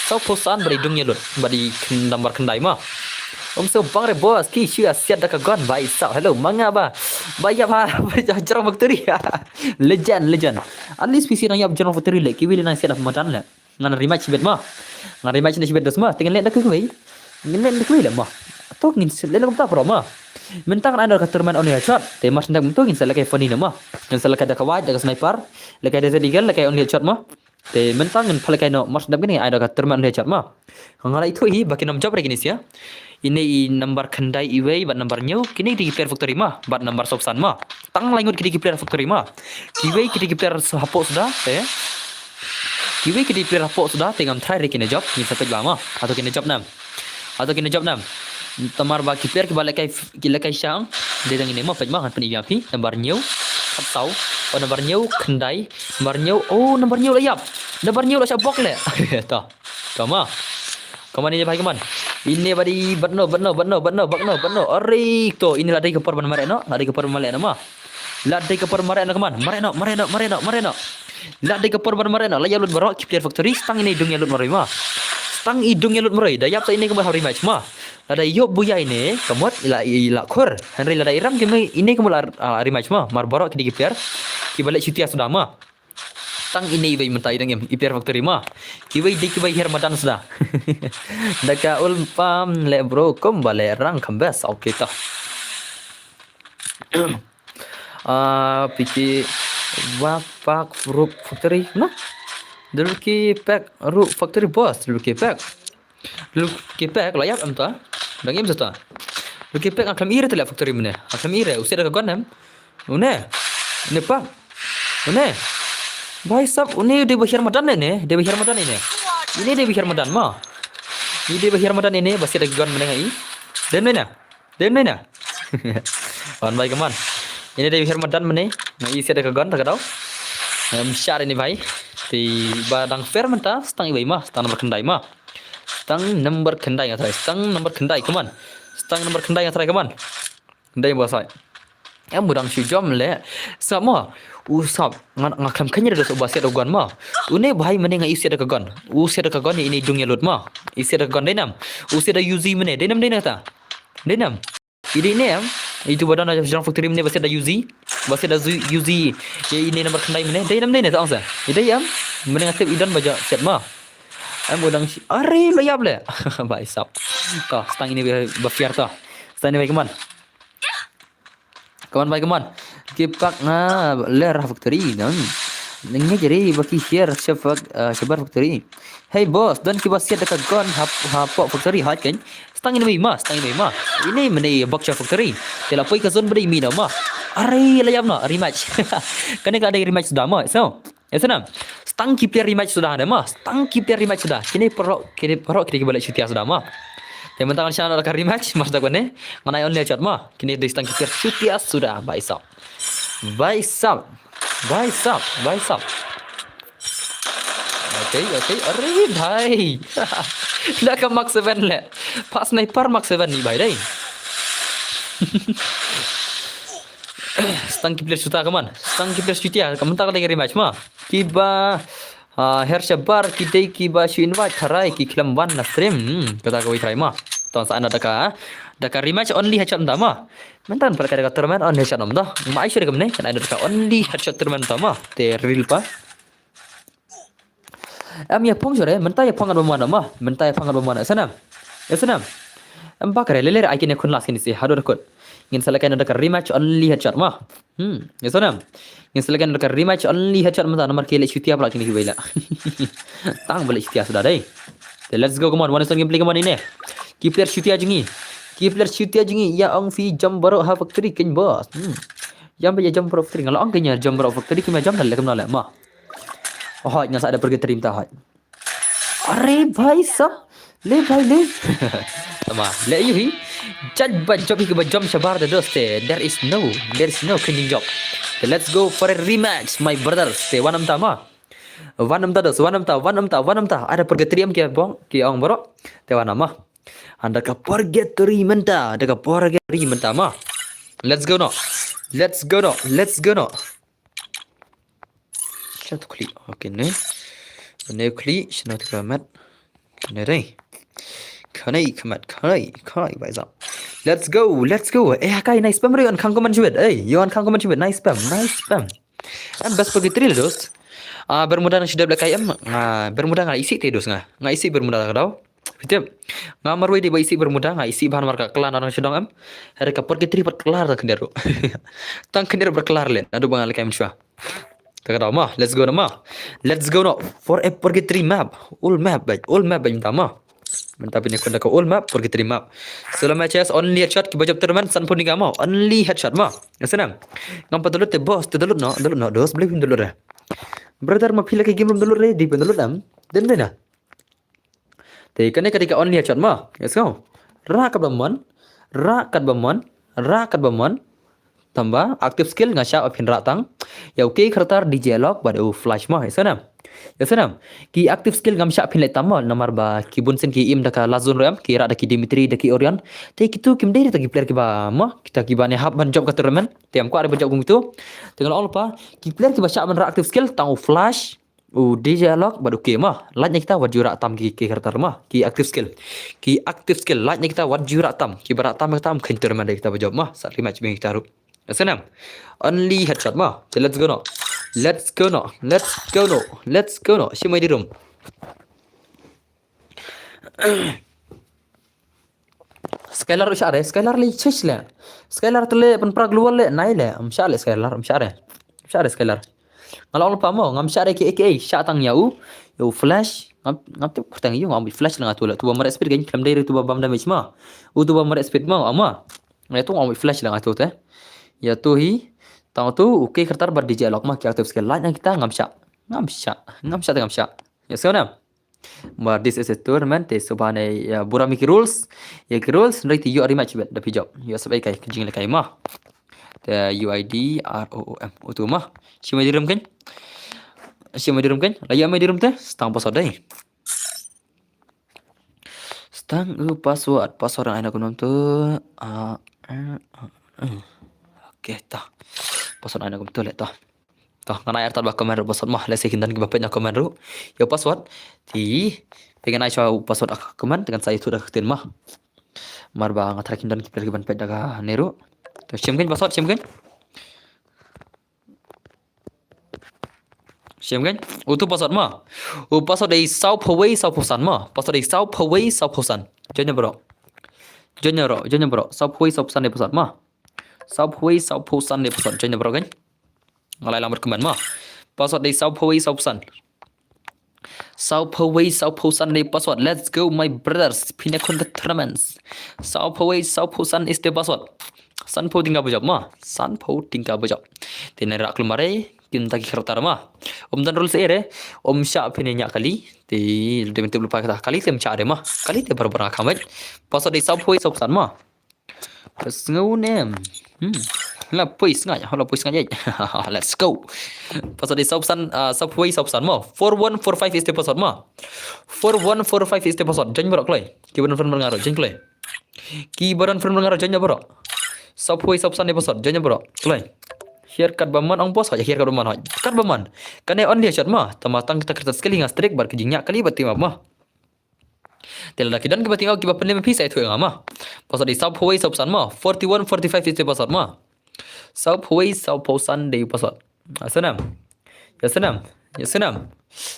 saw phew san bad i dung ïa lut. Bad i khen-, nambar khyndai ma. Ym shu bang re boss, ki shu ïa siat da ka gun ba i saw. Hello, ma nga ba. Ba ïap ha, ba ïap jrong factory. Legend, legend. At least P C nang ïap jrong factory le, kiwei le nang siat da madan le. Ngan rematch bad ma. Ngan rematch ne bad dos ma. Te ngan leh da kiwei. Ngan leh da kiwei le ma. To ngin leh da kumta pro ma. Mynta ngan ai da ka tournament only headshot. Te ma sendek mynta ngin sa lehkai funny ne ma. Ngin sa lehkai da ka wide, da ka sniper. Lehkai da Desert Eagle, lehkai only headshot ma. Te mynta ngin pha lehkai noh, ma sendek ngin ai da ka tournament only headshot ma. Nga la ithuh hi ba kin ym jop re kine sia. Ine i nambar khyndai iwei bad nambar hynñiew, kine ki dei ki player factory ma, bad nambar saw phew san ma. Tang lai ngut ki dei ki player factory ma. Kiwei ki dei ki player hapoh suda, te. Kiwei ki dei ki player hapoh suda, te ngam try re kin jop, ngin sa peit ba ma. Hato kin jop nam. Hato kin jop nam. Namar ba ki player kiba lehkai, ki lehkai shang, dei tang ine ma, peit ma, ngan pyni ïa phi, nambar hynñiew, khatsaw, oh nambar hynñiew, khyndai, nambar hynñiew, oh nambar hynñiew la ïap. Nambar hynñiew la shah bok le. To. Come on. Come on, ine bhai, come on. Ine bad i, bad no, bad no, bad no, bad no, bad no, bad no. Are, to, ine la dei ka por ban mareh noh, la dei ka por ban mareh noh ma. La dei ka por mareh noh, come on. Mareh noh, mareh noh, mareh noh, mareh noh. La dei ka por ban mareh noh, la ïa lut baroh ki player factory, stang ine i dung ïa lut marwei ma. Stang i dung ïa lut marwei, da ïap sa ine ka mut ha rematch ma. Lada ïoh buya ine, ka mut i la, i la khur. Hynrei lada i ram ki me, ine ka mut la, ah, rematch ma. Mar baroh ki dei ki player, kiba leh shutia suda ma. Tang ine iwei mynta i dang im, i player factory ma. Kiwei dei kiba hiar madan suda. Da ka ul pam le bro, kumba le rang kham best. Okay to. Ah, piki wa pak rup factory na. Dulki pak rup factory boss, dulki pak. Dulki pak la ïap em ta. Dang im sa ta. Dulki pak ngam ire te la factory mynne. Ngam ire, u siat da ka gun em. Une. Une pak. Une. Bhai sab, une dei ba hiar madan ne, dei ba hiar madan ne. Ine dei ba hiar madan ma. Ine dei ba hiar madan ne, ba siat da ka gun mynne nga i. Dei ne na. Dei ne na. Wan bhai, come on. Ine dei ba hiar madan mynne. Nga i siat da ka gun ta ka daw. Em, shah ine bhai. Te ba dang fair mynta, stang iwei ma, stang nambar khyndai ma. Stang nambar khyndai nga try. Stang nambar khyndai, come on. Stang nambar khyndai nga try, come on. Dei ba sai. Em u dang shu jom le. Sngap mo. U sap. Nga, nga khlem kheiñ re da sop ba siat da ka gun mo. Une bhai mynne nga i siat da ka gun. U siat da ka gun ine i dung ïa lut mo. I siat da ka gun dei nam. U siat da Uzi mynne. Dei nam dei na ta. Dei nam. I dei ne em. Itu ba don ha jrong factory mynne ba siat da Uzi. Ba siat da Zu-, Uzi. Ïa ine nambar khyndai mynne. Dei nam dei ne ta ong sa. I dei em. Mynne nga tip i don ba jia siat mo. Em u dang shi-, are la ïap le. Bhai sap. To, stang ine ba, ba fair to. Stang ine bhai, come on. Come on bhai, come on. Ki pak nga ler ha factory nang. Nang ngi jari ba ki hiar sha fak-, eh, shabar factory. Hey boss, don kiba siat da ka gun ha, hapoh factory haj kan. Stang ine bhai ma, stang ine bhai ma. Ine mynne bok sha factory. Te la poi ka zone ba dei mi no ma. Are la ïap no, rematch. Kane ka dei rematch suda ma. So, Ïa snem. Stang ki player rematch suda ne ma. Stang ki player rematch suda. Kine paralok, kine paralok kine kiba leh shutia suda ma. Te mynta ngan shah noh da ka rematch, mas da kane. Ngan ai only headshot ma. Kine dei stang ki player shutia suda. Bhai sab. Bhai sab. Bhai sab. Bhai sab. Okay, okay. Are bhai. Da ka Mark seven le. Pas sniper Mark seven ni bhai dei. Stang ki player shutia, come on. Stang ki player shutia, ka mynta ka dei ka rematch ma. Kiba, ah, hiar shabar, ki dei kiba shu invite, tharai ki khlem wan na stream. Hmm, kata kawei tharai ma. To sa ai noh da ka, da ka rematch only headshot mynta ma. Mynta pyrkhat da ka tournament only headshot mynta. Ma ai shu da ka mynne, kan ai noh da ka only headshot tournament mynta ma. Te real pa. Em ïa phong shuh re, mynta ïa phong ngan bam wan ma, mynta ïa phong ngan bam wan. Ïa snem. Ïa snem. Em ba kare, lele ai kine khun last kine si, haduh da kut. Ngin sa lehkai noh da ka rematch only headshot ma. Hmm, ïa snem. Ngin sa lehkai noh da ka rematch only headshot mynta, namar ki leh shutia pla kine kiwei la. Tang ba leh shutia suda dei. Te let's go, come on, one stone gameplay, come on ine. Ki player shutia jong ngi. Ki player shutia jong ngi, ïa ong phi jump baroh ha factory ken boss. Hmm. Ïa ba ïa jump baroh factory, nga la ong ken ïa jump baroh factory, ki ma jump da leh kumno leh ma. Hoi, nga sa da pergi trim ta hoi. Are bhai sab. Le bhai le. Tama, le yu hi. Judge ba jop hi ba jom shabar da dos te. There is no, there is no cringing job. Te let's go for a rematch, my brothers. Te wan namta ma. Wan namta dos, wan namta, wan namta, wan namta. Ada purgatory em ki bong, ki ong bro. Te wan nama. Anda ka purgatory mynta, da ka purgatory mynta ma. Let's go no. Let's go no. Let's go no. Shatu kli. Okay ne. Ne kli, shatu ka mat. Ne dai. Khanai khamat, khanai, khanai bai zam. Let's go, let's go. Eh, kai, nice spam re, yon khang comment shibit. Eh, yon khang comment shibit. Nice spam, nice spam. Em best purgatory la dos. Ah, Bermuda nang shidap lekai em. Ah, Bermuda nga isi te dos nga. Nga isi Bermuda ka dau. Fitip. Nga marwei di ba isi Bermuda, nga isi bahan marka klan orang shidong em. Hari ka purgatory pat kelar tang khyndiat ru. Tang khyndiat ru berkelar len. Aduh bang lekai em shwa. Ta ka dau ma, let's go na ma. Let's go no. For a purgatory map. Old map, baik. Old map, baik, mynta ma. Mynta pynïakun da ka old map, purgatory map. Solo matches, only headshot, kiba jop tournament, sanphew tyngka ma. Only headshot ma. Ïa snem. Ngam pat download te boss, te download no, download no, dos, beli phi download re. Brother ma phi la ki game room download re, di phi download em. Dem de na. Te kane ka dei ka only headshot ma. Let's go. Rah katba mon. Rah katba mon. Rah katba mon. Tangba active skill nga shah phin rah tang ïa u K Khartar, D J Alok bad u Flash ma. Ïa snem. Ïa snem. Ki active skill ngam shah phin leh tam ma, namar ba ki bun sien ki im da ka last zone ruh em, ki rah da ki Dimitri, da ki Orion. Te kitu kim dei ruh ta ki player kiba ma, kita kiba ne hap ban jop ka tournament. Te ngam kwah ruh ban jop kum kitu. Te nga la ong lypa, ki player kiba shah ban rah active skill tang u Flash, u D J Alok bad u K ma. Lait na kita wat ju rah tam ki, ki Khartar ma. Ki active skill. Ki active skill. Lait na kita wat ju rah tam. Kiba rah tam kita em khyntur ma da kita ba jop ma. Sa rematch bang kita ruh. Ïa snem. Only headshot ma. So let's go no. Let's go no. Let's go no. Let's go no. Shim ai di room. Skylar u shah re, Skylar le shish le. Skylar te le pynpra global le, nai le, um shah le Skylar, um shah re. Um shah re Skylar. Nga la ong lypa mo, ngam shah re ki A K A, shah tang ïa u, ïa u Flash, ngam, ngam tip kyrteng ïa u, ngam Flash la nga tu le, tu ba mar speed gan, khlem dei re tu ba bam damage ma. U tu ba mar speed ma, ama. Ïa tu ngam Flash la nga tu te. Ïa tu hi, tang tu, u K Khartar bad D J Alok ma, ki active skill, lait na kita, ngam shah. Ngam shah, ngam shah te ngam shah. Ïa sngewbha. Mar this is a tournament, te sngewbha ne ïa burom ïa ki rules. Ïa ki rules, hynrei te ïoh rematch bad da phi jop. Ïoh sep ai kai, ka jingïalehkai ma. Te U I D R O O M. Utu ma. Shim ai di room kan. Shim ai di room kan. La ïoh mai di room te, stang password dei. Stang u password, password ai na kumno tu. Ah, eh, eh, eh. Okay, ta. Password ai na kumno tu le ta. To, ngan ai artat ba comment ruh password ma. Lehse kin don kiba peit na comment ruh. Ïa u password. Te phi ngan ai shuwa u password ha comment, te ngan sa ïathuh da ka ktien ma. Mar ba nga tharai kin don ki player kiban peit da kane ruh. To, shim kein password, shim kein. Shim kein. Utu password ma. U password dei sawphew wei sawphew san ma. Password dei sawphew wei sawphew san. Join na bro. Join na bro, join na bro. Sawphew wei sawphew san dei password ma. Sawphew wei sawphew san dei password. Join na bro kein. Nga la ai lang bad comment ma. Password dei sawphew wei sawphew san. Sawphew wei sawphew san dei password. Let's go my brothers. Phin ïakhun ka tournaments. Sawphew wei sawphew san is the password. Sanphew tyngka ba jop ma. Sanphew tyngka ba jop. Te nai rah klumar re. Kin ta ki khartar ma. Um don rules ei re. Um shah phin ñiah kali. Te dei ban tip lypa kata kali te um shah re ma. Kali te barabor nga kham beit. Password dei sawphew wei sawphew san ma. Sngew ne em. Hmm. La poi sngaid, la poi sngaid. Let's go. Password dei sawphew san, ah, sawphew wei sawphew san mo. Four one four five is the password mo. Four one four five is the password. Join baroh kloi. Kiba don friend ba nga ruh, join kloi. Kiba don friend ba nga ruh, join baroh. Sawphew wei sawphew san dei password. Join baroh kloi. Share katba mon ong boss, share katba mon hoi. Katba mon. Kane only headshot mo. Tangba tang kita kyrta skill hi nga streak bad ka jingñiah kali bad team up mo. Te lada ki don kiba tip kiba pynlem phi sa ïathuh ïa nga ma. Password dei sawphew wei sawphew san ma. Forty-one forty-five is the password ma. Sawphew wei sawphew san dei password. Ïa snem. Ïa snem. Ïa snem.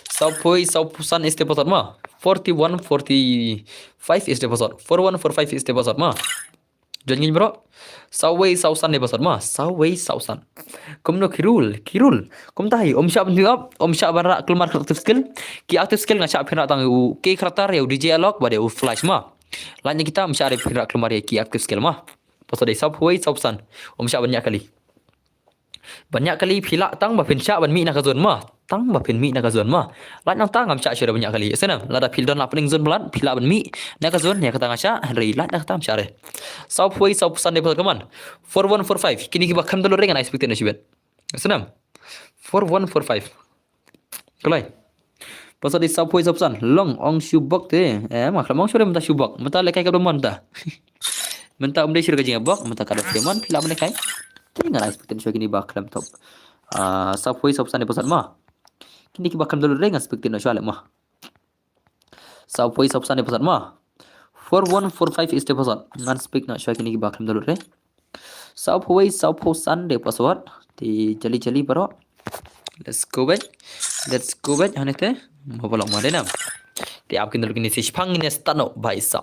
Sawphew wei sawphew san is the password ma. Forty-one forty-five is the password. Four one four five is the password ma. Join ngin bro. Sawphew wei sawphew san dei password ma. Sawphew wei sawphew san. Kumno ki rule, ki rule. Kumta hi, um shah ban pick up, um shah ban rah klumar active skill. Ki active skill nga shah phin rah tang u K Khartar, ïa u D J Alok bad ïa u Flash ma. Lait na kita um shah re phin rah klumar ïa ki active skill ma. Password dei sawphew wei sawphew san. Um shah ban ñiah kali. Ban ïa kali phi lah tang ba phin shah ban mih na ka zone mo. Tang ba phin mih na ka zone mo. Lait nangta ngam shah shuh da ban ïa kali. Sngewbha lada phi don la pdeng zone palat phi lah ban mih na ka zone ïa kata nga shah. Hynrei lait nangta ngam shah re. Saw phew wei saw phew san dei password, come on. Four one four five. Kine kiba khlem download re ngan expect noh shibit. Sngewbha. Four one four five. Kloi. Password dei saw phew wei saw phew san. Long ong shu bok te. Eh, ma khlem ong shu re mynta shu bok. Mynta lehkai ka dei mon mynta. Mynta ym dei shu re ka jingïabok, mynta ka dei payment phi lah ban lehkai. Te ngan expect shuwa kine ba khlem top. Ah, saw phew wei saw phew san dei password mo. Kine kiba khlem download re ngan expect noh shuwa leh mo. Saw phew wei saw phew san dei password mo. Four one four five is the password. Ngan expect noh shuwa kine kiba khlem download re. Saw phew wei saw phew san dei password. Te jali jali baroh. Let's go back. Let's go back. Hangne te. Mo ba long mo dei nam. Te ap kin download kine shi shipang ngin ïa start noh ba isa.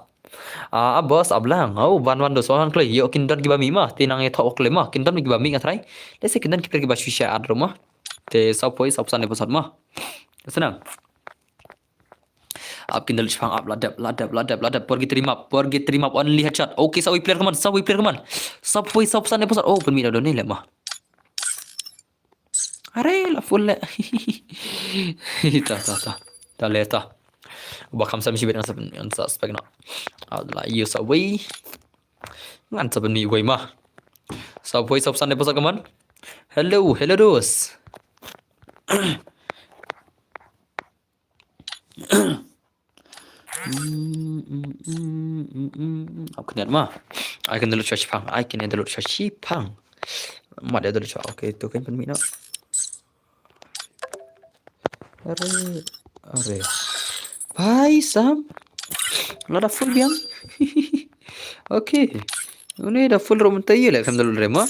Ah, ah, boss, ah, blang. Oh, wan wan dos wan kloi. Ïoh kin don kiba mih mo. Te nang ïathoh kloi mo. Kin don kiba mih nga try. Lehse kin don kita kiba shu shah ad ruh mo. Te saw phew wei saw phew san dei password mo. Sngewbha. Ap kin download shipang ap, la dep, la dep, la dep, la dep. Purgatory map, purgatory map, only headshot. Okay, saw phew wei player, come on, saw phew wei player, come on. Saw phew wei saw phew san dei password. Oh, pynmih da don ne leh mo. Are, la full leh. Ta, ta, ta. Ta leh ta. Ba kham sam shibit ngan sa, ngan sa spec noh. Ah, la ïoh saw phew wei. Ngan sa pynmih wei mo. Saw phew wei saw phew san dei password, come on. Hello, hello dos. Ap kin ïa mo. Ai kin download shuwa shipang. Ai kin ïa download shuwa shipang. Mat ïa download shuwa. Okay, to kan pynmih noh. Are, are. Bhai Sam. La da full biang. Okay. Une da full ruh mynta ïa leh khlem download re mo.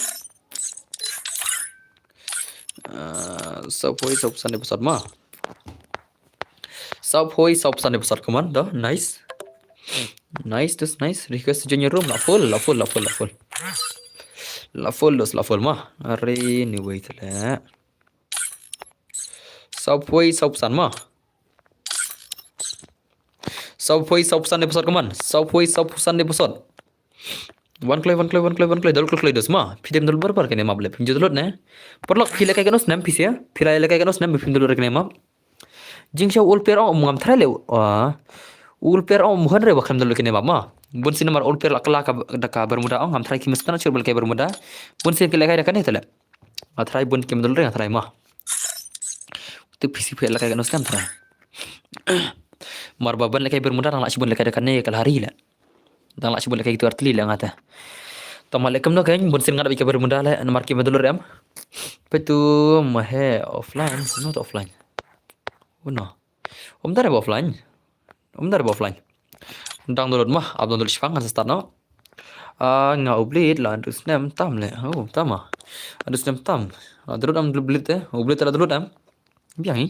Ah, saw phew wei saw phew san dei password mo. Saw phew wei saw phew san dei password, come on, da, nice. Nice, that's nice. Request to join your room. La full, la full, la full, la full. La full dos, la full mo. Are, ni wei te leh. Saw phew wei saw phew san mo. Saw phew wei saw phew san dei password, come on. Saw phew wei saw phew san dei password. Wan kloi, wan kloi, wan kloi, wan kloi. Download kloi, kloi dos mo. Phi dei ban download barbar kane map leh. Phim ju download ne. Paralok phi lehkai katno snem phi sha. Phi la lehkai katno snem phim download kane map. Jingshisha u Ulper ong ngam try leh. Ah. U Ulper ong hynrei ba khlem download kane map mo. Bun sien namar u Ulper la kylla ka, da ka Bermuda ong ngam try, ki masta na shuh ba lehkai Bermuda. Bun sien ki lehkai da kane te leh. Nga try, bun kim download re nga try mo. Te phi shu phi lehkai katno snem try. Mar ba ban lehkai Bermuda dang lah shibun lehkai da kane ka lari leh. Dang lah shibun lehkai kitu artylli leh nga te. Tang ma leh kumno kein bun sien nga dap ïa ka Bermuda leh namar kim download re em. Petu mahe offline, no to offline. Oh no. Ym da re ba offline. Ym da re ba offline. Dang download mo, ap download shipang ngan sa start noh. Ah, nga u Blade la hynriew snem tam leh. Oh, tam ah. Hynriew snem tam. La download em u Blade te. U Blade te la download em. Biang hi.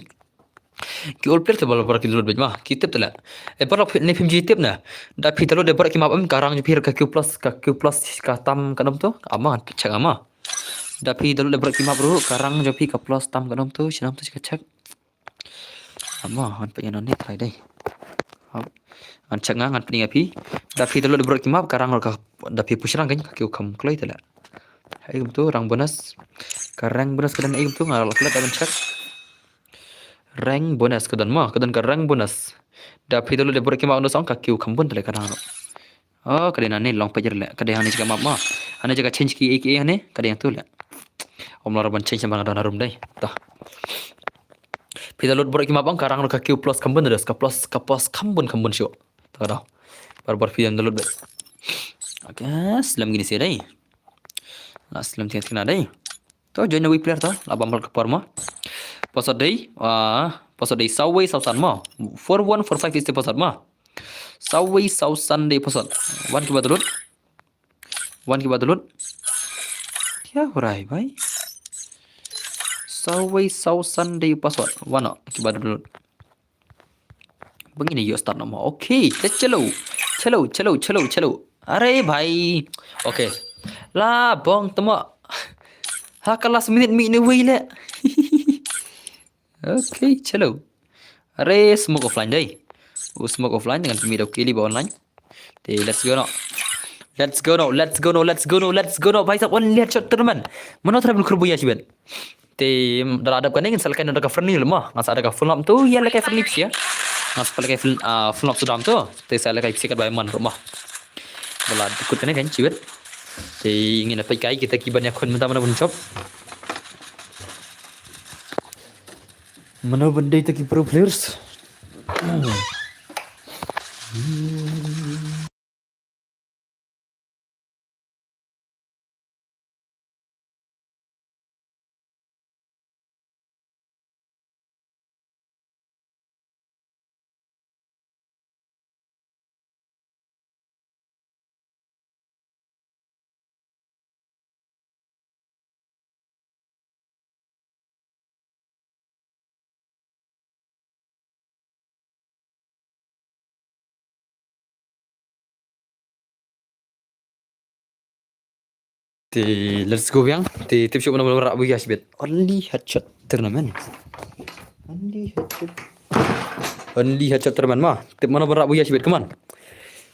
Ki old player te ba la baroh ki download beit mo. Ki tip te leh. Eh, baroh phi, ne phim ju tip ne. Da phi download de baroh ki map em, ka rank jong phi ka queue plus, ka queue plus ka tam katno to. Am mo, check am mo. Da phi download de baroh ki map ruh, ka rank jong phi ka plus tam katno to, shi nam to, shi ka check. Am mo, ngan pynïaid nangne try dei. Hap. Ngan check nga, ngan pyni ïa phi. Da phi download de baroh ki map, ka rank ruh ka, da phi push rank kein, ka queue kham kloi te leh. Ei kumtu, rank bonus. Ka rank bonus ka don ei kumtu, nga la klet ban check. Rank bonus ka don mo, ka don ka rank bonus. Da phi download de baroh ki map, ong ka queue kham bun te leh ka rank ruh. Oh, ka dei nangne long peit leh. Ka dei hangne jaka map mo. Hangne jaka change ki A K A hangne, ka dei hangtu leh. Ym lah ban change namar nga don harum dei. Ta. Phi download baroh ki map ong ka rank ruh ka queue plus kham bun, ka plus, ka plus kham bun, kham bun shuh. Ta ka dei. Barbar phi download beit. Okay, slem kine shi dei. La slem teng teng dei. To join na wei player to, la bam bal ka por mo. Password dei, ah, password dei saw wei saw san mo. Four one four five is the password mo. Saw wei saw san dei password. Wan kiba download. Wan kiba download. Kya ho raha hai bhai? Saw wei saw san dei password. Wan no kiba download. Ba ngin ïoh start noh mo. Okay, te chalo. Chalo, chalo, chalo, chalo. Are bhai. Okay. La bong tamo. Ha ka last minute mih ne wei leh. Okay, chalo. Are smoke offline dei. U smoke offline ngan pynmih da u Kelly ba online. Te let's go noh. Let's go now, let's go now, let's go now, let's go now. Bhai sahab, only headshot tournament. Mano try ban khurbei ïa shibit. Te da la dep kane ngin sa lehkai noh da ka friendly lem mo. Ngan sa da ka full up tu ïa lehkai friendly pisa. Ngan sa lehkai full, ah, full up sudam tu. Te sa lehkai pisa kat bai man ruh mo. Da la dep kut kane kan shibit. Te ngin peit kai kita ki ban ïakhun mynta mano ban jop. Mano ban dei kita ki pro players. Te let's go biang. Te tip shuh mano ban rah buya shibit. Only headshot tournament. Only headshot. Only headshot tournament mo. Tip mano ban rah buya shibit, come on.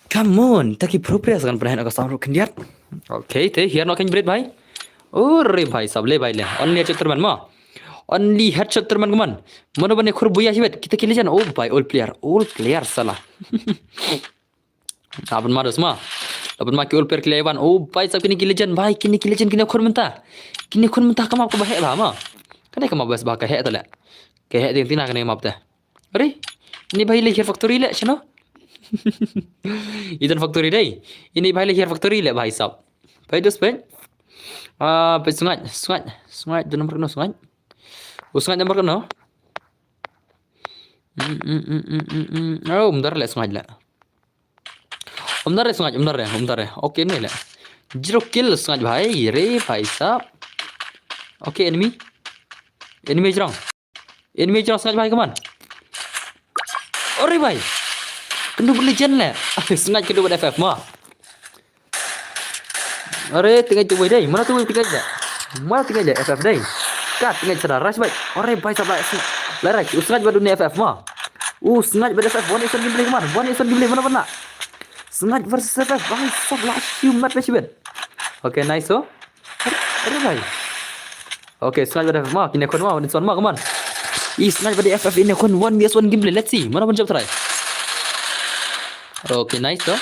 Come on, kita ki pro players kan pynheh noh ka sound ruh khyndiat. Okay, te hiar noh kein bret bhai. Ore bhai sahab, le bhai le. Only headshot tournament mo. Only headshot tournament, come on. Mano ban ïakhun buya shibit, kita ki legend. Oh bhai, all player, all player sala. Laban ma dos ma. Laban ma ki all player ki la ïa wan. Oh bhai sahab, kine ki legend bhai, kine ki legend, kine khun mynta. Kine khun mynta ka map kaba heh bha ma. Kane ka map best bha, ka heh te le. Ka heh te, tina kane ka map te. Are, ini bhai le hiar factory le shano? Iton factory dei. Ini bhai le hiar factory le bhai sahab. Bhai dos bhai. Ah, bhai Sngaid, Sngaid, Sngaid, don number kano Sngaid? Oh, Sngaid number kano? Mm, mm, mm, mm, mm, mm. Oh, um dar le Sngaid le. Um dar le Sngaid, um dar le, um dar le. Okay, ne le. Zero kill Sngaid bhai, re bhai sahab. Okay, enemy. Enemy jrong. Enemy jrong Sngaid bhai, come on. Ore bhai. Kynduh bad legend le. Sngaid kynduh bad F F mo. Are, tyngai tu bhai dei. Mano tu bhai tyngai le? Mano tyngai le? F F dei. Ka tyngai sara rush bhai. Are bhai sahab, la rush. U Sngaid bad une F F mo. U Sngaid bad F F. One versus one gameplay, come on. One versus one gameplay, mano ban lah? Sngaid versus F F. Bhai sahab, la shu mat bha shibit. Okay, nice oh. Are, are bhai. Okay, Sngaid bad F F mo, kine khun mo, one versus one mo, come on. I Sngaid bad F F, ine khun, one versus one gameplay, let's see. Mano ban jop try? Okay, nice to.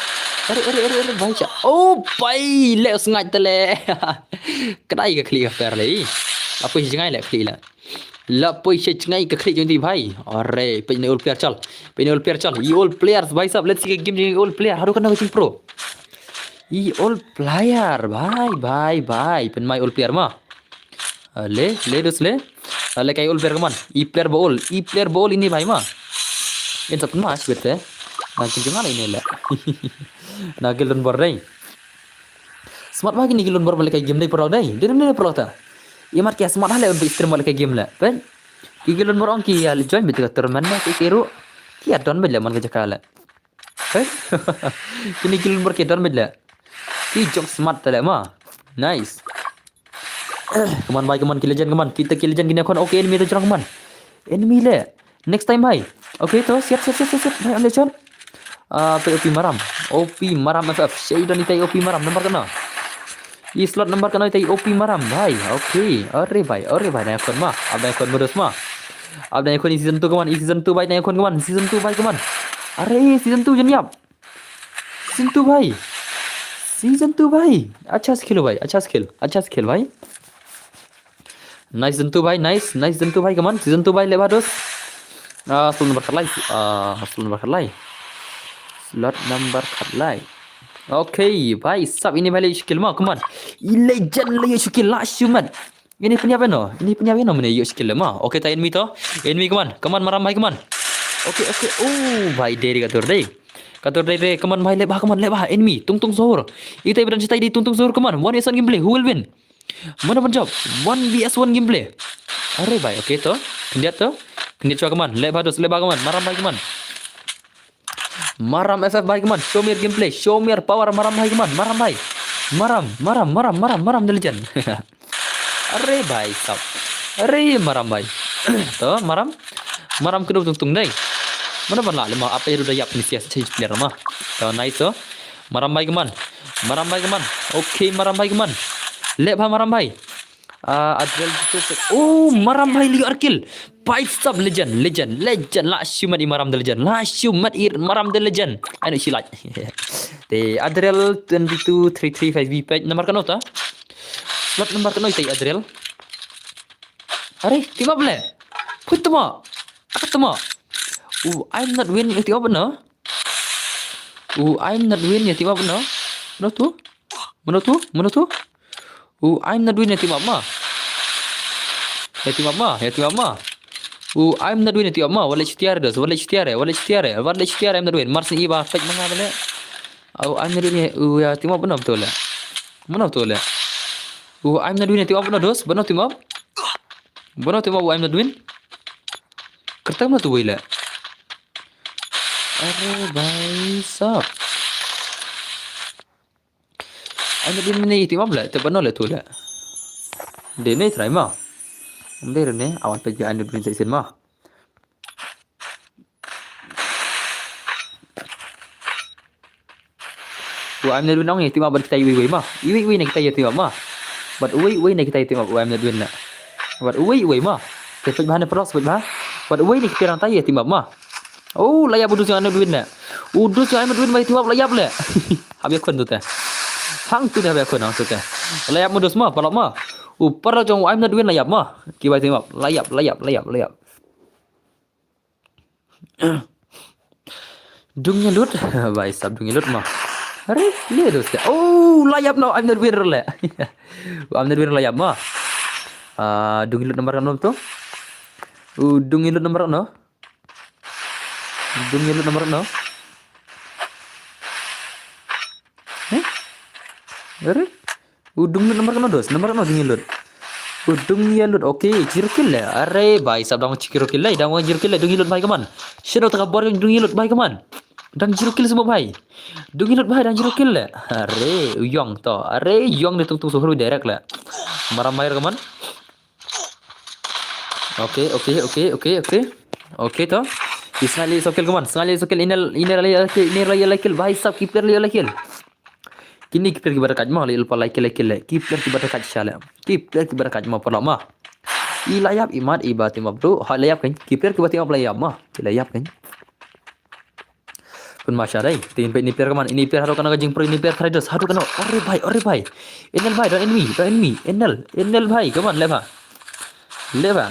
Are, are, are, are, bhai sahab. Oh bhai, le Sngaid te le. Kdai ka khlieh ka fair le. La poi sha jngai le khlieh le. La poi sha jngai ka khlieh jong i bhai. Are, peit ne all player chal. Peit ne all player chal. I all players bhai sahab, let's see ka game jong i all player. Haduh katno ka jingpro. I all player, bhai, bhai, bhai. Pynmai all player mo. Ah, le, le dos le. Ah, le kai all player, come on. I player ba all, i player ba all ini bhai mo. In sa pynmai shibit te. Na ki jong nga ini le. Na ki lun bor dei. Smart bha kine ki lun bor ba lehkai game dei paralok dei. Dei dei paralok ta. Imat ki smart ha le un ba stream ba lehkai game le. Peit. Ki ki lun bor ong ki ïa join beit ka tournament ne ki ki ruh. Ki ïa don beit le man ka jaka le. Hei. Kine ki lun bor ki don beit le. Ki jong smart te le mo. Nice. Come on bhai, come on, ki legend, come on. Kita ki legend kine khun. Okay, enemy te jrong, come on. Enemy le. Next time bhai. Okay to, siap siap siap siap siap. Bhai, ambil shot. Ah, peit O P Maram. O P Maram F F. Shadon itai O P Maram. Number kano? I slot number kano itai O P Maram bhai. Okay. Are bhai, are bhai, nai khun mo. Ab nai khun modus mo. Ab nai khun i season two, come on. I season two bhai, nai khun, come on. Season two bhai, come on. Are season two jan ïap. Season two bhai. Season two bhai. Acha skill bhai. Acha skill. Acha skill bhai. Nice season two bhai. Nice. Nice season two bhai. Come on. Season two bhai. Leh bha dos. Ah, slot number khatlai. Ah, slot number khatlai. Slot number khatlai. Okay bhai sahab, ini bhai leh ïoh skill mo. Come on. I legend leh ïoh skill, la shu mat. Ini pynïap ïano? Ini pynïap ïano? Mane ïoh skill le mo. Okay, ta enemy to. Enemy, come on. Come on, Maram bhai, come on. Okay, okay. Oh bhai, dei dei ka tur dei. Ka tur dei dei. Come on bhai, leh bha, come on, leh bha. Enemy, Tung Tung Zohor. Itai ba don shatai dei Tung Tung Zohor, come on. One v one gameplay. Who will win? Mano ban jop? One v one gameplay. Are bhai, okay to. Khyndiat to. Khyndiat shuwa, come on. Leh bha dos, leh bha, come on. Maram bhai, come on. Maram F F bhai, come on. Show me your gameplay. Show me your power, Maram bhai, come on. Maram bhai. Maram, Maram, Maram, Maram, Maram the legend. Are bhai sahab. Are Maram bhai. To Maram. Maram kynduh Tung Tung dei. Mano ban lah le mo, ap ïa ruh da ïap ni sia change player mo. To nice to. Maram bhai, come on. Maram bhai kaman. Okay, Maram bhai kaman. Leh bha Maram bhai. Ah, Adriel gitu. Oh, Maram bhai liu ar kill. Bhai sab legend, legend, legend. La shumat i Maram the legend. La shumat i Maram the legend. Ai no shi like. Te Adriel twenty two three three five B page number kano ta? Slot number kano ta Adriel? Are, team up le. Put tama. Tama. Oh, I'm not win, team up no. Oh, I'm not win, team up no. No tu. Mano tu? Mano tu? Oh, I'm not doing a team up ma. Ya team up ma, ya team up ma. Oh, I'm not doing a team up ma. Wala chitiar dos, wala chitiar, wala chitiar, wala chitiar, I'm not doing. Marsin iba pek manga bale. Oh, I'm not doing. Oh, ya team up benar betul le. Benar betul le. Oh, I'm not doing a team up benar dos, benar team up. Benar team up, oh, I'm not doing. Kerta benar tu wala. Are bhai sab. Anu bin mene iti mam le, te bano le tu le. De ne try ma. Ande ne, awan pe je anu bin sa isin ma. Wa am ne bin ong iti ma ban kita iwi iwi ma. Iwi iwi ne kita iti ma. But uwi uwi ne kita iti ma, wa am ne bin na. But uwi uwi ma. Te pek bha ne pros pek bha. But uwi ne kita rang tai iti ma. Oh, la ïap u dus ïa Ahmed Win le. U dus ïa Ahmed Win bai tiwap la ïap le. Hap ïa khun tu te. Hang tu te hap ïa khun hang tu te. La ïap u dus ma, paralok ma. U paralok jong u Ahmed Win la ïap ma. Ki bai tiwap, la ïap, la ïap, la ïap, la ïap. Dung ïa lut, bai sap dung ïa lut ma. Are, le dus te. Oh, la ïap no Ahmed Win le. U Ahmed Win la ïap ma. Ah, dung ïa lut nomor enam tu. U dung ïa lut nomor enam. Dung ïa lut nomor enam. Eh? Are? U dung ïa lut nomor enam dos, nomor enam dung ïa lut. U dung ïa lut, okay, zero kill le. Are, bai sap dang zero kill le, dang zero kill le, dung ïa lut bai kaman. Shadow taka bor dung ïa lut bai kaman. Dang zero kill semua bai. Dung ïa lut bai, dang zero kill le. Are, u Yong to. Are, Yong ni tung tung suhur direct le. Maram bai kaman. Okay, okay, okay, okay, okay. Okay to. Ismail is okay kaman. Ismail is okay. Inel, Inel, Inel, Inel, Inel, Inel, bai sap ki player le kill. Kini ki player ki barakat ma le lupa like like like. Ki player ki barakat shala. Ki player ki barakat ma pala ma. I la ïap i mat i ba team up tu. Ha la ïap kan. Ki player ki ba team up la ïap ma. Ki la ïap kan. Pun masha dai. Tin pe ni player kaman. Ini player haru kana ka jingpro ini player traders. Haru kana. Ore bai, ore bai. Enel bai, don't enemy, don't enemy. Enel, Enel bai, kaman le ba. Le ba.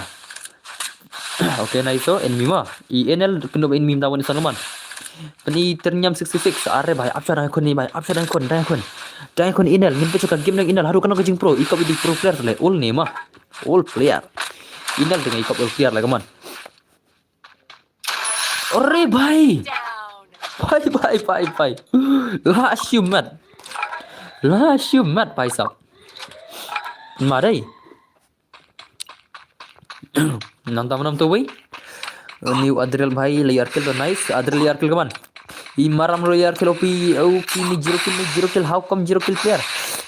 Okay, nice to. Enemy ma. I Enel kendo enemy mtawan isan kaman. Peni ternyam sixty six. Are bai, apsa dang khun ni bai. Apsa dang khun, dang khun. Dang khun Enel. Ngin pecho ka game nang Enel. Haru kana ka jingpro. Ikop idi pro player le. All ni ma. All player. Inal dengan ikop player lah kaman. Ore bhai. Bhai bhai bhai bhai. La shumat. La shumat bhai sab. Marai. Nang tam nam tu wei. New Adriel bhai layer kill to nice. Adriel layer kill kaman. I Maram layer kill opi opi ni zero kill ni zero kill how come zero kill player.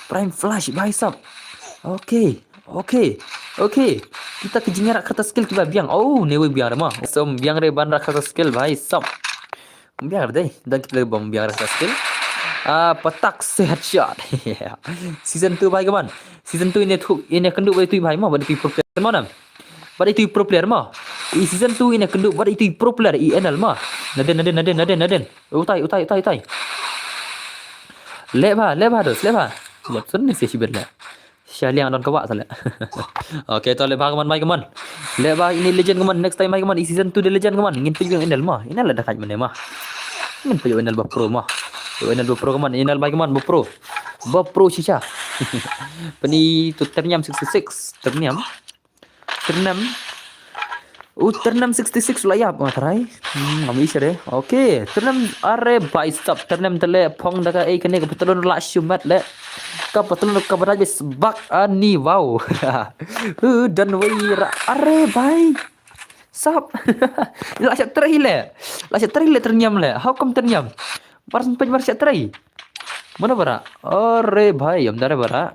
Prime flash bhai sab. Okay. Okay. Okay. Kita ki jingïarak kata skill kiba biang. Oh, ne wei biang re ma. Som biang re ban rak kata skill bhai sab. Biang re dei. Dan kita bom biang rak kata skill. Ah, patak se headshot. Season two bhai kaman. Season two ini tu ini kendu bhai tu bhai ma bad itu pro player ma nam. Bad itu pro player ma. I season two ini kendu bad itu pro player i Enel ma. Naden naden naden naden naden. Utai utai utai utai. Leba leba dos leba. Leba sun ni si sibet le. Sha liang don ka wah sale. Okay, to le bha kaman mai kaman. Le bha ini legend kaman, next time mai kaman, i season two de legend kaman. Ngin peit biang Enel ma. Enel la da khaj mane ma. Ngin peit Enel ba pro ma. Enel ba pro kaman, Enel bai kaman ba pro. Ba pro shisha. Peni tu ternyam sixty six, ternyam. Ternyam. U ternyam sixty six la ïap ma trai. Hmm, am isare. Okay, ternyam are bai stop. Ternyam tele phong da ka ei kane ka patlon la shumat le. Ka patlon ka badai bis bak ani wow. Hu dan wei ra are bai. Sap. La shat trai le. La shat trai le ternyam le. How come ternyam? Mar sempet mar shat trai. Mana bara? Are bhai, yam dare bara.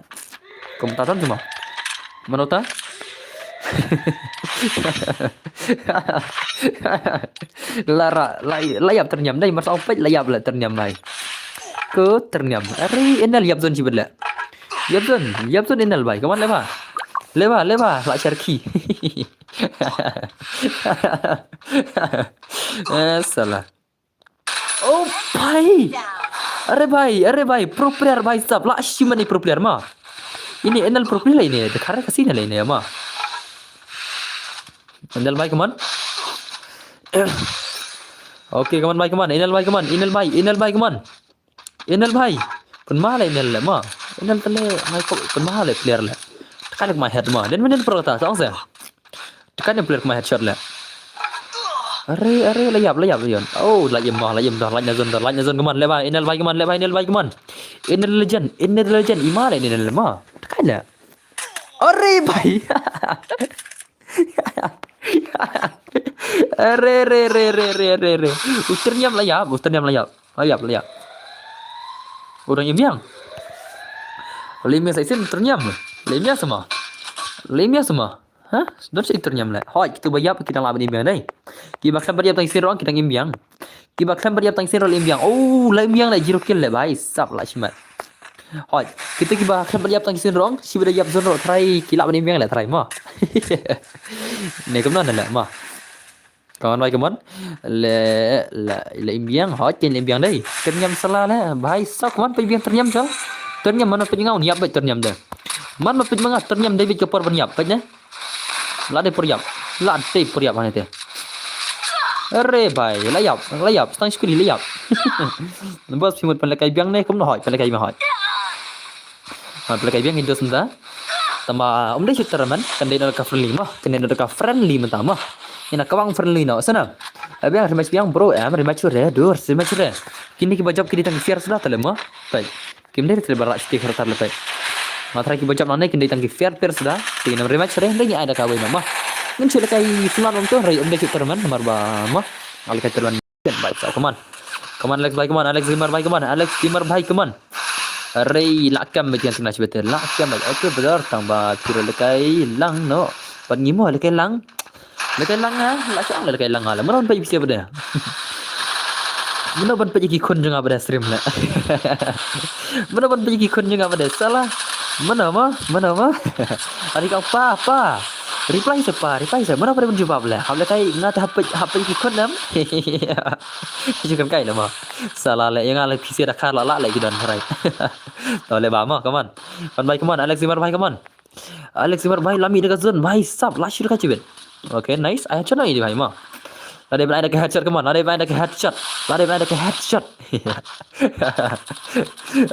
Kum ta tan cuma. Mana ta? Lara, la la yap ternyam dai, mar sa opet la yap la ternyam dai. Ko tyrniam. Are Enel ïap zone shibit leh. Ïap zone, ïap zone Enel bai. Come on leh ba. Leh ba, leh ba. Lah shar ki. Eh, salah. Oh, bhai. Are bhai, are bhai. Pro player bhai sab. Lah shi mane pro player ma. Ini Enel pro player lah ini. Dekare kasi lah ini ma. Enel bhai, come on. Okay, come on bhai, come on. Enel bhai, come on. Enel bhai, Enel bhai, come on. Enel bhai. Pynma leh Enel leh ma. Enel te leh ngai ko pynma leh player leh. Tekan ma head ma. Den menen pro ta song se. Tekan player ma headshot leh. Are, are, la ïap, la ïap, la ïap. Oh, la ïap ma, la ïap dah, la ïap na zone dah, la ïap na zone, come on leh bhai. Enel bhai, come on leh bhai, Enel bhai, come on. Enel legend, Enel legend. Ima leh Enel ma. Tekan leh. Are bhai. Re, re, re, re, re, re, re. U tyrniam la ïap, u tyrniam la ïap. La ïap, la ïap. U dang im biang. La im biang sa shisien u tyrniam. La im biang sa ma. La im biang sa ma. Ha? Don sa u tyrniam leh. Hoi, kita ba ïap, kita lah ban im biang dei. Kiba khlem bad ïap tang shisien ruh kita im biang. Kiba khlem bad ïap tang shisien ruh la im biang. Oh, la im biang leh, zero kill leh bhai. Sap lah shimet. Hoi, kita kiba khlem bad ïap tang shisien ruh, shibit da ïap zone ruh trai ki lah ban im biang leh trai ma. Ne kumno ne leh ma. Come on bhai, come on. Leh, leh, la im biang, hoi, kin la im biang dei. Tyrniam salah leh, bhai sap, come on, peit biang tyrniam jol. Tyrniam man ma peit nga un ïap beit tyrniam dei. Man ma peit ma nga tyrniam dei beit ka por ban ïap, peit ne. La dei por ïap. La dei por ïap hangne te. Are bhai, la ïap, la ïap, stang skuli la ïap. Bos phi mut pynlehkai biang ne, kumno hoi, pynlehkai biang hoi. Ha, pynlehkai biang Indo senda. Tama, um dei shooter man, kan dei na ka friendly ma, kan dei na ka friendly mynta ma. Ina ka bang friendly no, sana. Biang rematch biang bro, em rematch re, dur, rematch re. Kini kiba jop kini tang fair sda tale ma. Peit. Kim dei te ba rak stik hartar lepai. Nga trai kiba jop nangne kin dei tang ki fair player sda. Te ngin ym rematch re, dei ngi ai da kawei noh ma. Ngin shu lehkai sumar lam tu, re ym dei shu tournament namar ba ma. Nga lehkai tournament bhai, so, come on. Come on, Alex bhai, come on, Alex Gamer bhai, come on, Alex Gamer bhai, come on. Re, la kem beit ïa tang na shibit, la kem beit. Okay brother, tang ba phi ruh lehkai lang noh. Bad ngi mo lehkai lang. Lehkai lang nga, la shong lehkai lang nga la. Mano ban peit ïa ki khun jong nga ba dei stream la. Mano ban peit ïa ki khun jong nga ba dei salah. Mano ma, mano ma. Ani ka pa, pa. Reply sa pa, reply sa. Mano ba dei ban jubab la. Hap lehkai nga te hap peit, hap peit ïa ki khun em. Ju kan kai la ma. Salah la, ïa nga la phi sa da kar la la la ki don rai. To leh ba ma, come on. Ban bai, come on, Alex Gamer bai, come on. Alex Gamer bhai, la mih da ka zone bhai, sap, la shu da ka jibit. Okay, nice. Ai headshot na ini bhai ma. La dei ban ai da ka headshot, come on. La dei ban ai da ka headshot. La dei ban ai da ka headshot.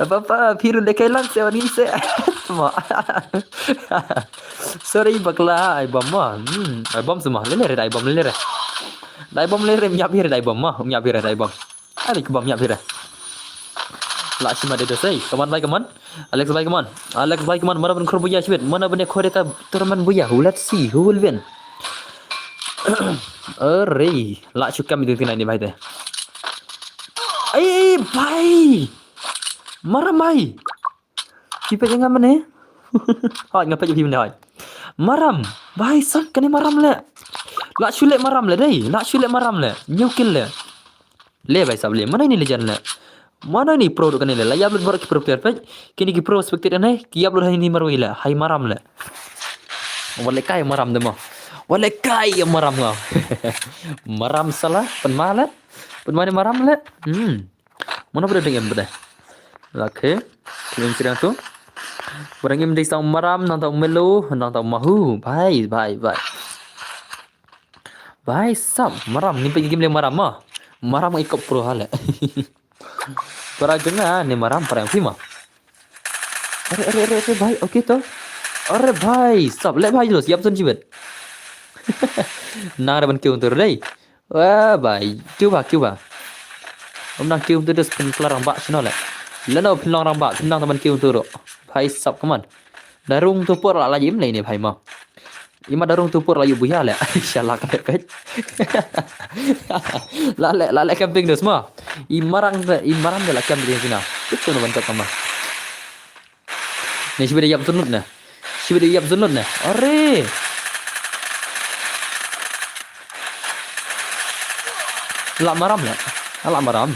Apa apa, phi ruh lehkai lang se, wan in se. Ma. Sorry bakla, ai bom ma. Hmm, ai bom se ma. Lele re, ai bom lele re. Ai bom lele re, ym ïap hi re ai bom ma. Ym ïap hi re ai bom. Alex bom ïap hi re. La shi ma de dos ei. Come on bhai, come on. Alex bhai, come on. Alex bhai, come on. Mano ban khur buya shibit. Mano ban khur ka tournament buya. Who, let's see who will win. Are, la shu kam ding tinai ni bhai te. Ei bhai. Maram bhai. Ki peit ïa nga mane. Hoi, nga peit ïa phi mane hoi. Maram. Bhai sab, kane maram le. La shu leh maram le dei. La shu leh maram le. New kill le. Le bhai sab le. Mano ini legend le. Mano ini pro ruh kane le. La ïap lut baroh ki pro player peit. Kine ki pro spectate ne. Ki ïap lut ha ini marwei le. Hai maram le. Wat lehkai maram de mo. Wat lehkai maram nga. Maram salah. Pynma le. Pynma ne maram le. Hmm. Mano ba dang im ba dei. Lake. Kim sriang tu. Ba dang im dei sa u maram, nangta u melo, nangta u mahu. Bhai, bhai, bhai. Bhai sab, maram, ngin peit game le maram ma. Maram ngi kop pro ha le. Para jong nga ne maram para phi ma. Are, are, are, are, bhai, okay to. Are bhai, sab le bhai, los, ïap zone jibit. Nang re ban kiu tur dei. Wah bhai, kiu ba, kiu ba. Ym nang kiu tu des pynkylla rangbah shano le. Lano pynlong rangbah, pynlong taban kiu tu ruh. Bhai sab, come on. Da rung tu por la la im le ini bhai ma. Ima da rung tu por la ïu buya le. Shalak le peit. La le, la le camping des ma. I marang de, i marang de la camping sina. Peit tu no ban kat ma. Ne, shibit ïap zone lut ne. Shibit ïap zone lut ne. Are. La maram le. La maram.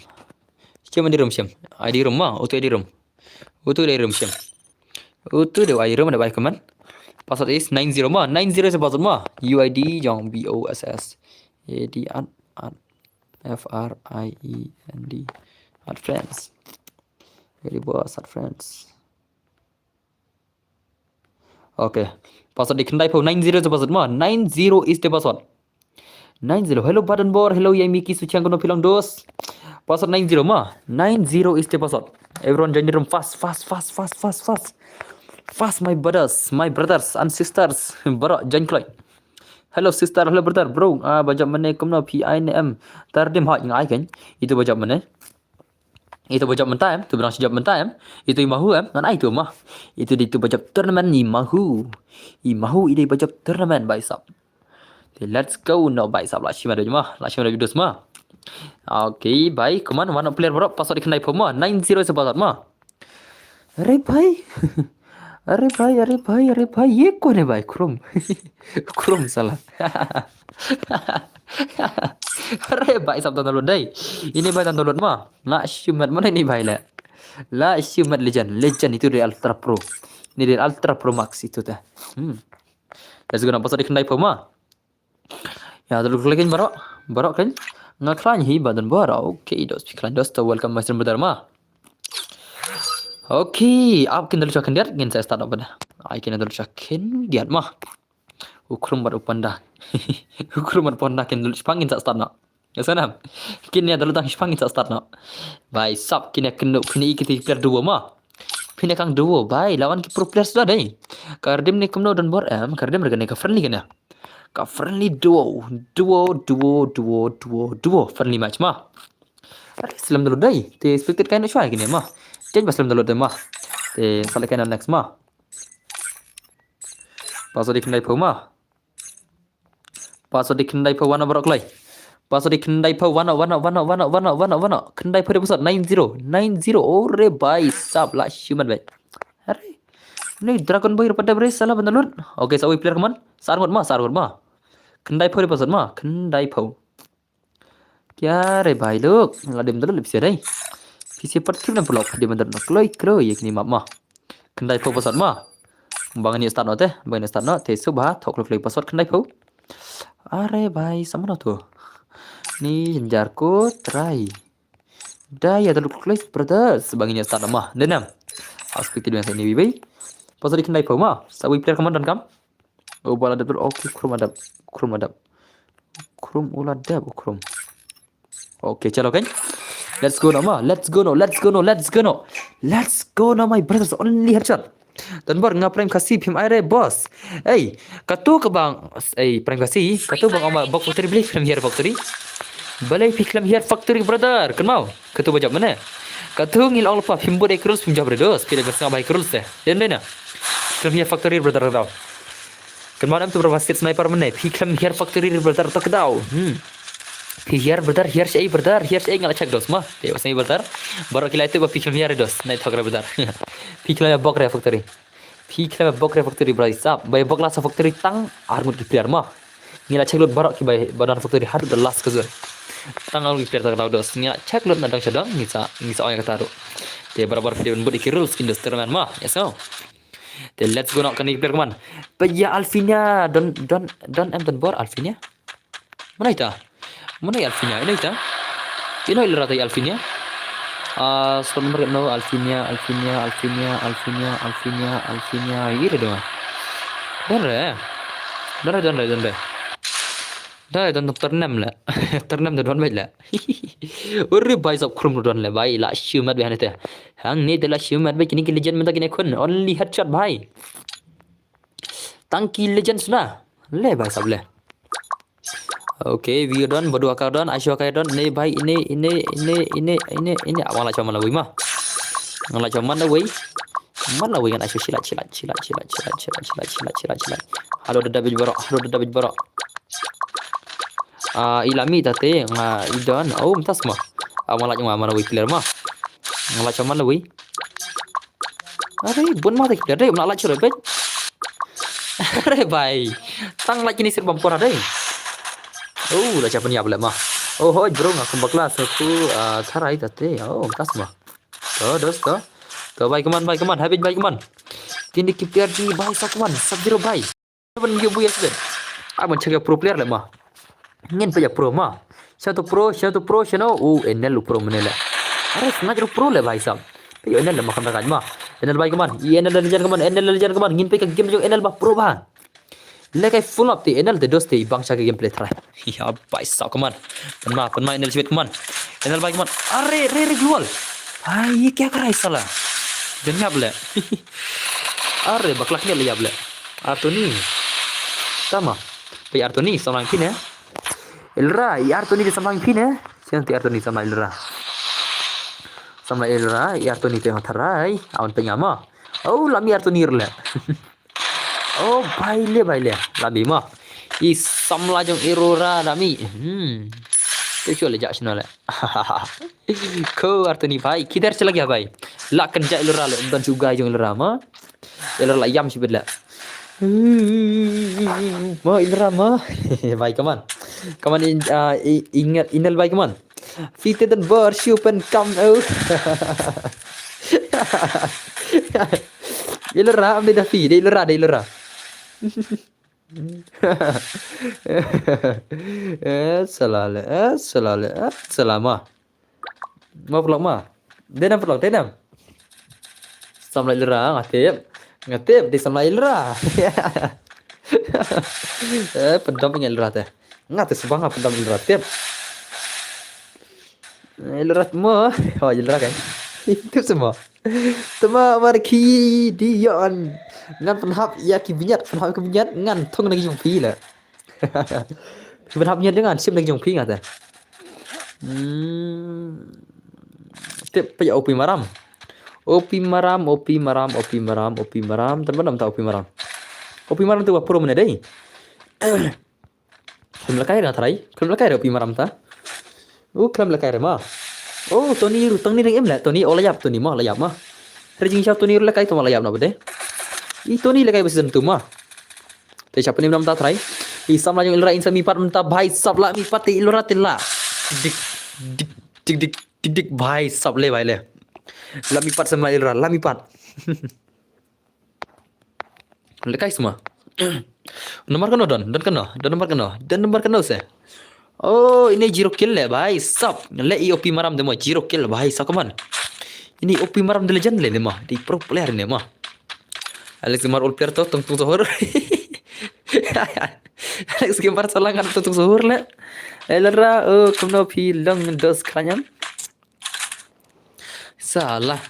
Shim ID room shim. ID room ma, utu ID room. Utu ID room shim. Utu dei ID room, dei bai command. Password is nine zero ma, nine zero is the password ma. U I D jong B O S S. A D at, at, F R I E N D. At friends. Very boss at friends. Okay. Password dei khyndai phew, nine zero is the password ma. Nine zero is the password. Nine zero. Hello Badan Bor. Hello Yai Miki Suchiang kono pilong dos. Password nine zero ma. Nine zero is the password. Everyone join the room fast, fast, fast, fast, fast, fast. Fast, my brothers, my brothers and sisters. Baroh join kloi. Hello sister, hello brother, bro. Ah, ba jop mynne kumno, phi ai ne em? Tar dim hot ngai kan. Itu ba jop mynne. Itu ba jop mynta em, tu ba dang shu jop mynta em. Itu i Mahu em, ngan ai tu ma. Itu dei tu ba jop tournament i Mahu. I Mahu i dei ba jop tournament, bhai sahab. Te let's go, no bhai sahab, la shim da ma, la shim da dos ma. Okay, bhai, kumno, wan player baroh, password dei khyndai phew mo, nine zero sa password mo. Are bhai. Are bhai, are bhai, are bhai, ye kone bhai, Chrome. Chrome sala. Are bhai, sap download dei. Ine bhai download mo. La shimet mo ine bhai le. La shimet legend, legend itu dei Ultra Pro. Ine dei Ultra Pro Max itu te. Hmm. Let's go, na password dei khyndai phew mo. Ïa, dulu klik baroh, baroh kan. Nga khlaiñ hi ba don baroh. Okay, dos phi khlaiñ dos to, welcome my friend brother mo. Okay, ap kin dulu cha khyndiat, ngin sa start up da. Ai kin dulu cha khyndiat mo. U Chrome bad u Panda. U Chrome bad Panda kin dulu shipang ngin sa start noh. Ïa sanam. Kin ïa dulu tang shipang ngin sa start noh. Bhai sap kin ïa kynduh phin ïa kiti player duo mo. Phin ïa kang duo bhai, la wan ki pro player suda dei. Ka redeem ne kumno don bor em, ka redeem re kane ka friendly kane. Ka friendly duo, duo, duo, duo, duo, duo, friendly match mo. Are slem download dei, te expected kaei noh shuwa kine mo. Change ba slem download dei mo. Te sa leh kaei noh next mo. Password dei khyndai phew mo. Password dei khyndai phew, wan noh baroh kloi. Password dei khyndai phew, wan noh, wan noh, wan noh, wan noh, wan noh, wan noh, wan noh. Khyndai phew dei password, nine zero, nine zero. Ore bhai sap, la shimet bhai. Are. Ni Dragon Boy rupa dep re sala ban download. Okay, sa wei player kumno. Sa ar ngut mo, sa ar ngut mo. Khyndai phew dei password mo, khyndai phew. Kya re bhai lok, la dem download lip sia dei. Phi sa pat kim nam pulok, dem download kloi kloi ïa kine map mo. Khyndai phew password mo. Ba ngin ïa start noh te, ba ngin ïa start noh te, shuh bha, thok kloi kloi password khyndai phew. Are bhai, sa mano to. Ni jynjar ko try. Da ïa download kloi brothers, ba ngin ïa start noh mo. Denam. Aspek tu yang sa ini bhai. Password dei khyndai phew mo. Sa wei player kumno don kam. Oh, bala dep, okay, Chrome adep, Chrome adep. Chrome u la dep, oh, Chrome. Okay, chalo kan. Let's go noh mo, let's go noh, let's go noh, let's go noh. Let's go noh, my brothers, only headshot. Don bor, nga Prime Khasi, phim ai re boss. Ei, katu ka bang, ei, Prime Khasi, katu bang ama bok factory beli, khlem hiar factory. Balei phi khlem hiar factory brother, kynmaw. Katu ba jop mane. Katu ngi la ong lypa phim bud ïa ki rules phim jop re dos. Phi dei ba sngap bha ïa ki rules te. Dei ne dei na. Khlem hiar factory brother ka daw. Kynmaw em tu brother, state sniper mane. Phi khlem hiar factory brother, to ka daw. Hmm. Phi hiar brother, hiar shaei brother, hiar shaei, nga la check dos mo. Te ba sngap brother. Baroh ki la ïathuh ba phi khlem hiar re dos. Nai thok re brother. Phi khlem ïa bok re factory. Phi khlem ïa bok re factory brother, sap. Ba ïa bok la sa factory tang ar ngut ki player mo. Ngi la check lut baroh ki ba, ba don factory haduh the last ka zone. Tang ar ngut ki player, tang ka daw dos. Ngi la check lut na dang sha dang, ngi sa, ngi sa ong ïa kata ruh. Te barabor phi dei ban bud ïa ki rules kin dos tournament mo. Yes, no. Te let's go noh, kane ki player kumno. Ba ïa Alfinia, don, don, don em don bor Alfinia. Mano ita? Mano ïa Alfinia? Ino ita? Ino ïa rata ïa Alfinia? Ah, squad member no, Alfinia, Alfinia, Alfinia, Alfinia, Alfinia, Alfinia. Ira dong. Don re. Don re, don re, don re. Don re, don, don, ternem le. Ternem don, don baik le. Uri bhai sap, Chrome don le bhai, la shimet bhai hangne te. Hangne te la shimet bhai, kine ki legend mynta kine khun. Only headshot bhai. Tang ki legend sna. Le bhai sap le. Okay, view don, badu aka don, aisho aka don, ne bhai, ine, ine, ine, ine, ine, ine, awang la choman la wei mo. Ngan la choman la wei. Man la wei ngan aisho shilat, shilat, shilat. Halo da David baroh, halo da David baroh. Ah, i la mih ta te, nga i don, oh, mynta sma. Awang la choman la wei clear mo. Ngan la choman la wei. Are, bun ma te ki dei, um na la chura bet. Are bhai. Tang la kini sir bam pora dei. Oh, la cha pynïap le mo. Oh, hoi bro, nga kum bakla sa ku, ah, tharai ta te. Oh, mynta sma. To, dos, to. To, bhai, come on, bhai, come on. Habit, bhai, come on. Kini ki player jong ngi bhai, sa come on. Sub Zero bhai. Ban ïa bui ïa sbet. Ah, ban check ïa pro player le mo. Ngin peit ïa pro mo. Sha to pro, sha to pro, sha no. Oh, Enel u pro mane le. Are, snatch u pro le bhai sab. Peit ïa Enel le mo, kham da kaj mo. Enel bhai, come on. I Enel le jan, come on. Enel le jan, come on. Ngin peit ka game jong Enel ba pro ba. Le kai full up te Enel te dos te, i bang sha ka gameplay try. Ïa bhai sab, come on. Pynma, pynma Enel sbet, come on. Enel bhai, come on. Are, re, re, global. Bhai, ye kya kar raha hai sala? Jan ïap le. Are, bakla khyndiat le ïap le. Artoni. Tama. Peit Artoni, samla phin eh. Ilra, i Artoni te samla phin eh. Sian te Artoni samla ilra. Samla ilra, i Artoni te tharai. Awan peit nga mo. Oh, la mih Artoni le. Oh, bhai le, bhai le. La mih mo. I samla jong Aurora la mih. Hmm. Te shu le ja shna le. Ko Artuni bhai, kidhar chala gaya bhai? La kan ja Ilra le, don shu gai jong Ilra ma. Ilra la yam shibit le. Ma Ilra ma. Bhai, come on. Come on, in, uh, i- ingat inal bhai, come on. Fite dan bar shu pen kam oh. Ilra ambe da fi, de Ilra, de Ilra. Eh, salah le, eh, salah le, eh, salah ma. Ma vlog ma. Denam vlog, denam. Samla Ilra, nga tip. Nga tip, di samla Ilra. Eh, pendam nga Ilra te. Nga te subang nga pendam Ilra, tip. Ilra mo, oh Ilra kan. Tip semua. Tema marki dion. Ngan penhap ya ki vinyat, penhap ki vinyat ngan thong lagi jong phi la. Penhap vinyat dengan sim lagi jong phi ngata. Hmm. Tip pa ya opi maram. Opi maram, opi maram, opi maram, opi maram. Tan banam ta opi maram. Opi maram tu wa pro mana dei. Khlem lekai re nga tharai. Khlem lekai re opi maram ta. U khlem lekai re ma. Oh, Tony, Tony ring im le. Tony, oh, la yap Tony ma, la yap ma. Re jing sha Tony lekai tu ma la yap na bede. I Tony lekai besi tu ma. Te sha Tony nam ta tharai. I samla jong Ilra in sa mi pat mynta bhai sab la mi pat te Ilra te la. Dik dik dik dik dik dik bhai sab le bhai le. La mi pat samla Ilra, la mi pat. Lekai semua. Nomor kano don? Don kano? Don nomor kano? Don nomor kano se? Oh, ini zero kill le bhai sab. Le i opi maram demo zero kill bhai sab kaman. Ini opi maram de legend le demo. Di pro player ne ma. Alex Gamer all player to tung tung sohor. Alex Gamer salangan tung tung sohor le. Elra, oh, kumno phi long dos khranyam. Salah.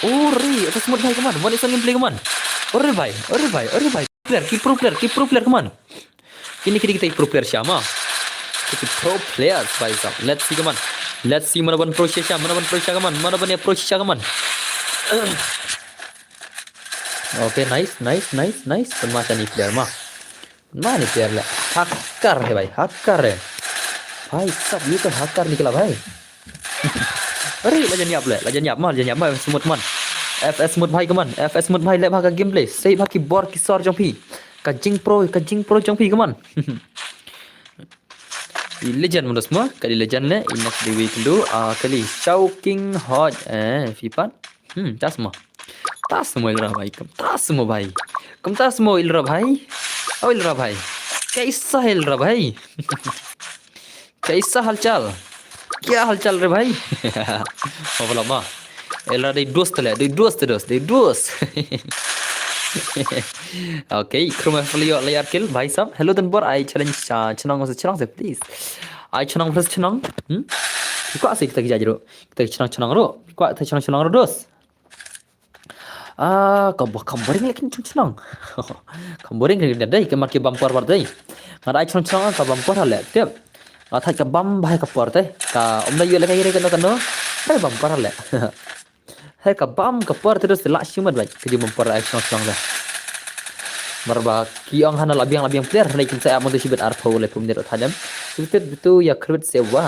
Ore, atas mod bhai kaman. One is one gameplay kaman. Ore bhai, ore bhai, ore bhai. Player, ki pro player, ki pro player kaman. Kini kini kita pro player sha ma. Kita pro player bhai sab. Let's see kaman. Let's see mana ban pro sha, mana ban pro sha kaman. Mana ban ya pro sha kaman. Okay, nice, nice, nice, nice. Pynma shani player ma. Mane player le. Hacker hai bhai, hacker hai. Bhai sab, ye to hacker nikla bhai. Are, la jan yap le, la jan yap ma, la jan yap ma, F S Smooth man. F S Smooth bhai kaman, F S Smooth bhai le bha ka gameplay. Sei bha ki bor ki sor jong phi. Ka jing pro, ka jing pro jong phi kaman. I legend mo dos ma, ka di legend le, i next di week do, ah, kali Shouting Hot, eh, phi pat. Hmm, tas ma. Tas mo Ilra bhai, kam tas mo bhai. Kam tas mo Ilra bhai. Oh Ilra bhai. Kaisa hai Ilra bhai? Kaisa halchal? Kya halchal re bhai? Oh, bala ma. Ilra dei dost le, dei dost, dost, dei dost. Okay, Chrome Flio layer kill, bhai sab. Hello, Don Bor, I challenge, uh, chnong versus chnong se, please. I chnong versus chnong. Hmm? Kua se kita ki jajro. Kita chnong chnong ro. Kua kita chnong chnong ro dos. Ah, ka bo-, ka boring lekin chung chnong. Ka boring lekin dei, ka mar ki bumper war dei. Nga dei chung chnong ka bumper le, tip. Nga thait ka bam bha ka por te. Ka um da yu le ka ire ka no ka no. Hai bumper le. Hai ka bam ka por te dos la shimat bai. Ka ji bumper ai chnong chnong da. Mar ba ki ong hana la biang la biang player, hana kin sa ap mo tu shibit ar pho le pum ni ro thadem. Tip tip tu ya khrut se wa.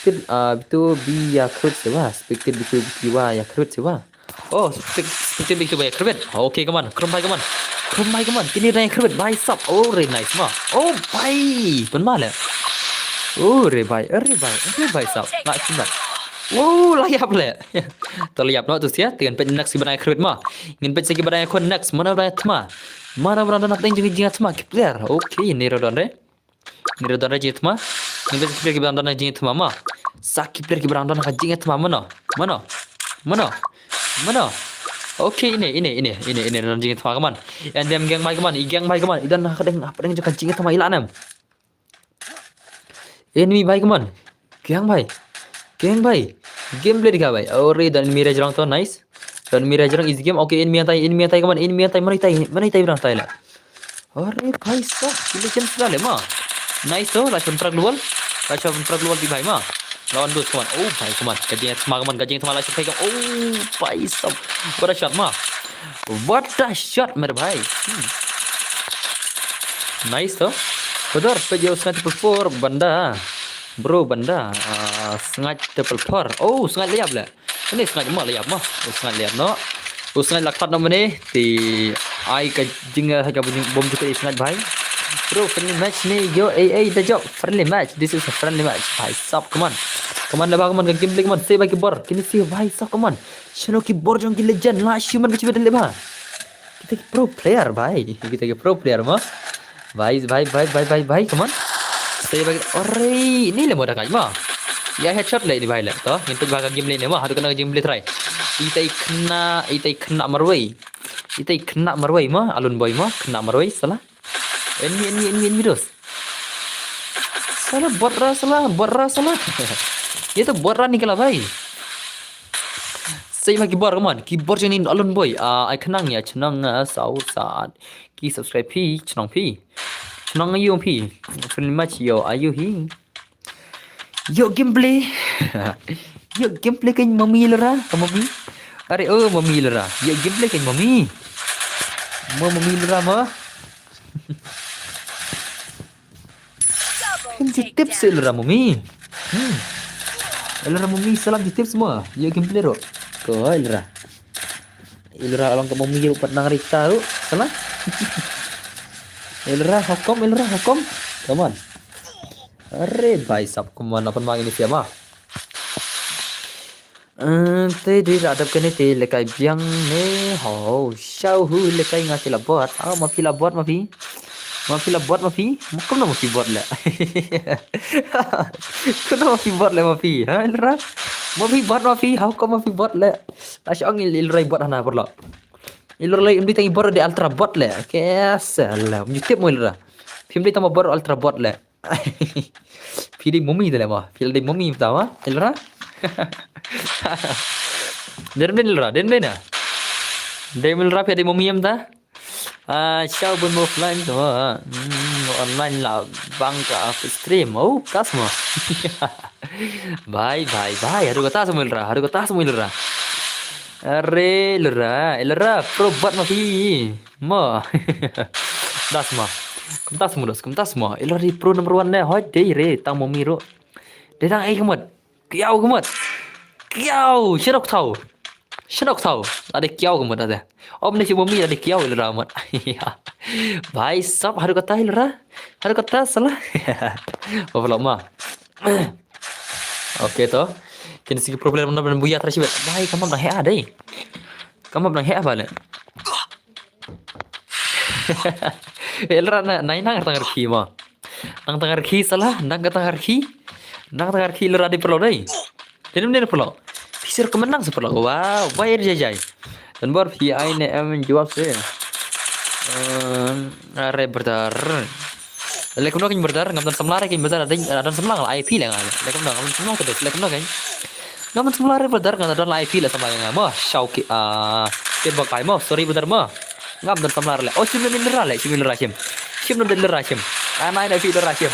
Tip, ah, tu bi ya khrut se wa. Tip tip tu bi wa ya khrut se wa. Oh, stick, stick, stick, stick, khribit. Okay, come on. Khrum bhai, come on. Khrum bhai, come on. Kini rai khribit, bhai sab. Oh, re nice ma. Oh, bhai. Pun ma le. Oh, re bhai. Re bhai. Re bhai sab. Nak kimat. Oh, la yap le. To la yap no tu sia. Tigan pet next ki banai khribit ma. Ngin pet seki banai kon next. Mana banai thma. Mana banai nak teng jing jing thma ki player. Okay, ni ro don re. Ni ro don re jing thma. Ni ro don re jing thma ma. Sa ki player ki barang don ka jing thma mano. Mano. Mano. Mano. Okay, ine, ine, ine, ine, ine don jing thma kaman. And them gang bhai kaman, i gang bhai kaman. I don ka deng, ka deng jong ka jing thma i la nem. Enemy bhai kaman. Gang bhai. Gang bhai. Game play dikha bhai. Ore don enemy re jrong to, nice. Don enemy re jrong easy game. Okay, enemy atai, enemy atai kaman, enemy atai, mano itai, mano itai barang tai la. Ore bhai sab, ki legend sila le ma. Nice to, la chon truck lual. La chon truck lual di bhai ma. Lawan dos kaman. Oh bhai kaman, ka jing thma kaman, ka jing thma la chon kaman. Oh bhai sab. What a shot ma. What a shot mere bhai. Hmm. Nice to. Brother, pe jo sniper four banda. Bro banda, ah, sngaid triple four. Oh, sngaid la ïap le. Ini sngaid ma la ïap ma. Oh, sngaid la ïap noh. Oh, sngaid la khlad noh mane. Te ai ka jing, ah, ka bom jingkut sngaid bhai. Bro, friendly match ne yo, eh, eh, da jop. Friendly match. This is a friendly match. Bhai sab, come on. Come on, leh bha, come on, ka game play, come on. Save bha ki bor. Kine save bhai sab, come on. Shano ki bor jong ki legend la, shi man ka chibat leh bha. Kita ki pro player bhai. Kita ki pro player ma. Bhai, bhai, bhai, bhai, bhai, bhai, come on. Save bha. Are, ini le mo da kai ma. Ïa headshot le ini bhai le. To, ngin peit bha ka game le ne ma. Haduh kane ka game le try. Ita i khynnah, ita i khynnah marwei. Ita i khynnah marwei ma. Alun boy ma. Khynnah marwei, salah. Enemy, enemy, enemy, enemy dos. Salah, bot ra, salah, bot ra, salah. Ïa to bot ra ni kala bhai. Save bha ki bor, come on. Ki bor jong ni alun boy. Ah, ai khnang ïa, chnong, ah, saw sat. Ki subscribe phi, chnong phi. Chnong ayu phi. Friendly match yo, ayu hi. Yo gameplay. Yo gameplay kan mami lera, ka mami. Are oh mami lera. Yo gameplay kan mami. Mo mami lera mo. Kan ji tips lera mami. Hmm. Lera mami salam ji tips mo. Yo gameplay ro. Ko lera. Ilra along ka mami ru pat nang rikta ru. Salah. Ilra hukum, Ilra hukum. Come on. Are bhai sab, come on, apan mang ini siapa? Eh, te di radap kene te lekai biang ne ho. Shau hu lekai nga ki labot. Ah, ma phi labot ma phi. Ma phi labot ma phi. Kumno ma phi bot le. Kumno ma phi bot le ma phi. Ha, Ilra. Ma phi bot ma phi. How come ma phi bot le. Ash ong il, Ilra i bot hana paralok. Ilra le im di tang i bot de ultra bot le. Ke salah. Nyu tip mo Ilra. Phim di tang bot ultra bot le. Phi di mami de le mo. Phi di mami ta ma. Ilra. Den ben Ilra. Den ben na. Den Ilra phi di mami am ta. Ah, shau bun mo offline to. Hmm, online la bang ka stream. Oh, kas mo. Bhai, bhai, bhai. Haduh kata semua Ilra. Haduh kata semua Ilra. Are Ilra, Ilra pro bot ma phi. Mo. Das ma. Kumtas mo, das, kumtas mo. Ilra di pro number one ne. Hoi dei re, tang mo mi ro. Dei tang ai kemot. Kiau kemot. Kiau, shenok tau. Shenok tau. Ada kiau kemot ada. Om ne si mo mi ada kiau Ilra mot. Bhai sab haduh kata Ilra. Haduh kata salah. Overlock ma. Okay to. Kini sigi problem na ben buya tara shibet. Bhai kamam dang hea dei. Kamam dang hea bale. Ilra na nai nang tang rki ma. Nang tang rki salah, nang ka tang rki. Nang tang rki Ilra di perlo dei. Dei nem dei perlo. Pisir kemenang se perlo. Wow, bayar jajai. Dan bor phi ai ne em jawab se. Em, are brother. Lekum no kin brother, ngam dan samlar kin brother, dan dan samlar ai phi le ngal. Lekum no ngam samlar ke lekum no kan. Ngam samlar brother, ngam dan ai phi le samlar ngal. Mo, shau ki, ah, ke bak ai mo, sorry brother mo. Ngam dan samlar le. Oh, shim ni lera le, shim ni lera shim. Shim ni lera shim. Ana ina phi lera shim.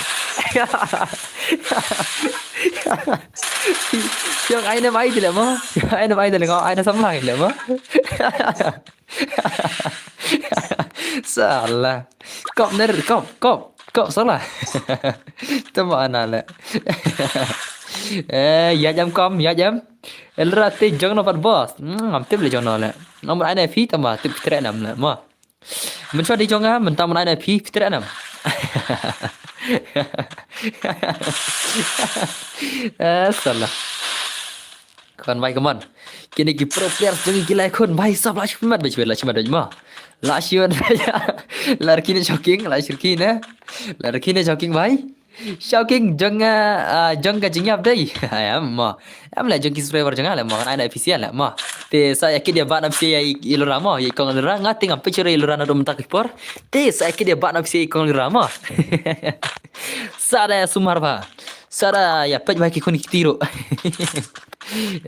Yang ai na mai le mo. Ai na mai le ngau, ai na samlar le mo. Salah. Kop ner, kop, kop, kop salah. Tama ana le. Eh, ya jam kom, ya jam. Elra te jong no pat boss. Hmm, ngam tip le jong no le. Nomor ai na phi tama tip tre nam le. Ma. Mun chwa di jong nga, mun tama ai na phi tre nam. Eh, salah. Kon bai, come on. Kini ki pro players jong ki lai khun bai sab la shmat bai shmat la shmat bai ma. La shmat bai. La rki ne shocking, la shirki ne. La rki ne shocking bai. Shocking jong, ah, jong ka jingyap dei. Em ma. Em la jong ki subscriber jong la ma. Ai na official la ma. Te sa ya kit ya ba na official ya i lora ma. Ya kong lora nga te ngam picture ya lora na dum tak por. Te sa ya kit ya ba na official ya kong lora ma. Sa da sumar ba. Sara ya pej mai ki khun ki tiro.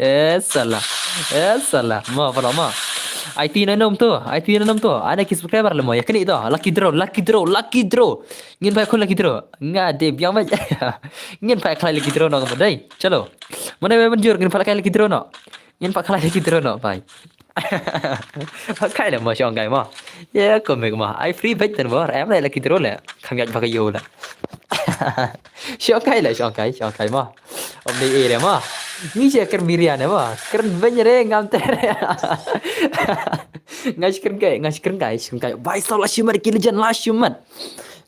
Eh salah. Eh salah. Ma pala ma. I T na nom tu. I T na nom tu. Ana ki subscriber le ma. Ya kini tu. Lucky draw, lucky draw, lucky draw. Ngin pai khun lucky draw. Nga de biang mai. Ngin pai khlai lucky draw no ka dai. Chalo. Mana be manjur ngin pai khlai lucky draw no. Ngin pai khlai lucky draw no pai. Kai le ma shong kai ma. Ya ko mek ma. Ai free bet ten bor. Em le lucky draw le. Kham yak ba ka yo le. Shongkai le, shongkai, shongkai mo. Om dei ere mo. Ngi sha kren biria ne mo. Kren beny re ngam te re. Nga sha kren kai, nga sha kren kai, sha kren kai. Bhai sab la shimat ki legend, la shimat.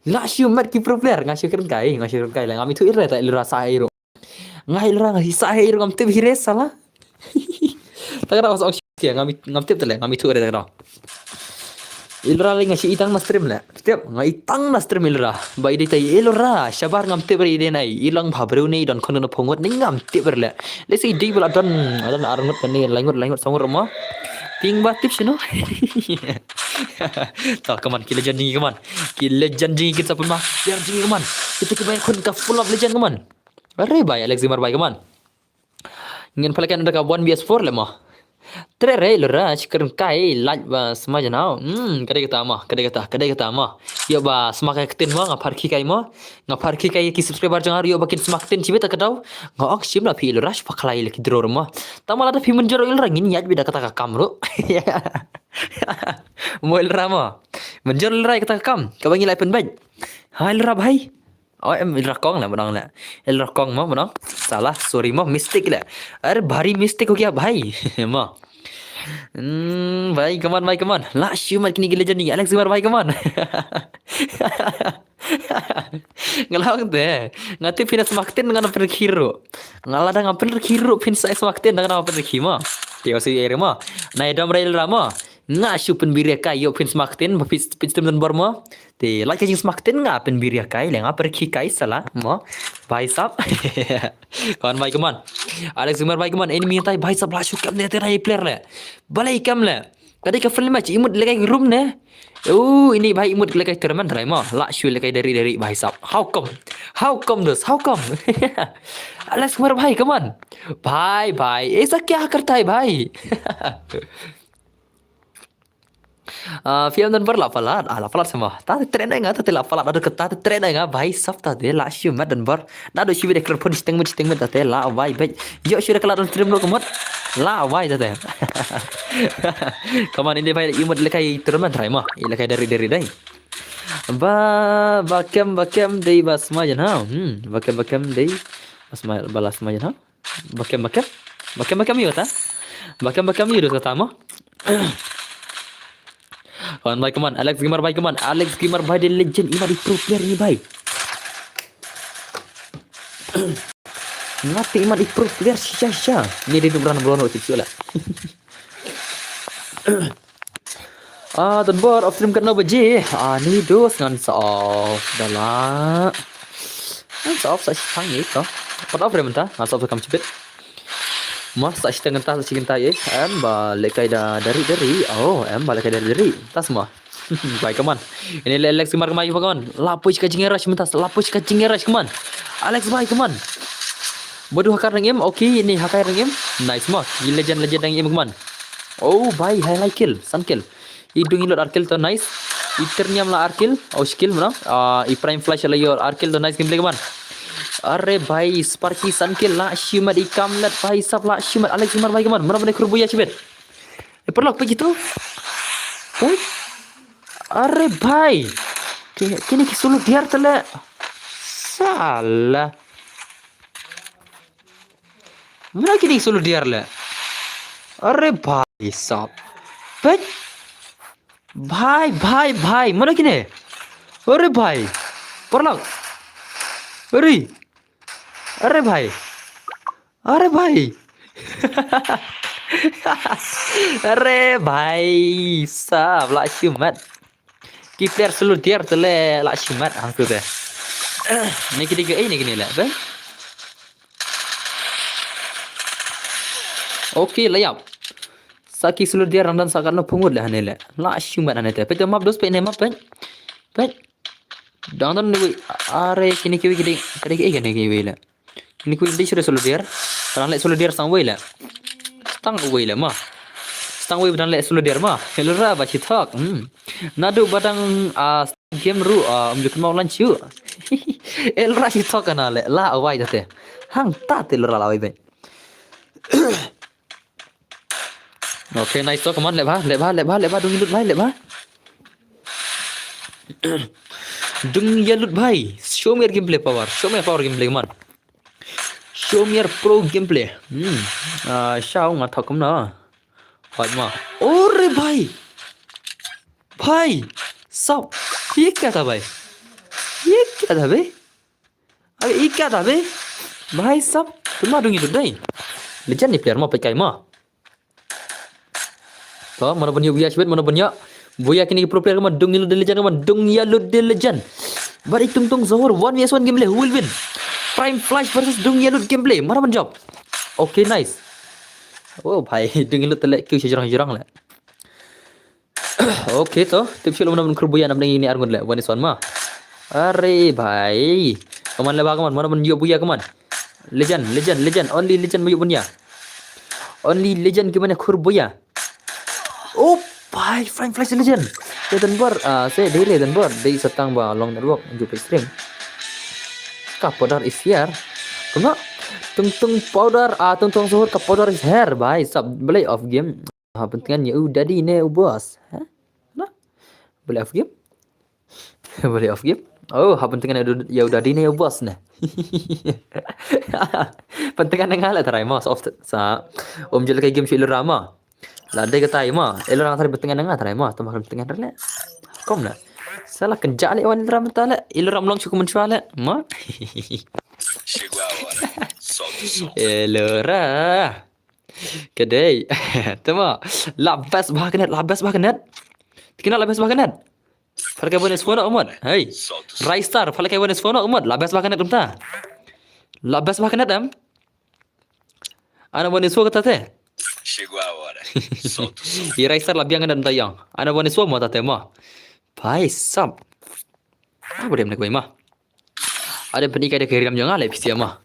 La shimat ki pro player, nga sha kren kai, nga sha kren kai le. Ngam ithuh ere ta ilra sa hero. Nga ilra nga sa hero ngam tip hire sala. Takra was ok ngam, ngam tip tele, ngam ithuh ere takra. Ilra le nga shi itang na stream le. Tiap nga itang na stream ilra. Ba ide tai ilra. Shabar ngam tip re ide nai. Ilang bha breu ne don khon na phongot ne ngam tip re le. Le si ide bala don, don arngot ne laingot, laingot sangur mo. Ting ba tip shino. Ta kaman ki legend jingi kaman. Ki legend jingi kita pun ma. Biar jingi kaman. Kita ki bai khon ka full of legend kaman. Are bai Alex Gamer bai kaman. Ngin palekan da ka one V S four le mo. Tre re lo ra shikren kai laj ba sma janao. Hmm, kadai kata mo, kadai kata, kadai kata mo. Yo ba sma kai ktin mo, nga pharki kai mo. Nga pharki kai ki subscriber jong nga yo ba kin sma ktin chibit ka dau. Nga ok shim la phi lo ra shpa khlai le ki draw mo. Tama la da phi mun jero il ra ngin yaj bida kata ka kam ru. Mo il ra mo. Mun jero il ra kata ka kam. Ka ba ngi lai pen baj. Hai il ra bhai. Oh, em, ilra kong la, menang la. Ilra kong mo, menang. Salah, sorry mo, mistake la. Are bhari mistake ho gaya bhai. Mo. Hmm, bhai, come on, bhai, come on. La shimat kini ki legend ni, Alex Gamer bhai, come on. Nga la ong te. Nga tip phin sma ktin nga na pyrkhi ruh. Nga la da nga pyrkhi ruh phin sa sma ktin nga na pyrkhi mo. Te o si ere mo. Na edom rail ra mo. Nga shu pynbiria kai yo phin sma ktin ba phin, phin stem don bor mo. Te la ka jingsma ktin nga pynbiria kai le nga pyrkhi kai sala mo. Bhai sab. Come on bhai, come on. Alex Gamer bhai, come on. Enemy tai bhai sab la shu kam ne te rai player le. Balei kam le. Kadei ka friendly match imut le kai room ne. Oh, ini bhai imut le kai tournament rai mo. La shu le kai dari dari bhai sab. How come? How come this? How come? Alex Gamer bhai, come on. Bhai, bhai. Aisa kya karta hai bhai? Ah, fiam dan bar la palat. Ah, la palat sama. Ta te tren nga, ta te la palat. Aduh, ta te tren nga. Bhai sab ta te la shimat dan bar. Na do shiwi de klar pun shiteng mit, shiteng mit ta te la wai bej. Yo shiwi de klar dan trim lo kemot. La wai ta te. Come on, ini bhai imut le kai tournament rai mo. Ile kai dari dari dai. Ba, ba kem, ba kem dei ba sma jan ha. Hmm, ba kem, ba kem dei. Ba sma, ba la sma jan ha. Bakem, bakem. Bakem, bakem yo ta. Bakem, bakem yo ta mo. Come on bhai, come on. Alex Gamer bhai, come on. Alex Gamer bhai, the legend. Ima di pro player ni bhai. Ngati ima di pro player shisha shisha. Ni di dubran bro no shisha la. Ah, dan bor off stream katno baje. Ah, ni dos ngan sa off da la. Ngan sa off sa shi thang ye ko. Pat off re mynta, ngan sa off kam chibit. Mo sa shi tang mynta sa shi kynta ye. Em ba lekai da dari dari. Oh, em ba lekai dari dari. Tas mo. Bhai, come on. Ini le Alex Gamer mai, come on. La push ka jingrush mynta, la push ka jingrush, come on. Alex bhai, come on. Badu hakar nang im. Okay, ini hakar nang im. Nice mo. Ini legend, legend nang im, come on. Oh bhai, hai, hai kill, san kill. I dung i lut ar kill to, nice. I terniam la ar kill, oh, skill mo. Ah, i prime flash la yor ar kill to, nice gameplay, come on. Are bhai, Sparky san kill la shimat i kamlet bhai sab la shimat Alex Gamer bhai, come on. Mana bane khurbuya chibet. E paralok pe gitu. Poi. Are bhai. Ki-, kini ki solo diar tele. Salah. Mana kini solo diar le. Are bhai sab. Poi. Bhai, bhai, bhai. Mana kini. Are bhai. Paralok. Are. Are bhai. Are bhai. Are bhai sab la shimat. Ki player solo diar tele la shimat hangtu te. Ni kini ke, eh, ni kini le, bhai. Okay, la yap. Sa ki solo diar nang dan sa kan no pungut le hane le. La shimat hane te. Pe te map dos pe ne map pe. Pe. Dang don ni wi, are kini kiwi kini, kini kiwi kini kiwi le. Kini kiwi di sure solo diar. Dang le solo diar sang wei le. Stang wei le ma. Stang wei dang le solo diar ma. Helura ba chi thok. Hmm. Nadu badang, ah, game ru, ah, um jukun mau lan chu. Elra chi thok kana le, la awai jate. Hang ta te lura la wei ben. Okay, nice to, come on, leba, leba, leba, leba, dung lut bhai, leba. Dung ya lut bhai. Show me your gameplay power. Show me your power gameplay, man. Show me your pro gameplay. Hmm. Ah, shaw nga thok kumno. Hot ma. Ore bhai. Bhai. Sab. Ye kya tha bhai? Ye kya tha bhai? Abhi ye kya tha bhai? Bhai sab. Tumha dungi tu dai. Legend ni player ma pekai ma. To, mano ban ïoh buya shibit, mano ban ïoh buya kine ki pro player ka man, dung ïa lut de legend ka man, dung ïa lut de legend. Bad i Tungtung Zohor, one versus one gameplay, who will win? Prime Flash versus Dung ïa lut gameplay, mano ban jop? Okay, nice. Oh bhai, dung ïa lut te le, kiew sha jrong jrong le. Okay to, tip shu lo mano ban khur buya na bneng ini arngut le, one versus one ma. Are bhai. Ka man le ba ka man, mano ban ïoh buya ka man. Legend, legend, legend, only legend ma ïoh buya. Only legend ki ban ïa khur buya. Oh, bhai, Prime Flash legend. Ledenbor, ah, se dei Ledenbor, dei satang ba long network, ju pe stream. Ka powder is here. Kumno? Tungtung powder, ah, Tungtung Zohor ka powder is here, bhai. Sab play off game. Ha, pentingan ïa u daddy ne u boss. Ha? Na? Play off game? Play off game? Oh, ha pentingan ïa u, ïa u daddy ne u boss ne. Pentingan nga le trai ma, soft sa. Om jel kai game shu ilu rama. La dei katai ma, ilu rama trai pentingan nga trai ma, tama pentingan le. Kom na. Salah kenja le wan ilu rama ta le, ilu rama long shu kumen shwa le. Ma. Ilu ra. Kedei. Tama. La best ba kenet, la best ba kenet. Tikina la best ba kenet. Phalkai bonis phone umot. Hey. Raistar, phalkai bonis phone umot. La best ba kenet umta. La best ba kenet em. Ana bonis phone kata te. I Raistar la biang kenet umta yang. Ana bonis phone mo ta te mo. Bhai sab. Apa dia menek ma. Ada pynïaid da ki riam jong nga leh phi sngewma.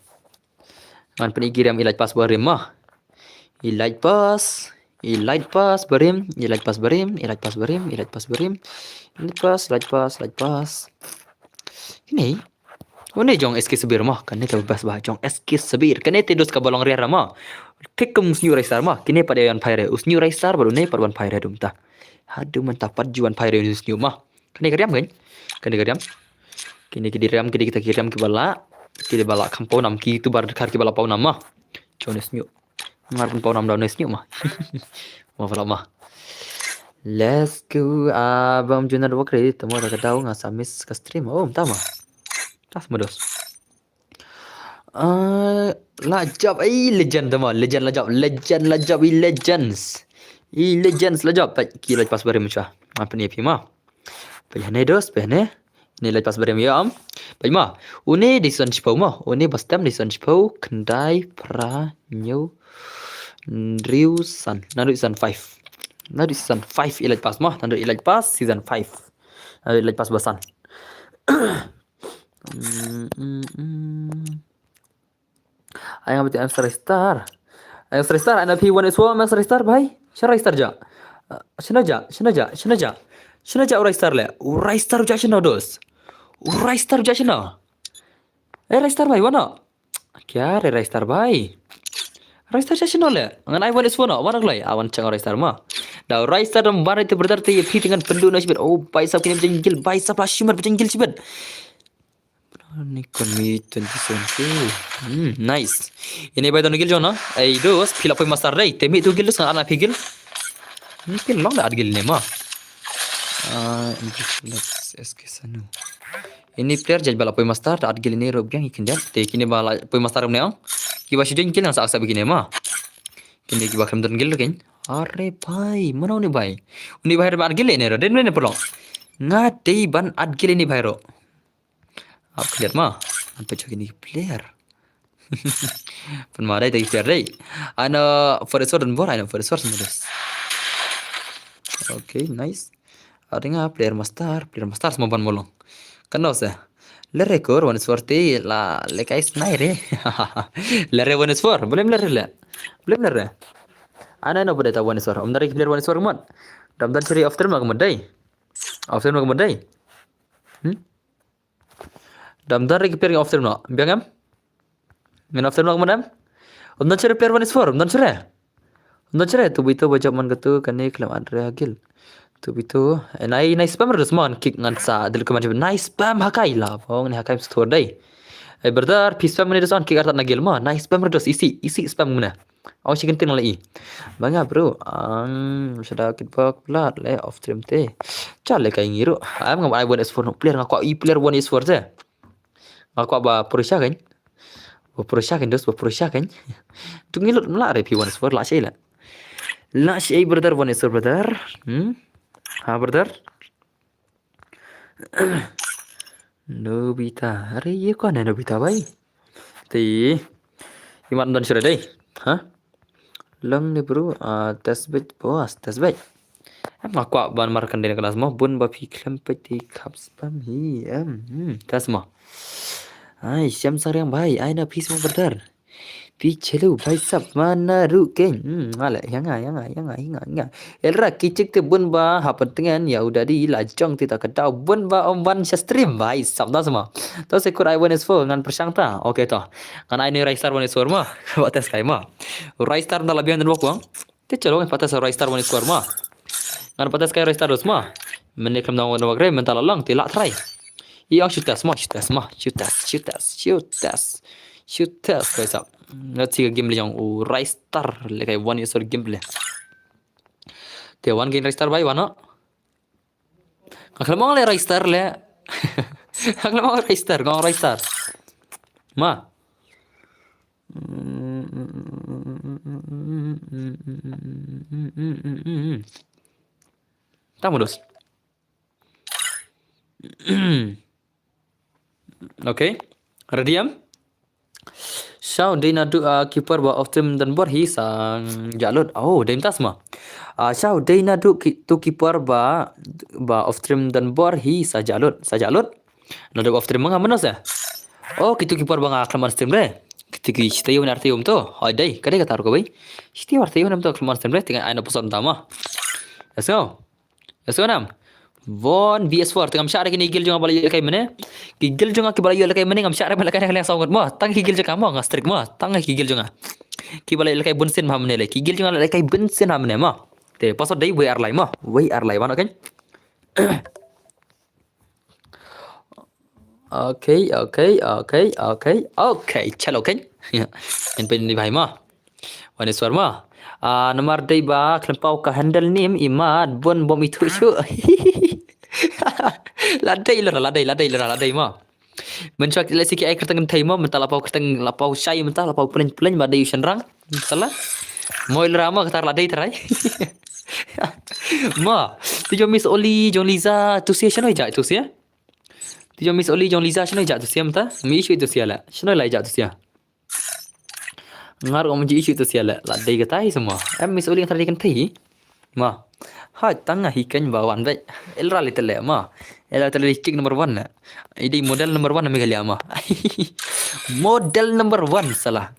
Ngan pynïaid ki riam Elite Pass barim ma. Elite Pass, Elite Pass barim, Elite Pass barim, Elite Pass barim, Elite Pass barim. Elite Pass, Elite Pass, Elite Pass. Kine. Une jong S K Sabir ma, kane ka best ba jong S K Sabir. Kane te dos ka ba long rare ma. Thik kum u Sniu Raistar ma. Kine pat ïa wan phaire. U Sniu Raistar bad une pat wan phaire dum ta. Haduh mynta pat ju wan phaire u Sniu ma. Kane ka riam kan? Kane ka riam. Kine ki dei riam, ki dei kita ki riam kiba lah. Ki dei ba lah kham paw nam, ki YouTuber dkhar kiba lah paw nam ma. Jong u Sniu. Ngar pun paw nam da u Sniu ma. Ma pala ma. Let's go. Ah, bam juna dua kali. Temu ada kedau nga sa miss ka stream. Oh, entah ma. Tas modus. Ah, la jap, eh, legend tama, legend la jap, legend la jap, eh, legends. Eh, legends la jap, peit ki Elite Pass barim chwa. Apa ni phi ma? Peit ne dos, peit ne. Ni Elite Pass barim ïa am. Peit ma. Une dei season shiphew ma. Une ba stem dei season shiphew, khyndai, phra, hynñiew, hynriew, san. Naduh season five. Naduh season five Elite Pass ma. Naduh Elite Pass season five. Naduh Elite Pass ba san. Mm, mm, mm. Ai nga beti Master Raistar. Ai Master Raistar, ai na phi wan iswa Master Raistar bhai. Shano Raistar ja? Ah, shano ja, shano ja, shano ja. Shano ja u Raistar le. U Raistar ja shano dos. U Raistar ja shano. Eh Raistar bhai, wano? Kya re Raistar bhai? Raistar ja shano le. Ngan ai wan iswa no, wano klai. Awan chang Raistar ma. Da u Raistar dam wan te brother te phi te ngan pynduh na shibit. Oh bhai sab kine bajingil, bhai sab la shimar bajingil shibit. Ni kon mi twenty seven K. Hmm, nice. Ini bai don gil jona. Ai dos, phi la poi master dei. Te mi tu gil dus ngan ar na phi gil. Ni phi long da ar gil ne ma. Ah, ini S K Sanu. Ini player jaj ba la poi master da ar gil ini rob gang ikin jat. Te kine ba la poi master ne ong. Kiba shu join kine sa aksa bikine ma. Kine kiba khlem don gil kin. Are bhai, mano ni bhai? Uni bhai ba ar gil ne ro. Den ne pelong. Nga dei ban ar gil ini bhai ro. Ap clear ma. Apa cakap ni player? Pun ma dai tadi player dai. Ana Foresor dan Bor, ana Foresor sama dos. Okay, nice. Ada nga player master, player master semua ban molong. Kan dah sah. Lere kor one swarti la lekai snai re. Lere one swar, boleh lere le. Boleh lere. Ana no pada ta one swar. Om dari player one swar mat. Dam dan seri after ma kemadai. After ma kemadai. Hmm? Dam dar ki player off stream no. Biang em? Ngan off stream no kemana em? Umdan chere player one is four. Umdan chere. Umdan chere tu bito bajak man katu kane klem adre agil. Tu bitu. Eh, nai, nai spam re dos mo, kick ngan sa dil keman jeb. Nai spam hakai la. Bong ni hakai mstur dei. Eh, brother, phi spam mane dos on kick artat na gel mo. Nai spam re dos isi, isi spam mane. Aw, chicken tin la i. Banga bro. Ang, sada kit bak plat le off stream te. Chale kai ngiru. Am ngam ai one S four no player nga ko i player one S four te. Nga ko ba Purusha kan. Ba Purusha kan dos, ba Purusha kan. Tu ngi lut mla re phi one S four la shei la. La shei brother one S four brother. Hmm? Ha brother. Nobita. Are ye ko ne Nobita bai. Ti. Imat don shira dei. Ha? Lang ni bro, ah, test bed bos, test bed. Em nga kwah ban mar kan dei na kelas mo, bun ba phi klem pet ti khap spam hi, em, hmm, test mo. Ai, siam sariang bai, ai na phi mo brother. Phi chelu bai sap mana ru keng. Hmm, ngale, yang nga, yang nga, yang nga, yang nga, yang nga. Elra kichik te bun ba hapan tengen ya udah di lajong ti ta kedau bun ba om ban sha stream bai sap da semua. To se kur ai one S four ngan persang ta. Oke to. Ngan ai ni Raistar one S four ma. Ba test kai ma. Raistar nda labiang den wok wang. Te chalo ngan patas Raistar one S four ma. Ngan patas kai Raistar dos ma. Mene klem dang wan wak re mental lang ti lak try. Iyang shoot test ma, shoot test ma, shoot test, shoot test, shoot test. Shoot test kai sap. Let's see game le jong u Raistar le kai one S four game le. Te wan gain Raistar bai wan no. Nga khlem ong le Raistar le. Nga khlem ong Raistar, nga ong Raistar. Ma. Tang modus. Okay. Ready am? Shau dei naduh, ah, keeper ba off stream dan bor hi sa jalut. Oh, dei mynta sma. Ah, shau dei naduh ki, tu keeper ba, ba off stream dan bor hi sa jalut. Sa jalut. Naduh off stream ma nga mynno sa. Oh, kitu keeper ba nga khlem on stream re. Kitu ki shitayum na artayum tu. Hoi dei, ka dei kata ruh kawei. Shitayum artayum nam tu khlem on stream re. Te nga ai na person tama. Let's go. Let's go nam. One V S four, te ngam shah re kine ki guild jong nga ba la ïoh lehkai mynne. Ki guild jong nga ki ba la ïoh lehkai mynne ngam shah re ban lehkai na ka liang saw ngut mo. Tang ki guild jong nga mo, nga strict mo. Tang ki guild jong nga. Ki ba la ïoh lehkai bun sien ha mynne le. Ki guild jong nga la lehkai bun sien ha mynne mo. Te password dei wei ar lai mo. Wei ar lai mo, okay. Okay, okay, okay, okay. Okay, chalo, okay. Ngin pynlong bhai mo. Wan i suar mo. Ah, namar dei ba khlem paw ka handle name imat bun bom itu shu. La dei lera, la dei, la dei lera, la dei mo. Mynshwa lehse ki ai kyrteng kynthei mo, mynta la paw kyrteng, la paw shai mynta, la paw plein plein ba dei u shynrang. Salah. Mo i lera mo kata la dei trai. Mo. Ti jong Miss Oli, jong Liza, tu sia shano i ja, tu sia. Ti jong Miss Oli jong Liza shano i ja tu sia mynta? Mi issue tu sia la. Shano la i ja tu sia? Ngar ngam ji issue tu sia la. La dei katai semua. Em Miss Oli ngan try kan thei. Ma. Ha tang hi kan ba wan bai. Elra li tele ma. Elra tele chick number one na. I dei model number one na Meghalaya ma. Model number one salah.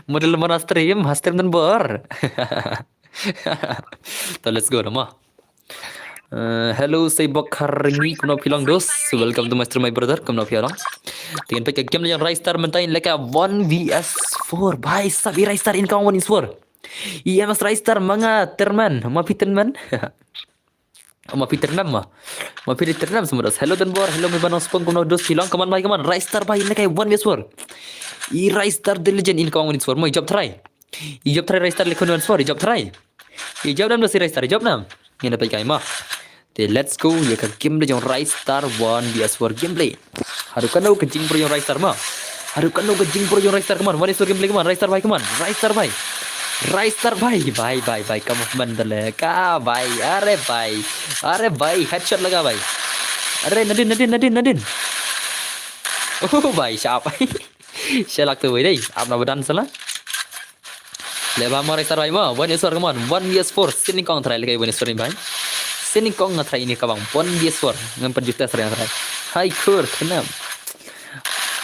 Model number one ha stream, ha stream dan bor. To let's go ma. Uh, hello, sei bok har ngi kumno phi long dos. Welcome to my stream, my brother. Kumno phi long. Tingin pek game yang Raistar mentain leka one V S four. Bhai sab i Raistar in kawang one is four. I M S Raistar manga terman. Ma phi terman. Ma phi terman ma. Ma phi terman semua dos. Hello dan bor. Hello mi banong sepung kumno dos phi long. Come on bhai, come on. Raistar bhai leka one V S four. I Raistar the legend in kawang one is four. Mo i jop try. I jop try Raistar le khun wan sfor, i jop try. I jop nam da si Raistar, i jop nam. Ngin da pai kai ma. Te let's go, ya ka game le jong Raistar one V S four gameplay. Haru kano ka jing pro jong Raistar ma. Haru kano ka jing pro jong Raistar, come on, one is four gameplay, come on, Raistar bhai, come on, Raistar bhai. Raistar bhai, bhai, bhai, bhai, come on, man da le ka bhai, are bhai. Are bhai, headshot laga bhai. Are nadin, nadin, nadin, nadin. Oh bhai, sharp. Shalak tu bhai dei, apna badan sala. Le ba mo Raistar bhai mo, one is four, come on, one V S four, sini kong try lagi one is four ni bhai. Sini kong nga try ini kawang, one V S four, ngan pen juta sering try. Hai kur, kenam.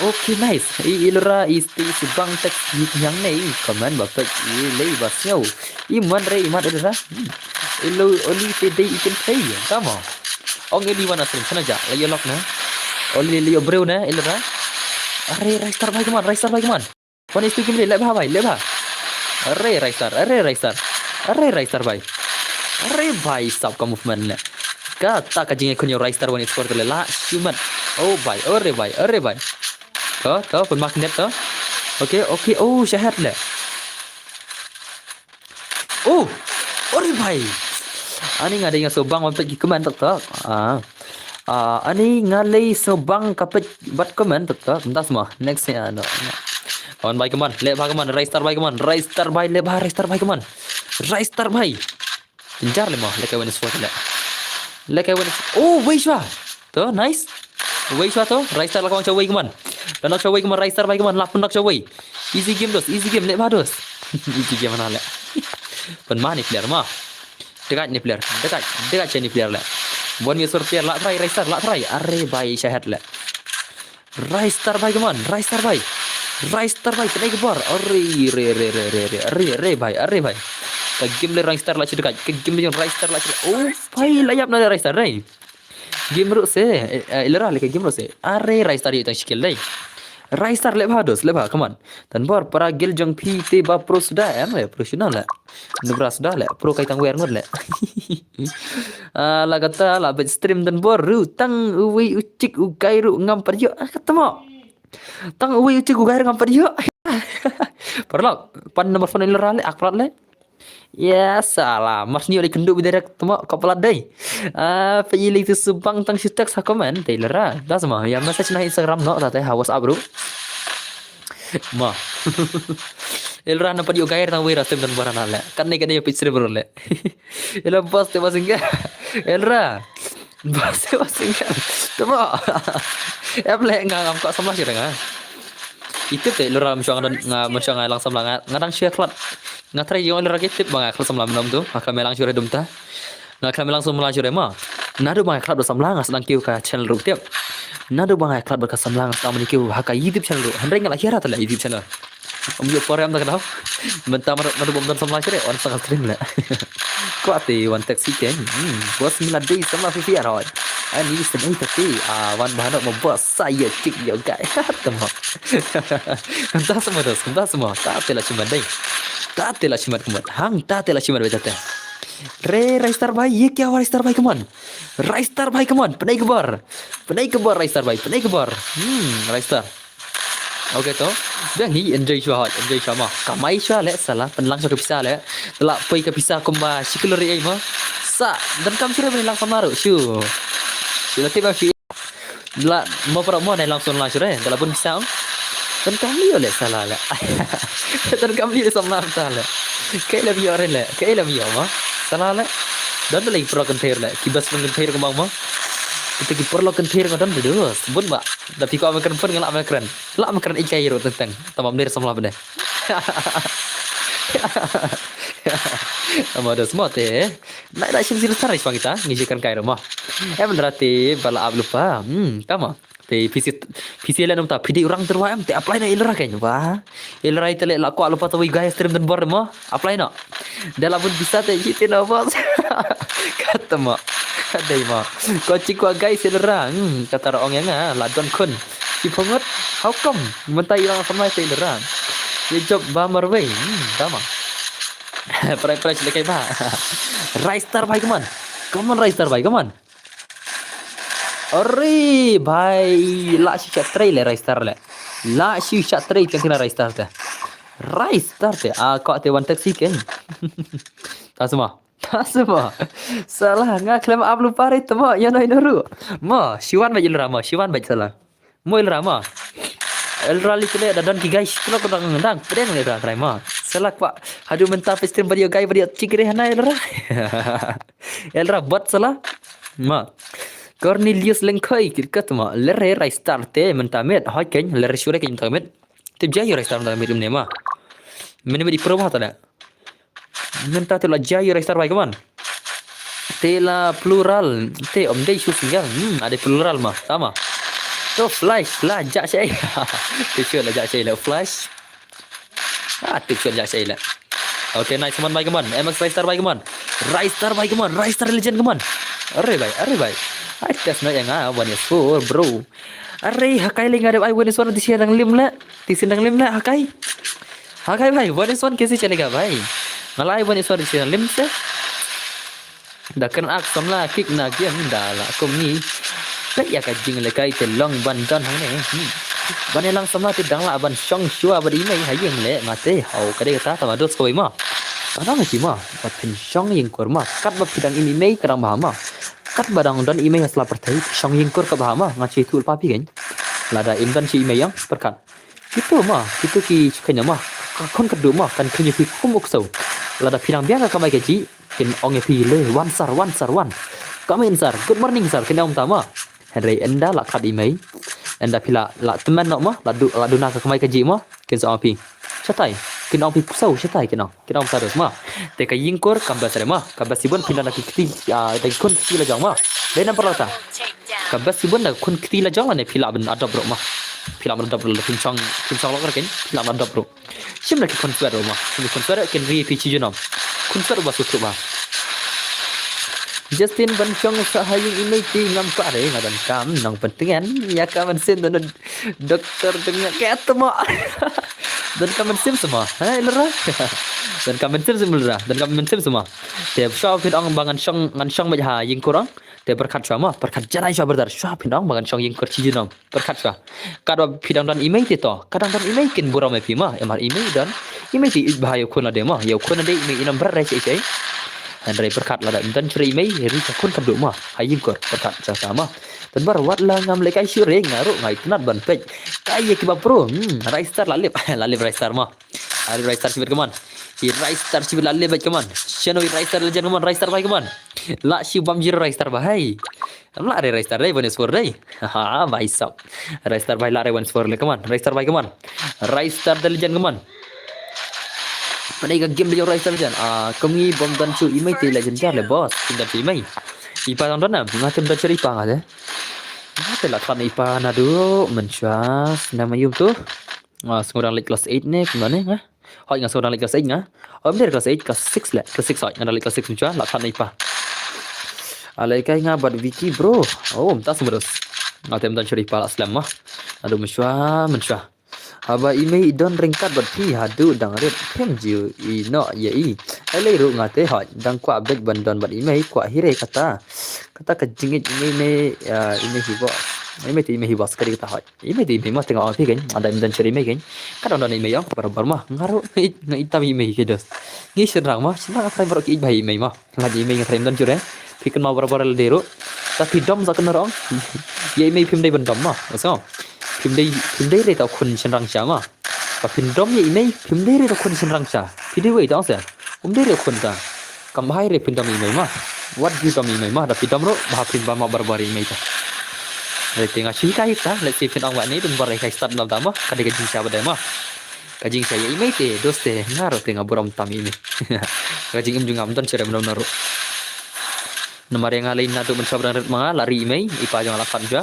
Okay, nice. I ilra isti subang tek yang nei, comment ba pek i lei ba sngau. I man re, i mat ilra. Hmm. Ilo oli te dei ikin tei, kamo. Ong eli wana sering sana ja, layo lok na. Oli layo breu na, ilra. Are, Raistar bhai, come on, Raistar bhai, come on. One is two game le, le bha bhai, le bha. Are Raistar, are Raistar. Are Raistar bhai. Are bhai, sap ka movement le. Kata ka jingïakhun ïa u Ristar wan score te le la shimet. Oh bhai, are bhai, are bhai. To, to, pynmah kyndet to. Okay, okay, oh, shahid le. Oh, are bhai. Ani nga dei nga sngewbang ban peit ki comment tok tok. Ah. Ah, ani nga lei sngewbang ka peit bad comment tok tok. Mynta sma. Next ïa no. Wan bhai, come on. Leh bha, come on. Ristar bhai, come on. Ristar bhai, leh bha, Ristar bhai, come on. Ristar bhai. Jar le mo, leh kai wan squad le. Leh kai wan. Oh, wei shwa. To, nice. Wei shwa to. Ristar la kawang shawei, come on. La knock shawei, come on. Ristar bhai, come on. La pynnock shawei. Easy game dos, easy game, leh bha dos. Easy game na le. Pynmah ni player ma. Dekat ni player, dekat, dekat ni player le. Wan mi sur player, la try, Ristar, la try. Are bhai, shahid le. Ristar bhai, come on, Ristar bhai. Ristar bhai, pynai ka bor. Are, re, re, bhai, are bhai. Ka game le Ristar la shu dekat, ka game le Ristar la shu. Oh, bhai, la ïap na Ristar, re. Game ruh se, eh, eh, Ilara le ka game ruh se. Are Ristar ïa tang skill dei. Ristar leh bha dos, leh bha, come on. Tan bor para gel jong phi te ba pro suda em, eh, pro suda le. Nubra suda le, pro kai tang wer ngut le. Ah, la kata la bet stream tan bor ruh tang uwei u chik u guy ruh ngam pat ïoh. Ah, kata mo. Tang uwei u chik u guy ruh ngam pat ïoh. Paralok, pan number phone Ilara le, ak plat le. Ya salah, mas ni oli kendu bi direct tuma ko pelat dei. Ah, pe ili tu subang tang shu text ha comment dei Ilara. Das ma, ya message na Instagram no, tata ha WhatsApp ruh. Ma. Ilara na padi ugair tang wira tem dan barana le. Kan ni kan ni pit sri bro le. Ila bos te basing ke. Ilara. Bos te basing ke. Tuma. Em le nga ngam ko samla sih nga. Itu te Ilara, mensong nga, mensong nga lang samla nga, nga dang shu khlad. Nga try jong Ilara ki tip ba nga khlad samla mynno mynno. Ha ka melang shu re dum ta. Nga khlad melang samla shu re ma. Naduh ba nga khlad ba samla nga sdang kiew ka channel ruh tip. Naduh ba nga khlad ba ka samla nga sdang mani kiew ha ka YouTube channel ruh. Hynrei nga la hiar ta la YouTube channel. Ym ïoh por em ta ka dau. Mynta naduh ba ym don samla shu re, wan sa ka stream le. Kwah te wan text ïa keiñ. Hmm, bos ngi la dei samla phi phi arot. Ani sa dei ta te. Ah, wan ba hanok ma bos sa ïa chik ïa guy. Tama. Kumta sa ma dos, kumta sa ma. Ta te la shimat dei. Ta te la shimat kumta. Hang ta te la shimat beta te. Re, Ristar bhai, ye kya hua Ristar bhai, come on. Ristar bhai, come on. Pynai ka bor. Pynai ka bor, Ristar bhai. Pynai ka bor. Hmm, Ristar. Okay to. Biang hi, enjoy shwa hot, enjoy shwa ma. Kamai shwa le, salah, pynlang shwa ka pisa le. Tela poi ka pisa kumba shi kalori ai ma. Sa, donkam shu re pynlang samla ruh, shu. Shu la tip ba shu. La mo para mo nai lang samla shu re, tela pun pisa. Donkam lio le salah le. Donkam lio samla ta le. Kai la bio re le, kai la bio ma. Salah le. Don le pro kynthei le, ki bas pun kynthei kumba ma. Kita ki pro kynthei nga don de dos. Bun ba. Da phi ko am kren pun nga la am kren. La am kren ikai ro tentang. Tamam der samla bne. Ama dos mo te. Nai da shim sila sarai shwa kita. Ngi shi kan kai ro mo. Em rati bala ab lupa. Hmm, tama. Te pisi pisi le nom ta pidi orang terwa em te apply na Ilara keiñ. Wah. Ilara ite le la kwah lupa tawi guys stream dan bor mo. Apply no. Da la bun bisa te jiti no bos. Kata ma. Kadai ma. Ko chik wa guys Ilara. Hmm, kata ra ong ïa nga la don khun. Ki phongot. How come? Mynta i lang samai te Ilara. Ye job ba marwei. Hmm, tama. Prai prai sila kai ba. Ristar bhai, come on. Come on Ristar bhai, come on. Are bhai, la shu shat trei le Ristar le. La shu shat trei kan kena Ristar te. Ristar te, ah, ko te wan taxi ken. Ta sma, ta sma. Salah, nga klem ab lupa re temo, ya no ino ru. Mo, shiwan baj Ilara mo, shiwan baj salah. Mo Ilara mo. Ilara li kele da don ki guys, kelo ko dang dang, pedeng Ilara trai mo. Salah kwa, hadu menta pestrim badio guy badio chikre hana Ilara. Ilara bot salah. Ma. Cornelius Lengkhoi kirkat ma. Lere Ristar te menta met. Hoi ken lere shure ken menta met. Te jai Ristar menta met umne ma. Mene met ipro ba tala. Menta te la jai Ristar bai kaman. Te la plural. Te om dei shu single. Hmm, ada plural ma. Sama. To flash la jak shai. Te shu la jak shai la flash. Ah, tip shot jak shai la. Okay, nice man bai kaman. M X Ristar bai kaman. Ristar bai kaman. Ristar legend kaman. Are bai, are bai. Ai test no yang ah, one is four, bro. Are hakai le nga dep ai one is one ti sian dang lim la. Ti sian dang lim la hakai. Hakai bai, one is one kaise chalega bai. Nga la ai one is one ti sian dang lim se. Da kren ak samla kick na game da la kum ni. Peit ïa ka jinglehkai te long ban don hangne. Hmm. Ban ïalang samla te dang lah ban shong shuwa bad i mei ha ïing leh nga te. Hau ka dei kata tama dos kawei ma. Ka dang ki ma. Ba phin shong ïing kur ma. Katba phi dang im i mei ka dang bha ma. Katba dang don i mei ha sla pyrthei shong ïing kur ka bha ma. Nga chu ïathuh lypa phi kein. Lada im don shuh i mei ïa pyrkhat. Kito ma, kito ki shu kheiñ ma. Ka khun ka duh ma, kan kheiñ ïa phi kum u ksew. Lada phi nang biang ka kamai kajih, kin ong ïa phi le, wan sir, wan sir, wan. Come in sir, good morning sir, kin ong ta ma. Hynrei ynda la khat i mei. Ynda phi la, la tymmen noh ma, la duh, la duna ka kamai kajih ma, kin sa ong ïa phi. Shatai, kin ong phi ksew, shatai kin ong. Kin ong ta dos ma. Te ka ïing kur kam best re ma. Ka best shibun phi la da ki kti, ah, da ki khun kti la jong ma. Dei namar kata. Ka best shibun da khun kti la jong lane phi lah ban adopt ruh ma. Phi lah ban adopt ruh, phin shong, phin shong lok ruh kein, phi lah ban adopt ruh. Shim da ki khun swet ruh ma. Shim da ki khun swet ruh kin ri phi shi junom. Khun swet ruh ba suk ruh ba. Justin ban shong sa ha ïing i mei te ngam kwah re nga donkam nongpyntngen ïa ka mynsiem don doktor deng ïa ka te ma. Donkam mynsiem sa ma. Ha, Ilra? Donkam mynsiem sa ma, Ilra. Donkam mynsiem sa ma. Te shuwa phin ong ba ngan shong, ngan shong beit ha ïing kur ong. Te pyrkhat shuwa ma, pyrkhat janai shuwa brother. Shuwa phin ong ba ngan shong ïing kur shi junom. Pyrkhat shuwa. Katba phi dang don i mei te to. Ka dang don i mei kin burom ïa phi ma. Em ar i mei don. I mei te ïeit bha ïa u khun lade ma. Ïa u khun lade i mei i nym bret re shei shei. Hynrei pyrkhat lada ym don shuh re i mei, ri ka khun ka duh ma. Ha ïing kur, pyrkhat shuwa ma. Tang ba wat la ngam lehkai shuh re nga ruh nga itynnad ban peit. Kai ïa kiba pro. Hmm, Ristar la lip. La lip Ristar ma. Ari Ristar shibit kaman. I Ristar shibit la lip bad kaman. Shano i Ristar legend kaman, Ristar bhai kaman. La shi bam jir Ristar bhai. Am la re Ristar dei, bonus four dei. Ha, bhai sab. Ristar bhai la re bonus four le kaman. Ristar bhai kaman. Ristar the legend kaman. Pada ka game legend Ristar legend. Ah, kami bom dan chu i mei te legend jar le boss. Tinda chu i mei. Ipa tang don am. Ngatem dan chu ipa ngate. Ngate la tan ipa nadu. Menchas. Nama yum tu. Ah, sngewdang late class eight ne, kumba ne, nga. Hoi nga sngewdang late class eight nga. Oh, ym dei class eight, class six le. Class six hoi, nga dang late class six mynta, la than i pa. Alai kai nga bad Vicky bro. Oh, mynta sngewdang. Nga tem dan shuri pa la slem ma. Aduh mynta, mynta. Haba i mei i don ryngkat bad phi haduh dang rit. Phem jiu i noh ïa i. Alai ruh nga te hoi, dang kwah beit ban don bad i mei, kwah hi re kata. Kata ka jingïeit i mei ne, ah, i mei hi boss. I mei te i mei hi boss ka dei kata hoi. I mei te i mei ma, tengok phi kan. Ada im don shuri mei kan. Ka don don i mei ong barabar ma. Nga ruh nga ïeit, nga ïeit tam i mei ki dos. Ngi shynrang ma, shynrang nga trai baroh ki ïeit bha i mei ma. Nga i mei nga trai im don shuri. Phi kynmaw barabar lade ruh. Ta phi dom sa kynmaw ong. Ïa i mei phim dei ban dom ma. Nga sngew. Phim dei, phim dei re ta khun shynrang sha ma. Ba phin dom ïa i mei, phim dei re ta khun shynrang sha. Phi dei wei ta ong se. Um dei re khun ta. Kam bhai re phin dom ïa i mei ma. Wat ju dom ïa i mei ma, da phi dom ruh, ba phin ba ma barabar ïa i mei ta. Re te nga shu hikai ta, let's see phin ong ba ne, dun bar hikai start lam ta ma, ka dei ka jingshisha ba dei ma. Ka jingshisha ïa i mei te, dos te, nga ruh te nga burom tam ïa i mei. Ka jingim jong nga ym don shuh re mynno mynno ruh. Namar ïa nga lei naduh mynshwa ba dang rit ma nga, la ri i mei, i pa jong nga la khan jwa.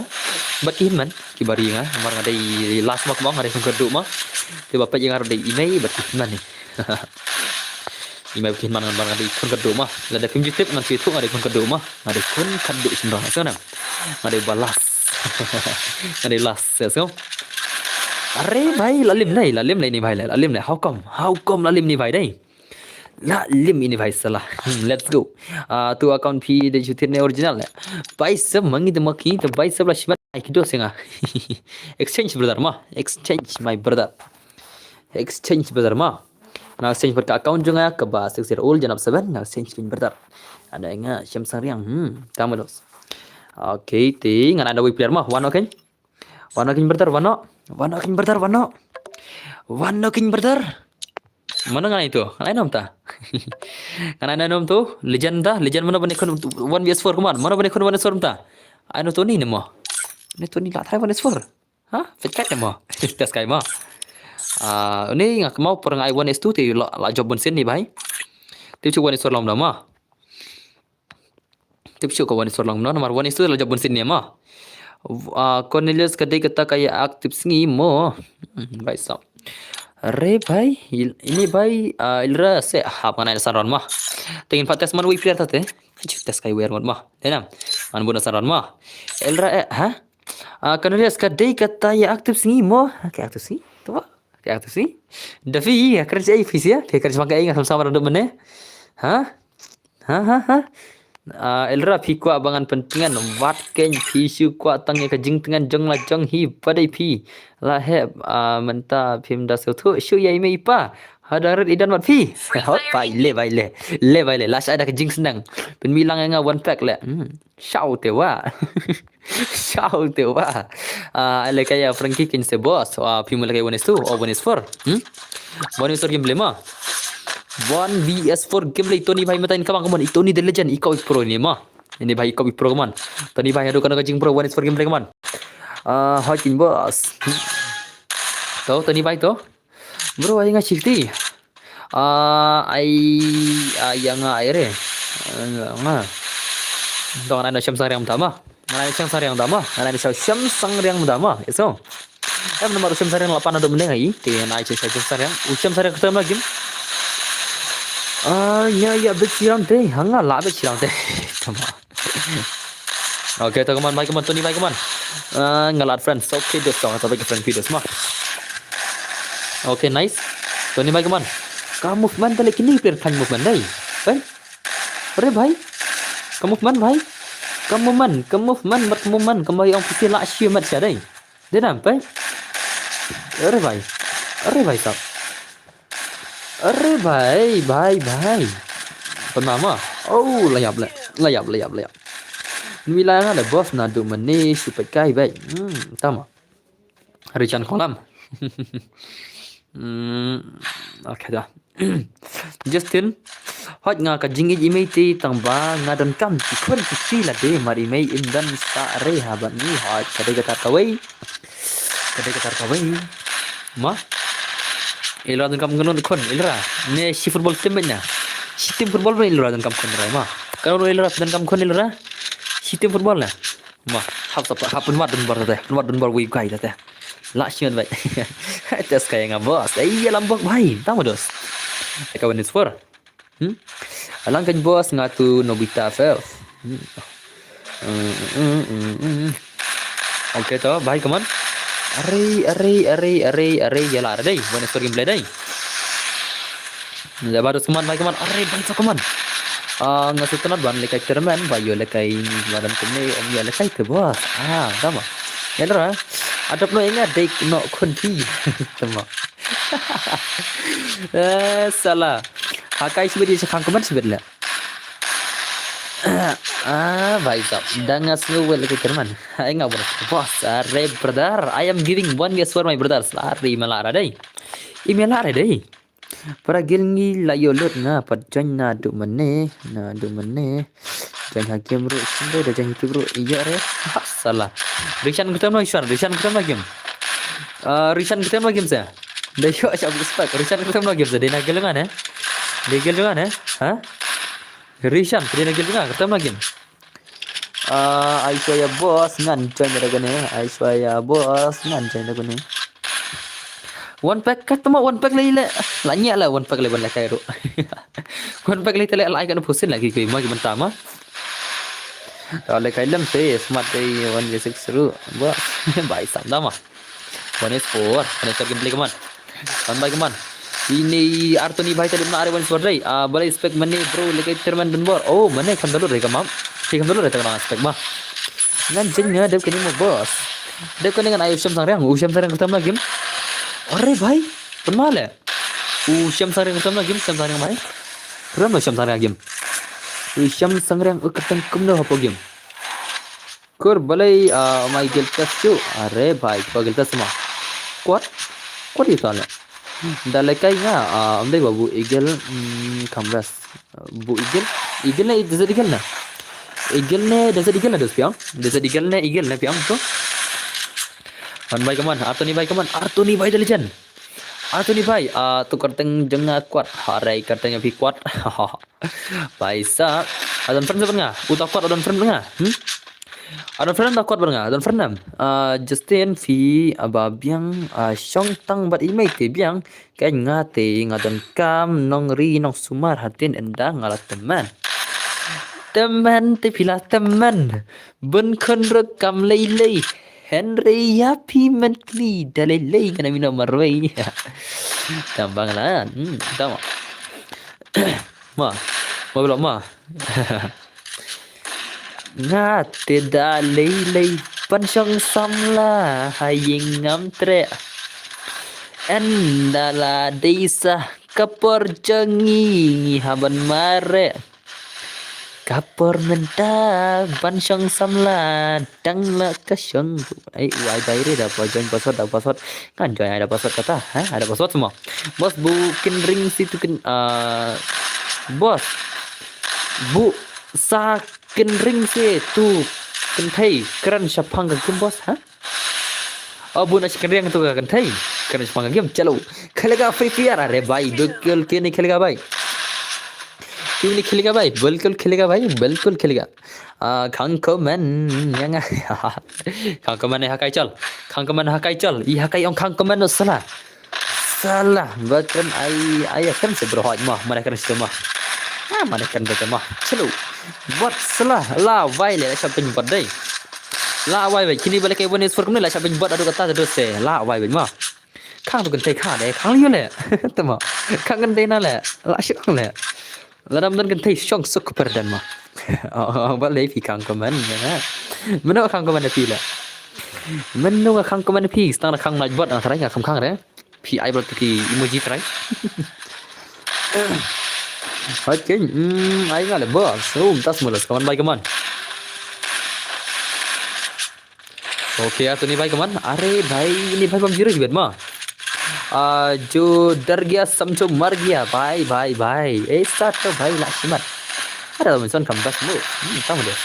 Bad ki hynmen, ki ba ri nga, namar nga dei last ma kumba, nga dei khun kyrduh ma. Te ba peit ïa nga ruh dei i mei, bad ki hynmen ne. I mei bad ki hynmen namar nga dei khun kyrduh ma. Lada phim ju tip ngan shu ïathuh nga dei khun kyrduh ma. Nga dei khun kyrduh shynrang, sngew ne. Nga dei ba last. Nga dei last, sngew. Are bhai, la lim ne, la lim ne ini bhai le, la lim ne. How come? How come la lim ini bhai dei? La lim ini bhai sala. Hmm, let's go. Ah, tu account phi dei shu thied ne original ne. Bhai sab mangi de maki, to bhai sab la shibat ai kido senga. Exchange brother ma. Exchange my brother. Exchange brother ma. Nga exchange bad ka account jong nga kaba six year old janap seven, nga exchange pin brother. Ada nga shem sang riang. Hmm, tama dos. Okay, te nga ada wei player ma. Wan no ken. Wan no ken brother, wan no. Wan no ken brother, wan no. Wan no ken brother. Mano ngan ai tu? Ngan ai nom ta. Ngan ai nom tu. Legend ta. Legend mano bani khun one v four kumar. Mano bani khun one v four ta. Ai no tu ni nemo. Ni tu ni la thai one v four. Ha? Fitkat ne mo? Test kai mo. Ah, ni nga kemau per ngai one is two ti la, la job bensin ni bai. Ti chu one is four lom da mo. Ti chu ko one is four lom no, nomor one is two la job bensin ni mo. Ah, Cornelius ka dei kata ka ïa active sngi mo. Hmm, bai so. Re bai, il, ini bai, ah, ilra se hap ngan ai san ron mo. Tengin pat test man wi player ta te. Chu test kai wer mo. Denam. Man bu na san ron mo. Ilra eh, ha? Ah, Cornelius ka dei kata ïa active sngi mo. Ka active sngi. Tu ba? Ka active sngi. Davi, ka kren ai phi sia. Ka kren bang ka ai nga sama sama dok mene. Ha? Ha ha ha. Ah, Elra phi kwah ba ngan pyntngen, wat kein phi shu kwah tang ïa ka jingtngen jong la jong hi, pat dei phi la heh, ah, mynta phim da sngewthuh shuh ïa i mei i pa. Haba rit i don bad phi. Hop, bai le, bai le. Le, bai le. Lashai da ka jingsneng. Pynmih lang ïa nga one pack le. Hmm. Shaw te wa. Shaw te wa. Ah, lehkai ïa Frankie kein se boss. Ah, phi mut lehkai one is two, oh, one is four. Hmm? One is four gameplay ma. One V S four gameplay, Tony bhai mynta incoming, come on. I Tony the legend, i kop i pro ne ma. Ini bhai i kop i pro, come on. Tony bhai haduh kano ka jingpro, one is four gameplay, come on. Ah, hoi king boss. To, Tony bhai to. Bro, ai nga shifty. Ah, ai, ah, ïa nga ai re. Ah, nga. To, ngan ai na shem sang riang mynta ma. Ngan ai na shem sang riang mynta ma. Ngan ai na shem sang riang mynta ma. Eso. Em, namar u shem sang riang la pan haduh mynne ai. Te ngan ai shem sang riang. U shem sang riang kata ma game. Ah, ïa, ïa, bet sirang te. Ha nga la bet sirang te. Tama. Okay, to, come on, bhai, come on, Tony bhai, come on. Ah, nga la add friends. Okay, dos, to, to, friend, friend, dos ma. Okay, nice. Tony bhai, come on. Ka movement tale kini per kan movement dei. Bhai. Re bhai. Ka movement bhai. Ka movement, ka movement, mat ka movement, ka mai ong pisi la shi mat sha dei. Dei nam bhai. Re bhai. Re bhai sab. Are bhai, bhai, bhai. Pynma ma. Oh, la ïap le. La ïap, la ïap, la ïap. Nui la nga le boss naduh mynne shu peit kai bhai. Hmm, tama. Richan kolam. Hmm, okay da. Justin, hoi nga ka jingïeit i mei te tang ba nga donkam ki khun ki kti lade mar i mei im don sa re ha bad ngi hoi ka dei ka tar kawei. Ka dei ka tar kawei. Ma? Ilra donkam kano khun, ilra. Ne shi football team bad na. Shi team football bad ilra donkam khun rai ma. Kano ilra donkam khun ilra. Shi team football na. Ma, hap sapa, hap pynwad dunbar te. Pynwad dunbar wei kai te. La shi ngan bai. Tes kaya nga boss. Ai ya lambok bhai. Tama dos. Ka one is four. Hmm? Alang kan boss nga tu Nobita F F. Hmm. Hmm, hmm, hmm, hmm, hmm. Okay to, bhai, come on. Are, are, are, are, are, ya la, are, dei. One is four gameplay, dei. Ya baru, come on, bhai, come on. Are, bhai, to, come on. Ah, nga shu tnat ban lekai chairman, ba ïoh lekai ni, madan kumne, ym ïoh lekai te boss. Ah, tama. Ya dara. Adap no inga dei no khun phi. Tama. Eh, sala. Hakai sibit ïa shakhang kumne sibit le. Ah, bhai sab. Da nga sngew wel lekai chairman. Ai nga boss. Boss, are brother. I am giving one yes for my brothers. Are mala dei. I mala dei. Para gil ngi la ïoh lut nga pat join naduh mynne, naduh mynne. Join ha game ruh, sindai da join YouTube ruh, ïa re. Ha, sala. Rishan ktem la Rishan, Rishan ktem la game. Ah, Rishan ktem la game sa. Da ïoh sha respect, Rishan ktem la game sa, dei na gil nga ne. Dei gil nga ne, ha? Rishan, dei na gil nga, ktem la game. Ah, Aishwarya boss ngan join da kane. Aishwarya boss ngan join da kane. One pack kat ma one pack lei le. La nya la one pack lei ban lekai ruh. One pack lei te le la ai kan phusin lagi kui ma ki mynta ma. Ta lekai lem te smart dei one six ruh. Boss. Bai sam da ma. One is four. One is four gameplay, come on. Come on, bhai, come on. Ini Artoni bhai tadi mana are one is four dei. Ah, balei spec mane bro lekai chairman dunbor. Oh, mane kham dalu dei kamam. Ti kham dalu dei tang spec ma. Ngan jing nga dep kani mo boss. Dep kani ngan ai u Shem Sangriang. U Shem Sangriang kyrtam la game. Are bhai. Pynma le. U Shem Sangriang kyrtam la game, Shem Sangriang bhai. Kyrtam la Shem Sangriang game. U Shem Sangriang u kyrtam kumno hapoh game. Kur balei, ah, mai gil test chu. Are bhai, ko gil test ma. Kuat. Kuat ïa tale. Da lekai nga, ah, ym dei ba bu Eagle, mm, kham best. Bu Eagle. Eagle ne Desert Eagle na. Eagle ne Desert Eagle na dos piang. Desert Eagle ne Eagle na piang tu. Man bhai kaman, Artoni bhai kaman, Artoni bhai the legend. Artoni bhai, ah, tu kyrteng jong nga kuat. Harai kyrteng phi kuat. Paisa. Adon friend sa bad nga. Uta kot adon friend bad nga. Hmm? Adon friend ta kot bad nga. Adon friend nam. Ah, Justin phi aba biang, ah, shong tang bad i mei te biang. Kan nga te nga don kam nongri nongsumar hatin ynda nga la teman. Teman te phi la teman. Bun khun ruk kam lei lei. Henry ya phi man kli da lei lei ngana mino marwei. Tambang la. Hmm, tama. Ma, ma belum ma. Nga te da lei lei ban shong samla ha ïing ngam treh. Ynda la dei sa ka por jong ngi ngi ha ban mareh. Ka por mynta ban shong samla dang la ka shong. Ai wai bai re da pa join password da password. Kan join ai da password kata ha ai da password semua. Boss bu kin ring si tu kin ah, boss bu sa kin ring si tu kin thei kren shaphang ka kim boss ha. Oh, bu na chicken riang tu kan thei. Kan chicken game chalo. Khelega Free Fire are bhai, bilkul kini khelega bhai. Kini khelega bhai, bilkul khelega bhai, bilkul khelega. Ah, khang comment yang ah. Khang comment ha kai chal. Khang comment ha kai chal. I ha kai ong khang comment no sala. Sala, ba kren ai ai kren se bro hoj ma, mana kren se ma. Ah, mana kren se ma. Chalo. Bot sala, la vai le la chap pin bot dei. La wai wai kini bale kai bone sur kumne la chap bot adu kata adu se la wai wai ma. Khang tu kan tai kha de khang liu le. Tama. Khang kan dei na le. La shi khang le. La dam dan kan tai shong suk per dan ma. Oh, bale phi khang comment ya na. Mano khang comment phi le. Mano khang comment phi stang khang naj bot na trai kham khang re. Phi ai bot ki emoji trai. Okay, mm, ai ngale bos. Um, tas mulas kaman bai kaman. Okay, atu ni bai kaman. Are bai ni bai bam jiro jibet ma. Ah, jo dargia samcho margia bai bai bai. Eh, sat to bai la shimat. Ada mention kam tas mu. Hmm, tamu deh.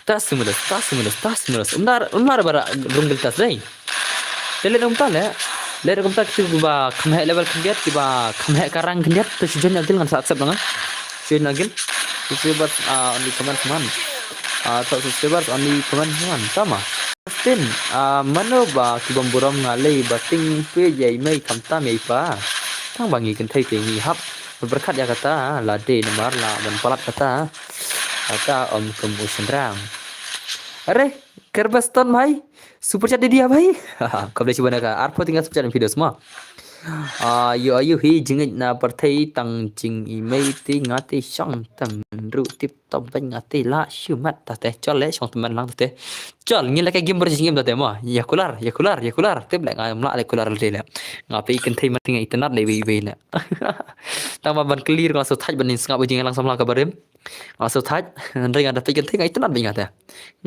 Tas mulas, tas mulas, tas mulas. Umnar umnar bara runggil tas dai. Te le dong ta le. Le dong ta ki ba kham heh level khyndiat ki ba kham heh karang khyndiat te shu join agil ngan sa accept nang. Shu join agil. Subscribers ah, only comments man. Ah, top subscribers only comments man. Tama. Justin, ah, mano ba ki bam burom nga lei ba ting pe jai mai kham tam jai pa. Tang ba ngi kynthei te ngi hap berkat ya kata la de namar la ban palat kata. Kata om kum u sendram. Are, Kerbaston bhai. Super chat dia bhai. Kau boleh cuba nak arpho tinggal super chat video semua. Ah, yo ayu hi jingit na partai tang jing imei ti ngati shang tam ru tip top ban ngati la shumat ta teh chol le shong teman lang ta teh. Chol ngi la kai game ber jing game ta teh ma. Ya kular, ya kular, ya kular. Tip le ngai mla le kular le le. Ngapi kan thai mati ngai tenat le wei wei le. Tang ma ban clear ko so thaj ban ning sngap jing lang samla ka barim. Nga sngewthuh, hynrei nga da peit kynthei nga itynnad beit nga te.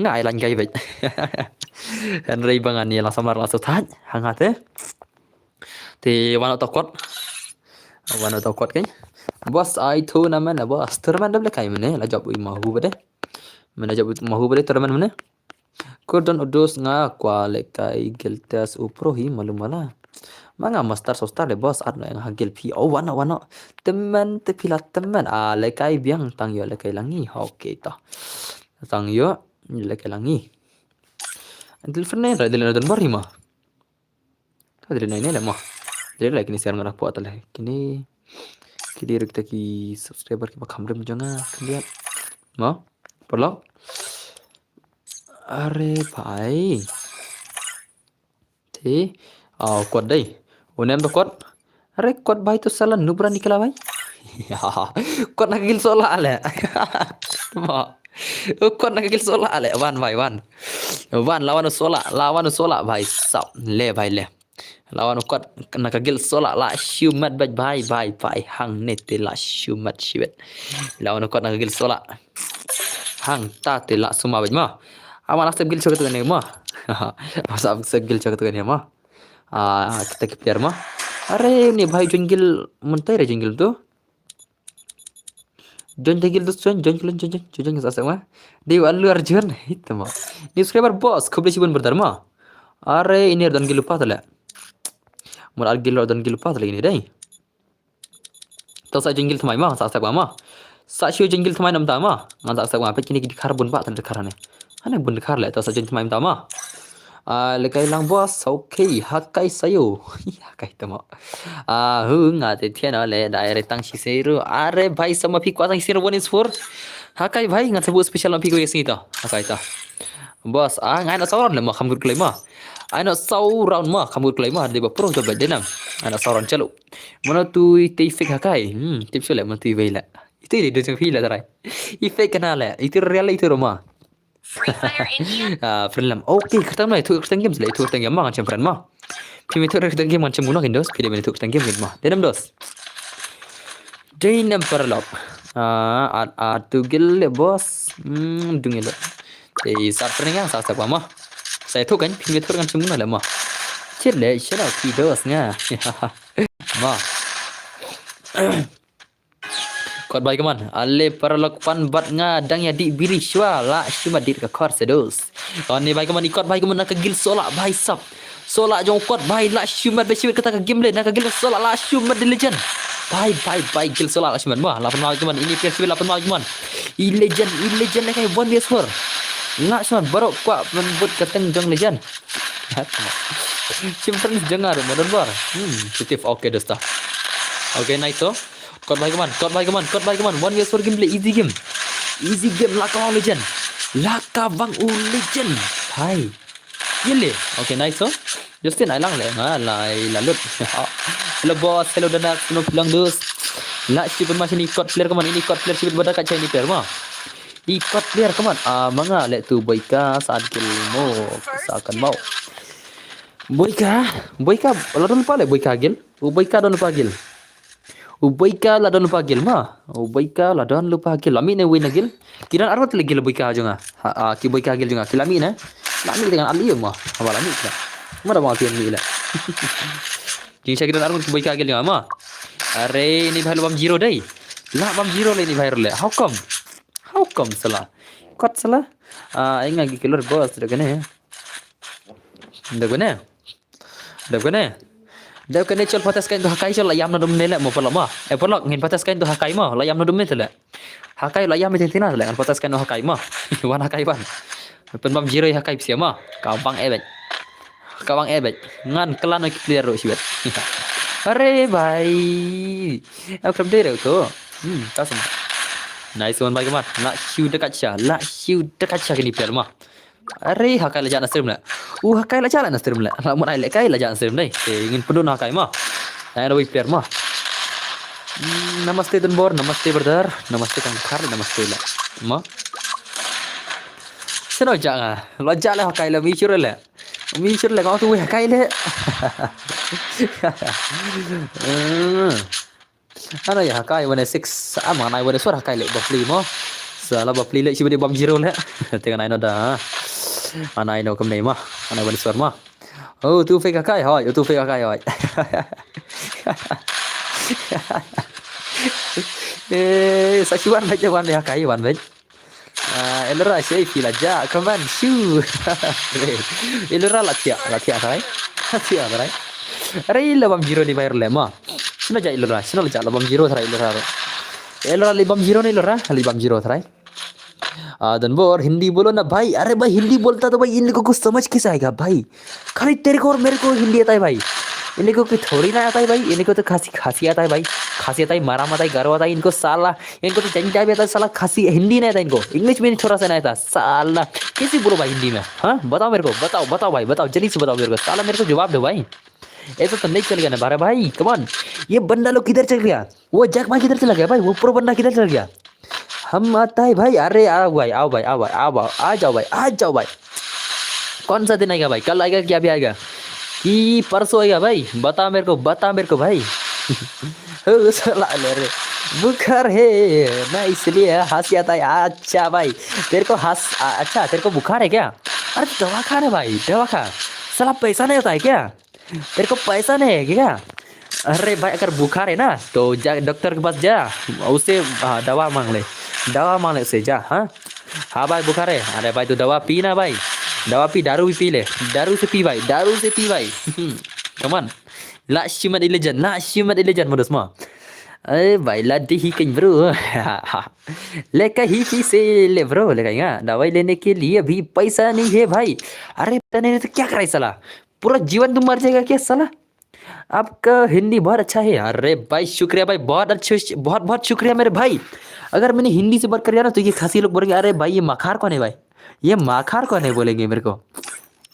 Nga ai lain kai beit. Hynrei ba ngan ïa la samar la sngewthuh ha nga te. Te wan uta kot. Wan uta kot kan. Boss ai tournament la boss. Tournament da bla kai mene la jop i mahu bade. Mene jop i mahu bade tournament mene. Kurdon udos nga kwa lekai giltas upro hi malu mala. Ma nga master sostar le boss at no nga gil phi. Oh wano wano. Temen te phi la temen. Ah lekai biang tang yo lekai langi. Okay to. Tang yo lekai langi. Dil fene ra dil don bari ma. Ka dil nai ne le ma. Dil le kini share nga rak po atale. Kini kini rik ta ki subscriber ki ba kham rim jong nga. Kini ma. Parlo. Are bhai. Te, ah, kot dei. Unem da kot. Are kot bhai tu sala nubra nikla bhai. Kot na gil sola ale. Ma. Kot na gil sola ale. Wan bhai wan. Wan lawan sola, lawan sola bhai sap. Le bhai le. Lawan u kot na ka gil sola la shu mat bait bhai bhai bhai hang ne te la shu mat shibet. Lawan u kot na ka gil sola. Hang ta te la suma bait ma. Ama la sep gil chok tu ne ma. Ama sep gil chok tu ne ma. Ah, kita ki player ma. Are ni bhai junggil mentai re junggil tu. Join dagil dus join join join join join join sa sa ma. Di wa luar join hit ma. Ni subscriber boss khublei shibun brother ma. Are ini don gil pa tale. Mun ar gil don gil pa tale ini dai. To sa join gil thamai ma sa sa ma. Sa shu join gil thamai nam ta ma. Ngan sa sa ma pet kini ki khar bun ba tan khar ne. Hane bun khar le to sa join thamai ta ma. Ah, lekai lang boss, okay, hakai sayo. Hakai tamo. Ah, hu nga te thian le da are tang shi seru. Are bhai sama phi kwa tang shi seru one is four. Hakai bhai nga sabu special ma phi ko yesi to. Hakai to. Boss, ah, ngai na sauran le ma kham gut klei ma. Ai na sauran ma kham gut klei ma de ba pro to ba denam. Ai na sauran chalo. Mana tu te fik hakai. Hmm, tip chale mana tu vela. Itu ide dujeng phi la try. Effect kana le. Itu real itu roma. Free Fire India. Ah, friend lam. Okay, kata mana itu kata game le, itu kata game mana macam friend ma. Phi itu kata game macam guna kindos, phi itu kata game ma. Denam dos. Denam paralok. Ah, at atu gil le boss. Hmm, dungil. Eh, sa friend yang sa sa ma. Sa itu kan, phi itu kan macam guna le ma. Cile, cile, phi dos nga. Ma. Kot bai kaman, ale paralok pan bat nga dang ïa dih biri shwa la shimat dih ka kor sedos. Ani bai kaman, i kot bai kaman na ka gil sola bai sap. Sola jong kot bai la shimat bai shimat kata ka game le na ka gil sola la shimat di legend. Bai bai bai gil sola la shimat ma la pan bai kaman ini player shimat la pan bai kaman. I legend, i legend le kai one vs four. La shimat baroh kwa man but ka teng jong legend. Chim friends jong nga ruh ma don bar. Hmm, positive. Okay, dosta. Okay, nice to. Kot bai kaman, kot bai kaman, kot bai kaman. One vs four gameplay, easy game. Easy game, la ka wang legend. La ka wang u legend. Hai. Yele. Okay, nice to. Justin ai lang le. Nga lai la lut. Hello boss, hello Danak, snow pilang dus. La shi pun masih ni kot player kaman, ini kot player shi pun bada ka chai ni player ma. I kot player kaman. Ah, manga le tu boika sa kil mo. Sa kan mau. Boika, boika la don pa le boika gil. U boika don pa gil. U boika la don pa gil ma. U boika la don pa gil. Lami ne win gil. Kiran arot le gil boika jonga. Ha, ah, ki boika gil jonga. Kilami ne. Lami dengan ali ma. Apa lami ka. Ma da ma ki mi le. Jing sa kiran arot ki boika gil jonga ma. Are ini bhai bam zero dai. La bam zero le ini bhai le. How come? How come sala? Kot sala? Ah, inga gi kilor boss da kane. Da kane. Da kane. Da kane chol patas kain tu hakai chol la yam na dum ne le mo pala ma. Eh pala ngin patas kain tu hakai ma la yam na dum ne le. Hakai la yam ite tina le ngan patas kain tu hakai ma. Wan hakai wan. Pen bam zero hakai psia ma. Ka bang ebet. Ka bang ebet. Ngan kelan ki player ro shibet. Are bhai. Aku kerap dere tu. Hmm, tasam. Nice one bhai kaman. La shu dekat sha. La shu dekat sha kini player ma. Are hakai la jana stream la. U hakai la jana stream la. La mun ai le kai la jana stream dai. Te ngin pundun hakai ma. Nai da player ma. Hmm, namaste Dunbor, namaste brother, namaste Kangkhar, namaste la. Ma. Sino ja nga. La ja la hakai la mi sure la. Mi sure la ngau tu hakai le. Hmm. Ano ya hakai one six. Ama nai one six hakai le bapli mo. Sala bapli le sibidi bam zero le. Tenga nai no da. Anai no kam nei ma. Anai one six ma. Oh, tu fake hakai hoi. Oh, tu fake hakai hoi. Eh, sa shuan bacha wan le hakai wan bacha. Ah, Elora shei phi la ja kaman shu. Elora la tia, la tia trai. La tia trai. Are la bam zero ni bayar le ma. Sino ja Elora, sino la ja la bam zero trai Elora. Elora le bam zero ni Elora, le bam zero trai. Ah, Dunbor, Hindi bolo na bhai. Are bhai, Hindi bolta to bhai, in logo ko samajh kaise aayega bhai? खाली तेरे को और मेरे को हिंदी आता है भाई, इन लोगों को थोड़ी ना आता है भाई, इनको तो खासी खासी आता है भाई, खासी आता है, माराम आता है, गारो आता है, इनको साला इनको तो जंजा भी आता है साला, खासी हिंदी नहीं आता इनको, इंग्लिश भी थोड़ा सा नहीं आता साला। कैसे बोलो भाई हिंदी में? हाँ, बताओ मेरे को, बताओ, बताओ भाई, बताओ, जल्दी से बताओ मेरे को साला, मेरे को जवाब दो भाई। ऐसा तो नहीं चलेगा ना बारा भाई, कम ऑन। ये बंदा लोग किधर चल गया? वो जैक भाई किधर चला गया भाई? वो प्रो बंदा किधर चला गया? हम आता है भाई। अरे आओ भाई, आओ भाई, आओ भाई, आओ भाई, आ जाओ भाई, आ जाओ भाई। कौन सा दिन आएगा भाई? कल आएगा कि अभी आएगा कि परसों आएगा भाई? बता मेरे को, बता मेरे को भाई। ओ साला, अरे बुखार है ना, इसलिए हंसी आता है। अच्छा भाई, तेरे को हंस, आ- अच्छा, तेरे को बुखार है क्या? अरे तो दवा खा ना भाई, दवा खा। साला पैसा नहीं होता है क्या? तेरे को पैसा नहीं है क्या? अरे भाई, अगर बुखार है ना तो जा डॉक्टर के पास जा, उससे, हाँ, दवा मांग ले, दवा मांग ले उससे, जा। हाँ, हाँ भाई, बुखार है। अरे भाई, तू दवा पी ना भाई, दवा पी, दारू भी पी ले, दारू से पी भाई, दारू से पी भाई। कम ऑन। La shimat i legend, la shimat i legend modus ma. अरे भाई, la dei hi keiñ bro. Leka hi ki se le bro, leka nga. दवाई लेने के लिए भी पैसा नहीं है भाई। अरे पैसा नहीं है तो क्या करे साला? पूरा जीवन तुम मर जाएगा क्या साला? आपका हिंदी बहुत अच्छा है। अरे भाई, शुक्रिया भाई, बहुत अच्छे, बहुत बहुत शुक्रिया मेरे भाई। अगर मैंने हिंदी से बात कर दिया ना तो ये खासी लोग बोलेंगे, अरे भाई, ये माखार कौन है भाई? ये माखार कौन है बोलेंगे मेरे को।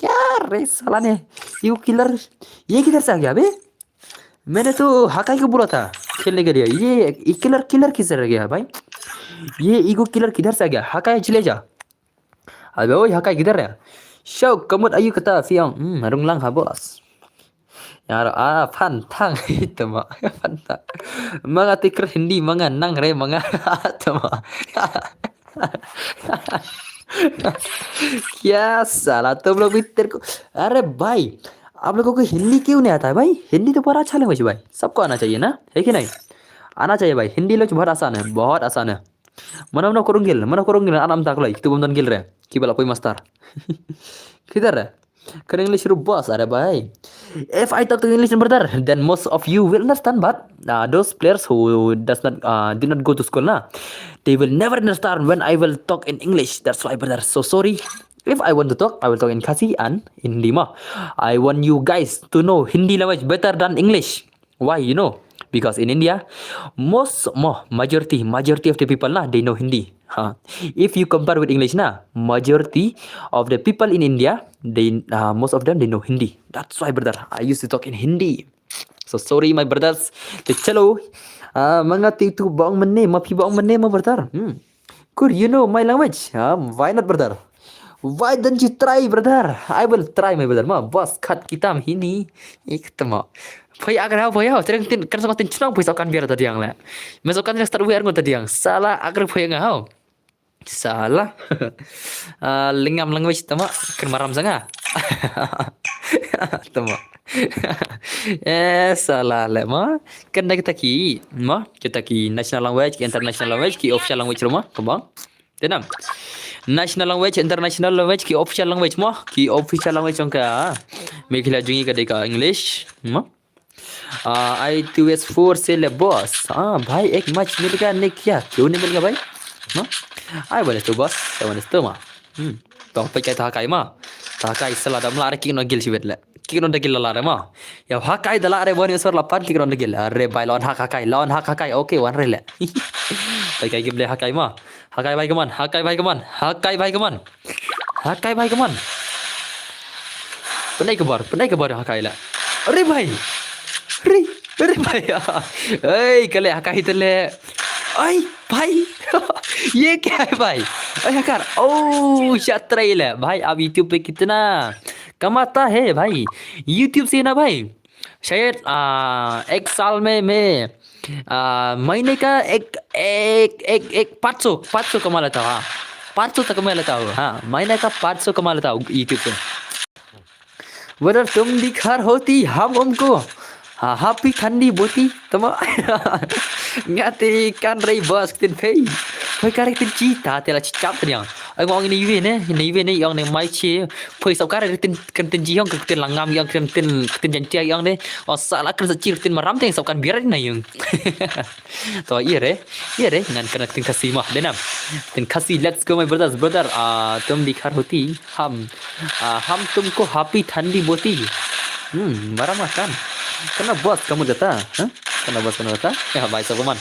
क्या रे साला ने, यू किलर, ये किधर से आ गया बे? मैंने तो हकाई को बोला था खेलने के लिए। ये, ये किलर, किलर किधर गया भाई? ये ईगो किलर किधर से आ गया? हकाई चले जा। अबे ओए, हकाई किधर है? Shau, kamut ayu kata fiang. Hmm, rung lang ha, boss. Yar, ah, fan tang. Tama, fan tang. Manga tikr Hindi, manga nang re, manga. Tama. क्या साला, तुम लोग भी तेरे को, अरे भाई, आप लोगों को हिंदी क्यों नहीं आता है भाई? हिंदी तो बहुत अच्छा लैंग्वेज है भाई, सबको आना चाहिए ना, है कि नहीं? आना चाहिए भाई, हिंदी लैंग्वेज बहुत आसान है, बहुत आसान है। Mano mano kurung gil, mano kurung gil, anam tak loi, tu bom don gil re, ki bala poi master. Kider re? Kan English ru boss, are bhai. If I talk to English, brother, then most of you will understand. But uh, those players who does not uh, did not go to school, na, they will never understand when I will talk in English. That's why, brother. So sorry. If I want to talk, I will talk in Khasi and in Hindi ma. I want you guys to know Hindi language better than English. Why? You know, because in India, most, mo, majority, majority of the people na, they know Hindi. Huh. If you compare with English na, majority of the people in India, they uh, most of them they know Hindi. That's why, brother, I used to talk in Hindi. So sorry, my brothers. Te chalo, uh, manga ti tu bong mene, ma phi bong mene, ma brother. Hmm. Kur, you know my language? Um, why not, brother? Why don't you try, brother? I will try, my brother. Ma, boss, khat kitam hini. Ik tama. Phai agra hau, phai hau. Terang tin, kan sama tin chnong phai sokan biar tadiang le. Me sokan tin start wer ngon tadiang. Sala agra phai nga hau. Sala. Ah, lingam language tama. Kan maram sanga. Tama. Eh, sala le ma. Kan da kita ki, ma. Kita ki national language, ki international language, ki official language ruma. Kembang. Tenam. National language, international language, ki official language mo, ki official language jong ka Meghalaya jong ngi ka dei ka English, mo. Ah, I two S four syllabus. Ah, bhai, ek match mil gaya ne kya? Kyun nahi mil gaya, bhai? Mo? Ai, bole to, boss. Ai, bole to, ma. Hmm. To, pe kai ta kai ma. Ta kai sala dam la re ki no gil shibet le. Kick non dagil la re ma. Ya hakai da la re bani sor la pan kick non dagil. Are bai lon hak hakai, lon hak hakai. Okay, wan re le. Bai kai gim le hakai ma. Hakai bai kaman, hakai bai kaman, hakai bai kaman. Hakai bai kaman. Penai kebar, penai kebar hakai la. Are bai. Re, are bai. Ei, kale hakai tele. Ai, भाई, ये क्या है भाई? अरे यार, ओ, शतरा ही ले भाई, आप YouTube पे कितना कमाता है भाई? YouTube से ना भाई, शायद आ, एक साल में मैं आ, महीने का एक एक एक एक पाँच सौ, पाँच सौ कमा लेता हूँ। हाँ, पाँच सौ तक कमा लेता हूँ। हाँ, महीने का पाँच सौ कमा लेता हूँ YouTube पे। Whether तुम भी घर होती हम उनको ha happy thandi boti tama. Ngate kan rei bas ktien phei. Phei kare ktien chi ta te la chi chap teniang. Ai ngong ini yue ne, ini yue ne yong ne mai chi. Phei sau kare ktien, ktien chi yong ktien langam yong ktien, ktien jan chi yong ne. O sala ktien sa chi ktien maram te sau kan biar na yung. To, iya re, iya re, ngan kena ktien Khasi mah, denam. Ktien Khasi, let's go my brothers, brother. Ah, tum dikhar hoti, ham, ah, ham tumko happy thandi boti. Hmm, maram kan. Kena bos kamu kata, ha? Kena bos kamu kata? Ya, bai sa kaman.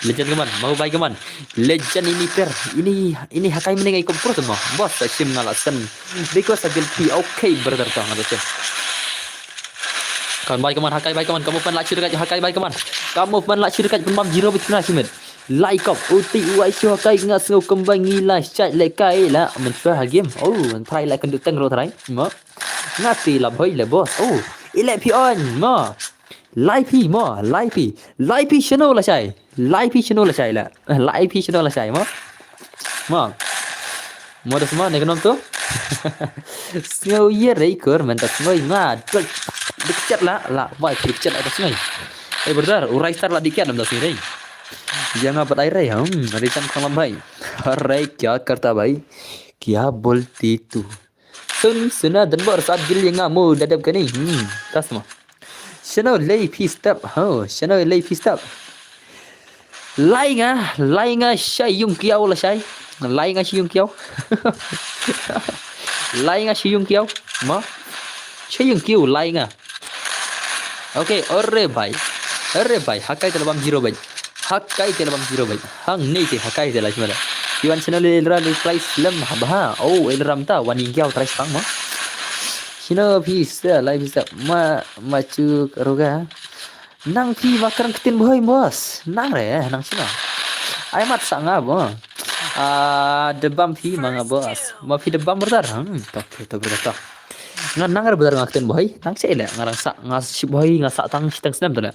Legend kaman, mau bai kaman. Legend ini per, ini, ini hakai mending ikut pro semua. Bos sa shim ngala sen. Request sa guilty, okay brother ta ngata sen. Kaman bai kaman, hakai bai kaman, kamu pan la chirkat hakai bai kaman. Kamu pan la chirkat pun mam zero bit kena simit. Like up, uti uai shu hakai nga sngew kembang ngi la chat le kai la. Men try ha game. Oh, men try la kendut teng ro try. Ma. Ngati la boy le boss. Oh, ile pi on. Ma. Lai pi ma, lai pi. Lai pi shano la shai. Lai pi shano la shai la. Lai pi shano la shai ma. Ma. Mo da sma ne knom tu. Sngew ye rei kur men da sngew ma. Duk duk chat la la. Wai duk chat la da sngew. Eh brother, urai star la dikiat nam da sngew rei. Jangan pat ai rei ham. Rei chan khang lam bhai. Rei kya karta bhai? Kya bolti tu? Sun suna dan bor sat gil yang ngamu dadap kani. Hmm, tas ma. Shano lei phi step. Ho, shano lei phi step. Lai nga, lai nga shai yung kiau la shai. Lai nga shai yung kiau. Lai nga shai yung kiau. Ma. Shai yung kiau lai nga. Okay, ore bhai. Ore bhai, hakai te la bam zero bhai. Hakai te la bam zero bhai. Hang nei te hakai te la shmala. Iwan channel el ra le price lem ha ba. Oh, el ram ta wan ing kiau price pang ma. Shino phi sa lai phi sa ma ma chu roga. Nang phi ma kren ktien Bhoi boss. Nang re, nang sino? Ai mat sa nga bo. Ah, debam phi ma nga boss. Ma phi debam brother. Hmm, to, to, to, brother to. Nga nang re brother nga ktien Bhoi. Nang che le, nga rang sa, nga shi Bhoi, nga sa tang shiteng snem to le.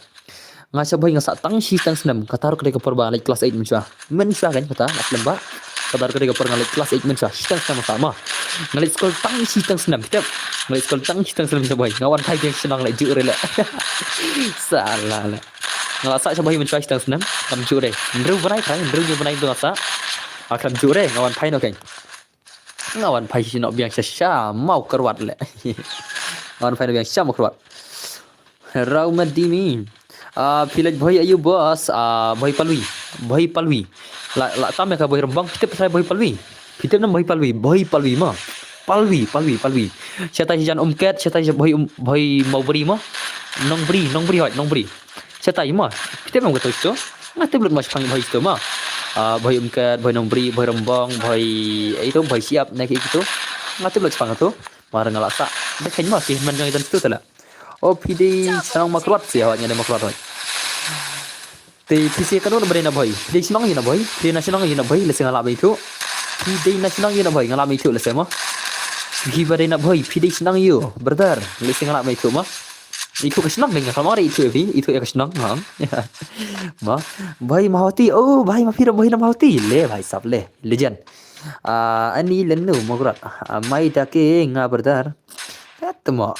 Nga sha Bhoi nga sa tang shiteng snem. Kata ruh ka dei ka por ba nga leit class eight mynshuwa. Mynshuwa kan kata, last lem ba. Kata ruh ka dei ka por nga leit class eight mynshuwa. Shiteng snem nga sa ma. Nga leit skul tang shiteng snem. Tip. Nga leit skul tang shiteng snem sha Bhoi. Nga wan phai biang shnong leit juh re le. Sala le. Nga la sa sha Bhoi mynshuwa shiteng snem. Kam juh re. Hynriew bnai trai, hynriew hynñiew bnai tu nga sa. Nga kam juh re, nga wan phai noh kan. Nga wan phai sha noh biang sha sha Mawkyrwat le. Nga wan phai noh biang sha Mawkyrwat. Raw Madimi. Ah, phi leit Bhoi aïu boss? Ah, Bhoi Palwi. Bhoi Palwi. La, la tam ïa ka Bhoi Rembong, phi tip trai Bhoi Palwi. Phi tip nam Bhoi Palwi, Bhoi Palwi ma. Palwi, Palwi, Palwi. Shatai sha jan Umket, shatai sha Bhoi Um, Bhoi Mawbri ma. Nongbri, Nongbri hoi, Nongbri. Shatai ma. Phi tip nam kato sha to? Nga tip lut ma shaphang Bhoi sha to ma. Ah, Bhoi Umket, Bhoi Nongbri, Bhoi Rembong, Bhoi, eh, ito, Bhoi Siap, ne ki ito. Nga tip lut shaphang kato. Mar nga la sa. Dei kheiñ ma ki hynmen jong i don sha to te la. O phi dei shnong Mawkyrwat, sha hoi, nga dei Mawkyrwat hoi. Te phi sha kano ba dei na Bhoi? Phi dei shnong aïu na Bhoi? Phi dei na shnong aïu na Bhoi? Lehse nga lah ban ithuh. Phi dei na shnong aïu na Bhoi? Nga lah ban ithuh lehse ma. Phi ba dei na Bhoi, phi dei shnong aïu, brother? Lehse nga lah ban ithuh ma. Ithuh ka shnong dei nga, ka mar ithuh ïa phi, ithuh ïa ka shnong ha. Ma. Bhoi Mawhati. Oh, bhai ma phi dei Bhoi na Mawhati. Le bhai sab le. Legend. Ah, ani lenu Mawkyrwat. Ah, mai da ke nga brother. Katmo.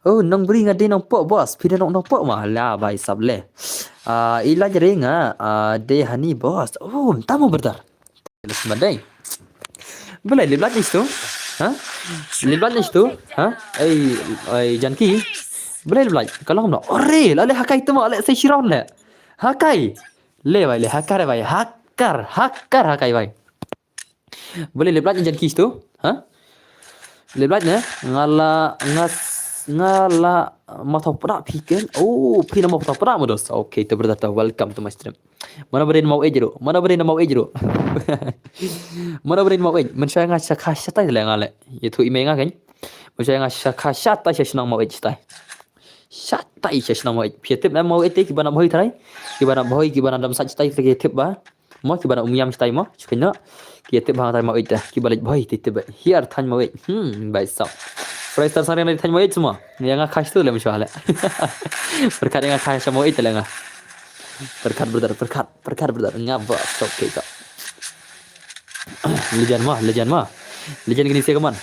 Oh, Nongbri nga dei Nongpoh boss. Phi dei Nong, Nongpoh ma. La bhai sab le. Ah, i lait re nga, ah, dei hani boss. Oh, mynta mo brother. Lus ma dei. Balei lip lait ni stu? Ha? Lip lait ni stu? Ha? Ei, ei Janki. Balei lip lait? Ka long no. Ore, la le hakai tu mo le sei shiron le. Hakai. Le bhai le hakar bhai. Hakar, hakar hakai bhai. Balei lip lait ni Janki stu? Ha? Lip lait ne? Nga la, nga s-, nga la mathaw prak phi ken. Oh, phi na mathaw prak mo dos. Okay, to brother to. Welcome to my stream. Mano ba dei na Maweit ruh? Mano ba dei na Maweit ruh? Mano ba dei na Maweit? Mynshuwa nga sha kha shatai le nga le. Ïathuh i mei nga kan. Mynshuwa nga sha kha shatai sha shnong Maweit shatai. Shatai sha shnong Maweit. Phi tip na Maweit te kiba na Bhoi trai. Kiba na Bhoi, kiba na Dam Sait shatai ki tip ba. Mo kiba na Umiam shatai mo. Shukai no. Ki tip ba trai Maweit te. Kiba leit Bhoi te tip ba. Hiar thaiñ Maweit. Hmm, bai sap. Freistater sari na thaiñ Maweit semua. Ïa nga kha sha to le mynshuwa le. Pyrkhat ïa nga kha sha Maweit te le nga. Pyrkhat brother, pyrkhat, pyrkhat brother. Nga ba sok ke ka. Legend ma, legend ma. Legend kini se kaman.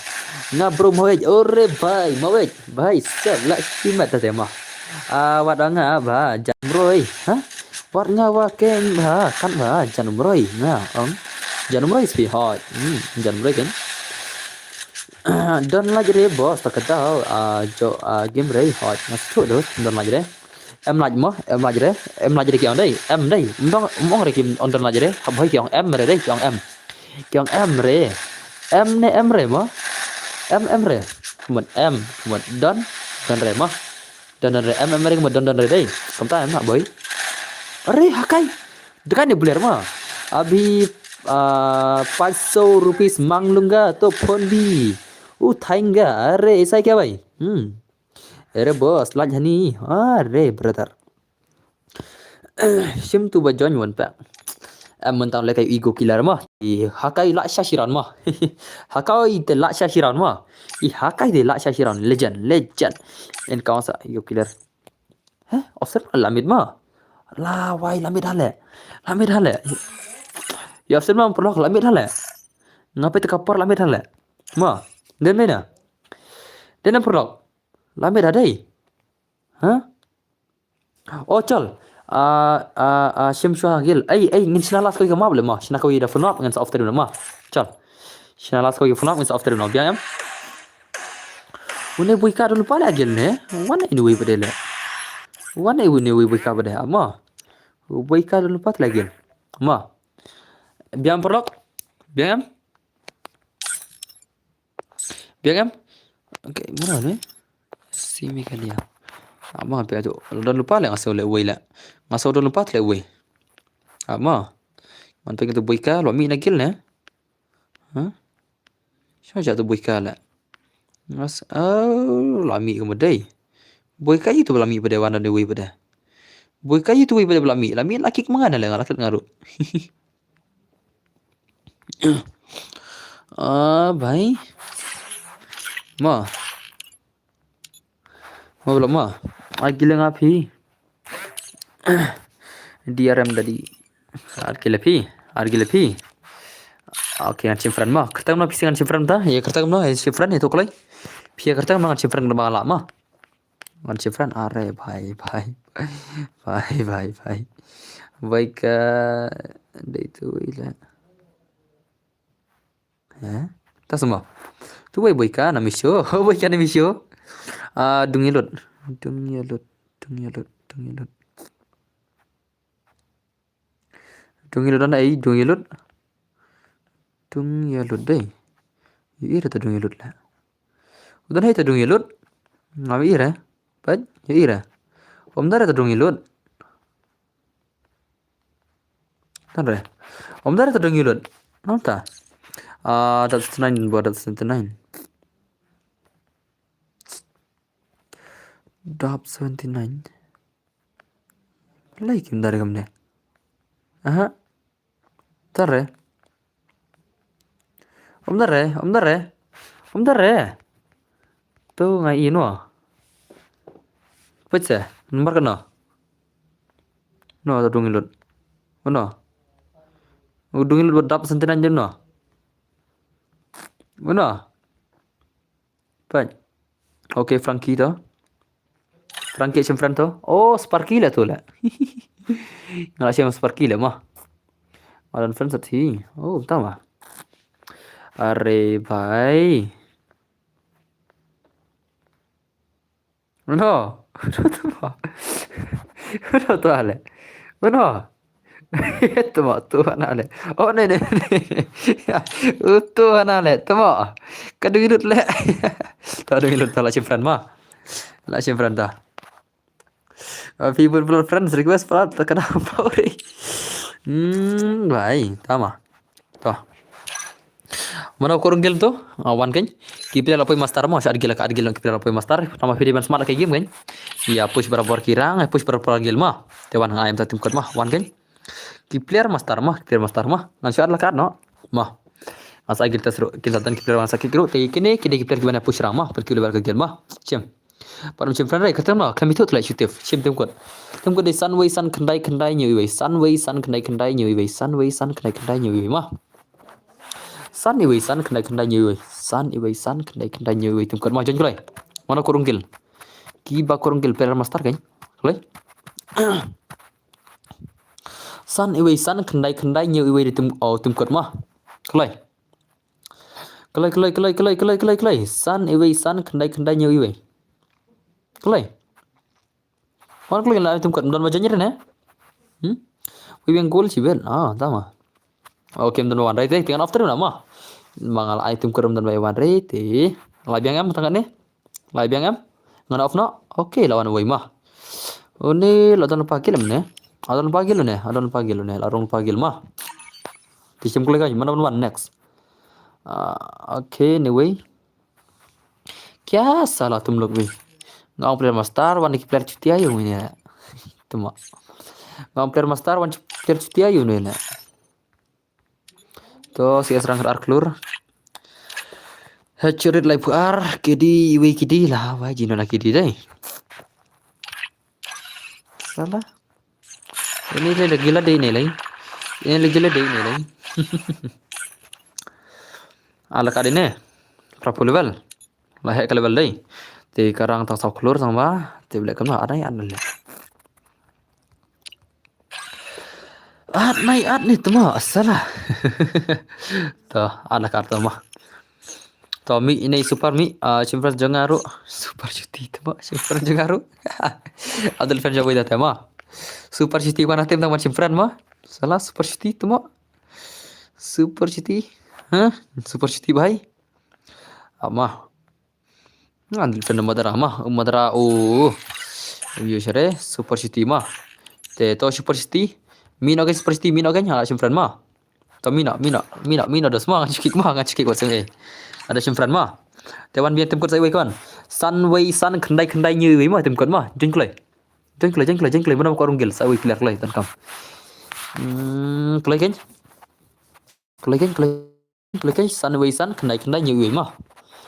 Nga bro Maweit, ore bhai, Maweit. Bhai, sab la shimet ta te ma. Ah, wat nga ba, Jan Umroi. Ha? Wat nga wa ken ba, kan ba, Jan Umroi. Nga, ong. Jan Umroi spi hoi. Hmm, Jan Umroi kan. Don lait re boss, ta ka dau, ah, jo, ah, game re, hoi. Nga sthuk dos, don lait re. Em lait mo, em lait re, em lait re ki ong dei, em dei. Mdong, mong re ki ong don lait re, hap hoi ki ong em re dei, ki ong em. Ki ong em re. Em ne em re mo. Em em re. Kumut em, kumut don, don re mo. Don don re, em em re, kumut don don re dei. Kumta em hap hoi. Are, hakai. Dekai ne buler mo. Abhi, ah, five hundred rupees mang lunga to phone bi. U thainga, are, isai kya bhai? Hmm. Ere boss, lait hani. Are brother. Shim tu ba join wan pa. Em, mynta le kai ego killer ma. I hakai la sha shiran ma. Hakai te la sha shiran ma. I hakai te la sha shiran. Legend, legend. En kawan sa ego killer. Heh, officer ma la mit ma. La wai la mit hale. La mit hale. Ya officer ma perlu la mit hale. Ngape te kapar la mit hale. Ma, den mena. Den perlu. La mit hale. Ha? Oh, chal. Ah, ah, ah, shim shwa gil. Ei, ei, ngin shna last kawei ka map le ma. Shna kawei da phone map ngin sa off trim ma. Chal. Shna last kawei ka phone map ngin sa off trim ma. Biang em. Une buika don lupa le gil ne. Wan ne ini wei pade le. Wan ne ini wei buika pade. Ma. Buika don lupa le gil. Ma. Biang perlok. Biang em. Biang em. Okay, mano ne? Simi kali ya. Ama pia tu. Don lupa le ngaso le wei le. Ngaso don lupa le wei. Ama. Man pengen tu buika lo mi na gil ne. Ha? Sho ja tu buika le. Ngas, oh, la mi ko medai. Buika itu la mi pade wan don wei pade. Boi ka ïa tu wei ba la mih, la mih la kick ma nga na le nga la klet nga ruh. Ah, bhai. Ma. Ma bla ma. Ai gila nga phi. D R M dadi. Ar gila phi. Ar gila phi. Okay, ngan shim friend ma. Kyrteng ma phi ngan shim friend ta. Ïa kyrteng ma, ïa shim friend ïa tu kloi. Phi ïa kyrteng ma ngan shim friend ma la ma. Ngan shim friend, are bhai, bhai. Bhai, bhai, bhai. Bhai ka dei tu ila. Eh? Ta sama. Tu bhai bhai ka na misho. Bhai ka na misho. Ah, dung ïa lut. Dung ïa lut. Dung ïa lut. Dung ïa lut. Dung ïa lut na ei, dung ïa lut. Dung ïa lut dei. Ïa ira ta dung ïa lut la. Udan hai ta dung ïa lut. Ngam ira. Pat, ïa ira. Om dara ta dung ïa lut. Tan re. Om dara ta dung ïa lut. Nonta. Ah, dot seventy-nine, buat dot seventy-nine. Dot seventy-nine. Lai kim dare kamne. Aha. Tare. Om dare, om dare. Om dare. Tu ngai ino. Petse, number kano? No, ta dung ïa lut. Uno. Dung ïa lut dap sentenan je no. Uno. Pat. Okay, Frankie to. Frankie shim friend to. Oh, Sparky la tu la. Nga la shim Sparky la ma. Nga don friend sat hi. Oh, tama. Are bhai. No. Tama. No, to ale. No. Tama, tu ana le. Oh, ne, ne, ne. Ya, tu ana le. Tama. Ka dung lut le. Ta dung lut ta la shim friend ma. La shim friend ta. Uh, people friends request pala ta kana power. Hmm, bhai, tama. To. Mano kurung gil tu? Ah, wan kan. Ki player la poi master mo, sha gil ka gil ki player la poi master. Tama phi di ban smart ka game kan. Ya push barabor ki rang, push barabor gil ma. Te wan ngai am ta tim kot ma, wan kan. Ki player master ma, ki player master ma. Ngan sha la kat no. Ma. Asa gil tas ru, gil satan ki player wan sa ki ru. Te kine, kine ki player ki ban push rang ma, per ki level ka gil ma. Shim. Pat ym shim friend re, kata ma, khlem ithuh tlai shu tip. Shim tim kot. Tim kot dei san wei san khyndai khyndai hynñiew wei. San wei san khyndai khyndai hynñiew wei. San wei san khyndai khyndai hynñiew wei ma. San wei san khyndai khyndai hynñiew wei. San wei san khyndai khyndai hynñiew wei. Tim kot ma, join kloi. Mano kurung gil. Ki ba kurung gil player master kan. Kloi. San wei san khyndai khyndai hynñiew wei tim, oh, tim kot ma. Kloi. Kloi, kloi, kloi, kloi, kloi, kloi, kloi. San wei san khyndai khyndai hynñiew wei. Kloi. Wan kloi la tim kot don ma janjir ne. Hmm? Wi beng gol sibel. Ah, tama. Okay, don wan rai te. Tingan after na ma. Mangal ai tim kot don wan rai te. La biang em tangan ne. Lai biang em? Ngan off noh. Okay, la wan wei ma. Une la don pa gil ne. La don pa gil ne. La don pa gil ne. La don pa gil ma. Ti sim kule ka mana wan next. Ah, okay, ne wei. Kya sala tum log wei. Nga ong player master wan ki player chutia yu ne. Tuma. Nga ong player master wan player chutia yu ne. To, C S rang ar klur. Hechurit lai pu ar, kidi, iwi kidi lah, wai jino na kidi dai. Salah. Ini le gila dei ne lai. Ini le gila dei ne lai. Ala ka dei ne. Prapu level. La heh ka level dei. Te ka rang tang saw klur tang ba. Te blek kam na anai an le. At nai at ni tuma asala. To, ala kar tuma. To mi ini super mi, ah, chimfras jangaru. Super chuti tuma, chimfras jangaru. Adul fan jawi da tema. Super chuti mana tim tang chimfran ma. Salah super chuti tuma. Super chuti. Hah? Super chuti bhai. Ama. Ngan dil friend madara ma, madara oh. Yo share super city ma. Te to super city. Mino kan super city, mino kan ha chim friend ma. To mino, mino, mino, mino dos ma ngan chikik ma, ngan chikik wat seng eh. Ada chim friend ma. Te wan biang tim kot sai wei kon. San wei san khyndai khyndai nyu wei ma tim kot ma. Jun kloi. Jeng kloi, jeng kloi, jeng kloi, mano ka rung gel, sa wei clear kloi, tan kam. Hmm, kloi kein. Kloi kein, kloi, kloi kein, san wei san, khyndai khyndai, hynñiew wei ma.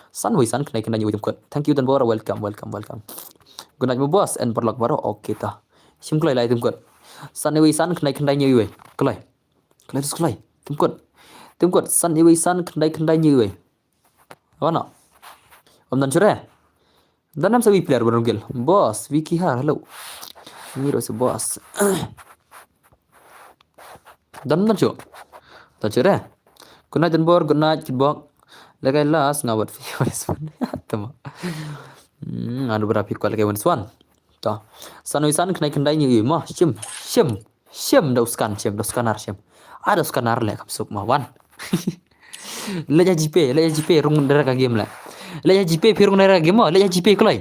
San wei san, khyndai khyndai, hynñiew wei, tymkut. Thank you, Don Bora, welcome, welcome, welcome. Good night, my boss, and paralok baroh, okay ta. Shim kloi lai, tymkut. San wei san, khyndai khyndai, hynñiew wei. Kloi. Kloi, kloi. Tymkut. Tymkut, san wei san, khyndai khyndai, hynñiew wei. Wan noh. Ym don shuh re. Don nam sa wei player ba rung gel. Boss, Vicky Har, hello. Ni ro sa boss. Don, don shuh. Don shuh re. Good night, Don Bor, good night, Kitbok. Lekai last, nga wat fi. Tama. Hmm, anu berapa kit kuat lekai one swan. To. San wei san, khyndai khyndai, hynñiew wei ma. Shim, shim. Shim, da u scan, shim, da u scanner, shim. Ah, da u scanner leh, kam suk ma, wan. Leh ha GPay, leh ha GPay, rung direct ha game leh. Leh ha GPay, phi rung direct ha game mo, leh ha GPay kloi.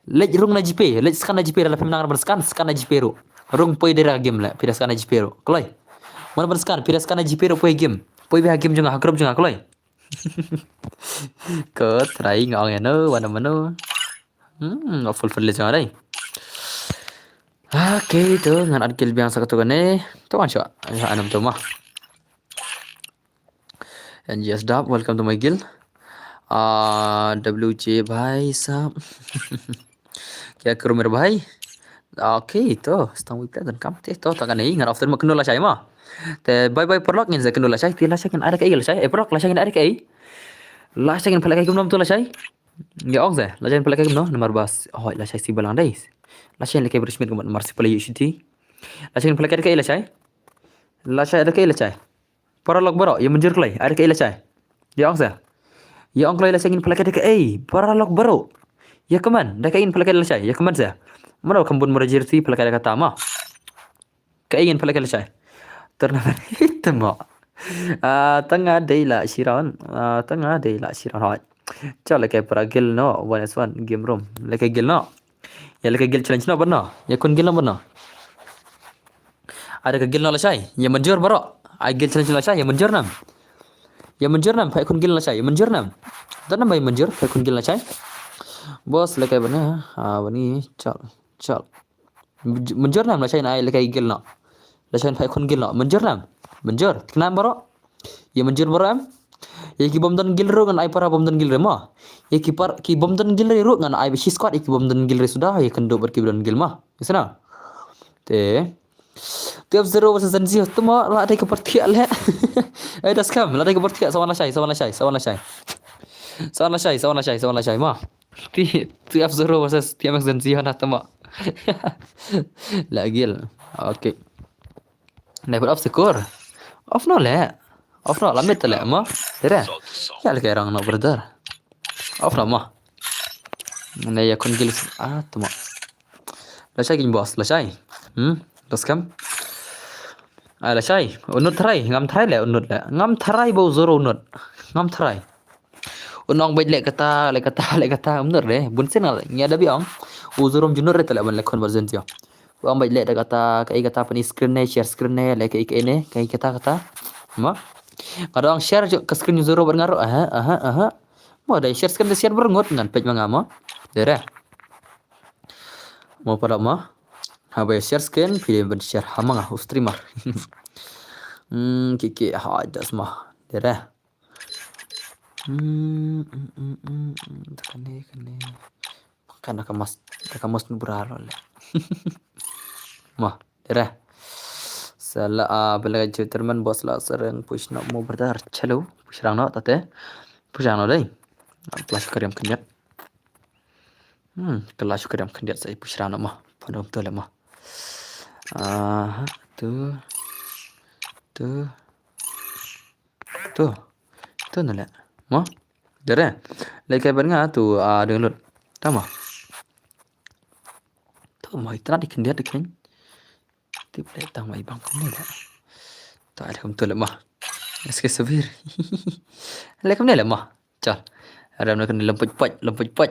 Leh rung na GPay, leh scan na GPay, lada phim nang ban scan, scan na GPay ruh. Rung poi direct ha game leh, phi da scan na GPay ruh. Kloi. Mano ban scan, phi da scan na GPay ruh, poi game. Poi beit ha game jong nga, ha group jong nga, kloi. Ko try nga ong ïa no, wan mano. Hmm, nga full full jong nga dei. Okay, to ngan add guild biang sa katu kane. To wan shuwa. Ïa, anom to ma. N G S Dab, welcome to my guild. Ah, W J bhai sahab. Kya karo mere bhai? Okay, to, stang wi play dan kam te, to, tang kane, ngan off ma kynduh lashai ma. Te bye bye paralok, ngin sa kynduh lashai, te lashai ngin ai da kaei lashai, eh paralok lashai ngin ai da kaei. Lashai ngin pynlait kaei kumno to lashai. Ïa ong se, lashai ngin pynlait kaei kumno, namar ba, hoi lashai shi balang dei. Lashai ngin leit kaei bad u Smit kumno, namar shi pynlait ïa u City. Lashai ngin pynlait kaei da kaei lashai. Lashai da kaei lashai. Paralok baroh, ïa mynjur kloi, ai da kaei lashai. Ïa ong se. Ïa ong kloi lashai ngin pynlait kaei da kaei, paralok baroh. Ïa kmen, da kaei ngin pynlait kaei lashai, ïa kmen se. Mano kham bun mura jersey pynlait kaei da kata ma. Kaei ngin pynlait kaei lashai. Tournament tymmo. Ah, tang nga dei la shi round. Ah, tang nga dei la shi round hoi. Chal leit kaei para guild noh, one S one game room. Leit kaei guild noh. Ïa leit kaei guild challenge noh bad noh. Ïa khun guild noh bad noh. Ai da kaei guild noh lashai. Ïa mynjur baroh. Ai guild challenge lashai, ïa mynjur nam. Ïa mynjur nam, phi khun guild lashai, ïa mynjur nam. Don nam ba ïa mynjur, phi khun guild lashai. Boss leit kaei bad noh, ah, bad noh, chal, chal. Mynjur nam lashai ngin ai leit kaei guild noh. Lashai ngin phi khun guild noh. Mynjur nam. Mynjur. Thikna em baroh. Ïa mynjur baroh em. Ïa ki bym don guild ruh ngan ai para bym don guild re ma. Ïa ki par, ki bym don guild re ruh ngan ai ba shi squad ïa ki bym don guild re suda ïa kynduh bad ki bym don guild ma. Ïa sna. Te. Tiap zero versus Zenzi tymmo la dei ka parthiah leh. Eh, da skam, la dei ka parthiah, sa wan lashai, sa wan lashai, sa wan lashai. Sa wan lashai, sa wan lashai, sa wan lashai ma. Ti, tiap zero versus tiap Zenzi hana tymmo. La guild. Okay. Nai put off score. Off noh leh. Off noh, la mid leh ma. Tere. Ïa leit kaei rang noh brother. Off noh ma. Nai ïa khun guild. Ah, tymmo. Lashai kin boss, lashai. Hmm, da skam. Ah, lashai. Unut tharai, ngam tharai leh, unut leh. Ngam tharai ba u zero unut. Ngam tharai. Un ong beit leh kata, leh kata, leh kata, um nud re. Bun sien ngi da bi ong. U zero um ju nud re te leh ban leh khun bad Zenzi. Ong beit leh da kata, kaei kata, pyni screen ne, share screen ne, leh kaei kaei ne, kaei kata kata. Ma. Nga da ong share ju ka screen u zero bad nga ruh. Aha, aha, aha. Mo da share screen da share bad ngut ngan peit ma nga mo. Dei re. Mo paralok mo. Haba share screen, phi dei ban share ha ma nga u streamer. Hmm, ki ki ha das ma. Dei re. Hmm, hmm, hmm, hmm, hmm. Da kane, kane. Kan da ka mas, da ka mas nu bra lo leh. Ma, dei re. Sa la, ah, bela ka Jupiterman boss la sa reng push noh mo brother. Chalo, push rang noh tate. Push rang noh dei. Clash ka riam khyndiat. Hmm, clash ka riam khyndiat sa push rang noh ma. Phan dom to leh ma. Ah, tu. Tu. Tu. Tu na leh. Mo? Dei re. Leh kaei bad nga tu, ah, dang lut. Tama. Tu mo itna di khyndiat di khein. Tip leh tang ma i bang kumne leh. Tu ai leh kum tu leh mo. Eske sabir. Leh kumne leh mo. Chal. Rem na kan lem poj poj, lem poj poj.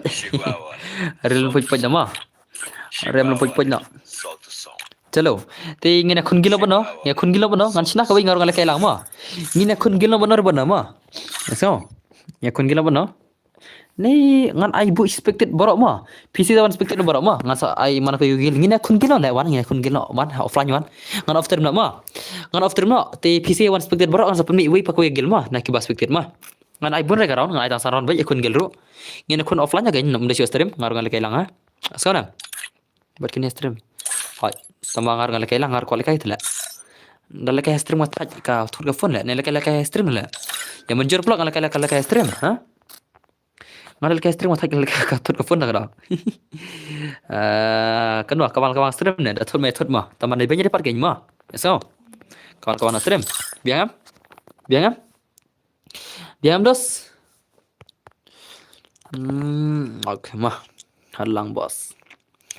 Rem lem poj poj na mo. Rem lem poj poj na. Chalo. Te ngin ïa khun guild noh bad noh, ïa khun guild noh bad noh, ngan shna kawei nga ruh nga leh kaei lang mo. Ngin ïa khun guild noh bad noh re bad noh mo. So, ïa khun guild noh bad noh. Ni ngan ai buh spectate baroh mo. P C te wan spectate baroh mo. Ngan sa ai man ko ïa u guild. Ngin ïa khun guild noh leh wan, ngin ïa khun guild noh wan, offline wan. Ngan off stream noh mo. Ngan off stream noh. Te P C wan spectate baroh, ngan sa pynmih wei pat ko ïa guild mo. Na kiba spectate mo. Ngan ai bun re ka round, ngan ai tang san round beit ïa khun guild ruh. Ngin ïa khun offline ïa ka, ngin ym da shu stream, nga ruh ngan lehkai lang ha. Sngewbha. Bad kine stream. Hoi, tang ba nga ruh ngan lehkai lang, nga ruh kwah lehkai te leh. Da lehkai stream nga thait ka thut ka phone leh, ne lehkai lehkai stream leh. Ïa mynjur pla nga lehkai lehkai lehkai stream, ha? Nga lehkai stream nga thait ka lehkai ka thut ka phone da ka da. Eh, kan wa ka wan ka wan stream ne, da thut me thut mo. Tang ba ne benya de pat kein mo. So. Ka wan ka wan stream. Biang em? Biang em? Biang em dos? Hmm, okay mo. Halang boss.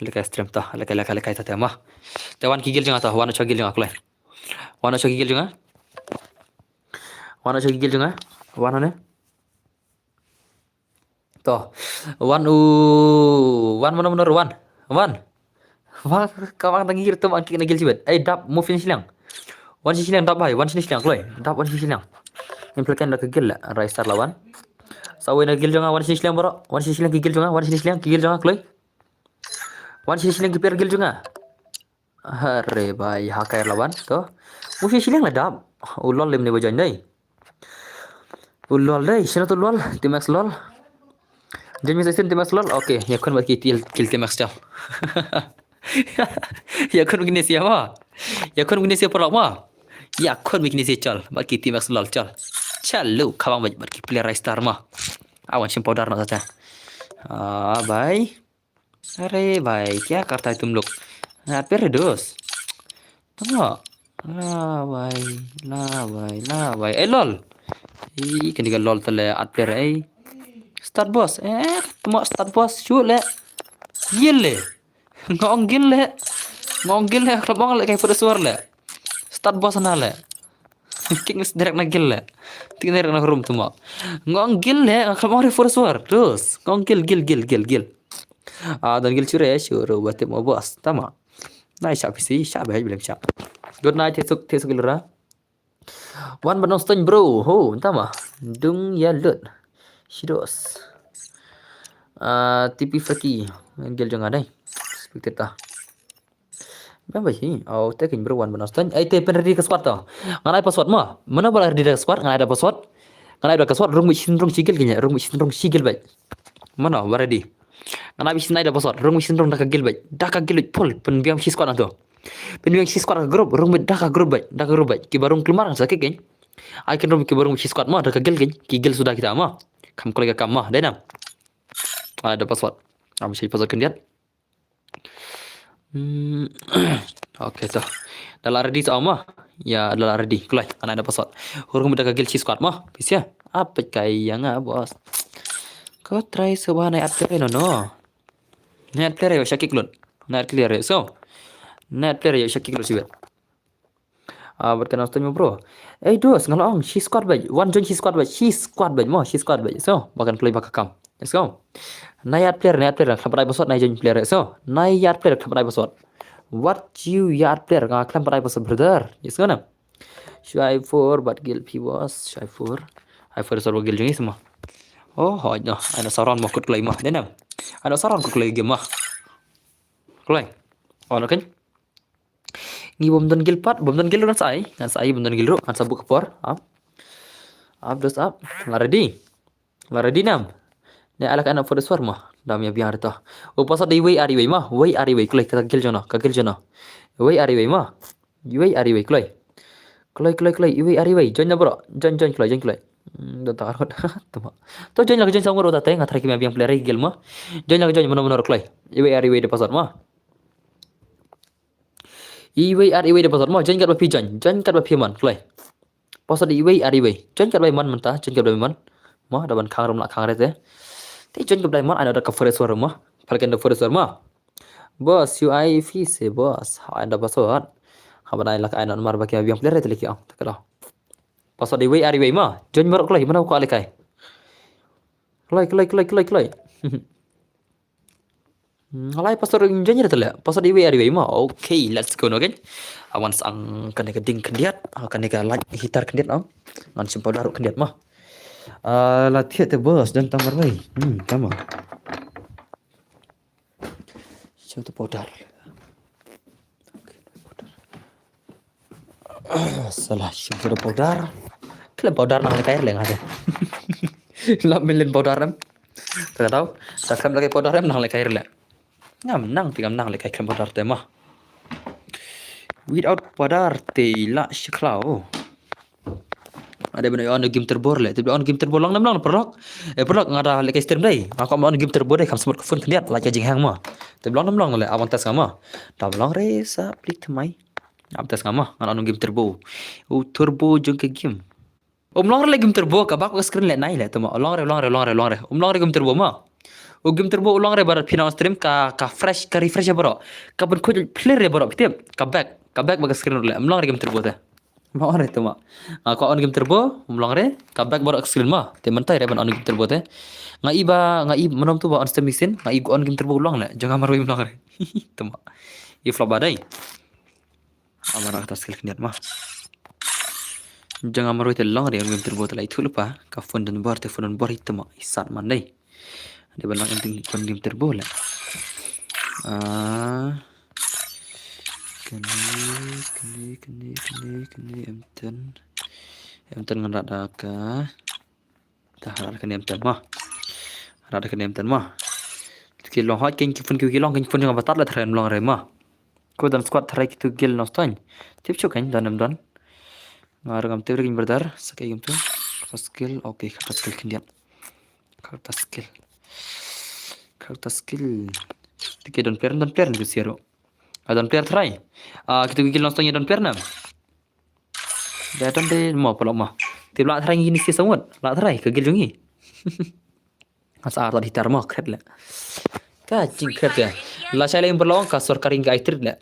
Lehkai stream to, lehkai lehkai lehkai to te mo. Te wan ki guild jong nga to, wan sha guild jong nga kloi. Wan sha guild jong nga. Wan sha guild jong nga. Wan ne. To. Wan u, wan mano mano wan. Wan. Wah, ka wang tang ngir tu bang kik na guild jibet. Ei dap mo finish liang. Wan sinish liang dap bai, wan sinish liang kloi. Dap wan sinish liang. Ngin play kan da ka guild la. Rai star lawan. Sa wei na guild jong nga, wan sinish liang baroh. Wan sinish liang ki guild jong nga, wan sinish liang ki guild jong nga kloi. Wan sinish liang ki player guild jong nga. Hare bai, ha kai lawan to. Mo sinish liang la dap. U lol lim ne ba join dei. U lol dei, sino tu lol, T-Max lol. Join me session T-Max lol. Okay, ïa khun bad ki kill, kill T-Max chal. Ïa khun bad kine sia mo. Ïa khun bad kine sia paralok mo. Ïa khun bad kine sia chal. Bad ki T-Max lol chal. Chalo, kawang bad, bad ki player Rai Star mo. Awan shim powder noh ta. Ah, bai. अरे भाई, क्या करता है तुम लोग? At player re dos. Tama. La bai, la bai, la bai. Eh lol. Ih, kani ka lol tale at player ei. Start boss. Eh, tama start boss. Shu le. Gil le. Ngong gil le. Ngong gil le. Klabong le kai pada suar le. Start boss na le. Kick miss direct na gil le. Tik direct na room tama. Ngong gil le. Klabong re pada suar. Terus. Ngong gil, gil, gil, gil, gil. Ah, don gil chure, chure, buat mo boss. Tama. Nai sha P C, sha bai bilem sha. Good night, tesuk, tesuk ilra. Wan ban nongsteng bro. Ho, tama. Dung ya lut. Shidos. Ah, T P Faki. Gil jong adai. Spectator. Bang bai hi. Oh, te kin bro wan ban nongsteng. Ai te pyn ready ka squad to. Ngan ai password mo. Mano ba ready ka squad, ngan ai da password. Ngan ai da ka squad, rung mi shin rung shigil kinya, rung mi shin rung shigil bai. Mano ba ready. Ngan ai bi shin ai da password, rung mi shin rung da ka gil bai. Da ka gil bai pul, pynbiang shi squad na to. Pynbiang shi squad ka group, rung mi da ka group bai, da ka group bai. Ki ba rung klmar sa ke kin. Ai kin rung ki ba rung shi squad mo, da ka gil kin. Ki gil suda kita mo. Kam kloi ka kam mo, dai nam. Ai da password. Am shi password khyndiat. Hmm. Okay to. Da la ready sa mo. Ya, da la ready. Kloi, ngan ai da password. Hur kum da ka gil shi squad mo. Pisia. Apa kai yang ah, boss. Ko try sa ba nai at player no no. Nai at player yo shakik lut. Nai at player yo. So. Nai at player yo shakik lut sibet. Ah, bad ka nongsteng mo bro. Ei dos, nga la ong, shi squad bad. Wan join shi squad bad. Shi squad bad mo, shi squad bad. So, ba kan play ba ka kam. Let's go. Nai at player, nai at player, khlem pat ai password, nai join player. So, nai at player, khlem pat ai password. What you at player, nga khlem pat ai password, brother. Let's go na. Shu ai four, bad gil phi boss, shu ai four. Ai four sor gil jong i sama. Oh, hoj no. Ai no saron mo kut kloi mo. Dai na. Ai no saron kut kloi game mo. Kloi. Oh, no kan. Ngi bym don gil pat, bym don gil ruh ngan sa ai, ngan sa ai bym don gil ruh, ngan sa buh ka por. Ap. Ap dos ap. La ready. La ready nam. Ne ala ka anak for the sword mo. Dam ya biang reto. U password dei wei ar wei mo. Wei ar wei kloi ka gil jono, ka gil jono. Wei ar wei mo. Wei ar wei kloi. Kloi kloi kloi. Wei ar wei. Join na bro. Join join kloi, join kloi. Hmm, don ta arot. Tama. To join la ka join sa ngoro ta te nga try ki ma biang player gil mo. Join la ka join mano mano kloi. Wei ar wei de password mo. Iwei ar iwei de password mo, join kat ba phi join, join kat ba phi mon, kloi. Password iwei ar iwei, join kat ba mon mynta, join kat ba mon. Mo, da ban khang rum la khang re te. Te join kat ba mon, ai no da ka forest war mo. Pal ken da forest war mo. Boss, you ai phi se boss. Ai da password. Ha ban ai lak ai no mar ba ki biang player te leki ong. Te kalo. Password iwei ar iwei mo. Join marok kloi, mana ko alikai. Kloi, kloi, kloi, kloi, kloi. Hmm, alai password join re tele. Password iwei ar iwei mo. Okay, let's go no again. Awan sang kane ka ding khyndiat, ah, kane ka light heater khyndiat no. Ngan shim powder khyndiat mo. Ah, la thiah te boss, don tang marwei. Hmm, tama. Show the powder. Salah, show the powder. Khlem powder nang lehkai leh nga de. La million powder em. Te ka tau, te khlem lehkai powder em nang lehkai leh. Ngam nang te ngam nang lehkai khlem powder te ma. Without powder te la shi khlaw. Ade ban on game turbo leh, te on game turbo long nam long paralok. Eh paralok nga da lehkai stream dei. Nga kwah on game turbo dei, kam smart ka phone khyndiat la ka jinghang ma. Te long nam long leh, awan test nga ma. Dam long re sa plik thymmai. Am test nga ma, ngan on game turbo. U turbo jong ka game. Um long re leh game turbo, ka bak ka screen leh nai leh tama. Long re, long re, long re, long re. Um long re game turbo ma. U game turbo u long re, bar phi na stream ka, ka fresh, ka refresh baroh. Ka ban khuid clear re baroh, phi tip. Ka back, ka back ba ka screen leh. Um long re game turbo te. Ma on re tama. Nga kwah on game turbo, um long re, ka back baroh ka screen ma. Te mynta re ban on game turbo te. Nga i ba, nga i mynnom tu ba on stream machine, nga i on game turbo u long leh. Jong nga marwei um long re. Tama. I flop ba dei. Amar kata skill khyndiat ma. Jong nga marwei te long re game turbo te la ithuh lypa. Ka phone don bor te phone don bor hi tama. I sat man dei. Dei ban long em ting phone game turbo leh. Ah. Kane, kane, kane, kane, kane, em ten. Em ten ngan rat da ka. Ta rat da kane em ten ma. Rat da kane em ten ma. Ki long hot ken ki phone ki long ken phone jong ba tat la thrai em long re ma. Ko don squad thrai kitu gil Nongstoiñ. Tip shu kan don em don. Nga ruh ngam tip ruh kin brother. Sa kaei kumtu. Kata skill. Okay, kata skill khyndiat. Kata skill. Kata skill. Te ki don player, don player ni ku sia ruh. Ah, don player thrai. Ah, kitu gil Nongstoiñ don player na. Da don de mo paralok ma. Tip la thrai ngi ni sia samut. La thrai ka gil jong ngi. Nga sa ar ta hitar mo kret leh. Ka jingkret ka. Lashai leh ym paralok ka sorkar ïa ka ai treat leh.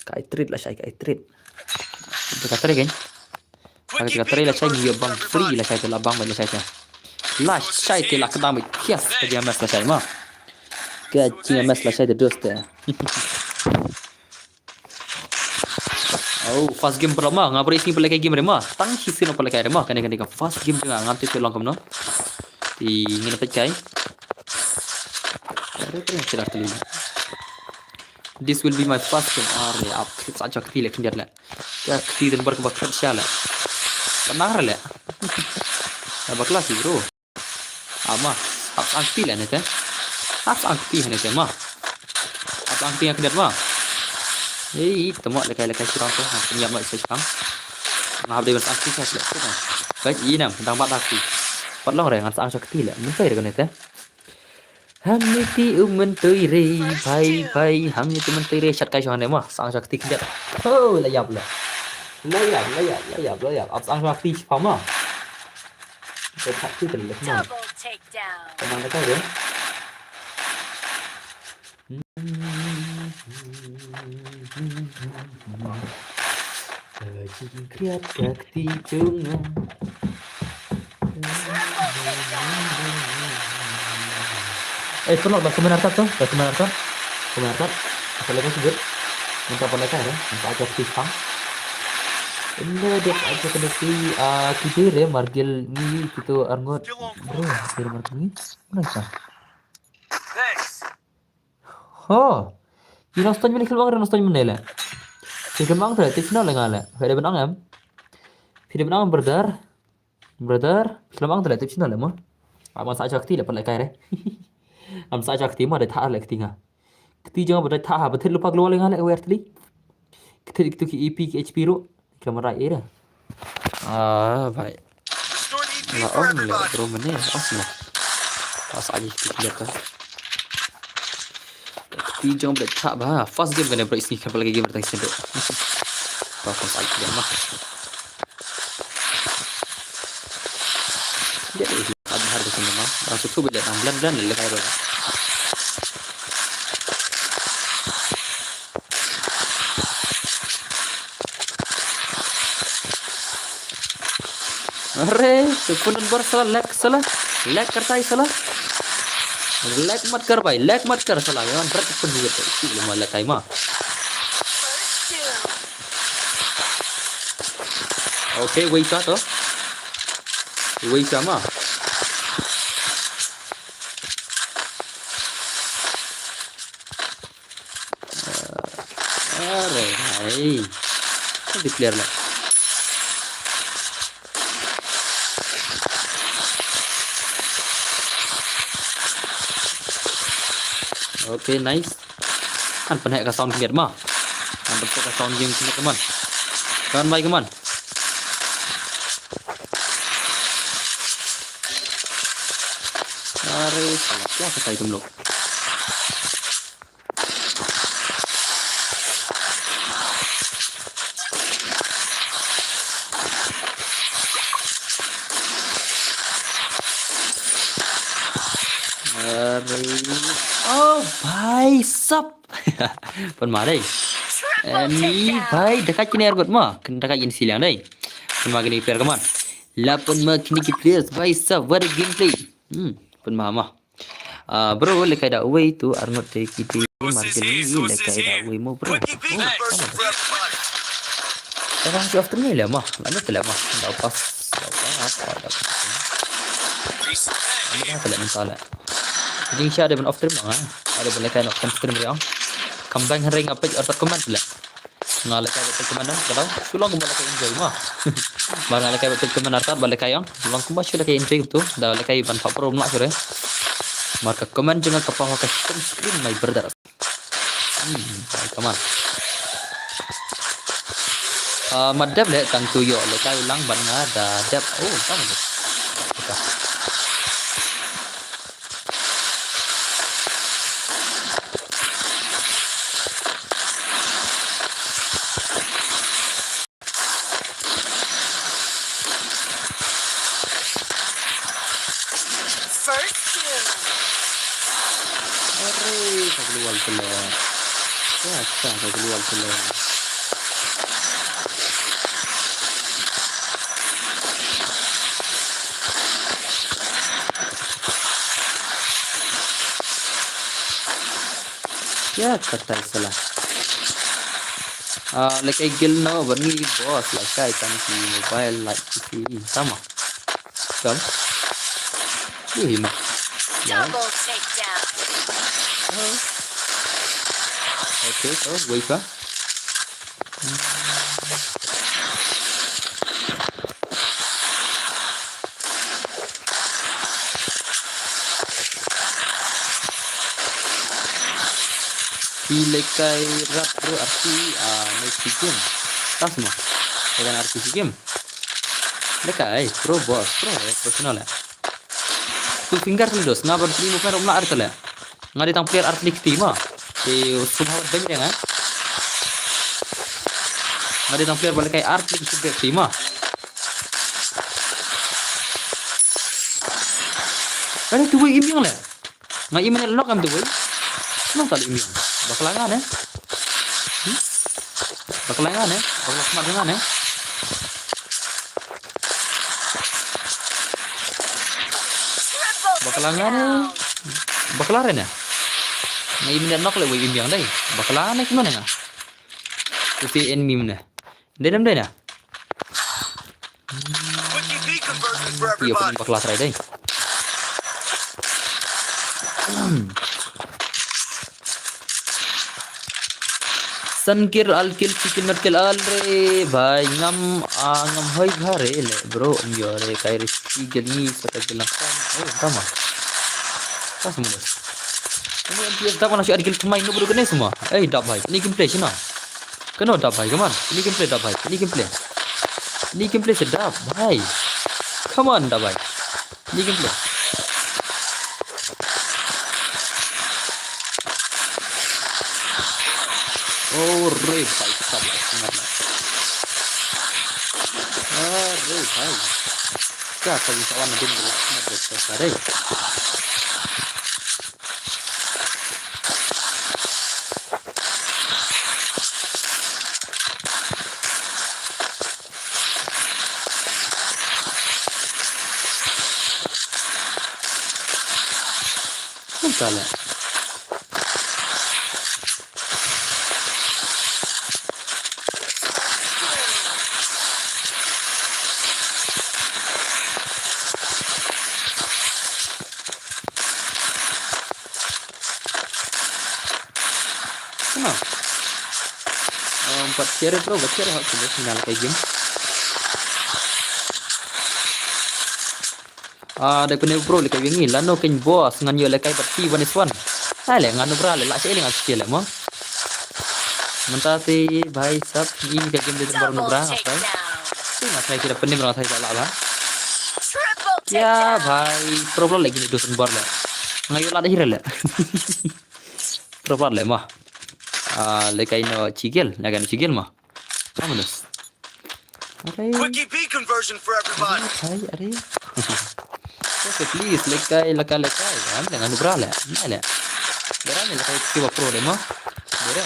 Ka ai treat lashai ka ai treat. Ka trei kan. Ka trei lashai ngi ïa bang free lashai te la bang lashai te. Lashai te la kdang ba kias ka jing mes lashai ma. Ka jing mes lashai te dos te. Oh, first game paralok ma, nga bri sini pala game re ma. Tang hi sini pala re ma. Kane kane ka first game jong nga ngam tip long kumno. Te ngin peit kai. Are, are, sila tuli. This will be my first game. Are, ap, sa chak ti le khyndiat le. Ya, ti den bar ka ba khat sha le. Ka nang re le. Ya, bakla si, bro. Ama, ap sa ti le ne te. Ap sa ti ne te ma. Ap sa ti khyndiat ma. Ei, tamo le kai le kai sirang to. Nyap ma sai sirang. Nga hap dei ban sa ti sa le. Kai i nam, dang bat ti. Pat long re, ngan sa ti le. Mun kai re ne te. Ham ni ti u myntoi re, bhai, bhai, ham ni ti myntoi re, shat kai shong ne ma, sang shakti khyndiat. Oh, la yap la. La yap, la yap, la yap, la yap. Ap sang shakti shipama. Ka shakti kan le ma. Double takedown. Ka mang ka re. Ka jingkriat ka kti jong nga. Eh, tolong dah komentar kat tu, dah komentar kat. Komentar kat. Apa lagi sebut? Minta apa lagi ya? Minta aja pisang. Ini dia aja kena si, ah, kita re margil ni kita arngot. Bro, kita margil ni. Mana sah? Ho. Ina ston mini khilwang re, ston mini le. Khilwang te, tip sino le nga le. Phi dei ban ong em. Phi dei ban ong em, brother. Brother, khilwang te le, tip sino le mo. Am sa chak ti le pat le kai re. Am sa chak ti mo, dei tha le kti nga. Kti jong ba dei tha ha, ba thit lupa global nga le wer tli. Kti ktu ki E P ki H P ru. Kamera ira. Ah, bhai. La ong le bro mane, os mo. Pas aji kti kti ka. Kti jong ba dei tha ba. First game kane bro, isni kan lagi game tang sendo. Ba pas aji game ma. Dia ada har ke sini ma. Langsung tu bila nang blan blan le kai ro. Are, tu pun bar sala, lag sala. Lag kartai sala. Lag mat kar bhai, lag mat kar sala. Yawan rak pun juga tu. Isi lama lag kai ma. Okay, wei sa to. Wei sa ma. Hey. Ka declare la. Okay, nice. Kan pynheh ka sound khyndiat ma. Kan pynheh ka sound game khyndiat, come on. Kan bai, come on. Are, salah. Wah, ka tai kumno. Are. Oh, bhai sab. Pynma dei. Eh, ni bhai, da ka kine arngut ma. Kan da ka yin silang dei. Pynma kine player, come on. La pynma kine ki players, bhai sab, what a gameplay. Hmm, pynma ma. Ah, bro, lehkai da uwei tu arngut te ki te mar kine lehkai da uwei mo, bro. Oh, come on. Tara ki off stream ne le ma. Lane te le ma. Da pass. Da pass. Da pass. Lane te le ma, te le. Jing sha de ban off stream ma, ha. Ade ban lehkai na off stream re ong. Kam bang hynrei nga peit artat comment le. Nga lehkai ba peit comment na, ka dang. Shu long kumba lehkai enjoy ma. Ba nga lehkai ba peit comment artat ba lehkai ong. Shu long kumba shu lehkai enjoy tu. Da lehkai ban pha pro mla shu re. Mar ka comment jong nga ka pha ha ka home screen, my brother. Hmm, ai, come on. Ah, ma dep le tang tu ïoh lehkai lang ban nga da dep. Oh, tang tu. First kill. Are, ka global killer. Ya, ka global killer. Ya, ka tai salah. Ah, lehkai guild no, ban ngi boss, lehkai tang ki mobile, like ki sama. Kam. Ui, ma. Ya. Double takedown. Oh. Okay, so, wait pa. Ki lehkai rat bro R P, ah, ne si game. Tas mo. Lehkai R P si game. Lehkai pro boss, pro, eh, professional, eh. Two finger slidos, nga ban three movement rum la ar tele. Nga di tang player ar tele kti ma. Te subha ban beng nga. Nga di tang player ba lehkai ar tele kti ma. Kane tu wei im ïang le. Nga im ne lok am tu wei. Nong tal im ïang. Bakla nga ne. Hmm? Bakla nga ne. Bakla smat nga ne. Bakla nga ne. Bakla re ne. Nga im ne nok le wei im ïang dei. Bakla ne kino ne nga. Usi en mim ne. Dei nam dei na. Ïa pun bakla trai dei. San kill, al kill, si kill, not kill, al re bhai ngam, ah, ngam hoi bha re le bro, um yo re kai re si kill ni sa ta kill na. Oh, tama. Pas mo. Ani M P S dap kana shu ar kill tmai no bro kene semua. Eh, dap bhai. Ni gameplay sina. Kano dap bhai, come on. Ni gameplay dap bhai. Ni gameplay. Ni gameplay se dap bhai. Come on dap bhai. Ni gameplay. Oh, re bhai, sab, sab, sab. Ah, re bhai. Ka sa ni sawan na din bro, na bro, sa re. Kumta le. Kumno? Um, Bat share bro, bat share ha, kine sina la kai game. Ah, da kine bro, la kai ngi, lano ken boss, ngan ïoh la kai bat ti one is one. Ai le, ngan nubra le, la sha le ngan sha le mo. Mynta te bhai sab, ini ka game de baru nubra, apa? Ti ngan sai kira penim ngan sai la ba. Ya bhai, problem lagi ni dusun bor le. Ngan ïoh la da hira le. Proper le mo. Ah, le kai no chigel, na kai no chigel mo. Vámonos. Are. Quickie P conversion for everybody. Are, are. Okay, please, le kai, le kai, le kai. Am le ngan nubra le. Na le. Dera le kai ki ba pro le mo. Dera.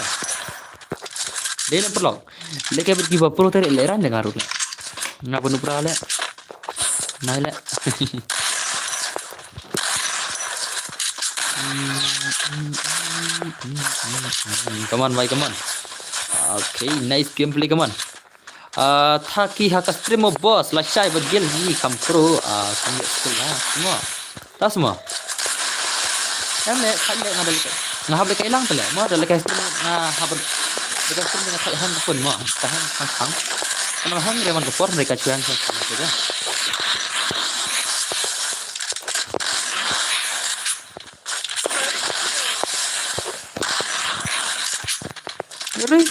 Dei na perlu. Le kai ki ba pro te le ran le ngan ru le. Nga ba nubra le. Nai le. Come on, bhai, come on. Okay, nice gameplay, come on. Ah, thaki ha ka stream mo boss, la shai ba gel ni kam pro, ah, kam ya skill na, semua. Ta semua. Em le, khat le nga da le. Nga hap le kai lang te le. Mo da le kai stream nga hap le kai stream nga thak hang ka phone mo. Ta hang hang hang. Kana hang re man ka por mereka cuan hang hang tu. Ngeri.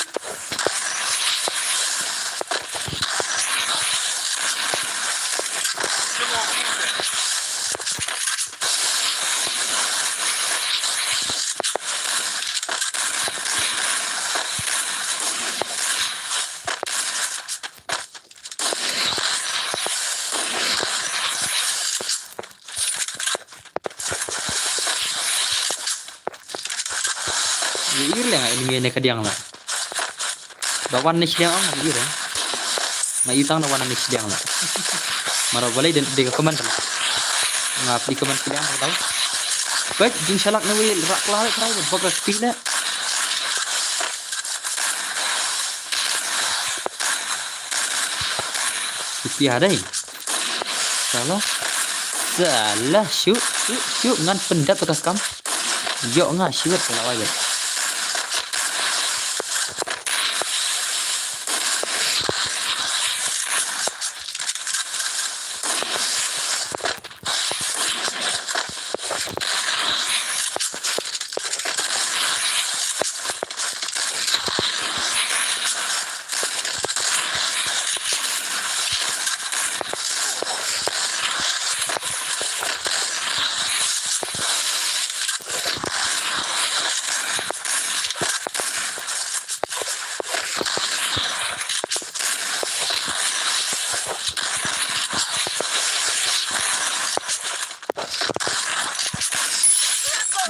Ngi ir le nga enemy ne ka diang la. Da wan ne shiliang ong ngi ir. Nga itang da wan ne shiliang la. Mara balai de ka command la. Nga pli command shiliang ka tau. Baik, jing shalak ne wi rak la rak la bak rak pli le. Ipi hadai. Salah. Salah. Shoot, shoot, shoot. Ngan pendap ka skam. Yok nga shoot salah wai.